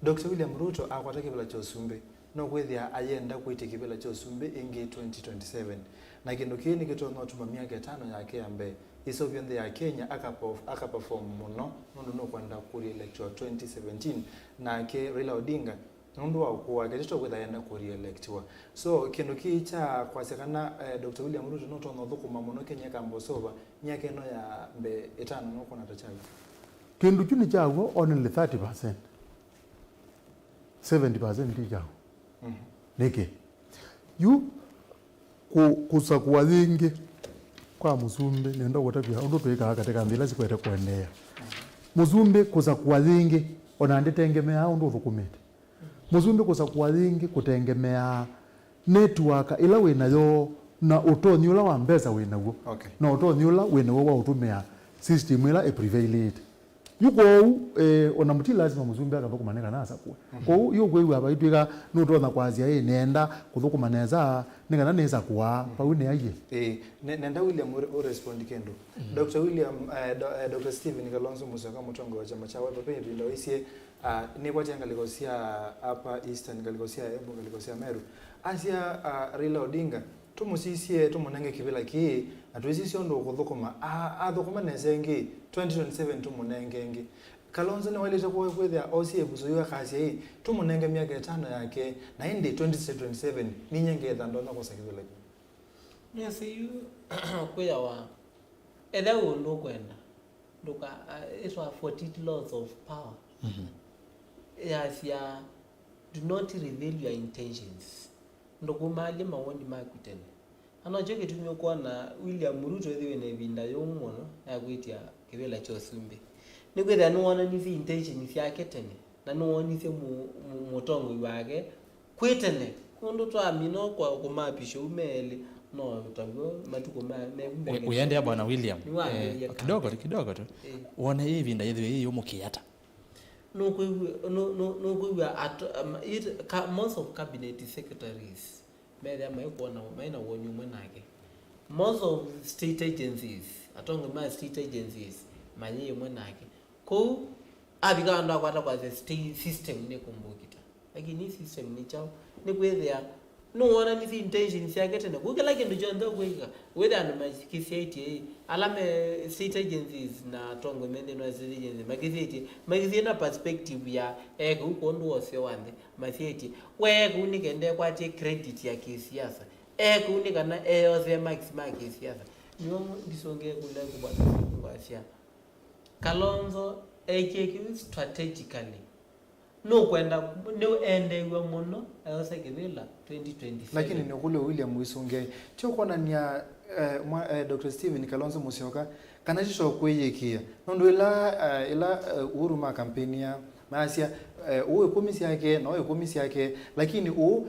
Doctor William Ruto akwata kĩvĩla kya ũsumbĩ, no kwĩthĩa ayenda kwĩtya kĩvĩla kya ũsumbĩ ĩngĩ twenty twenty-seven. Na kĩndũ kĩĩ nĩkĩtonya ũtuma myaka ĩtano yake ya mbee ĩseũvye nthĩ ya Kenya akapo-, akaperform mũno, nũndũ nũkwenda kũreelectwa twenty seventeen, nake Raila Odinga, nũndũ wa ũkũũ wake, tito kwĩtha ayenda kũreelectiwa. So, kĩndũ kĩĩ kya kwasya kana, eh, Doctor William Ruto nũtonya ũthũkũma mũno Kenya ĩkambosova myaka ĩno ya mbee ĩtano nũkwona ta kyaw'o? Kĩndũ kyu nĩ kyaw'o only thirty percent. Seventy percent ti kyaũ. Nĩkĩ? Yu kũ-, kũsakũa yĩngĩ kwa mũsumbĩ, nenda kũtavya ũndũ twĩkaa katĩ ka nthĩ ila sikwete kũendeea. Mũsumbĩ kũsakũa yĩngĩ, ona ndĩtengemeaa ũndũ ũthũkũmĩte. Mũsumbĩ kũsakũa yĩngĩ kũtengemeaa netiwaka ĩla wĩ nayo na ũtonyi ũla wa mbesa wĩ naw'o, okay, na ũtonyi ũla wĩ naw'o wa ũtũmĩa system ĩla ĩprevailĩte. Yu kwoou, eh, ona mũti lasima mũsumbĩ akathũkũma nĩ kana asakũe. Kwoou, yu ũkwĩw'a vaitw'ĩka nũtonya kwasya, ĩ, nĩenda kũthũkũma nesa nĩ kana nĩsakũa, vau nĩ aiye. Ĩĩ, ne-, nenda William ũ-, ũrespond kĩndũ. Doctor William, eh, do-, eh, Doctor Stephen Kalonzo Musyoka, mũtongoi wa kyama kya Wiper, ve ĩvinda waisye, ah, nĩkwatya ngalĩko sya Upper Eastern, ngalĩko sya Embu, ngalĩko sya Meru. Asya, ah, Raila Odinga, tũmũsisye, tũmũnenge kĩvĩla kĩĩ, na twĩsisye ũndũ ũkũthũkũma. A-, athũkũma nesa ĩngĩ, twenty twenty-seven tũmũnenge ĩngĩ. Kalonzo nĩwaĩlĩte kwĩ-, kwĩthĩa osie ĩvuso yu akasya ĩ, tũmũnenge myaka ĩtano yake, na ĩndĩ twenty twenty-seven ninyie ngetha ndonya kwosa kĩvĩla kĩu. Nĩsĩ yu kwĩawa, ethĩa wĩ ũndũ ũkwenda, ndũka, uh, ĩtwa fourteen laws of power. Yasya, do not reveal your intentions. Ndũkũmaalye mawoni maku tene. Na nokyo kĩtumi ũkwona William Ruto ethĩwe na ĩvinda yũmũ mũno ya kwĩtya kĩvĩla kya ũsumbĩ. Nĩkwĩthĩa nĩwoonanĩsye intention syake tene, na nĩwoonisye mũ-, mũ-, mũtongoi wake kwĩ tene, kũndũ twamina kwa kũmapisha ũme elĩ, no taw'o matukũ ma, me, me, ũyendea Bwana William, nĩwambĩĩie eh, kidogo tu, kidogo tu. Eh. Wone ĩvinda yĩthĩwe yĩ yũmũ kĩata? Nũkwĩw'a, nũ-, nũ-, nũkwĩw'a at-, um, it, ka-, most of cabinet secretaries methĩa maikwona, mai na woni ũmwe nake. Most of state agencies, atongoi ma state agencies, mayĩ ĩmwe nake. Kwoou, avika vandũ akwata kwasya state system nĩkũmbũkita. Lakini system nĩ kyaũ? Nĩkwĩthĩa nĩwoonanisye intention syake tene. Kũu kĩla kĩndũ kyonthe ũkwĩka, wĩthĩa andũ makĩsyaĩtye, ĩ, ala me state agencies na atongoi me nthĩnĩ wa state agencies, makĩsyaĩtye, makĩsyaĩ na perspective ya, e, kĩu kwondũ wa ũseo wa nthĩ, masyaĩtye, we kĩu nĩ kenda ekwatie credit ya kĩsiasa, e, kĩu nĩ kana eyosee marks ma kĩsiasa. Nĩyo ndisongee kũla kũvata kwasya, Kalonzo ekie kĩu strategically. Nũkwenda, nĩendeew'a mũno ayose kĩvĩla twenty twenty-seven. Lakini nĩũkũlyo William Wĩsũngĩai, ti ũkwonany'a, eh, mwa-, eh, Doctor Stephen Kalonzo Musyoka kana ti kyo kwĩyĩkĩĩa? Nũndũ ĩla, eh, ĩla, eh, Uhuru ma campaignia, maasya, eh, ũũ ĩkũmi syake, no ĩkũmi syake, lakini ũũ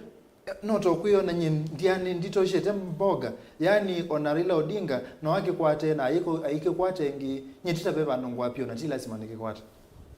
No to kwĩona nyie ndia nĩ nditoshete mboga. Yaani, ona Raila Odinga no akĩkwate na ayĩko-, ayĩkĩkwate ĩngĩ, nyie tita ve vandũ ngwapio na ti lasima nĩkĩkwate.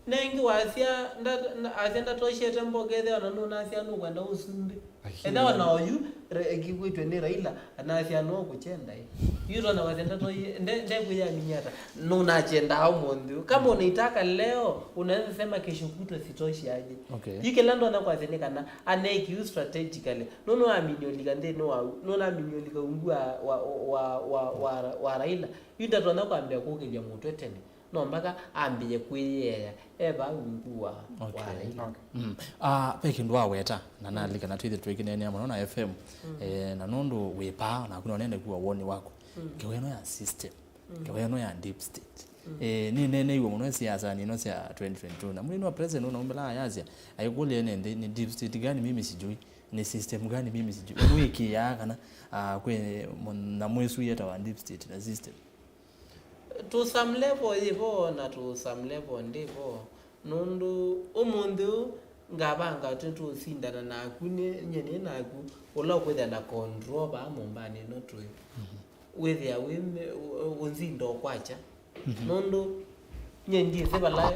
Nengi wasya nda-, nda-, asya ndatoshete mboga, ethĩwa na nũnasya nũkwenda ũsumbĩ. Lakini ethĩwa na oyu re-, ekikwĩtwe nĩ Raila, anasya no kũkyenda ĩ. Yu tona wasya ndatoye-, nde-, ndekwĩyaminia ata. Nũnakyendaa ũmũnthĩ ũũ. Kama unaitaka leo, unaweza sema kesho kutwa sitoshi aje. Okay. Yu kĩla ndonya kwasya nĩ kana anekiu strategically. Nũnũamini ũlika nthĩnĩ wa, nũnamini ũlika ungu wa, wa, wa, wa, wa, wa Raila. Yu ndatonya kwambĩa kũkĩlya mũtwe tene. No mpaka ambĩe kwĩyĩea e vaa ungu wa, okay, wa Raila. Okay. Mm. Ah, ve kĩndũ waweta, na nalika na twĩthĩ twĩkĩneenea mũno na F M, mm, eh, na nũndũ wĩ paa, naku no nende kuwa woni waku. Mm. Ngewa ĩno ya system, mm, ngewa ĩno ya deep state. Mm. Eh, nĩ nene iwe mũno siasa nino sya twenty twenty-two. Na mũnini wa president ũnaumĩla ayasya, aikũlya ene nthĩ, ni deep state gani mimi sijui, ni system gani mimi sijui. Mwĩkĩaa kana, ah, kwĩ mũ-, na mwĩsu yetawa deep state na system. To some level yĩ vo, na to some level ndĩ vo. Nũndũ ũmũnthĩ ũũ ngavanga tũ-, tũsindana naku, nĩ, nyie nĩ naku, ũla ũkwĩthĩa na control vaa nyũmbanĩ ĩno tũĩ. Mhm. Wĩthĩa wĩ me-, ũ-, ũ-, ũnzinda ũkwakya. Mhm. Nũndũ nyie ndyĩsĩ vala,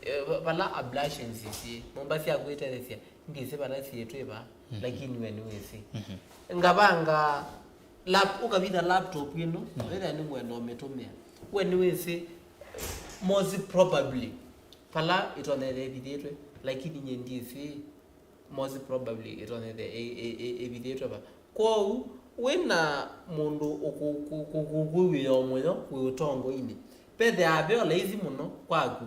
eh, vala ablutions syĩ, nyũmba sya kwĩtetheesya, ndyĩsĩ vala syĩ twĩ vaa, mhm, lakini we nĩwĩsĩ. Mhm. Ngavanga lap-, ũkavitha laptop ĩno, mm, wĩthĩa nĩngwenda ũmĩtũmĩa. We nĩwĩsĩ, most probably, vala ĩtonyethĩa ĩvithĩtwe, lakini nyie ndyĩsĩ, most probably, ĩtonyethĩa ĩ-, ĩ-, ĩ-, ĩvithĩtwe va. Kwoou, wĩ na mũndũ ũkũ-, kũ-, kũ-, kũkwĩw'ĩa mũyo wĩ ũtongoinĩ, vethĩaa ve o laisi mũno kwaku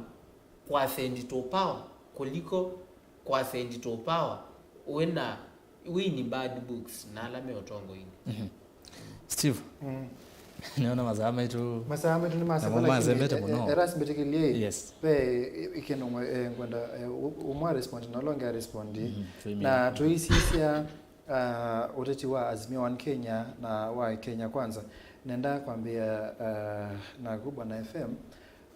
kũ-ascend to power kũliko kũ-ascend to power wĩ na, wĩ in bad books na ala me ũtongoinĩ. Mhm. Steve, mm, nĩona masaa maitũ, masaa maitũ nĩ namo masembete mũno. Erasmbĩtĩkĩlye. Yes. Ve ĩ-, ĩkĩndũ ngwe-, eh, ngwenda, eh, ũ-, ũmwe arespond na ũla ũngĩ arespond. Mhm. Na tũisisya, ah, ũteti wa Azimio One Kenya na wa Kenya Kwanza. Nenda kwambĩa, ah, naku Bwana F M,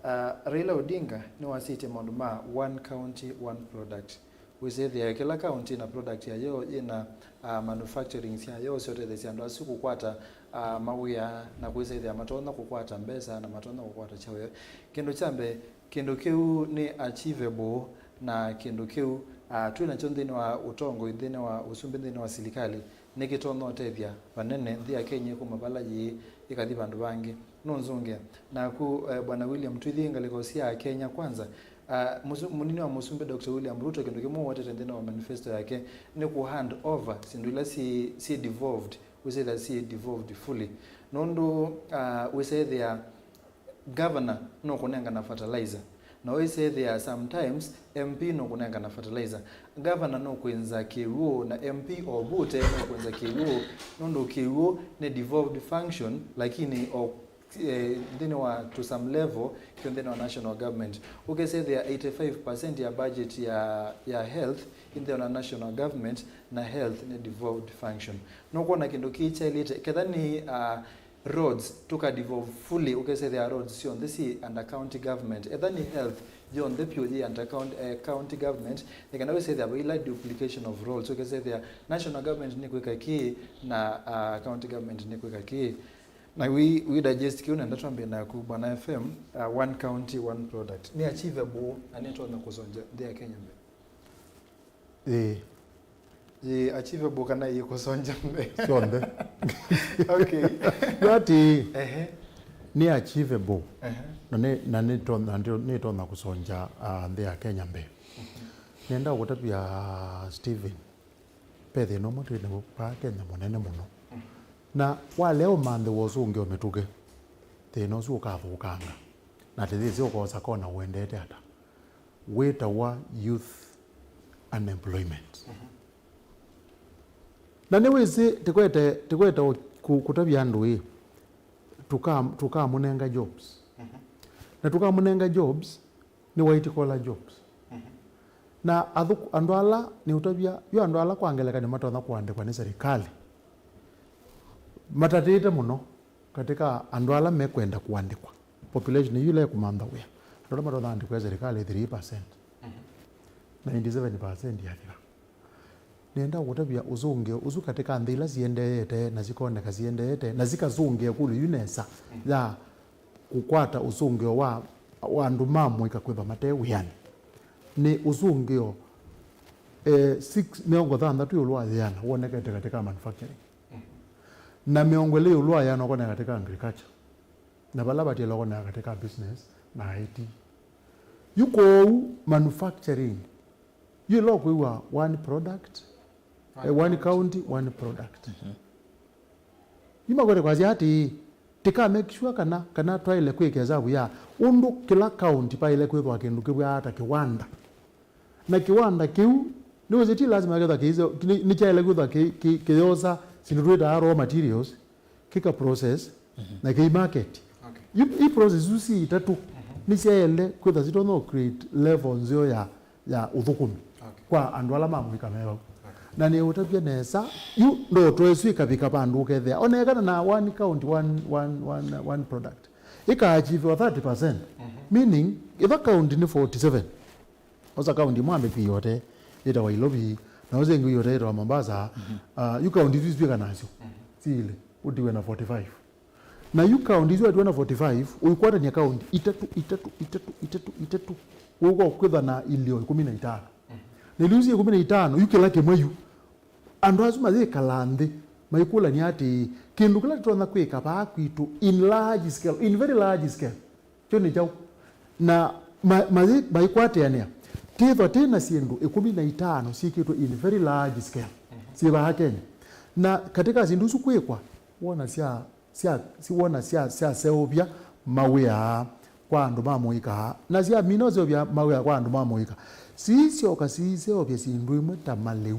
ah, Raila Odinga nĩwasĩtye maũndũ ma one county, one product. Wĩsĩthĩa kĩla county na product yayo yĩna, ah, manufacturing syayo syotetheesya andũ asu kũkwata, ah, mawĩa na kwĩsĩthĩa matonya kũkwata mbesa na matonya kũkwata kyawĩa. Kĩndũ kya mbee, kĩndũ kĩu nĩ achievable, na kĩndũ kĩu, ah, twĩ nakyo nthĩnĩ wa ũtongoi, nthĩnĩ wa ũsumbĩ, nthĩnĩ wa silikalĩ, nĩkĩtonya ũtethya vanene nthĩ ya Kenya kuma vala yĩĩ ĩkathi vandũ vangĩ. Nũnzũngĩa. Naku, eh, Bwana William, twĩthĩe ngalĩko sya Kenya Kwanza, ah, mũsu-, mũnini wa mũsumbĩ Doctor William Ruto, kĩndũ kĩmwe wetete nthĩnĩ wa manifesto yake nĩ kũ hand over syĩndũ ila syĩ, syĩ devolved, wĩsĩthĩa syĩ devolved fully. Nũndũ, ah, wĩsĩthĩa governor nũkũnengana fertilizer, na wĩsĩthĩa sometimes M P nũkũnengana fertilizer. Governor nũkwĩnza kĩw'ũ na M P o vute nũkwĩnza kĩw'ũ, nũndũ kĩw'ũ nĩ devolved function, lakini o, eh, nthĩnĩ wa, to some level, kĩo nthĩnĩ wa national government. Ũkesethĩa eighty-five percent ya budget ya, ya health ĩ nthĩnĩ wa national government, na health nĩ devolved function. Nũkwona kĩndũ kĩĩ kyaĩlĩte, ketha nĩ, ah, roads, tũka devolve fully, ũkesethĩa roads syonthe syĩ under county government. Etha nĩ health, yonthe vyũ yĩ under county, eh, county government, nĩ kana wĩsethĩa vaila duplication of roles, ũkesethĩa national government nĩkwĩka kĩĩ na, ah, county government nĩkwĩka kĩĩ. Na we, we digest kĩu, nenda twambie naku, Bwana F M, uh, one county, one product. Nĩ achievable na nĩtonya kũsonja nthĩ ya Kenya mbee? Ĩĩ. Ĩĩ, achievable kana ĩĩ kũsonja mbee? Syonthe. Okay. Yu ati, ehe, nĩ achievable. Ehe. Na nĩ, na nĩto-, na nĩ-, nĩtonya kũsonja, ah, nthĩ ya Kenya mbee. Mhm. Nĩenda kũtavya Stephen. Ve thĩna ũmwe twĩ naw'o vaa Kenya mũnene mũno. Mm. Na walea ũmanthe wa ũsũngĩo mĩtũkĩ, thĩna ũsu ũkathũkanga. Na tĩthĩsĩ ũkosa kona ũendete ata. Wĩtawa youth unemployment. Mm-hmm. Na nĩwĩsĩ tĩkwete, tĩkwete kũ-, kũtavya andũ ĩ, tũka-, tũkamũnenga jobs. Mm-hmm. Na tũkamũnenga jobs, nĩ white collar jobs. Mhm. Na athũk-, andũ ala nĩũtavya, yu andũ ala kwa ngelekany'o matonya kũandĩkwa nĩ serikali matatĩĩte mũno katĩ ka andũ ala mekwenda kũandĩkwa. Population yu ĩla ĩkũmantha wĩa, andũ ala matonya andĩkwa nĩ serikali three percent. Mhm. Ninety-seven percent yathira. Nĩenda kũtavya ũsũngĩo ũsu katĩ ka nthĩ ila siendeete na sikoneka siendeete na sikasũngĩa ĩkũlyo yu nesa ya kũkwata ũsũngĩo wa, wa andũ ma mũika kwĩthwa mate wĩanĩ. Nĩ ũsũngĩo, eh, six, mĩongo thanthatũ ĩũlũ wa yĩana wonekete katĩ ka manufacturing. Na mĩongo ĩlĩ ĩũlũ wa yĩana ũkoneka katĩ ka agriculture. Na vala vatiele ũkoneka katĩ ka business na I T. Yu kwoou manufacturing, yu ĩla ũkwĩw'a one product, eh, one county, one product. Yu makwete kwasya atĩĩ, tĩka make sure kana, kana twaĩle kwĩka ĩsavu ya ũndũ kĩla county vaĩle kwĩthwa kĩndũ kĩvw'aa ta kĩwanda. Na kĩwanda kĩu, nĩwĩsĩ ti lazima kĩthwa kĩise-, nĩ, nĩkyaĩle kwĩthwa kĩ, kĩ, kĩyosa syĩndũ twĩtaa raw materials, kĩka process, na kĩi market. Okay. Yu, i process isu si itatũ, nĩsyaĩle kwĩthwa sitonya create level nzeo ya, ya ũthũkũmi kwa andũ ala ma mũika me vau. Okay. Na nĩũtavya nesa, yu ndoto ĩsu ĩkavika vandũ ũkethĩa. Onekana na one county, one, one, one, one product. Ĩkaachiviwa thirty percent. Meaning, ĩtha county nĩ forty seven. Osa county ĩmwe ambĩkĩe yote ĩtawa Ilovi, na osa ĩngĩ yote ĩtawa Mombasa. Ah, yu county isu itw'ĩka nasyo. Si ilĩ, ũtiwe na forty-five. Na yu county isu atiwa na forty-five, ũikwatany'a county itatũ, itatũ, itatũ, itatũ, itatũ. Ũkwĩthwa na ilio ĩkũmi na itano. Na ilio isu ĩkũmi na itano, yu kĩla kĩmwe yu. Andũ asu mayĩkala nthĩ, maikũlany'a atĩĩ, kĩndũ kĩla tũtonya kwĩka vaa kwitũ in large scale, in very large scale, kyo nĩ kyaũ? Na ma-, mayĩ-, maikwatĩanĩa, twĩthwa twĩ na syĩndũ ĩkũmi na itano syĩkĩtwe in very large scale, syĩ vaa Kenya. Na katĩ ka syĩndũ isu kwĩkwa, wona sya, sya, si wona sya, syaseũvya mawĩa kwa andũ ma mũika, na syamina ũseũvya mawĩa kwa andũ ma mũika, siisyoka siiseũvya syĩndũ imwe ta malĩu.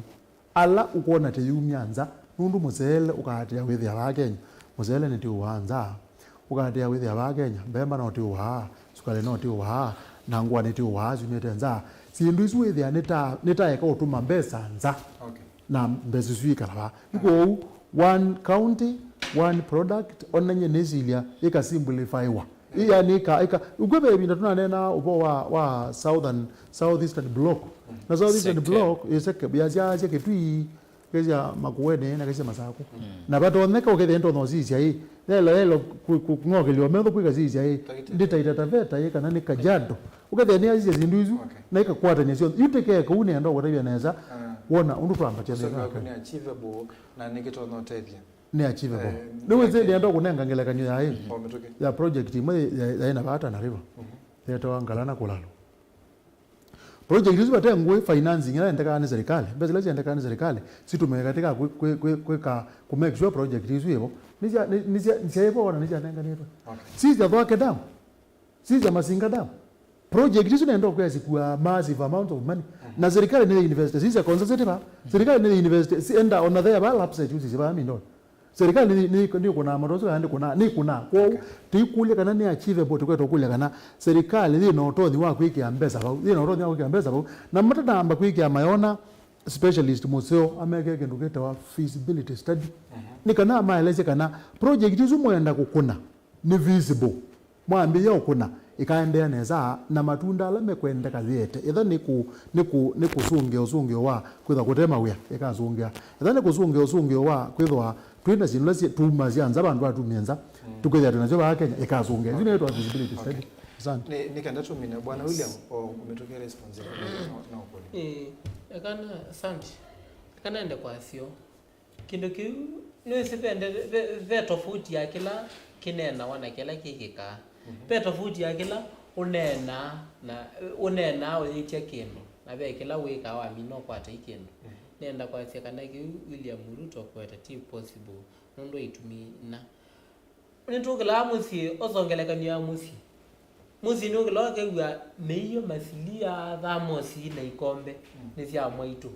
Ala ũkwona teyumya nza, nũndũ mũseele ũkaatĩĩa wĩthĩa vaa Kenya. Mũseele nĩtĩũwaa nza, ũkaatĩĩa wĩthĩa vaa Kenya. Mbemba no tĩũwaa, sukalĩ no tĩũwaa, na ngũa nĩtĩũwaa syumĩte nza. Syĩndũ isu wĩthĩa nĩta, nĩtaeka ũtũma mbesa nza. Okay. Na mbesa isu ikala vaa. Yu kwoou, one county, one product, onany'e nĩsilya ĩkasimplifywa. Ĩ, yani, ĩka, ĩka, ũkwĩ ve ĩvinda tũnaneenaa ũvoo wa, wa Southern, Southeastern Bloc. Na Southeastern Bloc ĩseke, yasyaasya Kitui, kesya Makueni, na kesya Masaku. Na vatonyeka ũkethĩa nĩtonya ũsisya ĩ, yelo, yelo, kũ-, kũ-, kũng'okelya metho kwĩka sisya ĩ, ndĩ Taita Taveta ĩ, kana nĩ Kajiado. Ũkethĩa nĩyasisya syĩndũ isu, na ĩkakwatany'a syonthe. Yu tĩkeka ũu nĩenda ũkũtavya nesa, wona ũndũ twambatya nĩ achievable, na nĩkĩtonya ũtethya. Nĩ achievable. Eh, rĩu ĩsĩ nĩenda kũnenga ngelekany'o ya ĩ, ya project ĩmwe ya, ya, yaĩ na vaa Tana River. Yetawa Ngalana Kũlalũ. Project isu vate ngũĩ financing ĩla yendekaa nĩ serikali. Mbesa ila syendekaa nĩ serikali, situme katika kwĩ-, kwĩ-, kwĩ-, kwĩka, kũ make sure project isu ĩvo. Nĩsya-, nĩ-, nĩsya-, nĩsyaĩvo ona nĩsyanenganĩtwe. Okay. Sisya Thwake Dam. Sisya Masinga Dam. Project isu nenda kwĩa sikua massive amount of money. Na serikali nĩ invest. Sisya Konza City va. Serikali nĩ invest. Si enda ona there va lapse juzi va mindoni. Serikali nĩ, nĩ, nĩ kuna matoso kana nĩ kuna, nĩ kuna. Kwa hiyo, okay, tuikulia kana nĩ achievable, tukweta kulia kana serikali nĩ na ũtonyi wa kwĩkĩa mbesa vau. Nĩ na ũtonyi wa kwĩkĩa mbesa vau. Na matanamba kwĩkĩa mayona specialist mũseo ameke kĩndũ kĩtawa feasibility study. Nĩ kana maelesye kana project isu mwenda kũkuna nĩ feasible. Mwambĩĩa ũkũna, ĩkaendeea nesa, na matunda ala mekwendeka yĩete. Ĩtha nĩ kũ-, nĩ kũ-, nĩ kũsũngĩa ũsũngĩo wa kwĩthwa kũte mawĩa, ĩkasũngĩa. Ĩtha nĩ kũsũngĩa ũsũngĩo wa kwĩthwa twĩ na syĩndũ ila syĩ-, tuumasya nza, vandũ vatumie nza, tũkethĩa twĩ nasyo vaa Kenya, ĩkasũngĩa. Isu nĩyo ĩtawa feasibility study. Okay. Asante. Nĩ, nĩ kenda tũmine, Bwana William, o, ũmĩtũkĩe response ya no, no ũkũlyo. Eh, ekana, asante. Ekana ende kwa sio. Kĩndũ kĩu, nĩwĩsĩ ve nde-, ve, ve tofauti ya kĩla kĩneenawa na kĩla kĩkĩkaa. Ve tofauti ya kĩla ũneenaa na, ũneenaa ũyĩtya kĩndũ, na ve kĩla wĩkaa wamina ũkwata i kĩndũ. Nĩenda kwasya kana kĩu William Ruto kũweta ti possible, nũndũ wa itumi ina. Nĩtũkĩlaa mũsyĩ, osa ngelekany'o ya mũsyĩ. Mũsyĩ nĩũkĩlaa ũkew'a mĩio, masilia, thamosi na ikombe nĩ sya mwaitũ.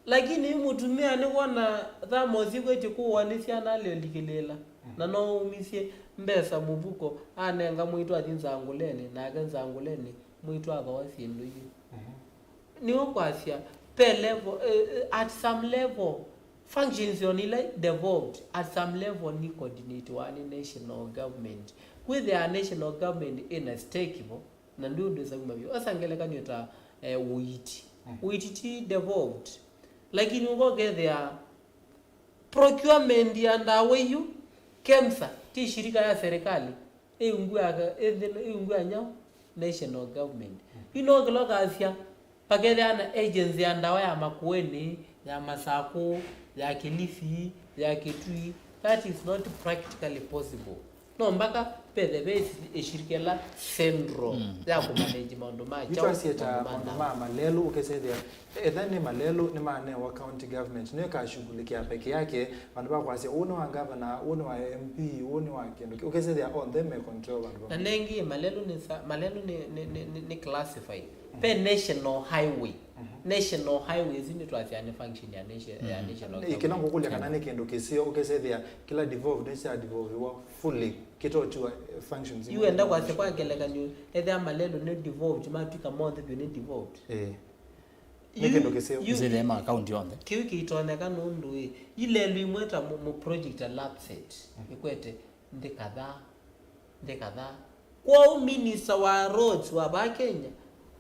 Lakini mũtumĩa nĩwona thamosi kwĩtye kũũa nĩ syana alĩolikĩlĩĩla, na no ũmisye mbesa mũvuko, anenga mwaitũ athi nzangũlenĩ, nake nzangũlenĩ mwaitũ athoa syĩndũ iu. Nĩwe kwasya, pe level, eh, eh, at some level, functions on ila devolved, at some level nĩ coordinate wa nĩ national government. Kwĩthĩa national government ĩna stake vo, na ndũ ndwĩsa kuma vyũ. Osa ngelekany'o ta, eh, ũiiti. Ũiiti ti devolved. Lakini ũka ũkethĩa procurement ya ndawa iu, KEMSA, ti shirika ya serikali, ĩ ungu ya, ĩ nthĩ, ĩ ungu ya nyaũ? National government. Yu no kĩla ũkasya, pakethĩa na agency ya ndawa ya Makueni, ya Masakũ, ya Kilifi, ya Kitui. That is not practically possible. No mpaka pethe ve ĩshirika ĩla central ya kũmanage maũndũ ma kyaũ, nĩtwasieta maũndũ ma maũndũ ndawa. Ma malelũ, ũkesethĩa etha nĩ malelũ nĩmanewa county government, nĩyo ĩkashughulikia peke yake vandũ va kwasya ũũ nĩ wa ngavana, ũũ nĩ wa M P, ũũ nĩ wa kĩndũ kĩ-, ũkesethĩa onthe me control vandũ vamwe. Na nengĩ malelũ nĩ sa-, malelũ nĩ, nĩ, nĩ, nĩ, nĩ classified. Ve national highway. National highways nĩ twasya nĩ function ya nation, ya national government. Ĩ, kĩla ngũkũlya kana nĩ kĩndũ kĩseo, ũkesethĩa kĩla devolved nĩsya devolviwa fully, kĩtotiwa, eh, functions. Yu enda kwasya kwa ngelekany'o, ethĩa malelũ nĩ devolved, matwika monthe vyũ nĩ devolved. Ĩ. Nĩ kĩndũ kĩseo. Yu, yu, ĩsĩthĩe ma kaunti onthe. Kĩu kĩitonyeka nũndũ ĩ, ilelũ imwe ta mu, mu project a lapset, ikwete nthĩ kadhaa, nthĩ kadhaa. Kwoou minista wa roads wa vaa Kenya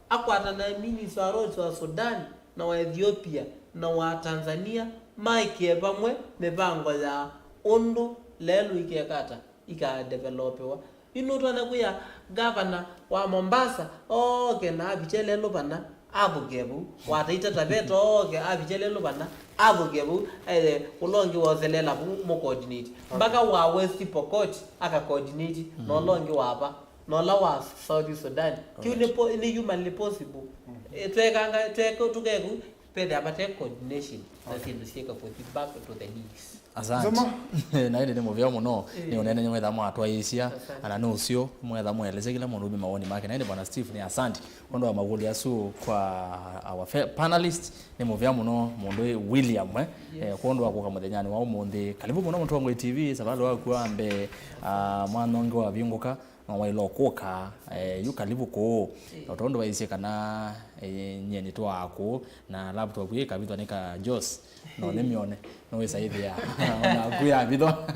akwatana na minista wa roads wa Sudan na wa Ethiopia na wa Tanzania maĩkĩe vamwe mĩvango ya ũndũ lelũ ikekata ikadevelopiwa. Yu nũtonya kwĩa ngavana wa Mombasa ooke na avikye lelũ vana, athũke vau. Wa Taita Taveta ooke avikye lelũ vana, athũke vau. Eh, ũla ũngĩ woselela vau mũ coordinate. Mpaka wa West Pokot aka coordinate na ũla ũngĩ wa va, na ũla wa South Sudan. Kĩu nĩ po-, nĩ humanly possible. Eh, twekanga, tweka, tũkeku, pethĩa vate coordination na syĩndũ syĩka kũthi back to the knees. Asante. Nzoma. Na ĩndĩ nĩ mũvea mũno, nĩ ũnene nĩ mwetha mwatwaĩĩsya, ana nĩ ũsyo, mwetha mwelesya kĩla mũndũ ũme mawoni make. Na ĩndĩ Bwana Steve nĩ asante. Ũndũ wa makũlyo asu kwa our fe-, panelist, nĩ mũvea mũno mũndũ wĩ William, eh? Eh, kwondũ wa kũka mũthenyanĩ wa ũmũnthĩ. Karibu mũno Mũtongoi T V, savalĩ waku wa mbee, ah, mwana ũngĩ wavingũka. No waĩle kũka, eh, yu karibu kũũ. Ĩĩ. O tondũ waisye kana, eh, nyie nĩtwaa kũũ, na laptop ĩĩ kavithwa nĩ ka Joss. No nĩmyone, no wĩsa ĩthĩa. Naku yavithwa.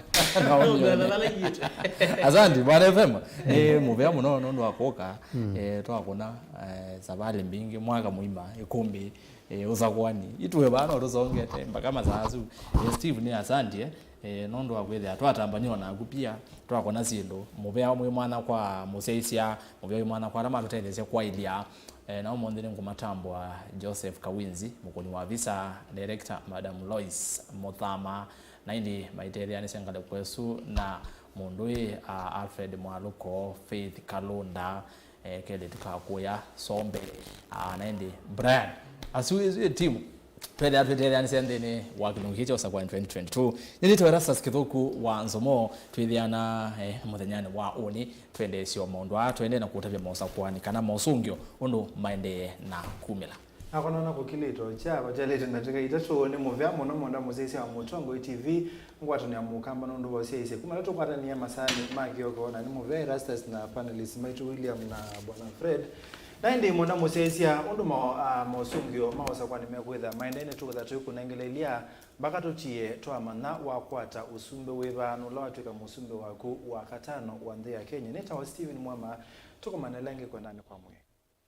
No ũmyone. Asante, Bwana F M. Nĩ mũvea mũno nũndũ wa kũka. Eh, twakũna, eh, savalĩ mbingĩ, mwaka mũima, ĩkũmbĩ. Eh, ũsakũani. Itue vaa no tũsongete mpaka masaa asu. Eh, Steve nĩ asante, eh, nũndũ wa kwĩthĩa twatambany'a naku pia, twakona syĩndũ. Mũvea mwĩ mwana kwa mũsyaisya, mũvea wĩ mwana kwa ala matũtetheesya kwaĩlya. Eh, na ũmũnthĩ nĩngũmatambũa Joseph Kawinzi, mũkũni wa visa, director, Madam Lois Mũthama, na ĩndĩ maitetheanĩsya ngalĩko ĩsu na mũndũ wĩ, ah, Alfred Mwalũko, Faith Kalũnda, eh, kelĩtu ka kũya Sombe, ah, na ĩndĩ Brian. Asu ĩsu ĩ timu. Twethĩa twĩtetheanĩsya nthĩnĩ wa kĩlungu kĩĩ kya ũsakũani twenty twenty-two. Nĩnĩtwe Erastus Kĩthũku wa Nzomo, twĩthĩana, eh, mũthenyanĩ wa ũnĩ, twendeesyo maũndũ aa, tũendee na kũtavya maũsakũani kana mosũngĩo ũndũ maendee na kumĩla. Nakwa nona kũkilĩtwe kya vakyalĩte ndatĩka itatũ. Nĩ mũvea mũno mũndũ mũsyaĩĩsya wa Mũtongoi T V. Ngwatanĩa mũkamba nũndũ wa ũsyaĩĩsya kuma ĩla tũkwatanĩe masaanĩ ma kĩoko, na nĩ mũvea Erastus na panelist maitũ William na Bwana Fred. Na ĩndĩ mũndũ mũsyaĩĩsya ũndũ ma, a, mosũngĩo ma ũsakũani mekwĩtha maendee, nĩtũkwĩtha tũikũnengeleelya mpaka tũtie twamanya wakwata ũsumbĩ wĩva, na ũla watw'ĩka mũsumbĩ waku wa katano wa nthĩ ya Kenya. Nĩtawa Stephen Mwema, tũkomane ĩla ĩngĩ kwendanĩ kwa mwĩĩ.